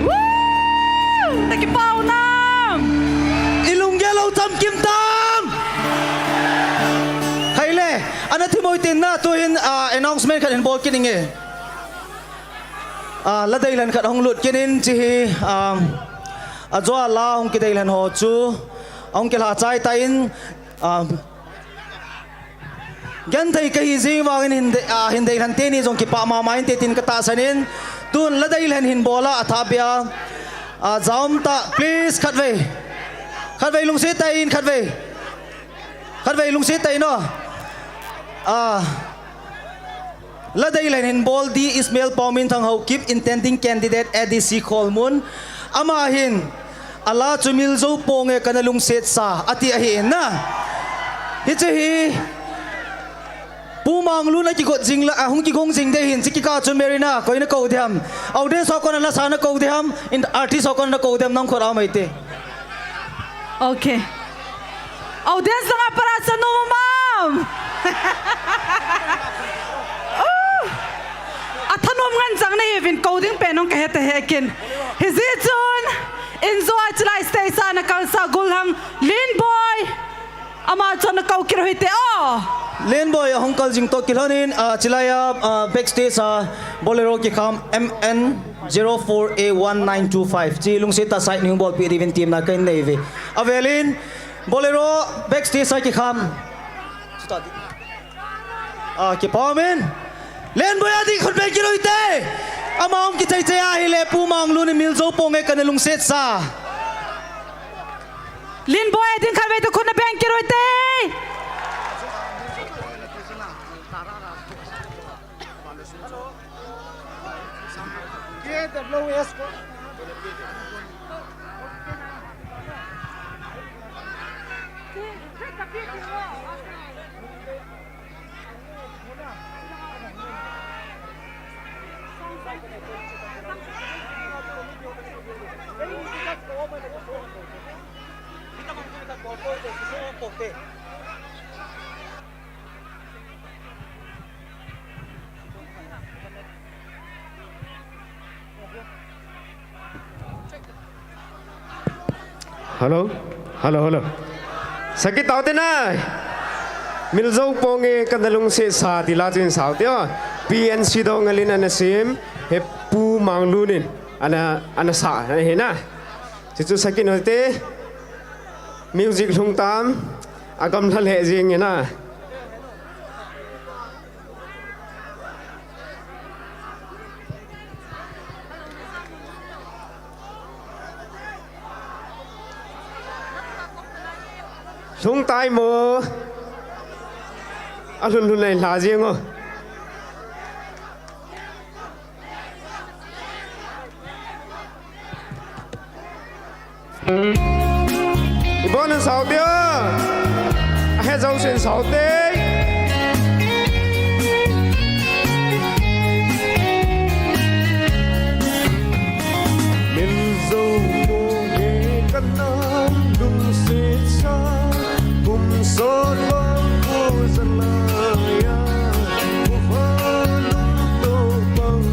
Woo! Thank you, Paunam. I lunggel u chamkim tam. Haile, ana thimoi tin na tuhin, ah, announcement khat hin bol kit inge. Ah, la deilhen khat hung lut kit in chi hi, ah, ajo a la hung kideilhen ho chu, hung kilha chai ta in, ah, Genthei kahi jing vangin hin de-, ah, hin deilhen teni jong kipah mama inte tin ka tahsan in. Tun la deilhen hin bol a, athah beh a. Ah, jaum ta, please, khatvei. Khatvei lungset tah in, khatvei. Khatvei lungset tah in o. Ah. La deilhen hin bol di Ismail Pauminthang Haokip, intending candidate A D C Kholmun. Ama hin, a la chu Miljou ponge kana lungset sa, ati ahi in na. Hiche hi, Pu Manglun a kigot jing la, a hung kigong jing ding ahin, chikika chun Marina, koi na kou ding ham. Audience ho koi na la sa na kou ding ham, in artist ho koi na kou ding ham, nang khut a mai te. Okay. Audience nga para sa numam. Uh, a thanom ngan jang na hivin kou ding pen ong ka hete hekin. Hijeh chun, in jo a chilai stage a na kal sa gul hang Lin Boy. Ama chun na kou kit u hite o. Lin Boy a hung kal jing toh kilhonin, a, chilai a, a, backstage a Bolero kikham M N zero four A one nine two five. Chi lungset tah side ning bolpi ding uvin temna ka nei ve. Avelin Bolero backstage a kikham. A, kipa umin. Lin Boy a ding khut beng kit u hite. Ama um kichai chai ahile Pu Manglun in Miljo Ponge kana lungset sa. Lin Boy a ding khat vei tu khut na beng kit u hite. Hello? Hello, hello. Sakit tau te nai. Miljo Ponge kana lungset sa ti la chun sao te o. P N C Doungel in ana sim. He Pu Manglun in ana, ana sa, ana he na. Chuchu sakit no te. Music lhung tam. Agam lha le jing na. Lhung tai mo. Alhun lhun nei lha jing o. Ibon in sao te o. Ahe jousen sao te. Miljo Ponge kana lungset sa. Kum sot vang pu jalai a. Pu va lung to pang.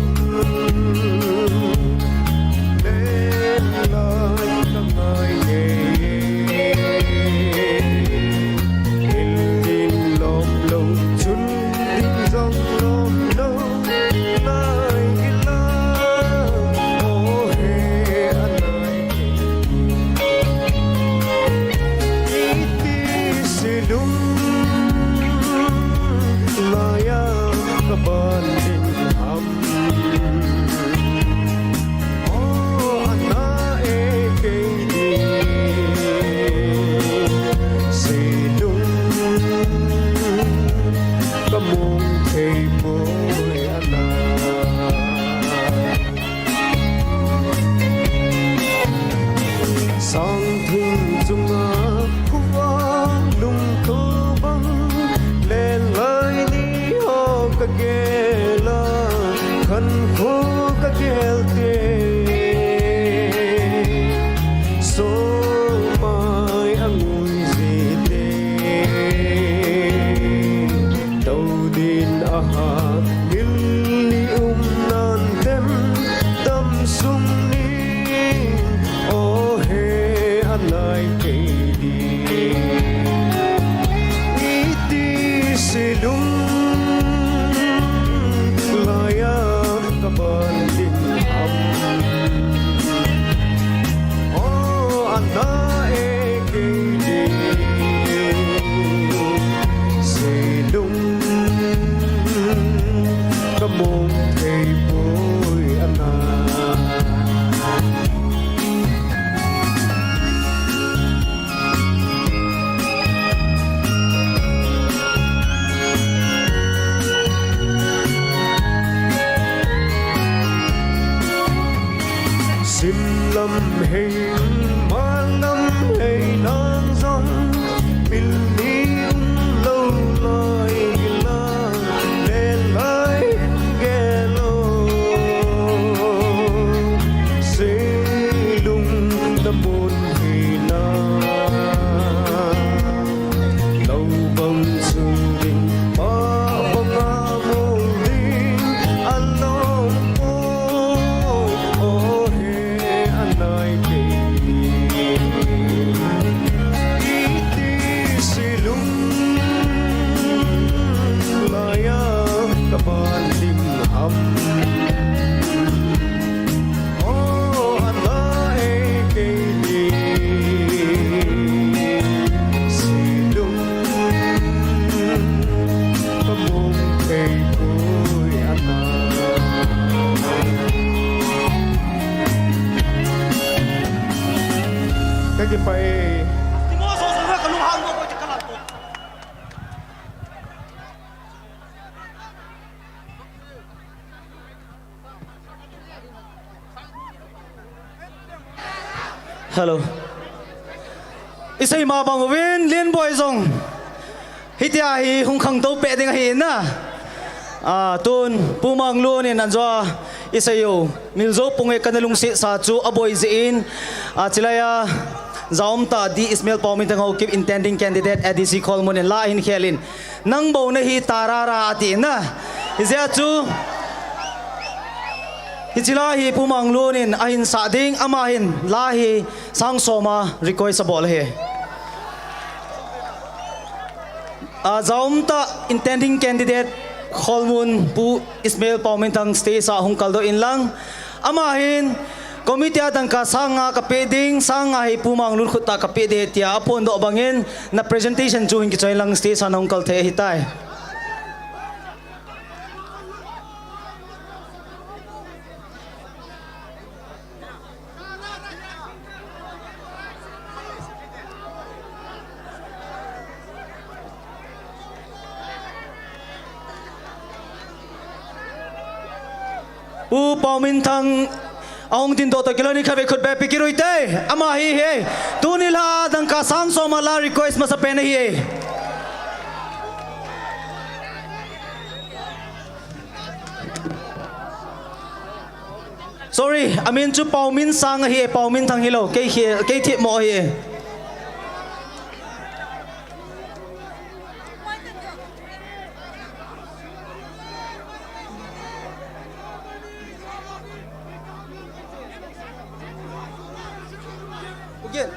Lung laiya kaban ding ham. O ana e kei ding. Sei lung kamong thei poi ana. Sang thing chunga khuva lungtho bang, lenlai ni ho ka gel a, khankho ka gel te. Somai a ngui ji te. Todin a ha, ngil ni um nan tem, dam sung ni, o he anai kei di. Iti silung laiya kaban din ham. O ana e kei di. Sei lung kamong thei poi ana. Sim lam hei, man lam hei, nang jong, pil ni um lou lai la, Hello. Isei ma bang uvin Lianboi jong hitia hi hung khangtou peh ding ahi na. Ah, tun Pu Manglun in anjo isei u Milzo Pung e kana lungset sa chu aboi jeh in, ah, chilai a jaum ta D Ismail Paominthang Haokip intending candidate A D C Kholmun in la ahin khel in, nang bou nahi tarara ati na. Hijeh a chu hichi la hi Pu Manglun in ahin sah ding, ama hin la hi sang som a request abol ahi. A jaum ta intending candidate Kholmun Pu Ismail Paominthang stage a hung kaldoh in lang. Ama hin committee a dangka sang nga kapeh ding, sang nga hi Pu Manglun khut a kapeh ding tia aphondoh bangin na presentation chu hin kichoi lang stage a na hung kal thei ahitai. Pu Paominthang ahung dingdoh toh kilhon in khatvei khut beh pe kit uvin te, ama hi hi. Tuni la dangka sang som a la request masapen ahi. Sorry, amin chu Paominsang ahi, Paominthang hilou, kei hi, kei themmo ahi. Again.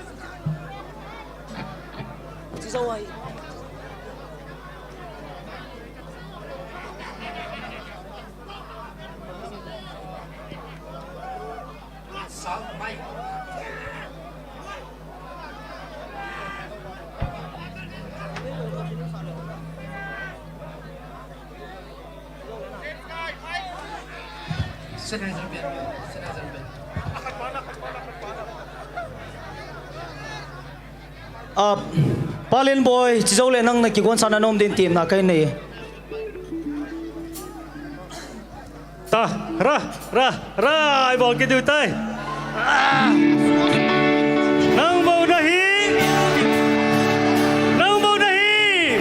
Ah, Pa Lianboi, chujou le nang na kigon sa na nom din tim na kai nei. Ta, ra, ra, ra, ai bol kit diu tai. Ah! Nang bou nahi. Nang bou nahi.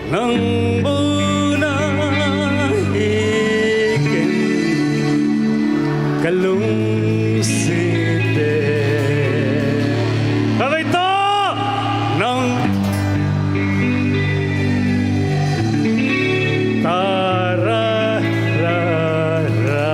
Nang bou nahi ken kalungset e. Khatvei toh nang ta ra ra ra.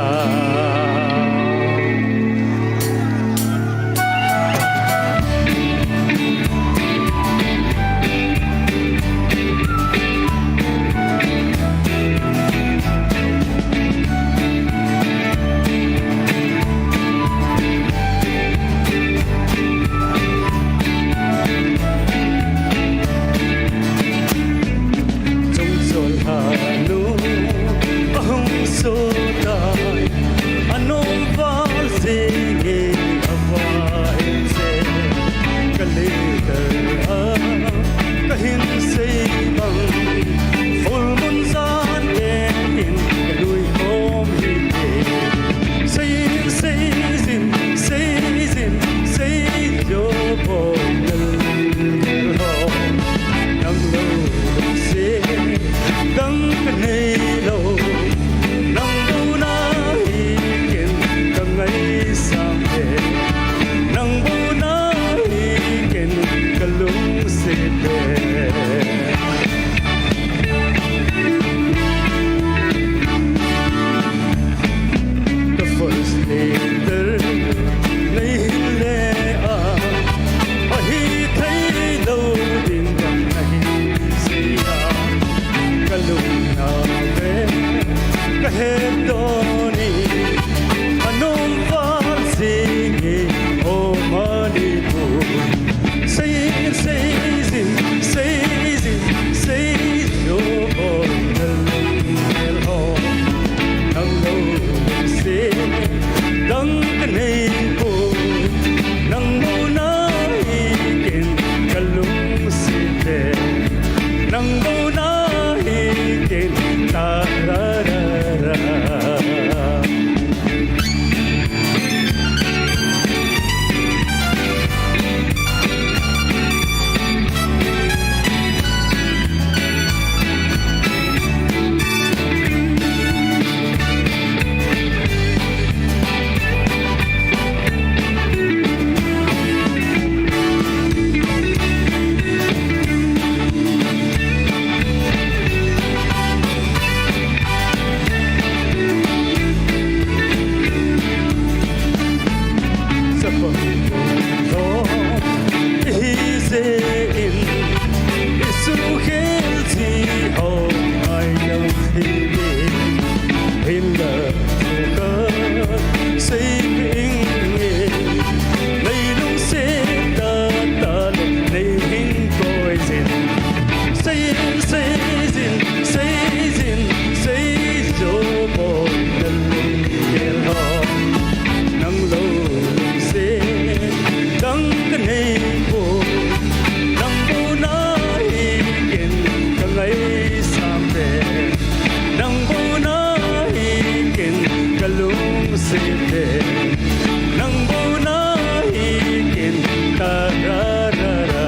Nang bou na hi ken ta ra ra ra.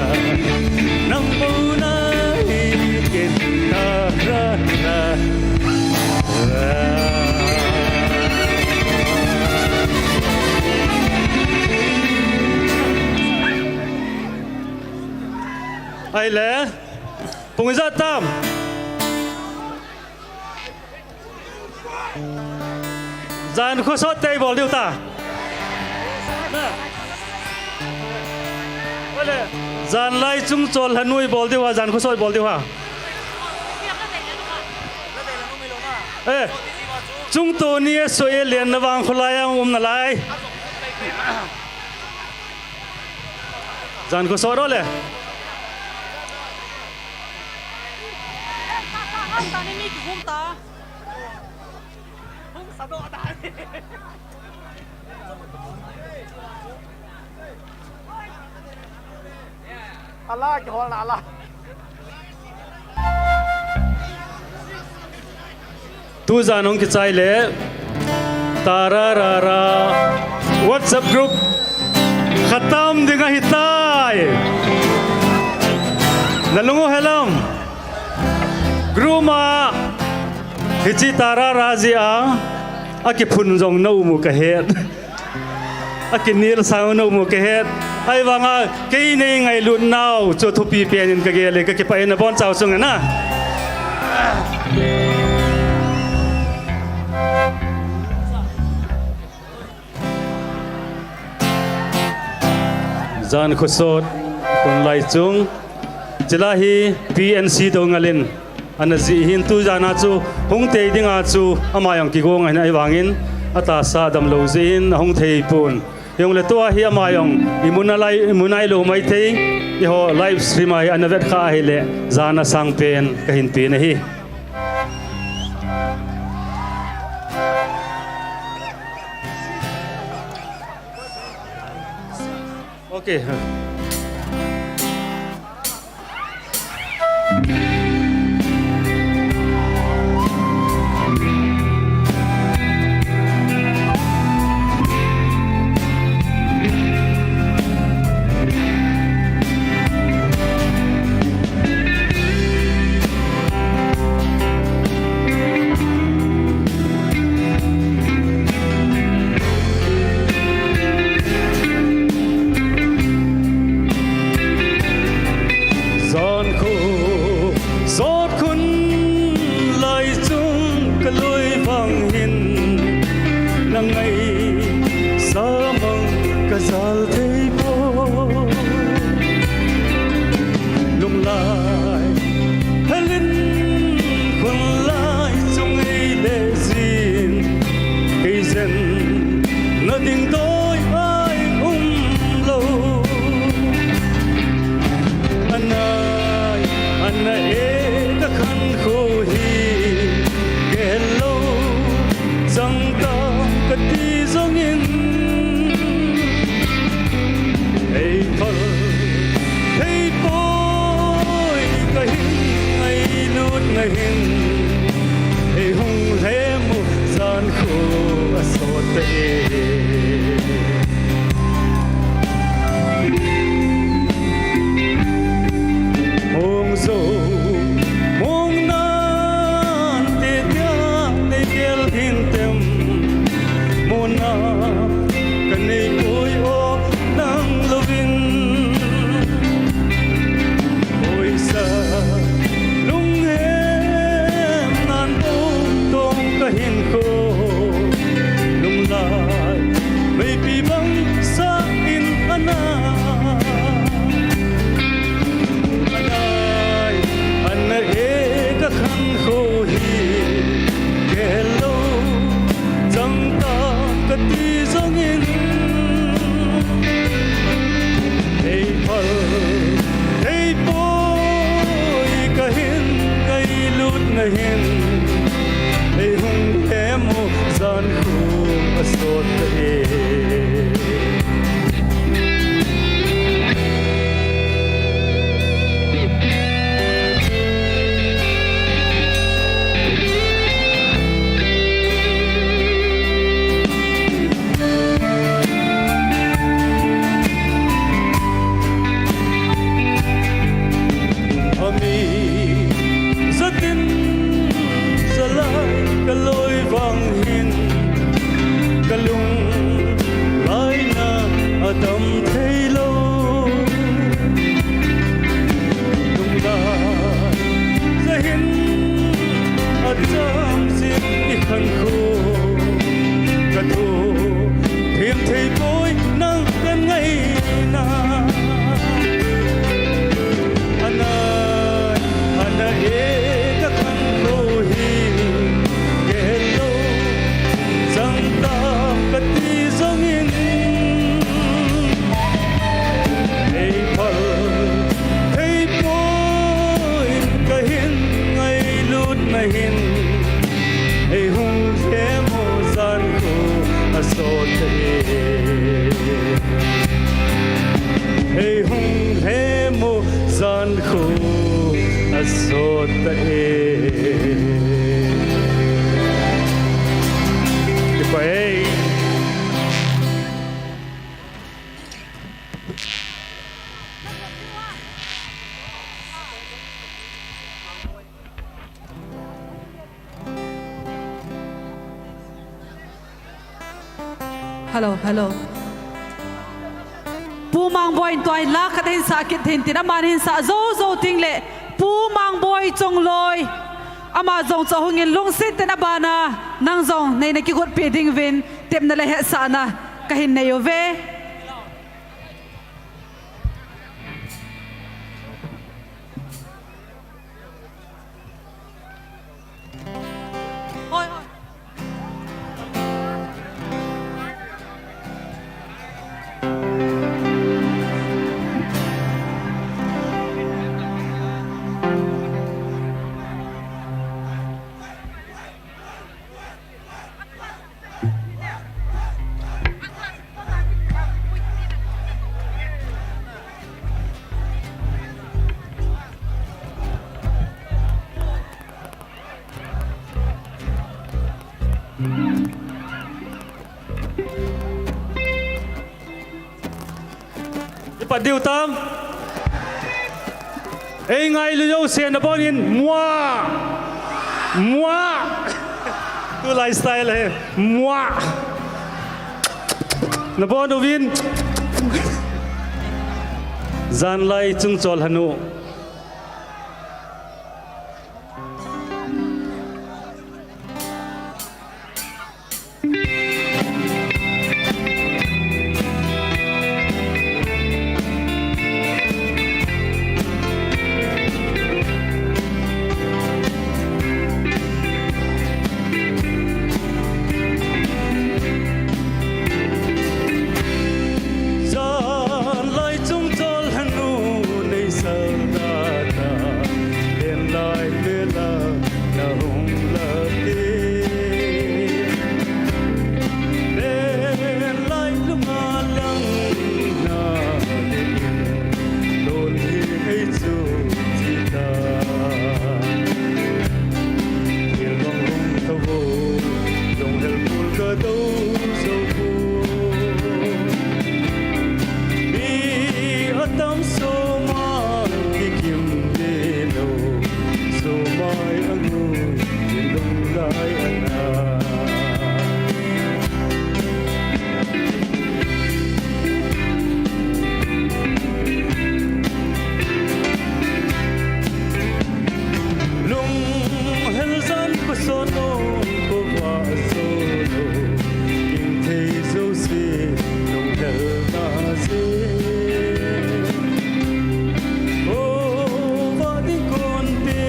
Nang bou na hi ken ta ra ra ra. Ahile, pung ijat tam. Jan khosot te bol diu ta. Jan lai chung chol lhanu bol diu ha, jan khosot bol diu ha. Eh, chung to ni e so e len na vang kholai a um nalai. Jan khosot ro le. Ala, kihol na ala. Tujan hung kichai le. Tararara. WhatsApp group khatam ding ahitai. Nalung u helam. Group a hiche tarara jeh a akiphun jong na um u kahet. Akinel sang u na um u kahet. Ahivanga kei nei ngailut nau chu thupi pen in kagel e, kakipah e nabonchau chunga. Jan khosot, khonlai chung. Chule hi P N C Doungel in ana jih hin tujan a chu hung tei ding a chu ama jong kigong ahin ahivangin atahsa damlou jeh in ahung thei pon. Hijongle tua hi ama jong imu nalai, imu nailou maithei, eiho live stream a hi ana vet kha ahile jan asang pen kahin pen ahi. Ok. Jan khosot khonlai chung kaloi vang hin na ngaisang mang kajal thei poi. Lunglai helin khonlai chung eile jin, kei jen na ding doi ai umlou. Anai, ana e kakhankho hi gel lou chang ta kati jongin, eiphal thei poi kahin ngailut nahin, eihung lhem u jan kho asot e. Mong jou, mong nante tia nei gel hintem, mona kanei poi o nang louvin. Hoisa lunghem nan tong tong kahinkho, lunglai meipi bang sa in ana. Anai, ana e kakhankho hi gel lou chang ta kati jongin, eiphal thei poi kahin ngailut nahin, eihung lhem Hello, hello. Pu Mangboi in tua hin la khat hin sa kit hin tin, aman hin sa jou jou ting le, Pu Mangboi Chongloi, ama jong chu hung in lungset tah in abana, nang jong neina kigotpi ding uvin, tepna le hetsahna kahin nei uve. Ipat diu tam. Ei ngailu jouse nabon in mua. Mua. Tulai style hi. Mua. Nabon uvin. Janlai Chungchol Hanu. Janlai Chungchol Hanu nei sal da ta, lenlai vela na hung la te. Lenlai lunga lang na te, lon hi ei chu chi ta. Thil bang hung tho vo, lunghel pul ka do zo vo. Mi atam soma kikim de lo, somai angu, lunglai ana. Lunghel jan ko sono ko va sono, king thei jouse lunghel na je. Ko va ding kon pe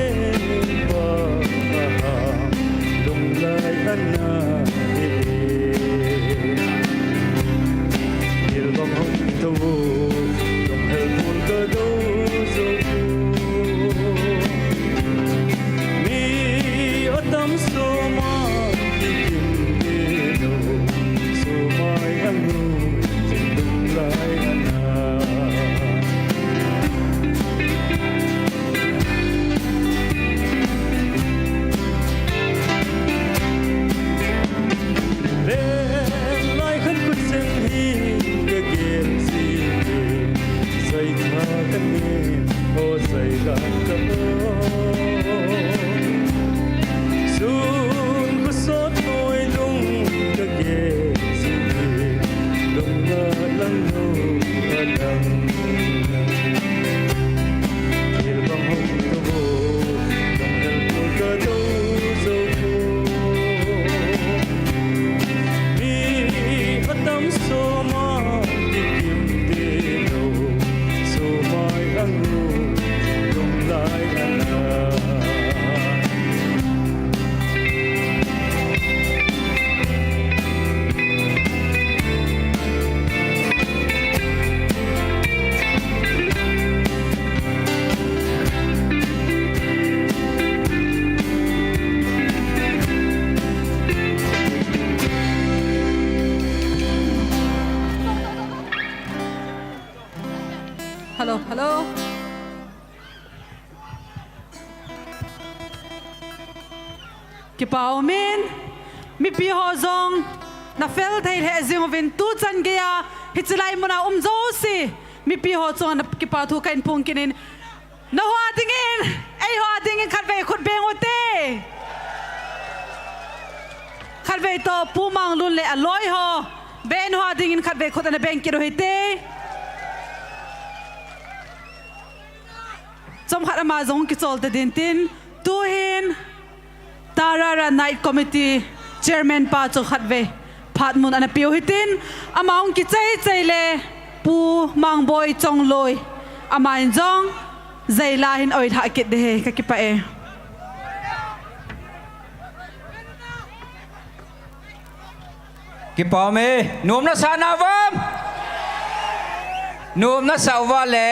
pa ha, lunglai ana e. Thil bang hung tho vo, lunghel pul ka do zo vo. Mi atam soma kikim de lo, somai angu, chin lunglai ana. Lenlai khan kut seng hi ka gel ji e, zai tha ka ne, o zai dan ka o. Sun khosot noi lung ka gel ji e, lung na lang lo a lang. Thil bang hung tho vo, lunghel pul ka do zo vo. Mi atam soma kikim de lo, somai angu, lunglai ana. Hello, hello. Kipa umin, mipi ho jong na fel thei lheh jing uvin, tuchan geiya hiche lai muna um jouse, mipi ho chunga na kipa thu kahin phong kit in, nangho dingin, eiho dingin khatvei khut beng ute. Khatvei toh Pu Manglun le aloi ho. Band ho dingin khatvei khut ana beng kit u hite. Chomkhat ama jong kichol ta ding tin, tuhin Tarara Night Committee Chairman pa chu khatvei phat mun ana piu hitin, ama hung kichai chai le Pu Mangboi Chongloi, ama in jong jai la hin oi lha kit ding ahi, ka kipah e. Kipa um e, nom nasa na vam? Nom nasa uva le,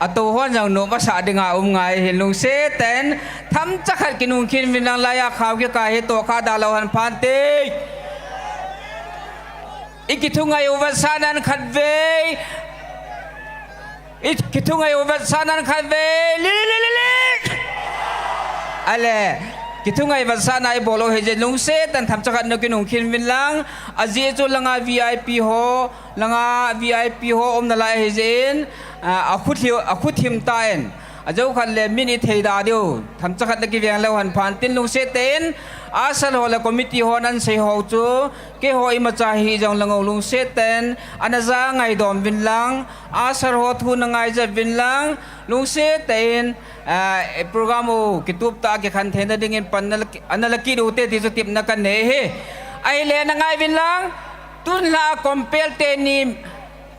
ato hon jong nom asa dinga um ngai hin lungset tah in, themcha khat kinung khin vin lang, laiya khao kikai hi toh kha dalou hen phante. I kithungai u vetsahnan khatvei. I kithungai u vetsahnan khatvei. Li, li, li, li, li. Ale, kithungai vetsahna i bol u hijeh in lungset tah in themcha khat nu kinung khin vin lang. Ajeh chu langa V I P ho, langa V I P ho um nalai hijeh in, a, akhu thi-, akhu thim tah in. Ajou khat le min i thei da diu. Themcha khat na kiveng leu hen phante, lungset tah in. Usher ho le committee hon ana sei ho chu. Keiho imacha hijong le ngol lungset tah in, ana ja ngaidam vin lang, usher ho thu na ngaija vin lang, lungset tah in, ah, program u kitup tah a kikhen theina dingin pan na la ki-, ana la kit u te ti chu tepna kanei e. Ahile na ngai vin lang, tun la compel teni,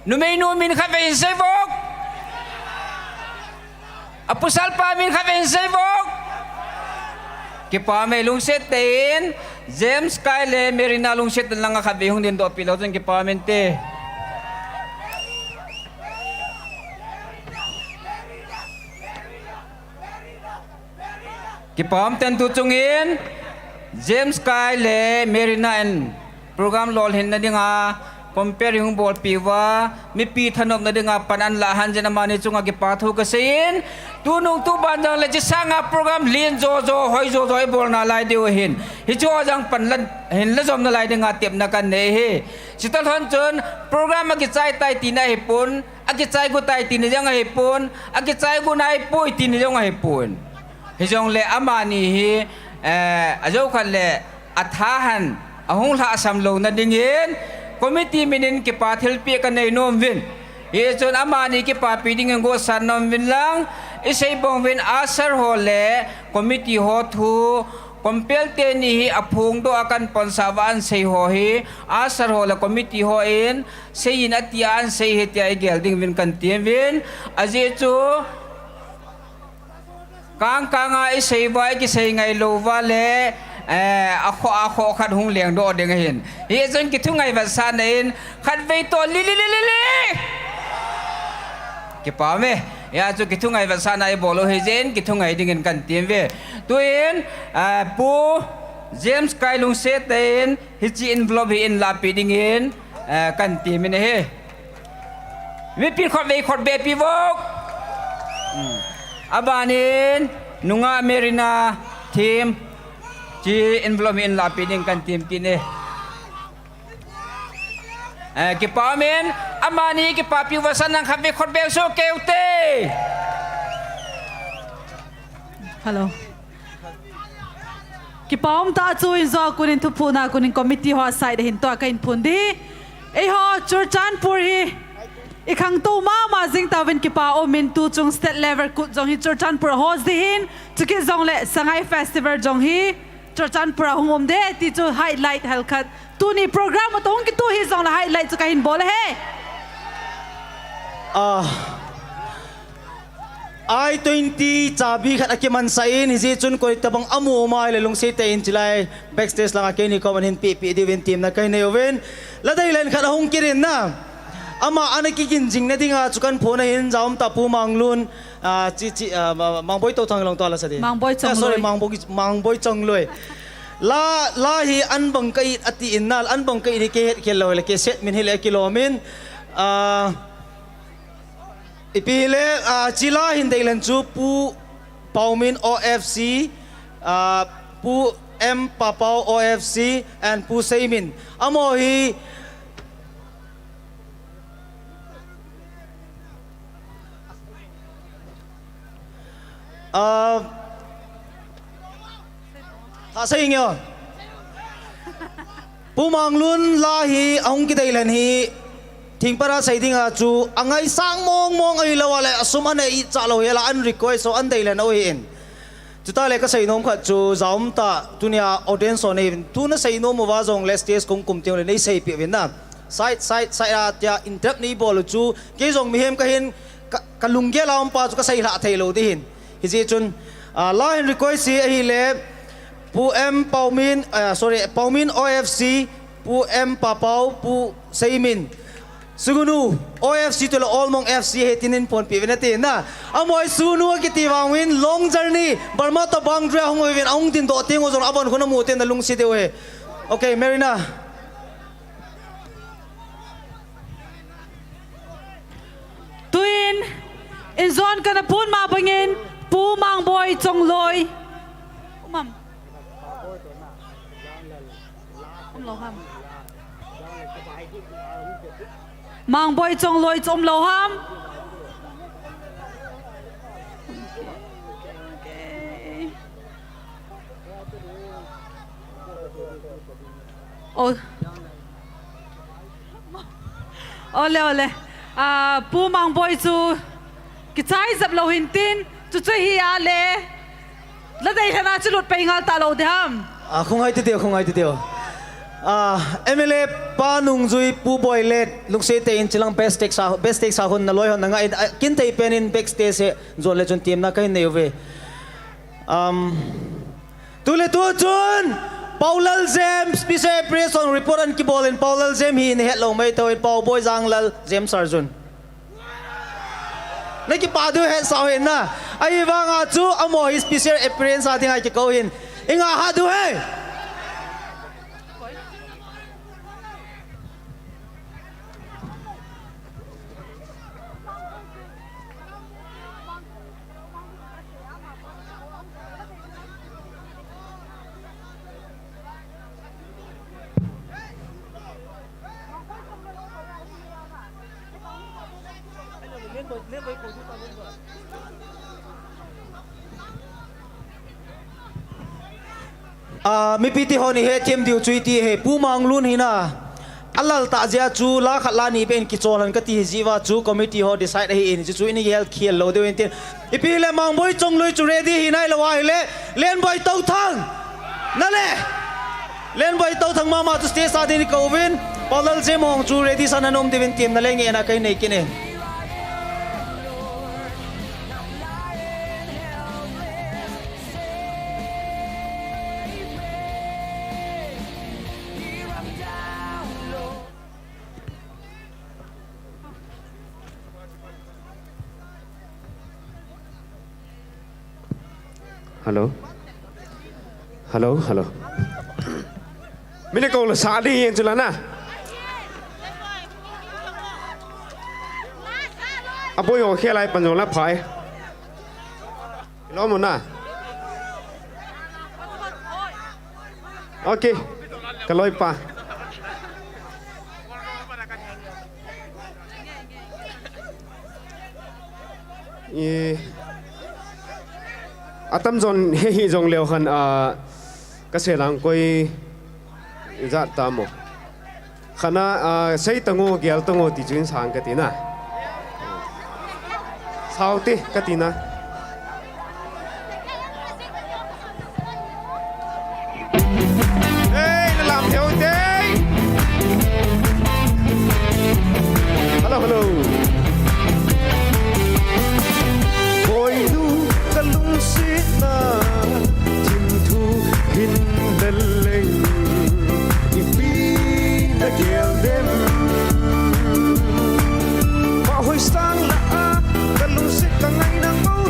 numei nu min khatvei hin sei vo. Apasal pa min khatvei hin sei vo. Kipa um e, lungset tah in, James Kai le Merina lungset tah in langa khatvei hung dingdoh peh lou chun kipa um inte. Kipa um tah in tu chungin, James Kai le Merina in program lolhinna dinga, compel hung bolpeh uva, mipi thanopna dinga pan ana la hen jeh in amani chunga kipa thu kasei in, tunung tuban jong le hiche sanga program len jo jo, hoi jo jo i bol nalai diu ahin. Hichu jong pan la, hin la jom nalai dinga tepna kanei e. Chuti lhon chun, program akichai tai tina ahipon, akichai got tai tina jong ahipon, akichai got naipoi tina jong ahipon. Hijongle amani hi, eh, ajou khat le, athahat, ahung lhahsam louna dingin, committee min in kipa thilpeh kanei nom uvin. Hichun amani kipapi dingin gosah nom uvin lang, i sei bang uvin usher ho le committee ho thu, compel teni hi aphongdoh a kahin ponsah uva ana sei ho hi, usher ho le committee hon, sei in ati a ana sei ahi tia i gel ding uvin kahin ti uvin, ajeh chu, Kang kang a i sei uva, i kisei ngai lou uva le, eh, akhoh, akhoh khat hung lengdoh ding ahin. Hichun kithungai vetsahna in, khatvei toh li, li, li, li, li. Kipa um e. Hia chu kithungai vetsahna i bol u hijeh in, kithungai dingin kahin ti uve. Tuin, eh, Pu James Kai lungset tah in, hiche envelope hi in lahpeh dingin, eh, kahin ti uve. Mipi khut vei khut be pi vo. Hmm. Abanin, nungah Merina team, hiche envelope hi in lahpeh ding kahin ti uve. Eh, kipa um in, amani kipapi uva san nang khat vei khut be soh kit ute. Hello. Kipa um tah chu in jo a kon in thuphuhna kon in committee ho a side a hin tua kahin phon ding. Eiho Churachandpur hi i khangtou mama jing tauvin kipa um in tu chung state level kut jong hi Churachandpur a host ding ahin, chukit jongle Sangai Festival jong hi Churachandpur a hung um ding ti chu highlight hel khat. Tuni program u toh hung kituh hijongle highlight chu kahin bol e. Ah. I twenty chabi khat akimansah in, hijeh chun koitobang amu um ahile lungset tah in chulai backstage langa keini koma hin pehpeh diuvin temna kahin nei uvin. Ladei len khat ahung kit in na. Ama ana kigin jing na dinga chu kahin phon ahin, jaum tah Pu Manglun, ah, chi, chi, ah, Ma-, Mangboi Touthang long toh la sa ding. Mangboi Chongloi. Ah, sorry, Mangboi, Mangboi Chongloi. La, la hi an bang ka it ati in na, an bang ka it hi kei het khel lou le, cassette min hile kilom in. Ah, Ipi hile, ah, chila hin deilen chu Pu Paumin O F C, ah, Pu M Papau O F C, and Pu Seimin. Amaho hi, ah, tha sei nge. Pu Manglun la hi ahung kidei lhen hi, thingpara sei dinga chu angaisang mong mong ahilou a le, asum ana i cha lou hi la an request so an dei lhen u hi in. Chuta le ka sei nom khat chu, jaum ta tunia audience ho nei vin, thu na sei nom uva jong le stage kong kum teng le nei sei pi vin na. Side, side, side a tia interrupt nei bol u chu, kei jong mihem ka hin, ka, ka lunggel a um pa chu ka sei hla thei lou di hin. Hijeh chun, ah, la hin request hi ahile, Pu M Paumin, ah, sorry, Paumin O F C, Pu M Papau, Pu Seimin. Sugnu, O F C tule Olmong F C he tinin ponpi vin ati na. Amoi Sugnu kiti vang vin long journey, Burma to boundary hung vin, ahung din do ting ozong abon khuna mu tin na lungsi deu he. Okay, Marina. Tuin, in zon kana pun ma bangin, Pu Mangboi Chongloi. Umam. Umlou ham. Mangboi Chongloi chu umlou ham. Okay. Oh. Ole, ole. Ah, Pu Mangboi chu kichai jep lou hin tin, chu chu hi a le. La dei lhena chu lut pai ngal ta lou di ham. Ah, khungai ti teu, khungai ti teu. Ah, M L A Pa Nungjui, Pu Boi le, lungset tah in chilang backstage sa, backstage sa hon na loi hon na nga in, ah, kin thei pen in backstage he, zon le chun team na ka hin nei uve. Um, tule tu chun, Paulal James, special appreciation report an kibol in Paulal James hi ni het lou mai tau in Pau Boi Janglal James Arjun. Na kipah diu he sao hin na. Ahivanga chu amo hi special appearance a dinga kikou hin. Inga ha diu he. Ah, mipi te hon i hethem diu chu iti he, Pu Manglun hi na. Alal tah jeh a chu la khat la ni beh in kichol hen kati hi jeh uva chu committee ho decide ahi in, chu chu in i hel khel lou diu in tin. Ipi hile Mangboi Chongloi chu ready hi nai lou ahile, Lenboi Touthang. Na le. Lenboi Touthang mama chu stage a din i kouvin, Paulal James hon chu ready sa na nom diuvin team na le nge na ka hin nei kit e. Hello. Hello, hello. Mine ko la sa di yen chula na. Apo yo khelai pan yo la phai. Lo mo na. Okay. Ka loipa. I, atam jon he hi jong leo khan, a, ka se lang koi jat ta mo. Khana, a, sei tango, gel tango ti chu in sang ka ti na. Sau ti ka ti na. Hey, na lam theo te. Hello, hello. Boinu ka lungset na, thim thu hin na leng, ipi na gel dem. Mahoi sang la a, ka lungset ka ngai na ngol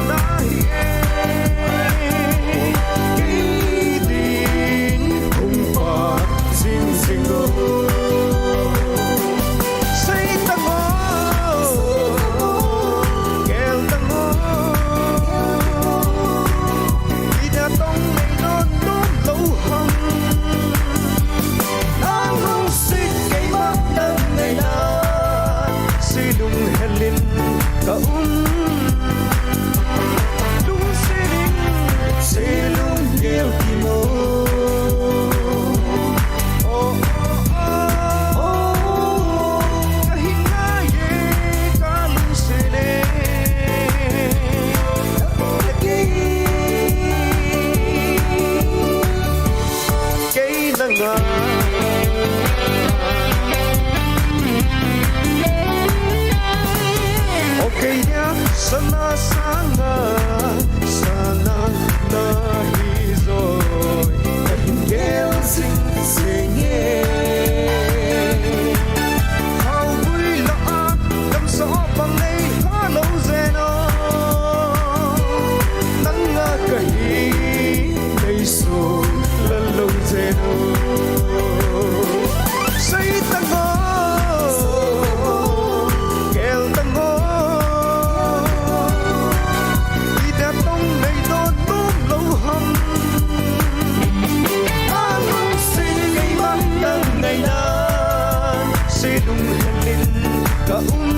Lunghelin ka um,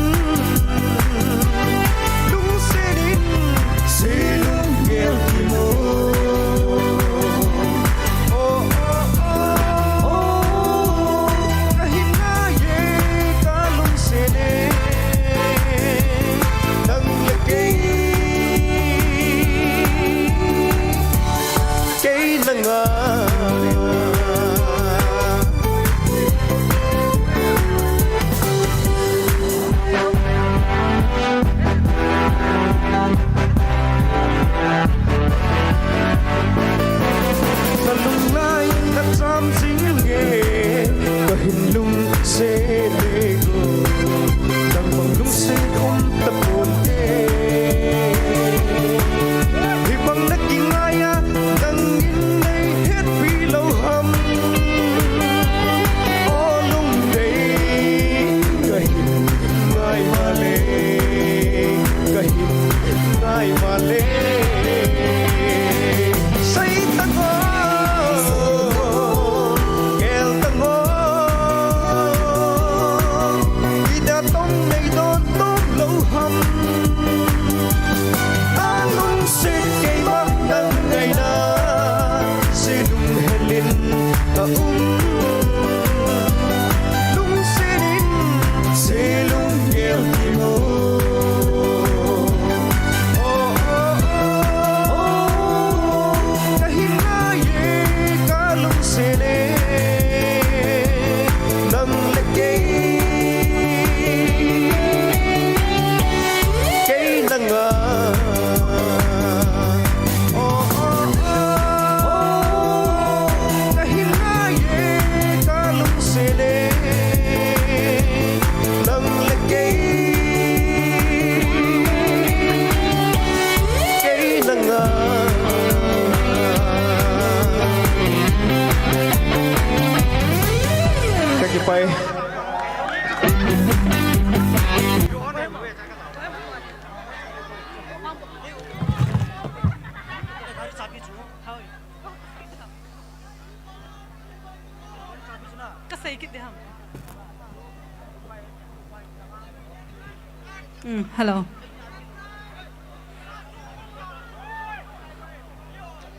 lungsetin se lunggel kimo. Oh, oh, oh, oh, ka hinna ye ka lungset e, nang le kei. Kei le ngai. Ka lunglai na cham jing e, ka hin lungset e go. Nang bang lungset um tapon te. Hibang na kingai a, nangin nei hetpi lou ham. O lungdei, ka hin ngai male, ka hin ngai male. Sei tan o, gel tan o, ida tong nei don tong lou ham. A lungset keima nang ngaina, se lunghelin ka um. Lungsetin se lunggel kimo. Oh, oh, oh, oh, ka hinna ye ka lungset e, nang le kei. Kei le ngai. Oh, oh, oh, oh, ka hinna ye ka lungset e, nang le kei. Kei le ngai. Ka kipah e. Ka sei kit ding ham. Mm, hello.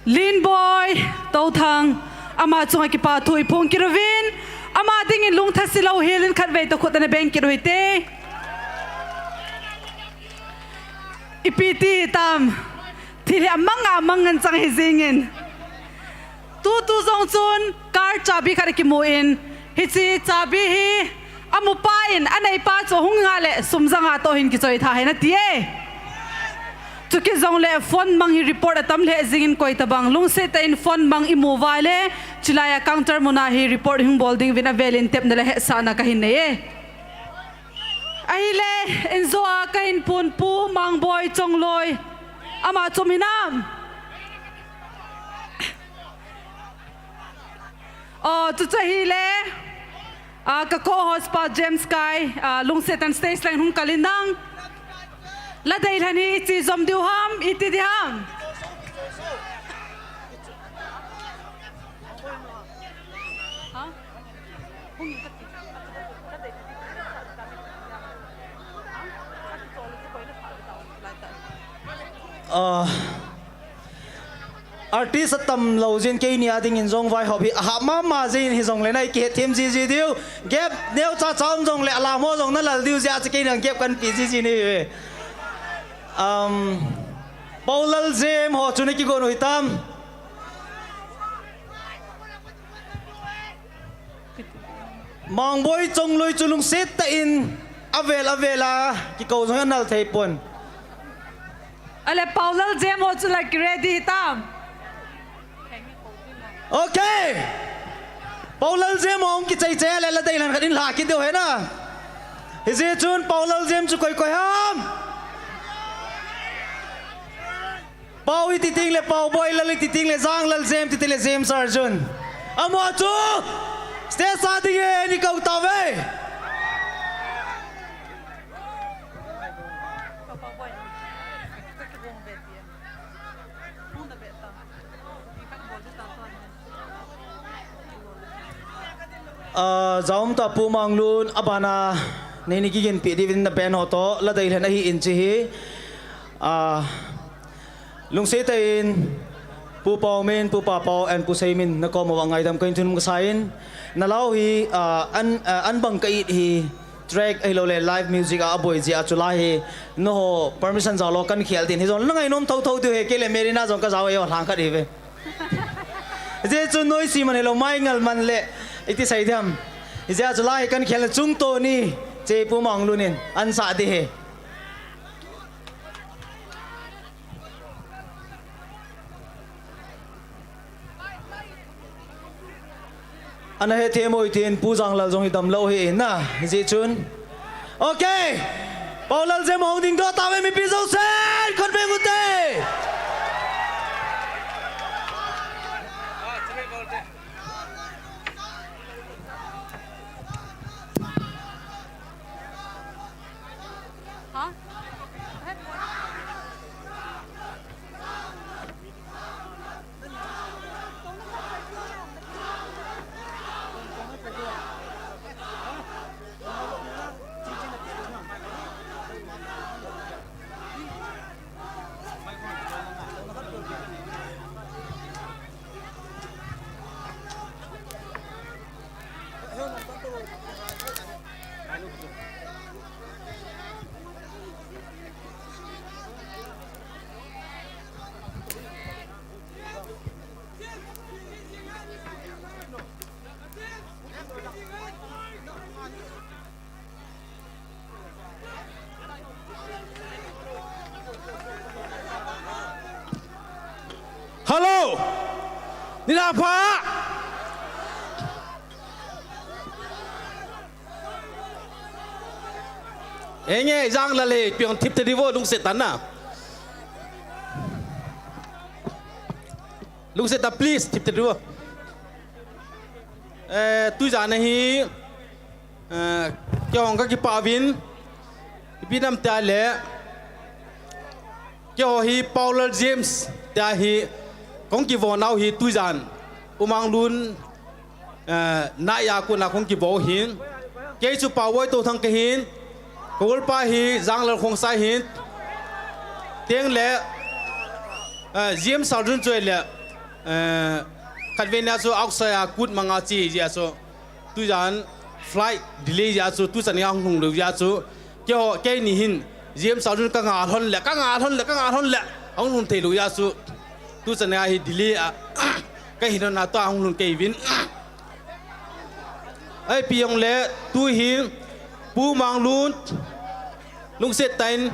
Linboi Touthang, ama chunga kipa thu i phong kit uvin, ama dingin lungthim seh lou hel in khatvei toh khut ana beng kit u hite. Ipi ti tam, thil hi amang amang ngen chang hi jingin. Tutu jong chun car chabi khat akimu in, hiche chabi hi amupa in, aneipa chu hung nga le sum janga toh hin kichoi tha hen ati e. Chukit jongle phone mang hi report atam lheh jingin koi tabang lungset tah in phone mang imu uva le, chulai a counter muna hi report hung bol ding uvin avel in tepna le hetsahna kahin nei e. Ahile, injo a kahin pun Pu Mangboi Chongloi, ama chu um hinam? O, chuchu ahile, a, ka co-host pa James Kai, a, lungset tah in stage lang hung kal in nang. La deilhen hi iti jom diu ham, iti ding ham? Ah, artist atam lou jin keini a dingin jong vaihop hi ahah mama jin hijongle nei kihet them jiji diu. Gap neocha cha um jongle alam ho jong nalal diu jeh a chu keini a gap kahin pe jiji nei ve. Um, Paulal Jem ho chu nei kigon u hitam? Mangboi Chongloi chu lungset tah in avel avel a kikou jong hi anal thei pon. Ale Paulal Jem ho chu la kiready hitam? Okay. Paulal Jem ho hung kichai chai le la deilhen khat in la kit diu hen a. Hijeh chun Paulal Jem chu koi koi ham? Pau iti ting le Pau Boi, Lal iti ting le Jang, Lal Jem iti ting le James Arjun. Amaho chu stage a dingin i kou tauve. Ah, jaum ta Pu Manglun, abana neini kiginpi diuvin na band ho to, la dei lhen ahi in chi hi. Ah, lungset tah in Pu Pau min, Pu Pa Pau and Pu Sei min na kom uva ngaidam kahin thum kasa in. Na lau hi, ah, an, ah, an bang ka it hi track ahilou le live music a aboi jeh a chu la hi. Nangho permission jal lou kan khel din. Hijong na ngainom thotho diu hi kei le Merina jong ka jao e o lang khat hi ve. Hijeh chun noise man hilou, mai ngal man le, iti sei diam. Hijeh chun la hi kan khel chung to ni, che Pu Manglun in, an sa di hi. Ana hethem uvin tin Pu Janglal jong hi damlou hi na, hijeh chun. Ok. Paulal Jem hung ding doh tauve mipi jousen, khut beng ute. Hello. Nina pha. Enge, Janglal le, piang thip te diu vo, lungset tan na. Lungset ta, please, thip te diu vo. Eh, tujan a hi, eh, kei hung kakipah uvin, ipi nam tia le, keiho hi Paulal James tia hi, kong kivo nau hi tujan, U Manglun, eh, nai a kona kong kivo hin. Kei chu Pauvoi Touthang kahin, ka golpa hi Janglal Khongsai hin. Teng le, eh, James Saljun chu le, eh, khatvei nia chu outside a kut manga chi jeh a chu. Tujan flight delay jeh a chu, tuchan a hung lhung lou jeh a chu. Keiho, keini hin, James Saljun ka nga lhon le, ka nga lhon le, ka nga lhon le, hung lhun thei lou jeh a chu. Tuchan a hi delay a, kahin lhon a tua hung lhun kei uvin. Ahi, ipi jong le, tu hin, Pu Manglun, lungset tah in,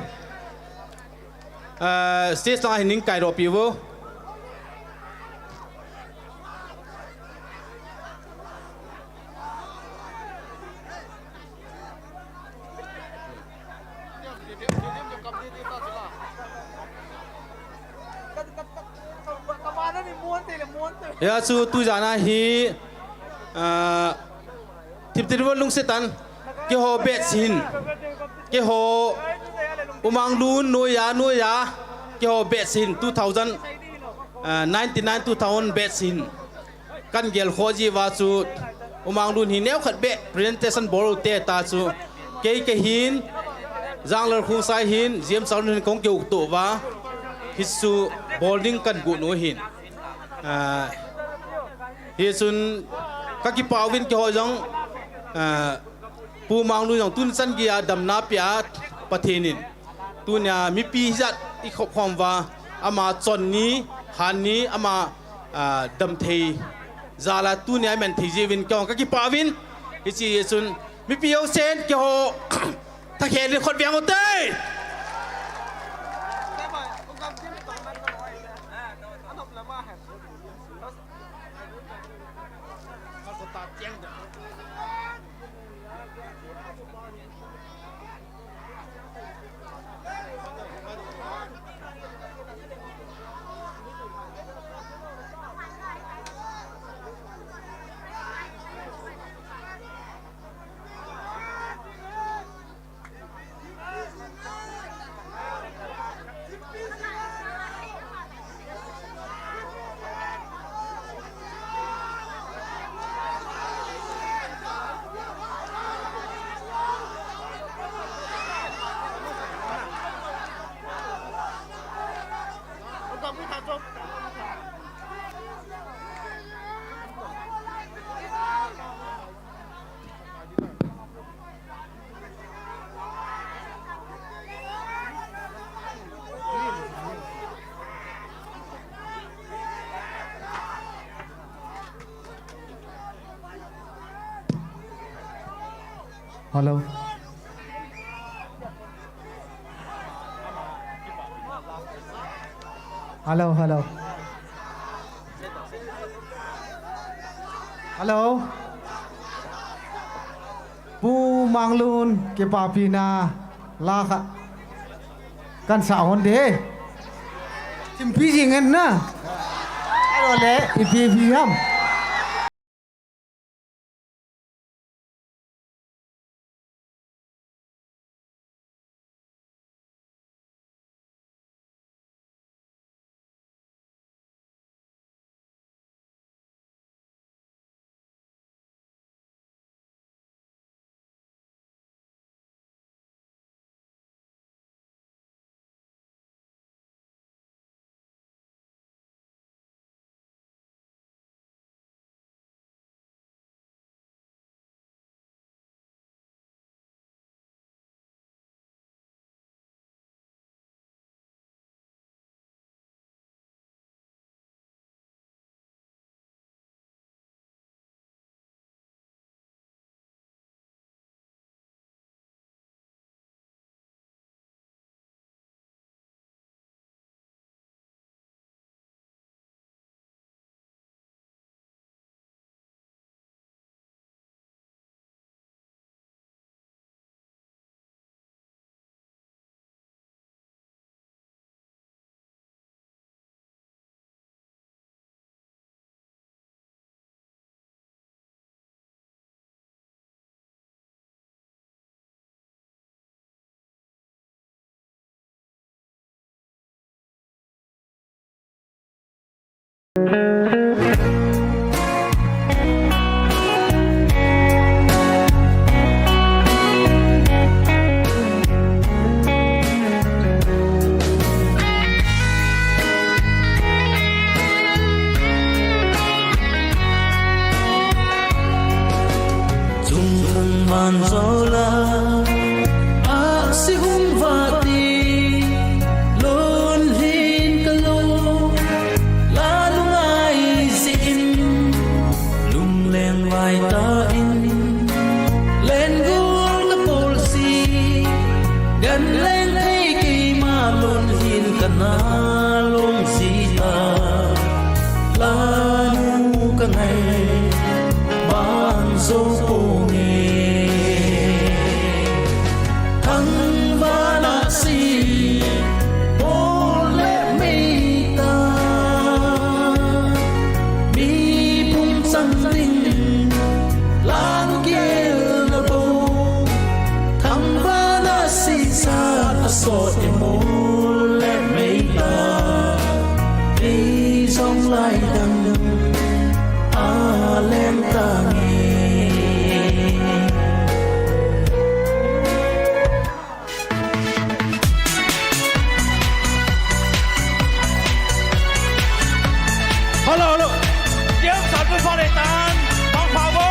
ah, stage lang a hin ning kai doh pi vo. Hia chu tujan a hi, ah, thip te diu vo lungset tan, keiho batch hin, keiho U Manglun noiya, noiya, keiho batch hin two thousand, ah, ninety-nine two thousand batch hin. Kan gel kho jiu va chu, U Manglun hi neokhat beh presentation bol u te ta chu, kei kahin, Janglal Khongsai hin, James Saljun hin kong kiu to uva, hichu bol ding kan got u hin. Ah, hichun kakipah uvin keiho jong, ah, Pu Manglun jong tuni chan geiya damna pia Pathen in. Tunia mipi hijat i khop khom uva, ama chon ni, han ni, ama, ah, dam thei jal a tunia i man thei jiuvin keiho kakipah uvin. Hiche jeh chun mipi jousen keiho thakhel in khut beng u te. Hello. Hello, hello. Hello. Pu Manglun, kipapina la kha. Kan sa hon de. Thimpi jing en na. Hello le, ipi ipi ham. Chung thang van zo la, a si hung va ti, lon lhin ka lo, la lungai zin, lung leng vai ta in, len gul ka pol si, gan leng thei kei ma lon lhin ka na long si ta. Lanu ka ngai ban zo po nge. Thangvana si pol le mei ta. Mi pum sang ding lanu gel na po. Thangvana si sa a so e mol le mei ta. Ei zong lai dang a leng ta nge. Hello, hello. Tiang san pun fang le tan, fang fang bo.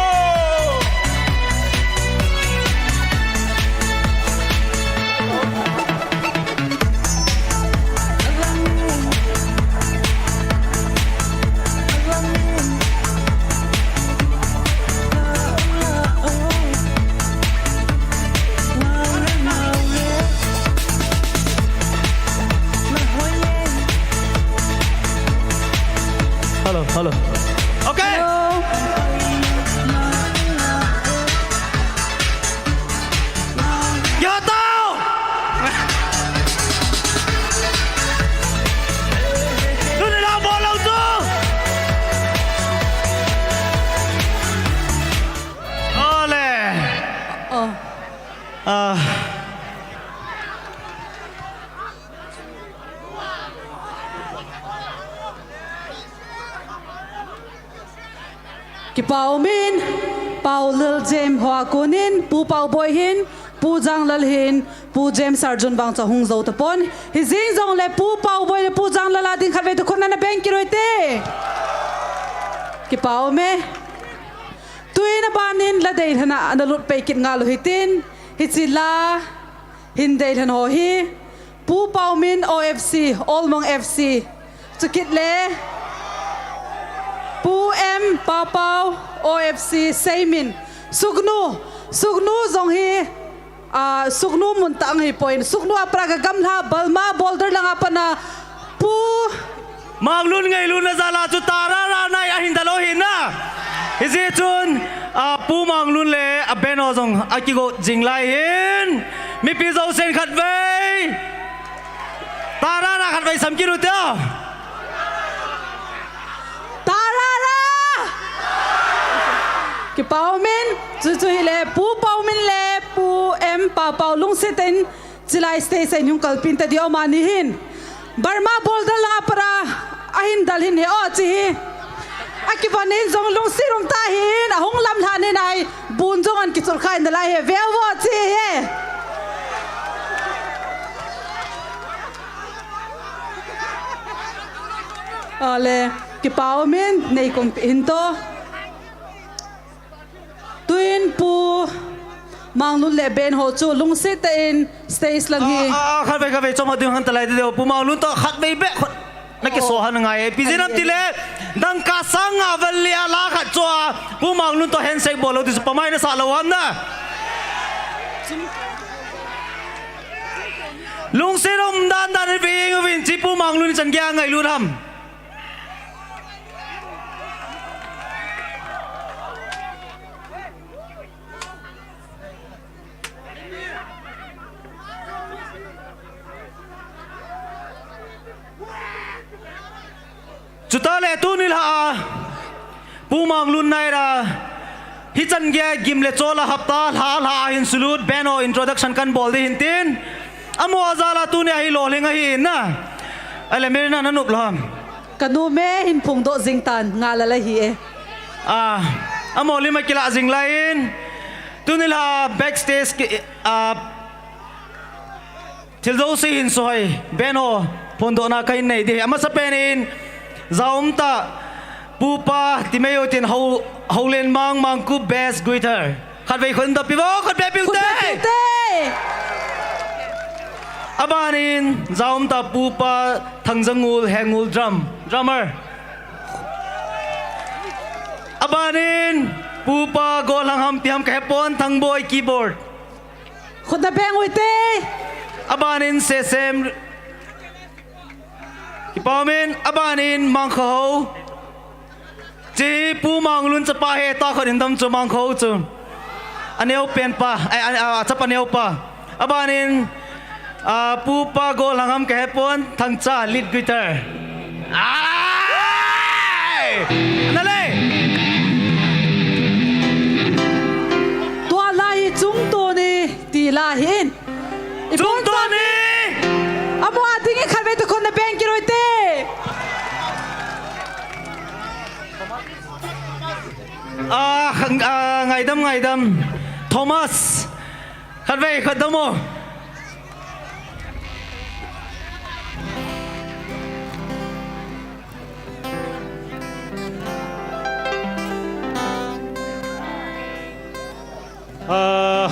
Hello, hello. Okay. Hello. Yo tao. Tu ni la bol lo tu. Ole. Oh. Ah. Kipa umin, Pau Lil Jem hoa konin, Pu Pau Boi hin, Pu Janglal hin, Pu Jem Sarjun vang chu hung jou tapon. Hijeng jongle Pu Pau Boi le Pu Janglal a ding khatvei tu khut na na beng kit uvin te. Kipa ume. Tuin abanin la deilhen a na lut pei kit ngal u hitin. Hiche la hin deilhen ho hi. Pu Paumin O F C, Olmong F C. Chukit le. Pu M Papau O F C, Seimin. Sugnu, Sugnu jong hi, ah, Sugnu mun tah ahi poi. Sugnu a pat a ka gamla Balma Border lang a pat a Pu Manglun ngailutna jal a chu tarara nai ahin dalou ahi na. Hijeh chun, ah, Pu Manglun le a band ho jong akigo jing lai ahin. Mipi jousen khatvei tarara khatvei sam kit u te. Tarara! Kipa umin, chuchu hile, Pu Paomin le Pu M Papao lungset in, chilai stage a hung kalpin tadiu amani hin. Balma Border lang a pat a ahin dal hin he o chi hi. Akivon in jong lungset um tah in, ahung lamlhah in ahi, bun jong ahin kichul kha in nalai he, veu vo chi he. Ale, kipa umin, nei kumpi hin to. Tuin Pu Manglun le band ho chu lungset tah in stage lang hi. Ah, ah, ah, khatvei, khatvei, chom ding han talai de, Pu Manglun to khatvei beh, khat, na kiso han ngai, pi jin am tile, dangka sang nga val le a la khat chu a, Pu Manglun to handshake bol lou ti chu pamai na sa lou ham na. Lungset um dan dan in ving vin chi Pu Manglun chan gei a ngailut ham. Chuta le tuni la a, Pu Manglun nai ra, hichan gei a gim le chol a hapta lha lha a hin sulut band ho introduction kan bol ding hin tin. Amaho a jal a tuni a hi lolhing ahi na. Ale Merina na nop lou ham. Ka nu me hin phongdoh jing tan nga la la hi e. Ah, amaho lim a kila jing lai in. Tuni la backstage ki, ah, thil jouse hin soi, band ho phongdohna kahin nei ding. Amasa pen in, jaum tah, Pupa Timeo tin ho, Holen Mang Mangkup bass guitar. Khatvei khut doh pi vo, khut beh piu te. Khut beh piu te. Aban in, jaum tah Pupa Thangjangul Hengul drum, drummer. Aban in, Pupa Golhang ham ti ham ka he pon, Thangboi keyboard. Khut na beng u hite. Aban in Sesem. Kipa umin, aban in Mangkho. Chi Pu Manglun chapa he ta khut in dam chu Mangkho chu. Aneo pen pa, ai, a, a, chapa neo pa. Aban in, a, Pupa Golhang ham ka he pon, Thangcha lead guitar. Ai! Na le! Tua la hi chungtuni ti la hi in. Chungtuni! Amaho a ding in khatvei tu khut na beng kit u hite. Ah, khang-, ah, ngaidam, ngaidam. Thomas. Khatvei, khat dam o. Ah,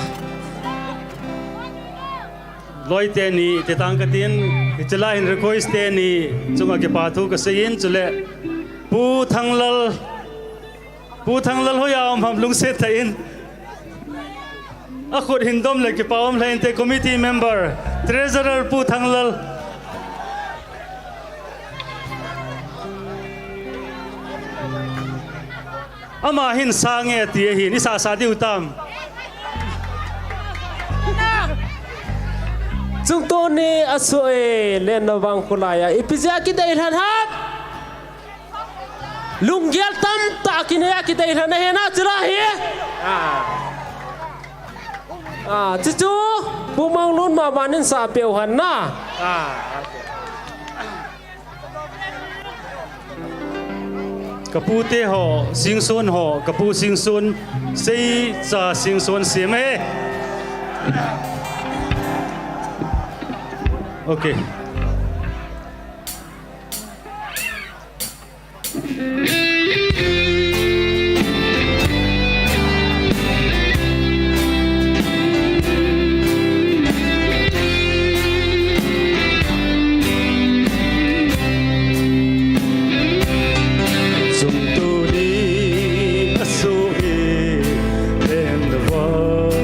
loi teni, ti tang katin, hiche la hin request teni, chunga kipa thu kasei in, chule, Pu Thanglal, Pu Thanglal hoiya um ham lungset tah in. Akhut hin dom le kipa um lheh inte committee member, treasurer Pu Thanglal. Ama hin sa nge ti ahin, i sa sa diu tam. Chungtuni a soi lenna vang khulai a, ipi jeh a kidei lhan ham. Lunggel tamtah kinei a kidei lhan ahi na chula hi. Ah. Ah, chuchu, Pu Manglun ma banin sa peu han na. Ah, okay. Kapu te ho, Singson ho, kapu Singson, sei cha Singson sem e. Okay. Chungtuni a soi lenna vang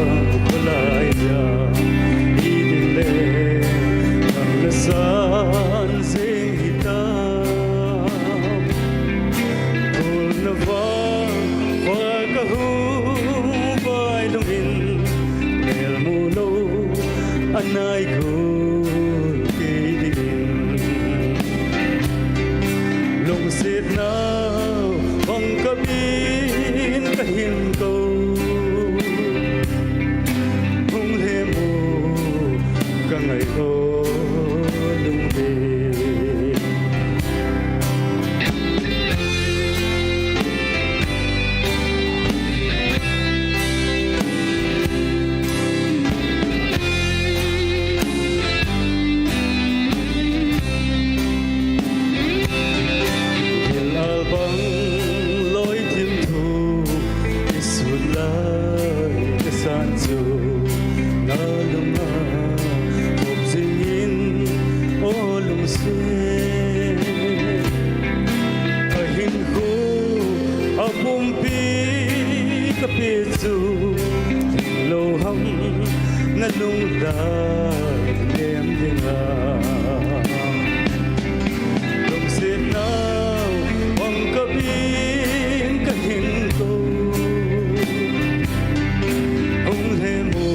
Tungin melmu lou anai gun kei dingin, lungsetna hong kabin kahin kou. Hung lhemu kangai o lungdei. Gil albang loi thim thu isut lai kasan chu, nalunga hop jingin o lungset. Ahinkho apumpi kapeh chu, lou ham nalung lai lem dinga. Lungsetna hong kabin kahin kou. Hung lhemu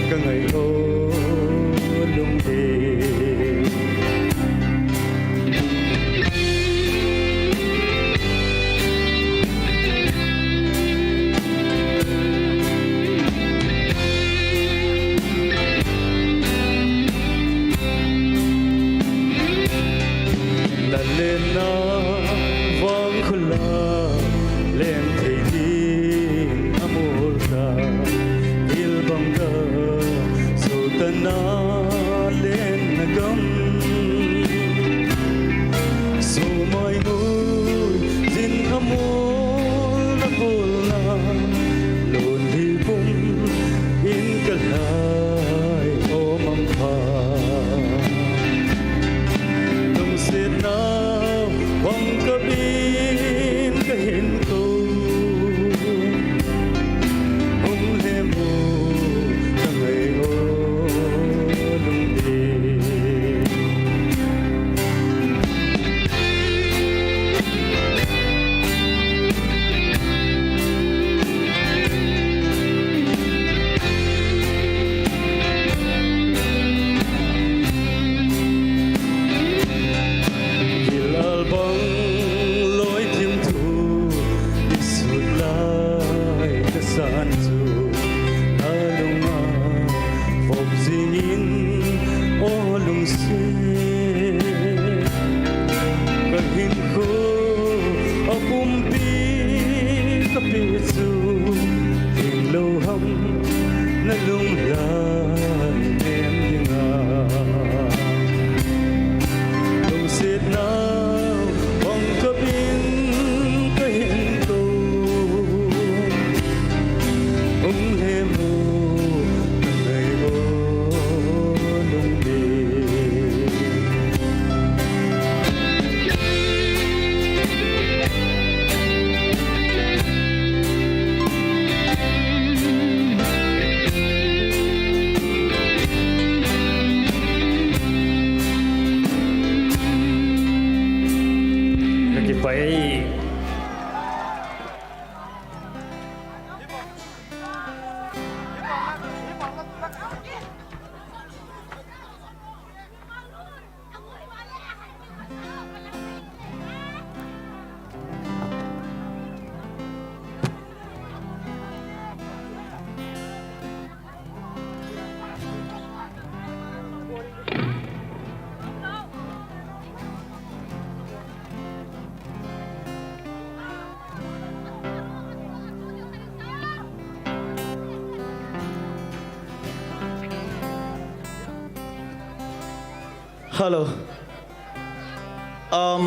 kangai o lungdei. Nalenna vang khula leng thei ding amol ta, gil bang ta, sotana lenna gam. Sumai mui jin amol na pulna, lon hi pum in kalhai o mampha. Lungsetna hong kabin kahin kou. Hung lhemu kangai o lungdei. Gil albang loi thim thu isut lai kasan chu, nalunga hop jingin o lungset. Kahinkho apumpi kapeh chu, hinglou ham nalung lai lem dinga. Lungsetna hong kabin kahin kou. Hung lhemu kangai o lungdei. Kakipah e. Hello. Um,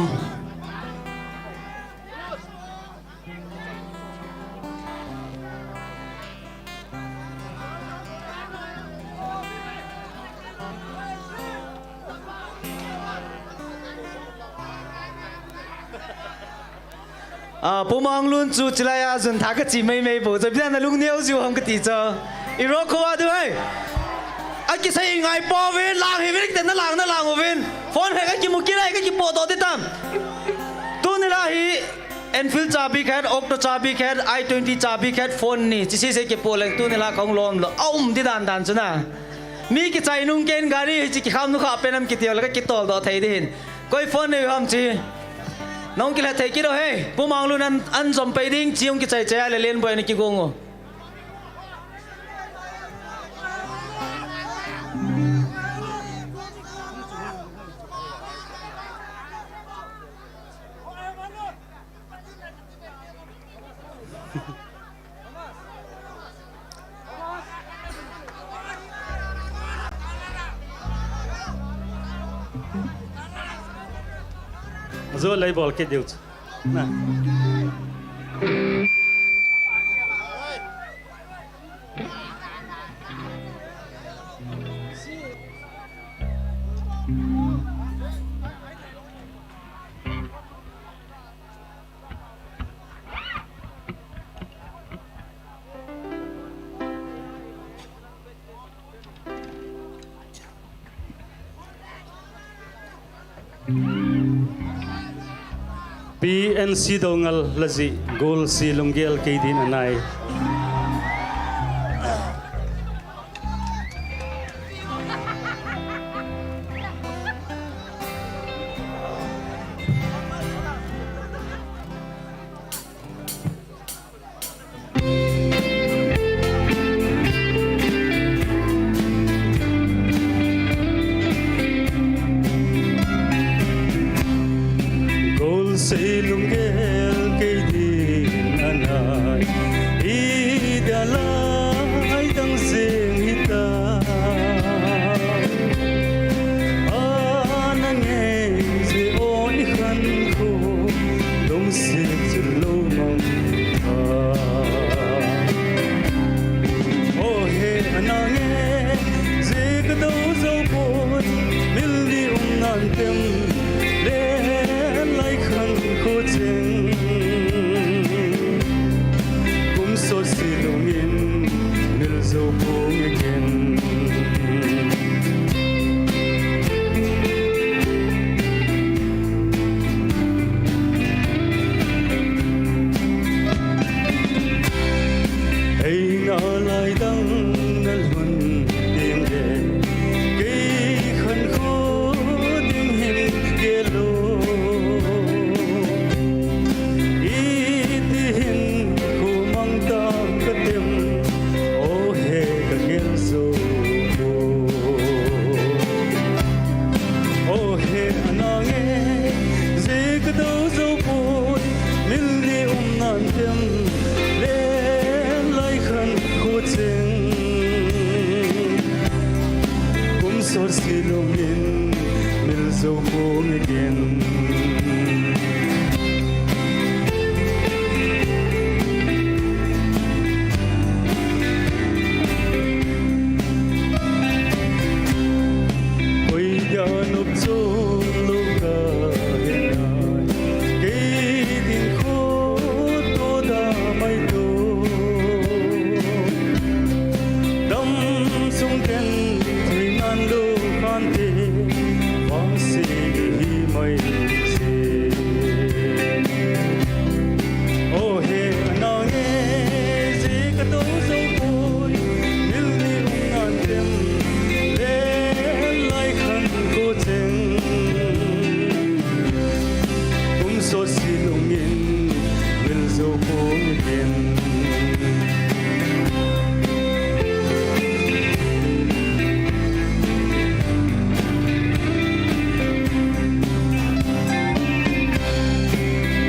Ah, Pu Manglun chu chilai a jun tha kachi mai mai bou. Chu bia na lung neo jiu ham kati chu. I ro kho a du hai. A kisei ngai pouvin, lang hi vin, na lang, na lang uvin. Phone he kakimu kilai, kakipo doh ti tam. Tuni la hi. Enfield chabi khat, Octo chabi khat, i twenty chabi khat, phone ni. Chi sese kipo leng tuni la kahung lom lou. A um di dan dan chu na. Mi kichai nung ken gari hichi kikham nu kha pen am kiti le ka kitol doh thei di hin. Koi phone nei ham chi. Nong kila thei kit o he. Pu Manglun an, an jom pai ding chi hung kichai chai a le Lenboi ni kigong o. Zo lei bol kit diu chu. Na. P N C Doungel la jih, Golsi Lunggel kei din anai. Golsi Lunggel kei din anai, i dia lai dang jing hita. Ana ngei jeh o i khankho, lungset chun lou mang tha. O he, ana ngei jeh ka do jou poi, mil ni um nan tem, len lai khankho cheng. Kum sot se lungin mil jou pong again. Ei nalai dang na lhun ding le, kei khankho ding hin gel o. Iti hin khu mang tam ka tem, o he ka gel jou. O he, ana ngei jeh ka do jou poi, mil ni um nan tem, len lai khankho cheng. Kum sot se lungin mil jou pong again. Koi dia nop chom lou ka hin ai, kei din kho to da mai to. Dam sung ken thui nan lou khan te, vang se hi mai se. O he, ana ngei jeh ka do jou poi, mil ni um nan tem, len lai khankho cheng. Kum sot se lungin mil jou pong again.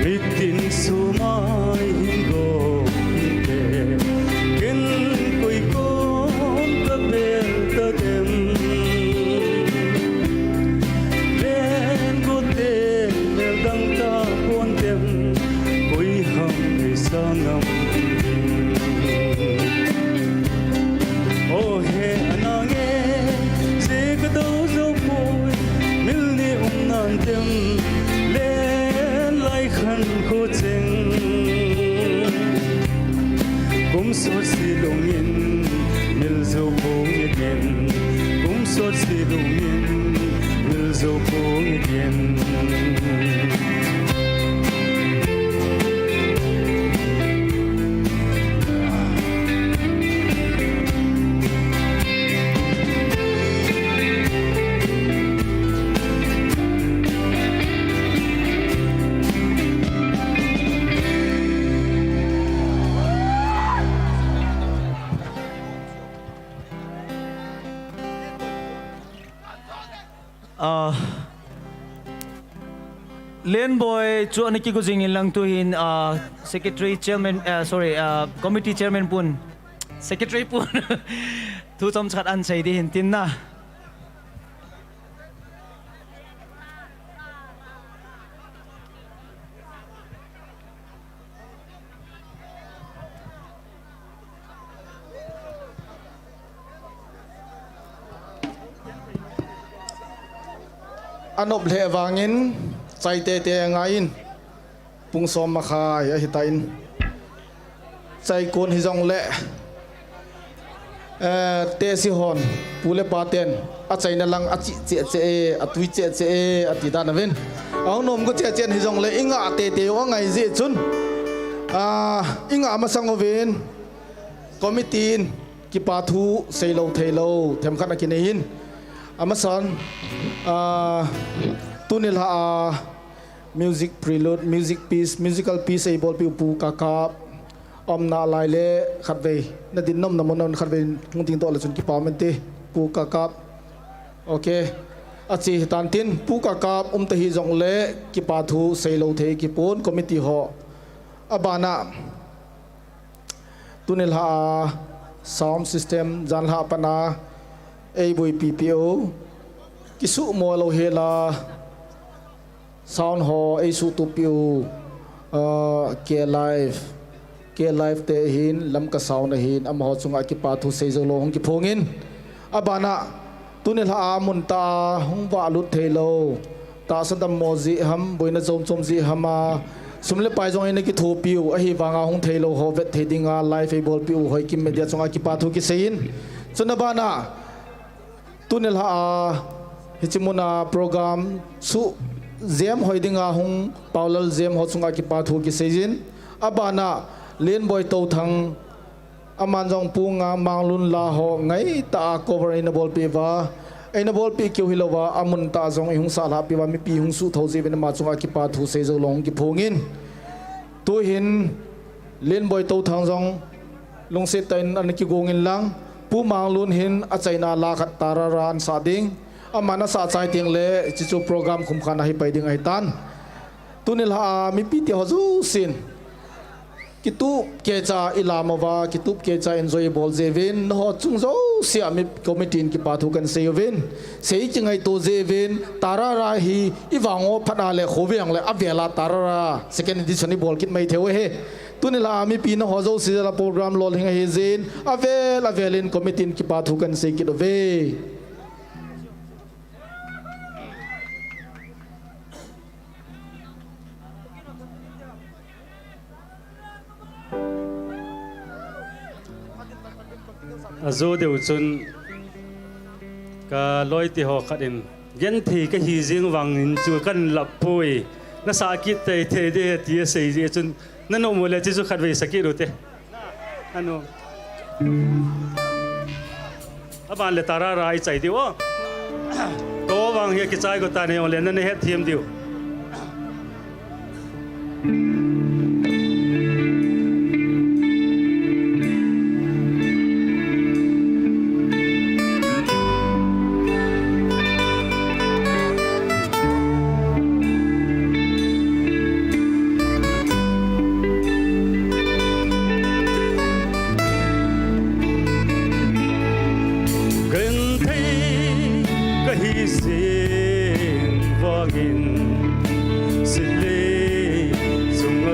Mitin sumai hin go te, ken koi kom ka bel ta dem. Len go te, bel dang ta pon dem, koi ham ei sang am. O he, ana ngei jeh ka do jou poi, mil ni um nan tem, len lai khankho cheng. Kum sot se lungin mil jou pong again. Kum sot se lungin mil jou pong again. Ah, Lenboi chu ana kigo jing in lang tu hin, ah, secretary chairman, ah, sorry, ah, committee chairman pun, secretary pun thu chomcha khat ahin sei ding ahin tin na. Anop lheh vangin chai teitei angaiyin pung som makhai ahitan. Chai kon hijongle, eh, tesi hon, pu le pa ten, achaina lang achi cheh cheh e, atui cheh cheh e, ati dan uvin. Ahung nom go cheh cheh hijongle, ingah teitei u angai jeh chun, ah, ingah masang uvin, committee in kipa thu seilou theilou themkhat akinei in. Amasan, ah, tuni lha a music prelude, music piece, musical piece eibolpeh u Pu Kakap, aumna lai le khatvei nadin nomna mun a khatvei hung dingdoh le chun kipa um inte, Pu Kakap. Ok. Achi hitan tin, Pu Kakap um tahih jongle kipa thu seilou thei kipon committee ho. Abana, tuni lha a sound system, jan lha a pat a eiboipi peh u, kisuhmo lou hel a sound ho eisuhtup peh u, ah, K Live, K Live te ahin, Lamka Sound ahin, amaho chunga kipa thu seijou lou hung kiphongin. Abana, tuni lha a mun tah a hung vahlut theilou, tahsa dammo jeh ham, boina chomchom jeh ham a, sum le pai jong eina kithopiu ahivanga hung theilou ho vet thei dinga live eibolpeh u Hoikim Media chunga kipa thu kiseiyin. Chuna bana, tuni lha a hiche muna program suh jem hoi dinga hung Paulal Jem ho chunga kipa thu kiseiyin. Abana, Lenboi Touthang, aman jong Pu Manglun la ho ngaitah a cover eina bolpeh uva, eina bolpeh keu hilouva, amun tah jong eihung sahlhahpeh uva, mipi hung suhthou jeh uvin ama chunga kipa thu seijou lou hung kiphongin. Tuhin Lenboi Touthang jong lungset tah in ana kigong in lang, Pu Manglun hin achaina la khat Tarara ahin sah ding, aman asah chai tengle hiche chu program khumkhana hi pai ding ahitan. Tuni lha a mipite ho jousen kitup keicha ilam uva, kitup keicha enjoy ibol jeh uvin, nangho chung jouse a mi committee in kipa thu kahin sei uvin, sei kingaito jeh uvin, Tarara hi ivang u phat a le khovei jongle avel a Tarara second edition ibol kit mai thei u ahi. Tuni lha a mipi nangho jouse jal a program lolhing ahi jeh in, avel avel in committee in kipa thu kahin sei kit uve. Ajo deu chun ka loite ho khat in, genthei kahi jeng vangin chu kahin lap poi, nasah kit teitei ding ahi ti asei jeh chun, nanom u le hiche chu khatvei sa kit ute. Ano. Aban le Tarara ichai diu o. Ka vang hi kichai go tan, hijongle nana hetthem diu. Genthei kahi jeng vangin, sitlei chunga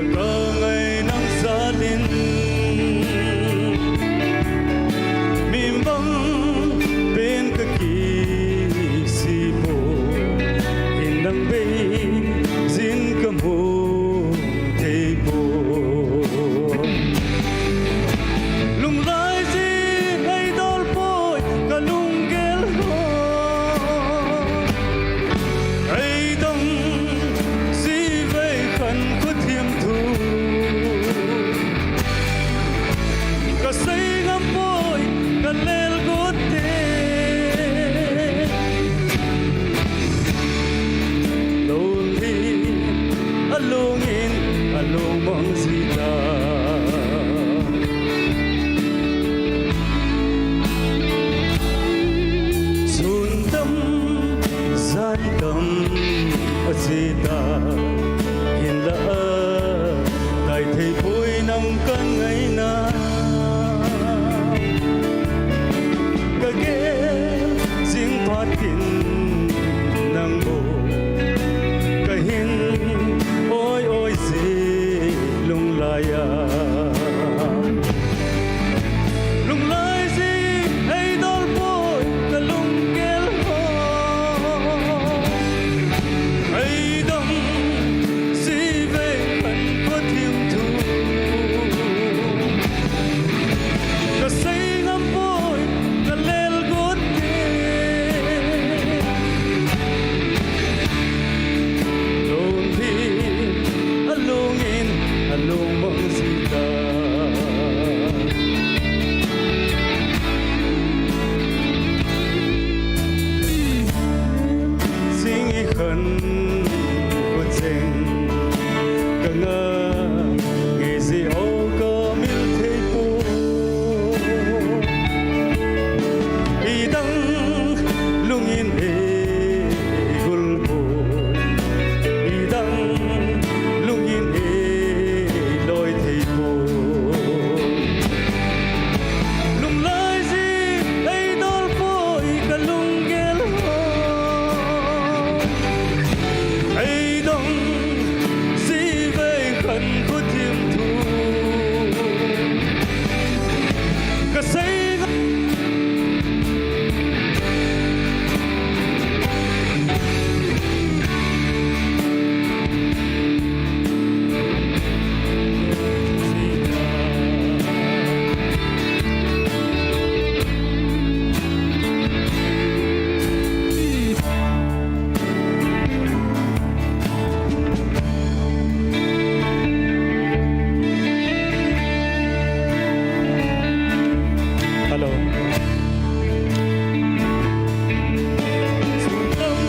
Sun tam,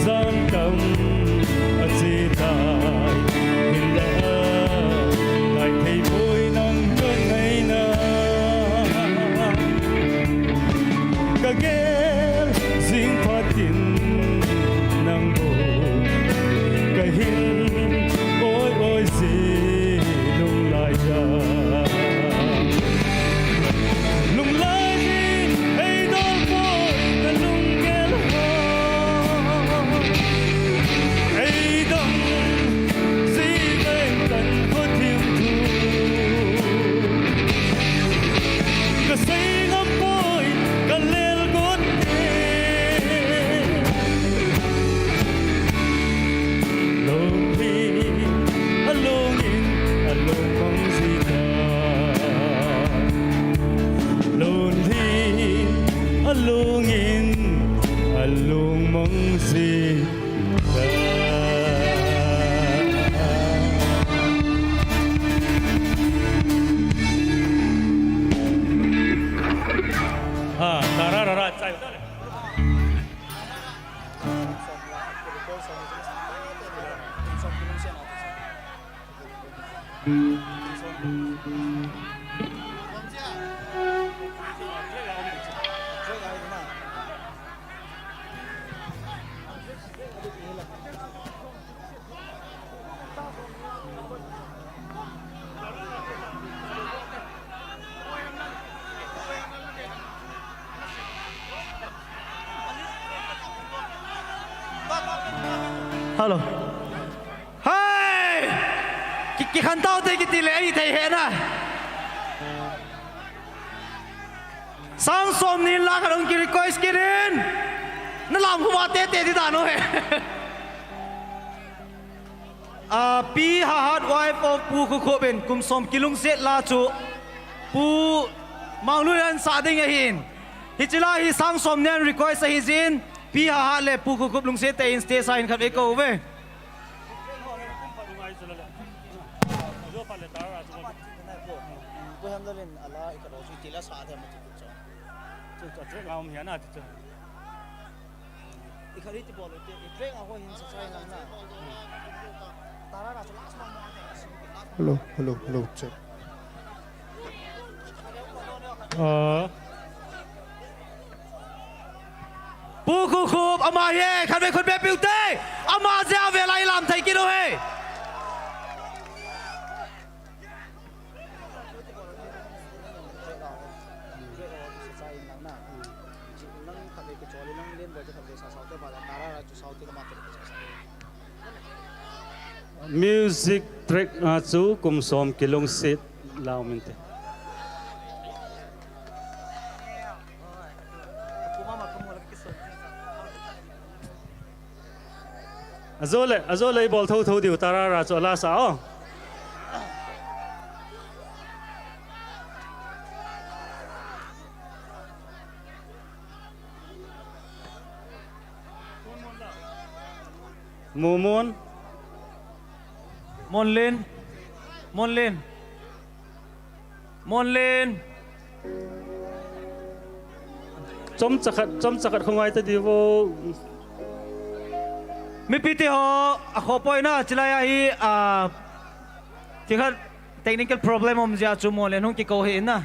jan tam, ache tai, hinla, ngai thei poi nang kangaina. Kagel jing phat in nang bou kahin oi oi ji lunglai a. Lunglai in eidol poi kalunggel ho. Eidong ji veng kan khothim thu. Kasei ngam poi kalel got e. Lonely, alone in, alone mang ji ta. Lonely, alone in, alone mang ji ta. Ha, tararara, chai. Hello. Hey! Ki, kikhen tau te kiti le, ahi thei hih na. Sang som ni la ka dong ki request kit in. Na lam khu ma tete ti dan u he. Ah, Pi Hahat, wife of Pu Khukhup in kum som kilungset la chu Pu Manglun in sa ding ahin. Hiche la hi sang som ni in request ahi jin, Pi Hahat le Pu Khukhup lungset tah in stage a hin khatvei kou ve. Hello, hello, hello, check. Ah. Pu Khukhup, ama hi, khatvei khut be piu te, ama jeh a ve lai lam thei kit u he. Music track a chu kum som kilungset la um inte. Ajo le, ajo le i bol thotho diu, tarara chu ala sa o. Mumun. Monlen. Monlen. Monlen. Chomcha khat, chomcha khat khongai ta diu vo. Mipi te ho, akhoh poi na, chulai a hi, a, thil khat technical problem um jeh a chu Monlen hung kikou hih in na.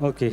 Okay.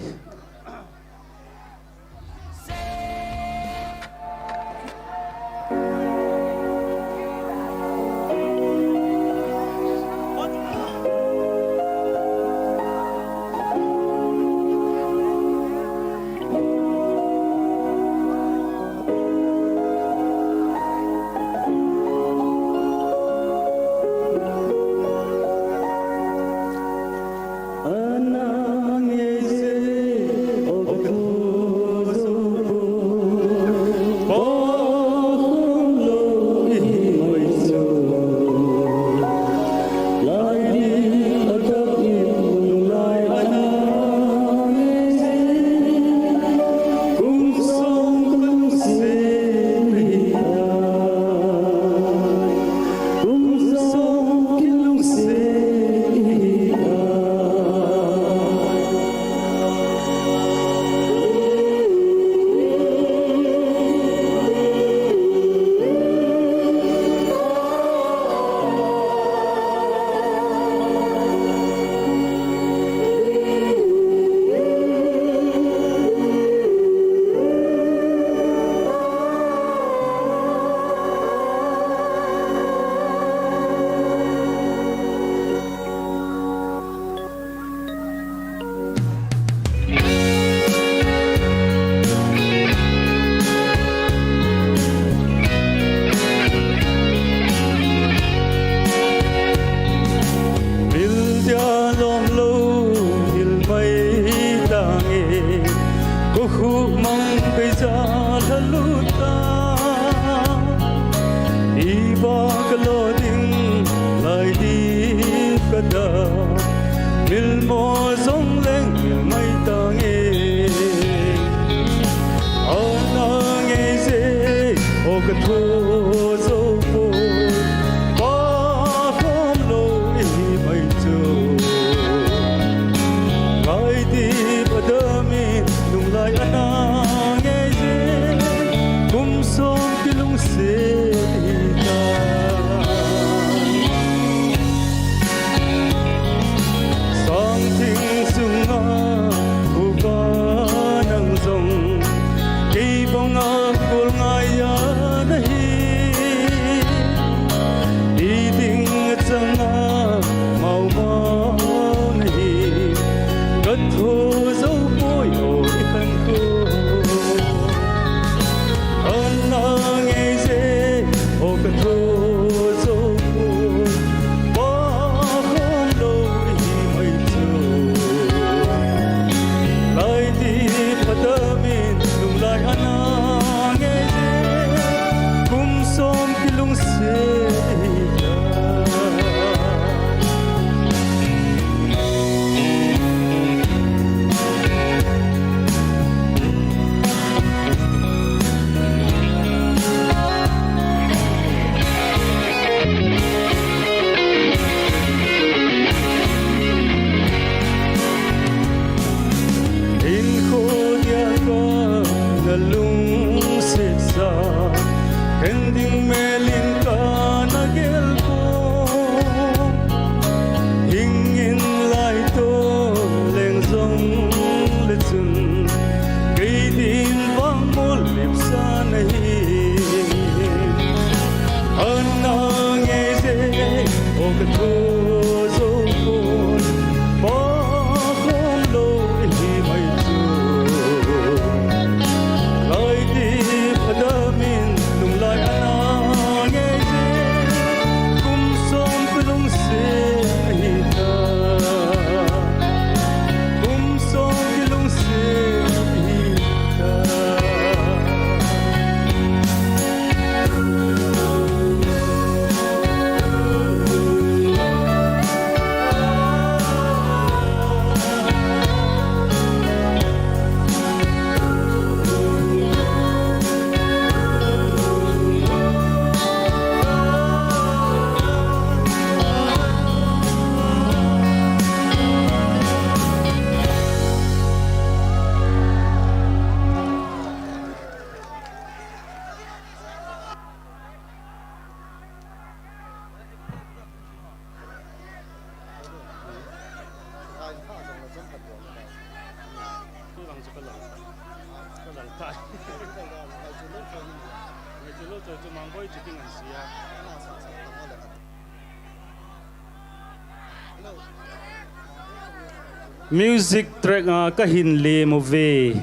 Music track a kahin lem uve.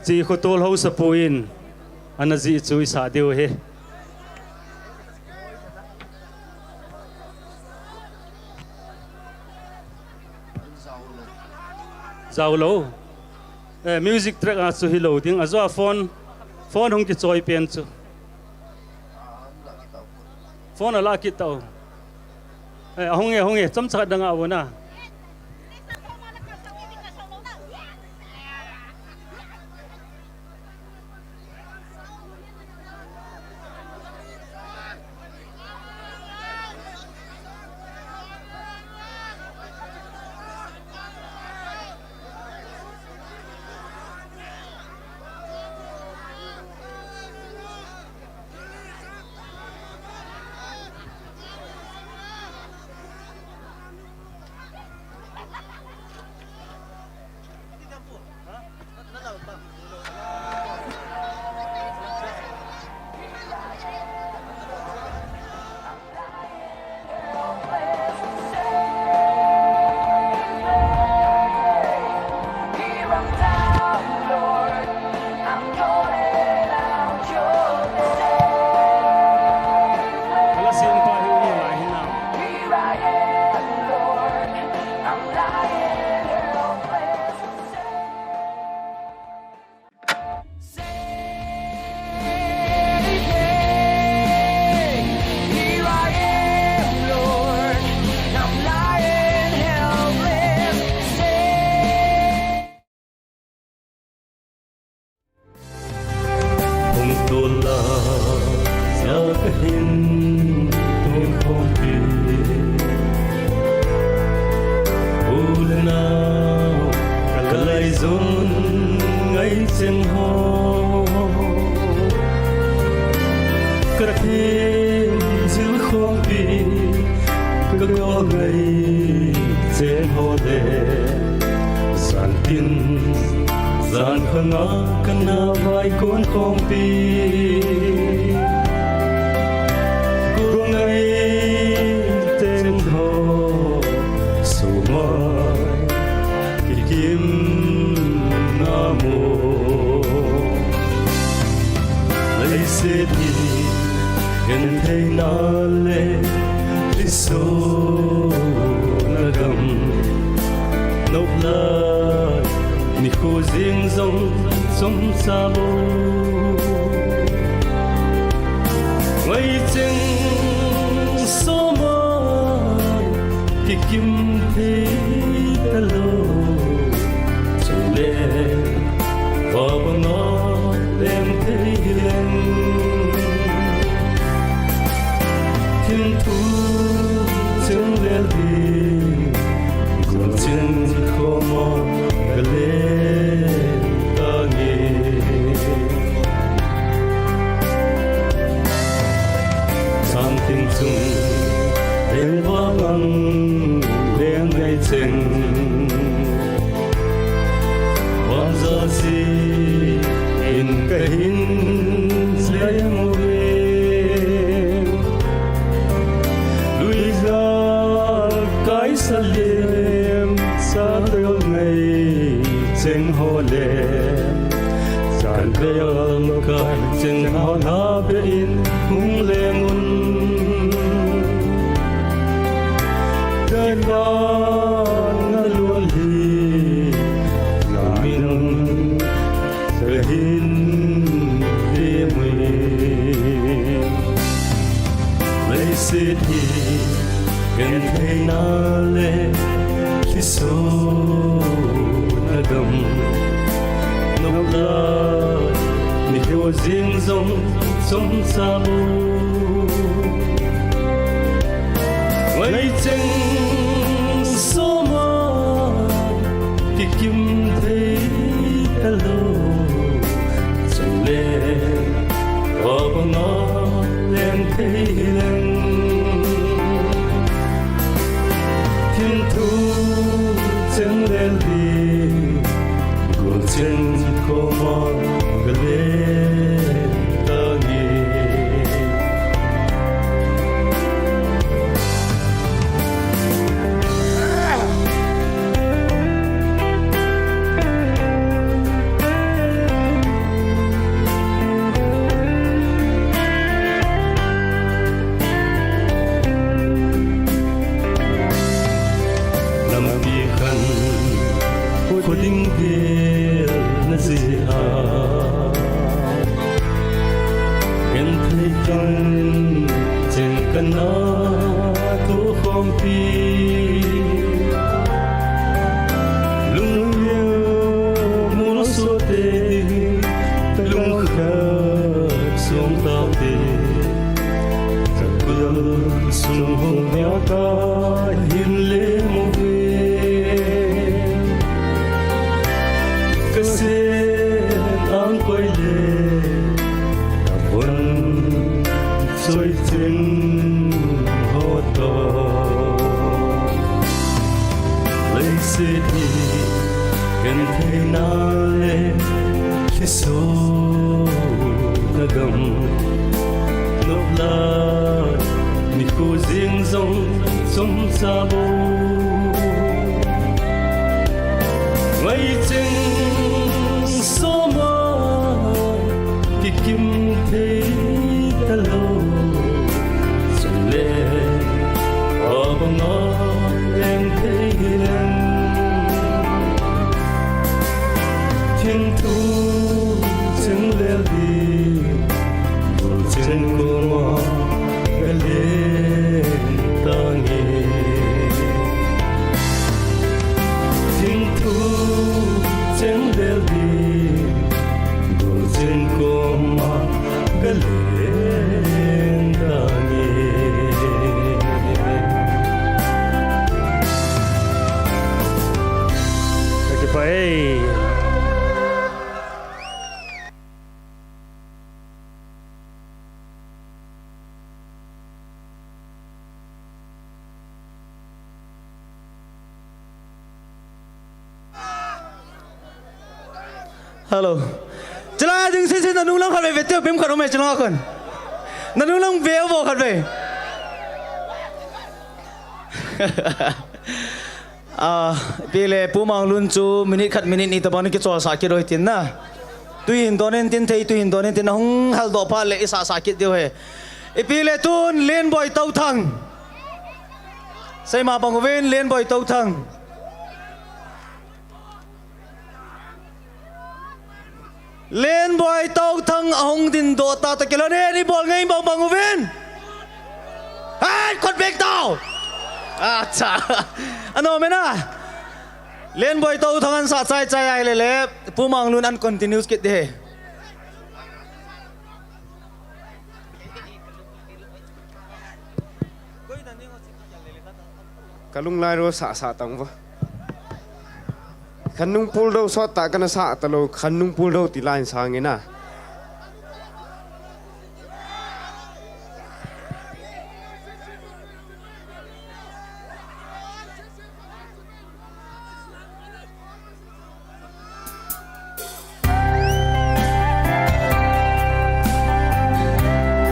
Chi khotol hausapu in ana jih chu isah diu ahi. Jaolou. Eh, music track a chu hilou ding. Ajou a phone, phone hung kichoi pen chu. Phone ala kit tau. Eh, ahung e, ahung e. Chomcha dang a vona. Jan khanga kana vaikon khompi. Kul ngai teng ho sumai kikim namo. Leiset hi gentheina le Jesu na gam. Nop lai nikho jing jong chomcha lou. Ngai cheng sumai kikim thei talou. Chule va banga lem thei leng. Thim thu cheng lel ding, gol cheng khoma ka lel tange. Sang ting chung leng va ngang leng ngai cheng. Vangza si in kahin sei mo ve. Gentheina le thisona gam, nopla nikho jing jong chomcha bou. Ngaicheng soma kikim thei talou, chule abanga leng thei leng. Thim thu cheng lel ding, gol cheng koma galen tange. Lampi khan kho ding vel na jeh a, genthei khan cheng kana tohkhompi. Lungmil mul sote, lungkhat song tate, sakul sung hung nia kahin lem uve. Kasen ang koi le, avon soi ching ho toh. Leiset hi gentheina le thisona gam, nopla nikho jing jong chomcha bou. Ngaicheng soma kikim thei talou, chule abanga leng thei leng. Thim thu cheng lel ding, gol cheng koma galen tange. Thim thu cheng lel ding, gol cheng koma galen tange. Kakipah e. Hello. Chulai ding sese nanung lang khatvei ve teu, pim khat um e chulai khun. Nanung lang ve vo khatvei. Ah, ipi le Pu Manglun chu minute khat minute ni tabang kicholsah kit u hitin na. Tui hin don in tin thei, tui hin don in tin, ahung haldoh phat le isahsah kit diu ahi. Ipi le tun Lenboi Touthang. Seima bang uvin Lenboi Touthang. Lenboi Touthang ahung dingdoh ta, ta kilhon in ibol ngai bang bang uvin. Hai, khut beng tao. Acha. Anom e na. Lenboi Touthang an sah chai chai ahile le, Pu Manglun an continues kit ding ahi. Kalung lai ro sah sah tang vo. Khannung pul do sot ta kana sah talou, khannung pul do ti lai sang e na.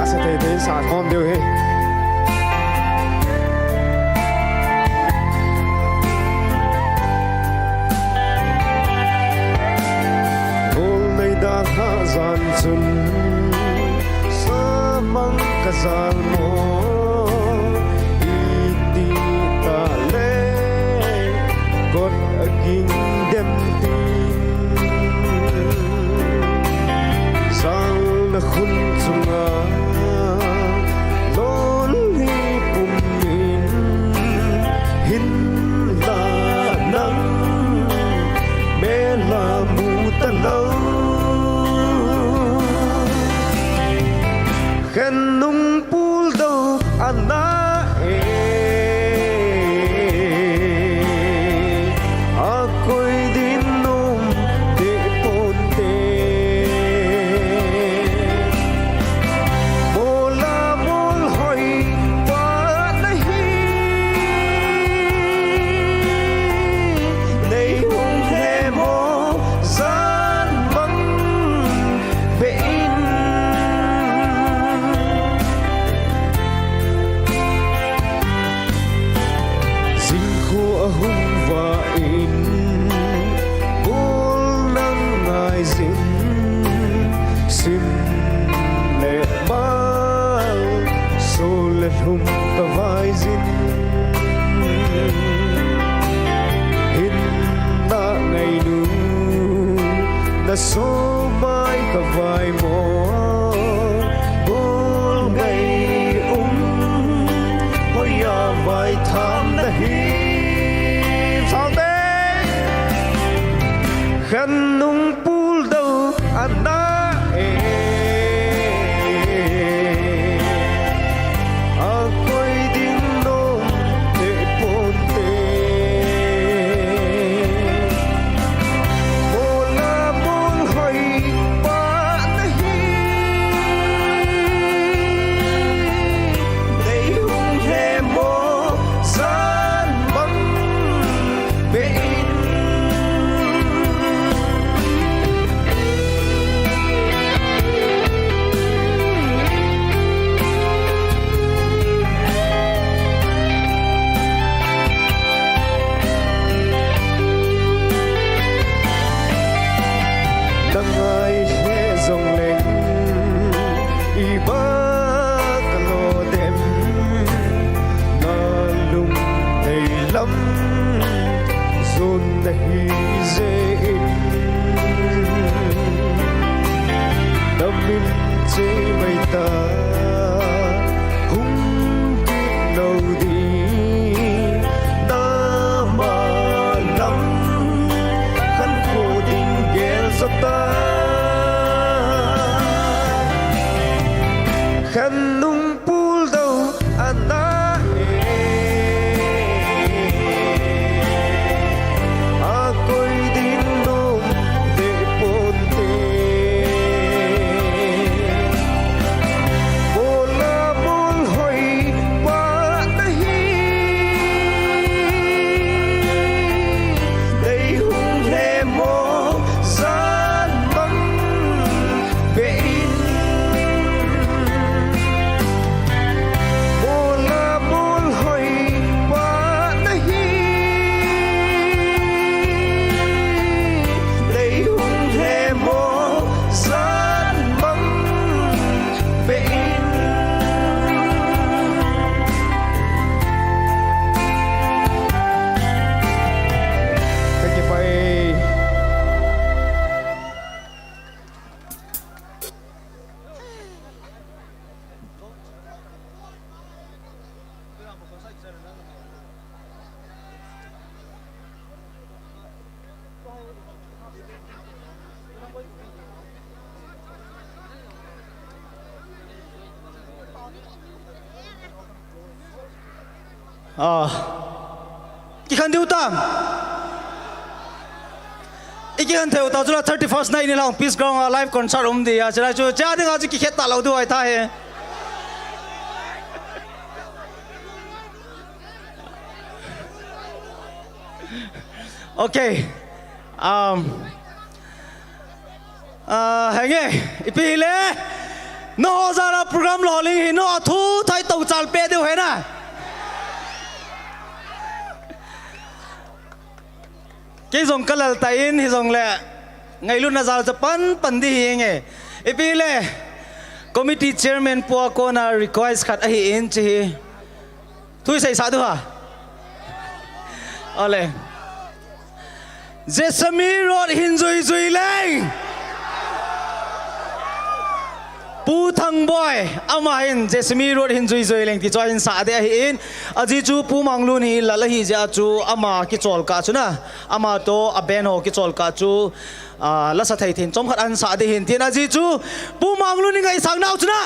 Asa thei thei sa khom diu hi. Gol nei dalha jan chun, samang ka jal mo, iti ta le, kot a ging dem tin. Jal na khun chunga, lon hi Nung puldou ana e, akoi ding nom deh ponte. Mola molhoi pa nahi, nei hung hemo jan mang beh in. Jingkah ahung vah in, bol nang ngai jin, sim le mal, sol le lhum ka vai jin. Hinna ngai nu, na so mai ka vai mo, bol ngai um, hoiya vai tham na hi. Saute. Khen nung puldou ana e, akoi ding nom deh ponte. Mola molhoi pa nahi, nei hung hemo jan mang beh in. Nang ngai he jong leng, i ba ka lo dem, na lung nei lam jon na hi je in. Na min che mai ta, hung kit lou ding, na ma lam khankho ding gel jo ta. Khen nung puldou ana e, akoi ding nom deh ponte. Mola molhoi pa nahi, nei hung hemo jan mang beh in. Mola molhoi pa nahi, nei hung hemo jan mang beh in. Ka kipah e. Ah. Kikhen diu tam. I kikhen thei u ta chu la thirty-first night ni lang Peace Ground a live concert um dia. Chulai chu cha ding a chu kikhen ta lou diu ahi ta he. Okay. Um, ah, henge, ipi hile, nangho jal a program lolhing hi nangho thu thei to chal pe diu hena. Kei jong ka lal ta in hijongle, ngailutna jal cha pan pan di hi nge. Ipi le, committee chairman pu a kona request khat ahi in chi hi. Thu i seisah diu ha. Ole. Jessamy Road hin jui jui leng. Pu Thangboi, ama hin Jessamy Road hin jui jui leng ti chu ahin sah ding ahi in. Ajeh chu Pu Manglun hi lal ahi jeh a chu ama kichol kah chu na. Ama toh a band ho kichol kah chu, ah, lasa thei thei in chomkhat ahin sah ding ahin tin ajeh chu Pu Manglun i ngaisang nau chu na.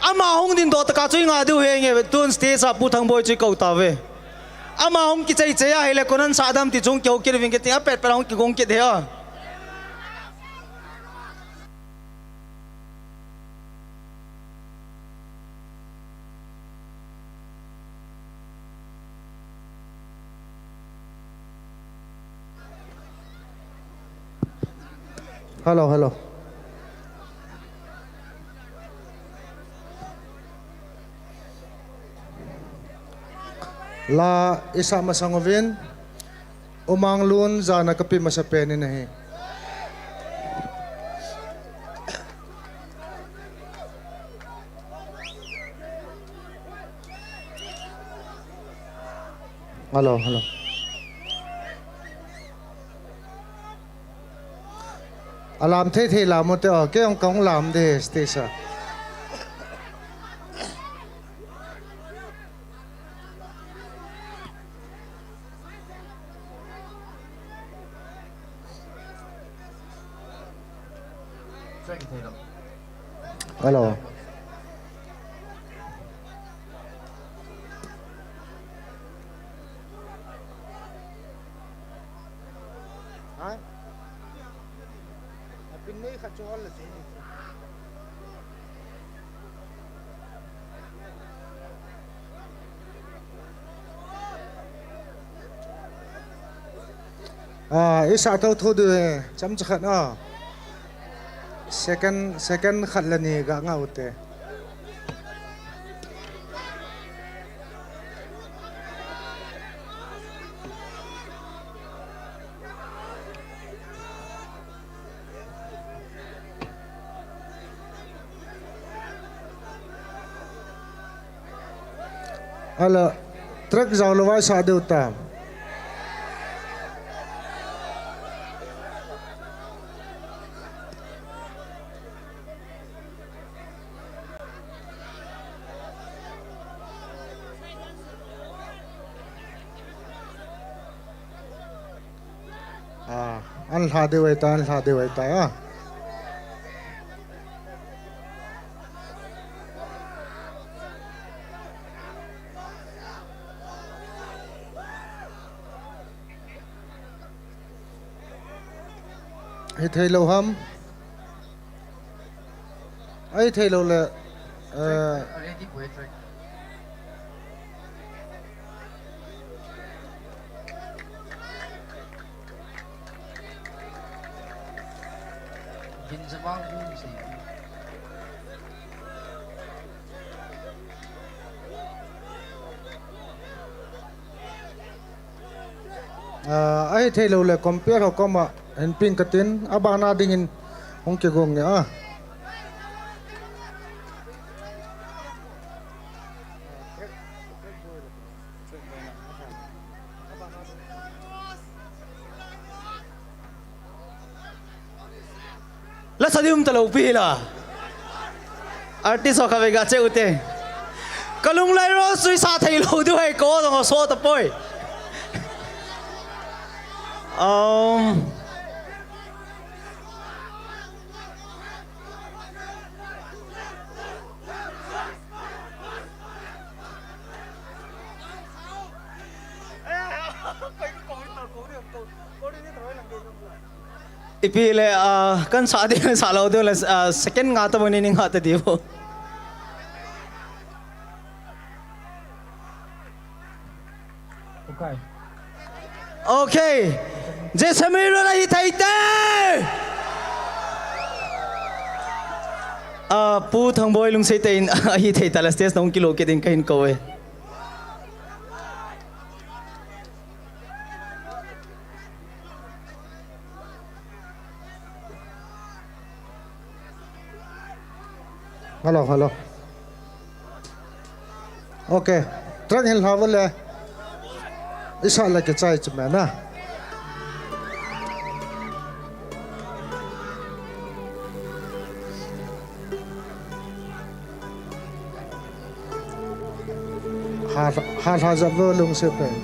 Ama hung ding doh tah a chu i nga diu henge, tun stage a Pu Thangboi chu i kou tauve. Ama hung kichei chei a hile koiin sah dam ti chu hung kihou kit uvin kiti a, pet pet a hung kigong kit hi a. Hello, hello. La i sah masang uvin, U Manglun jana ka pe masa pen in ahi. Hello, hello. A lam thei thei lam u te o, kei jong ka hung lam de stage a. Hello. Ha? A pin nei khat chu hol la si. Ah, i sah thotho diu, chomcha khat a. Second, second khat le ni ga ngah u te. Ala, track jao lou vai sa deu ta. Ah, an lha deu ahi ta, an lha deu ahi ta, ah. Hithei lou ham. Ahithei lou le, eh, Ah, ahithei lou le compere ho koma hin ping katin, abana dingin hung kigong nge a. La sa diu um talou pi la. Artist ho kave ga che u te. Ka lunglai ro sui sa thei lou diu hai ko dong so ta poi. Um. Ipi le, ah, kan sa ding, sa lou ding le, ah, second nga ta bo ni ni nga ta di bo. Okay. Okay. Jesami ro la hi thei te. Ah, Pu Thangboi lungset tah in ahithei tah le stage nung kilo kit in kahin kou e. Hello, hello. Okay. Track hin lha vo le. Isa le ke chai chu me na. Ha, ha, ha, ja vo lungset tah in.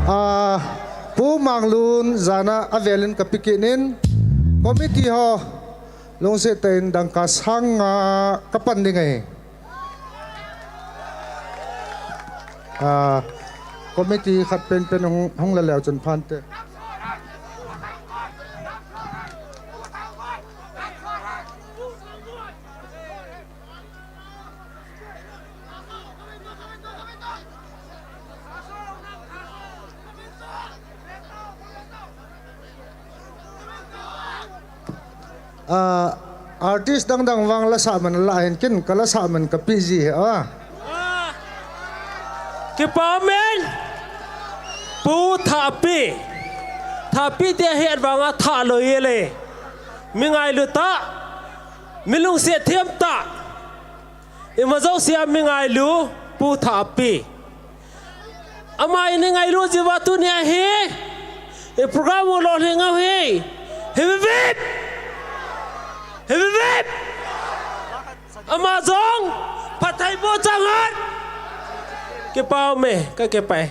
A, Pu Manglun jana avelin ka pikinin committee ho lungset tah in dangka sang nga ka pan ding ahi. A, committee khat penpen hung, hung la leu chun phante. Ah, artist dangdang vang la sah man la hin kin ka la sah man ka pi ji he a. Kipa men. Pu Thapi. Thapi te het vanga tha lo ye le. Mi ngailu ta. Mi lungset thiam ta. Ima josia mi ngailu Pu Thapi. Ama ini ngailu jiva tuni ahi. I program u lo hleng u hi. Hip hip. Hip hip. Ama jong phatthei boh chang hen. Kipa um e, ka kipa e.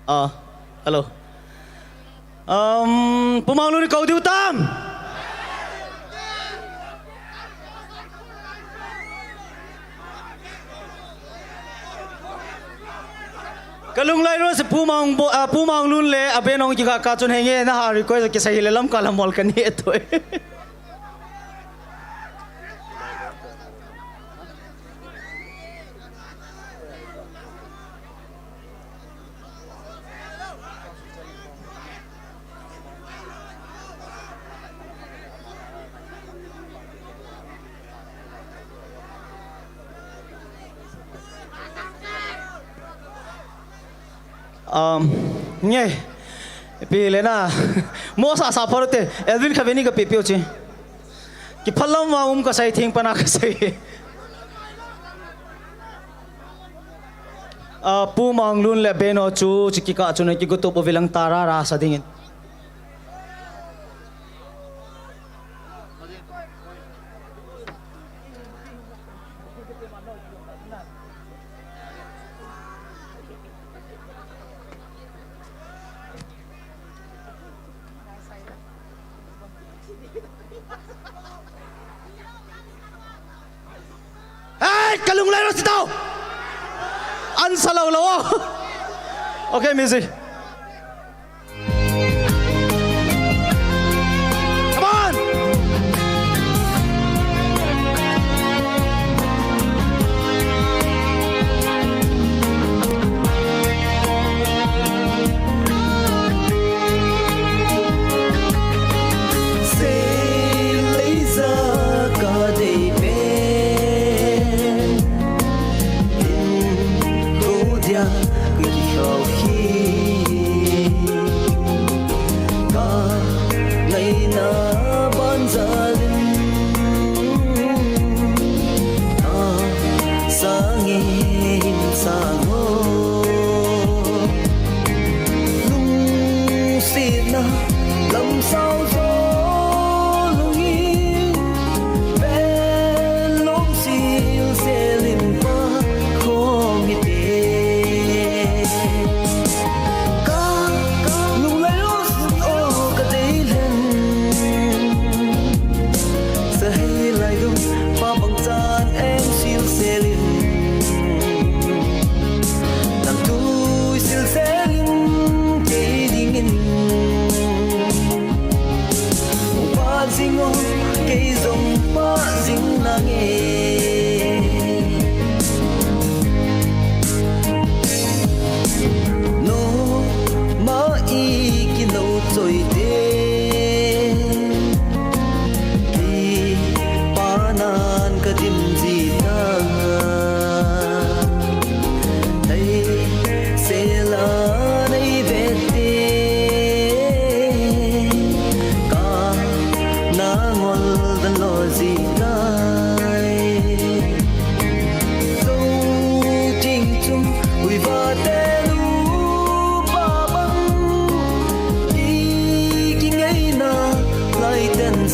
Ah, hello. Um, Pu Manglun i kou diu tam. Ka lunglai lou se Pu Mang bo-, ah, Pu Manglun le a band hung kikah kah chun henge na ha request kisei le lamka lamol ka ne toi. Um, nge, pi le na, mo sa sa paro te, Elvin Khaveni ka pi pi uchi. Kiphalam ma um ka sai thing pana ka sai. Ah, Pu Manglun le band ho chu, chu kikah chu na kigutup u vilang tara ra sa dingin. Hey, ka lunglai lou se tao. An sa lou lou. Okay, music. Come on. Sangin sang ho, lungsetna lam sao jo lungin, pen lom sil selin pa khom hite. Ka, ka lunglai lou se o ka dei lhen. Sahei lai lou pa bang chan em sil selin. Nam tui sil selin kei dingin. Hung pa jing o, kei jong pa jing nange. No, ma i kino choi te. Kipa nan ka dim ji ta. Nei sela nei vete. Ka na ngol dan lo ji tai. Lo ting chung ui va te lu pa bang. I ki ngai na lai ten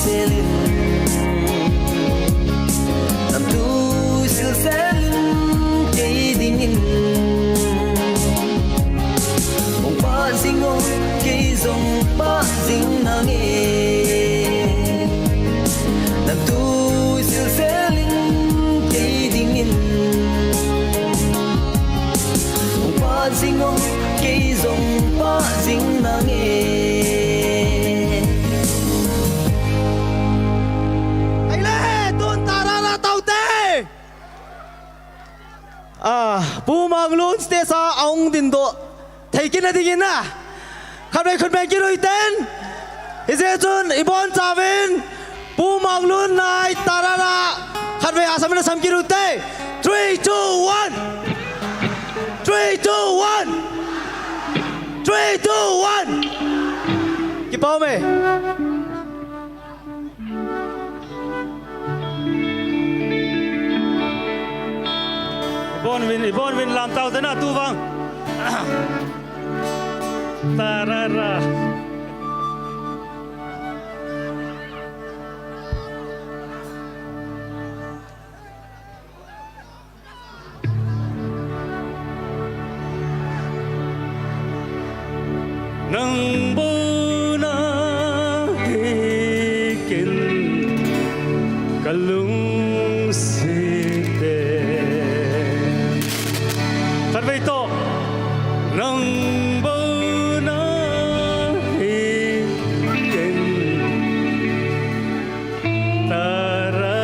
selin, namtui sil selin kei dingin hung pah jing o, kei jong pah jing nange. Namtui sil selin kei dingin hung pah jing o, kei jong pah jing nange. Aile, tun tarara taute. Ah, Pu Manglun stage a ahung dingdoh thei kit na dingin na. Khatvei khut beng kit u hiten. Hijeh chun ibonchauvin Pu Manglun nai tarara khatvei asam na sam kit ute. Three, two, one. Three, two, one. Three, two, one. Kipa ume. Ibon uvin, ibon uvin lam tau tena tu vang. Tarara. Nang bou nahi ken kalungset e. Khatvei toh. Nang bou nahi ken. Tararara.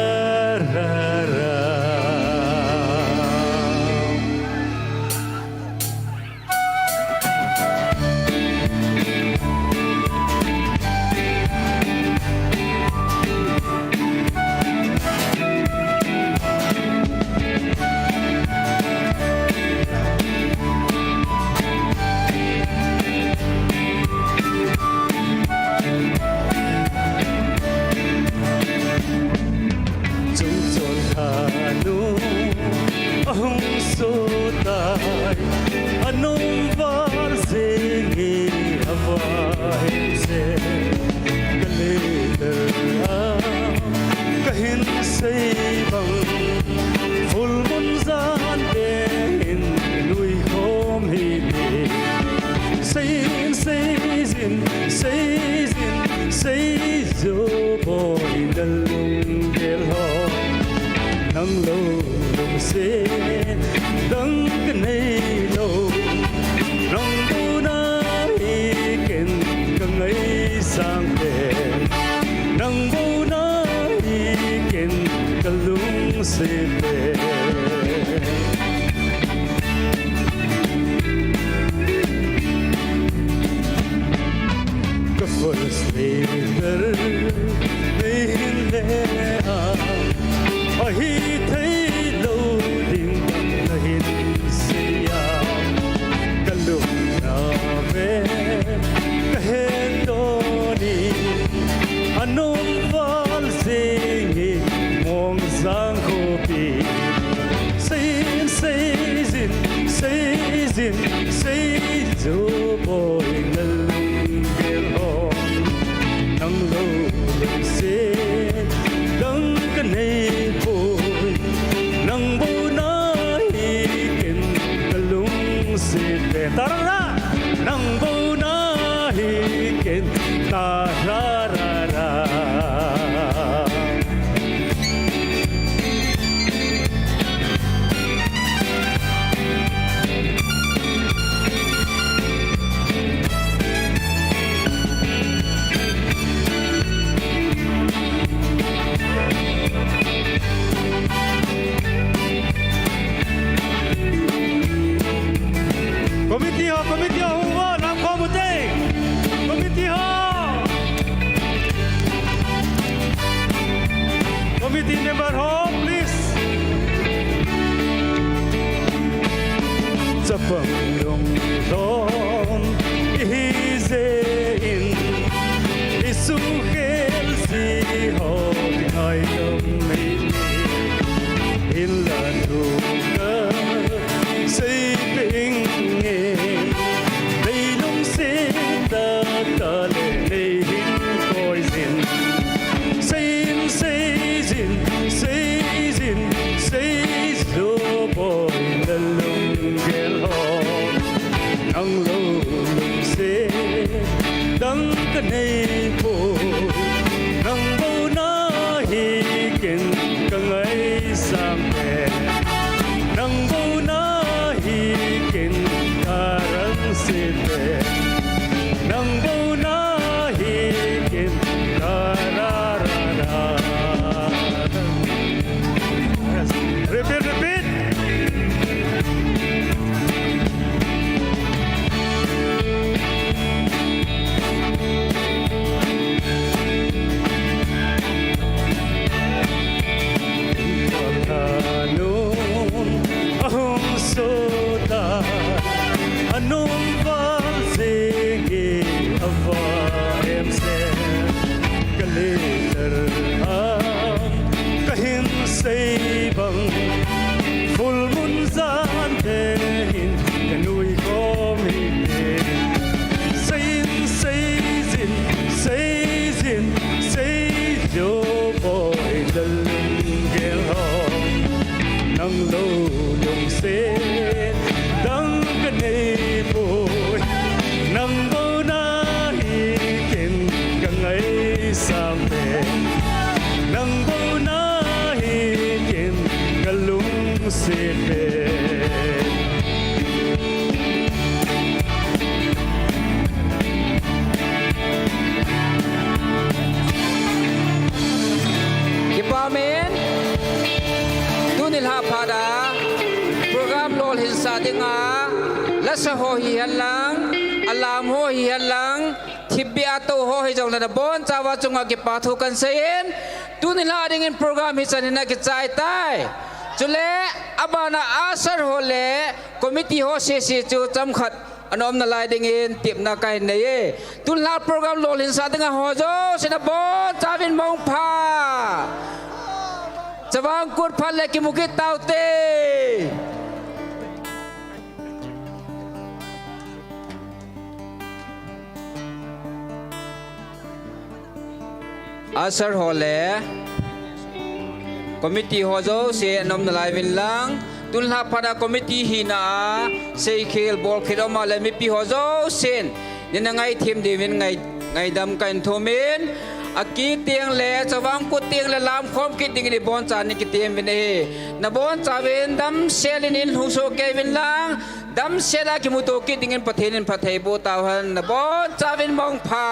Chungchon lhanu ahung sotai, anom val jenge avahimse. Ka letter a kahin sei bang, full moon jan tein nuikhom hite. Seiyin, seijin, seijin, seijo boi nalunggel ho. Nang lou lungset dang kanei lou. Nang bou nahi ken kangaisang te. Nang bou nahi ken kalungset te. Ka first letter nei hinle a, ahithei lou ding nahin seiya. Ka lungna ve kahet donin, anom val jenge Mongjang khopi. Seiyin, seijin, seijin, seijo boi nalunggel ho. Nang lou lungset dang kanei poi. Nang bou nahi ken kalungset te. Tarara. Nang bou nahi ken tararara. Committee ho, kanei poi. Nang bou nahi ken kangaisang e. Nang bou nahi ken karang site. Nang bou nahi ken kararara. Repeat, repeat. Anun ahung sota, anun val jenge ava em se. Kaleter ham kahin sei bang, full moon jan te hin kanui khom hite. Seiyin seijin, seijin, seijo poi lalung gel ho. Nang lou lungset dang kanei poi. Nang bou nahi ken kangaisang e. Nang bou nahi ken kalungset e. Kipa men, tuni lha phat a program lolhin sa dinga, lasa ho hihen lang, alam ho hihen lang, thipbeh a tou ho hijongle nabonchauva chunga kipa thu kahin seiyin, tuni lha dingin program hichan hin akichai tai. Chule, abana usher ho le committee ho sese chu chomkhat ana um nalai dingin tepna kahin nei e. Tuni lha program lolhin sa dinga ho jouse nabonchauvin mong pha. Chavang Kut phat le kimu kit taute. Usher ho le committee ho jouse ana um nalai uvin lang, tuni lha phat a committee hina a seikhel bolkhel um a le mipi ho jousen neina ngaithem diuvin ngai, ngaidam kahin thum in, akit teng le Chavang Kut teng le lamkhom kit dingin ibonchauvin kitem uvin ahi. Nabonchauvin damsel in in lhung soh kei uvin lang, damsel a kimuto kit dingin Pathen in phatthei boh tauhen. Nabonchauvin mong pha.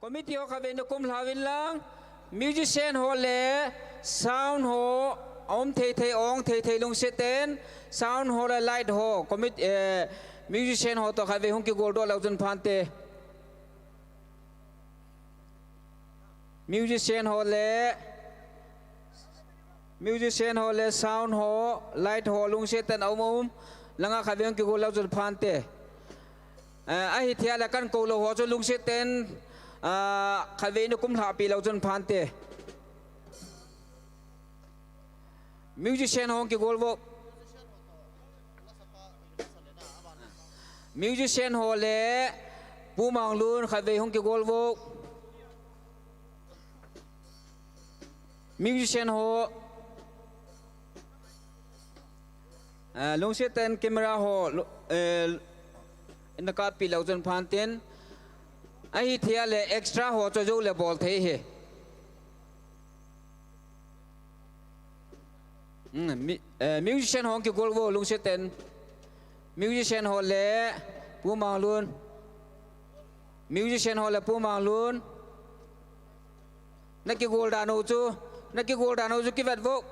Committee ho khatvei na kumlha uvin lang, musician ho le sound ho, aum thei thei, ong thei thei lungset in, sound ho le light ho, commit-, eh, musician ho toh khatvei hung kigol doh leu chun phante. Musician ho le, musician ho le sound ho, light ho lungset in aum aum, langa khatvei hung kigol leu chun phante. Eh, ahi thei le kakou lou ho chu lungset in, ah, khatvei na kumlha pi leu chun phante. Musician ho hung kigol vo. Musician ho le Pu Manglun khatvei hung kigol vo. Musician ho, ah, lungset in camera ho, lu-, eh, na kappi leu chun phantin. Ahi thei le extra ho chu jou le bol thei ahi. Hmm, mi-, eh, musician ho hung kigol vo lungset in. Musician ho le Pu Manglun. Musician ho le Pu Manglun. Na kigol dan u chu, na kigol dan u chu kivet vo.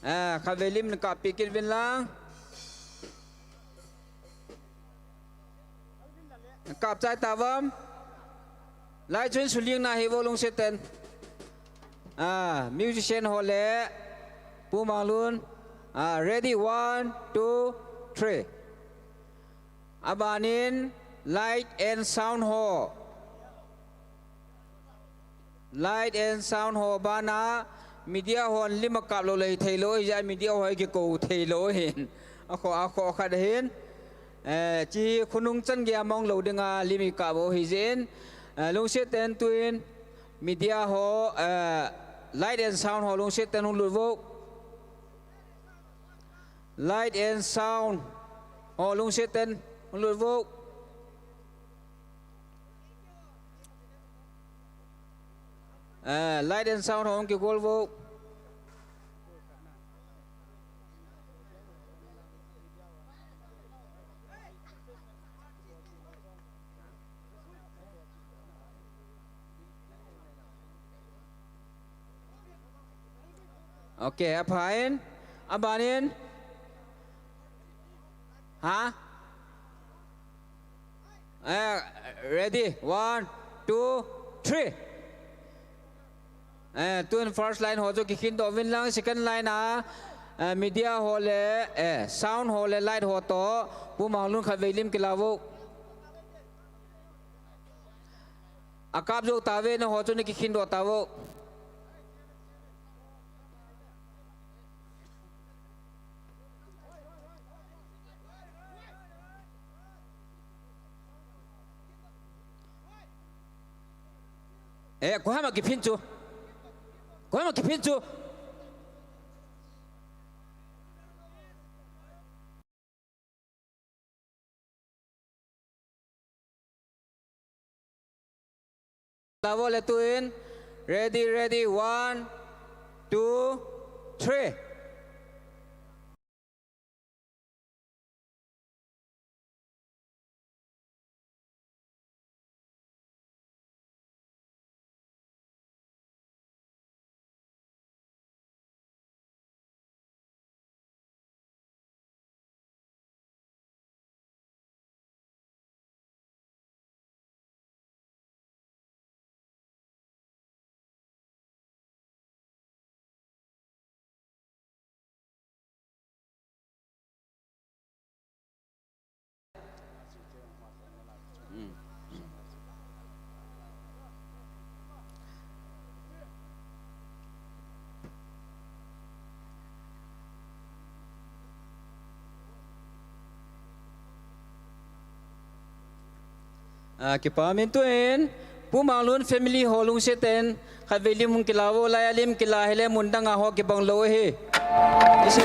Ah, khatvei lim na kappi kit uvin lang. Kap chai tauvem. Lai chun suling na hi vo lungset in. Ah, musician ho le Pu Manglun. Ah, ready, one, two, three. Abanin light and sound ho. Light and sound ho bana, media hon lim akap lou le hithei lou, hijeh a media ho hi kikou thei lou ahin. Akhoh, akhoh khat ahin. Eh, chi khonung chan gei a mong lou dinga lim ikap u hijeh in. Eh, lungset in tuin, media ho, eh, light and sound ho lungset in hung lut vo. Light and sound ho lungset in hung lut vo. Eh, light and sound ho hung kigol vo. Okay, aphain. Abanin. Ha? Eh, ready? One, two, three. Eh, tun first line ho chu kikhin doh uvin lang, second line a, eh, media ho le, eh, sound ho le light ho toh, Pu Manglun khatvei lim kila vo. Akap jou tave, na ho chu na kikhin doh tavo. Eh, koiham a kiphin chu. Koiham a kiphin chu. Tavo le tuin. Ready, ready. One, two, three. Ah, kipa min tuin, Pu Manglun family ho lungset in, khatvei lim hung kila vo, lai a lim kila hile mun dang a ho kibang lou ahi. Isi.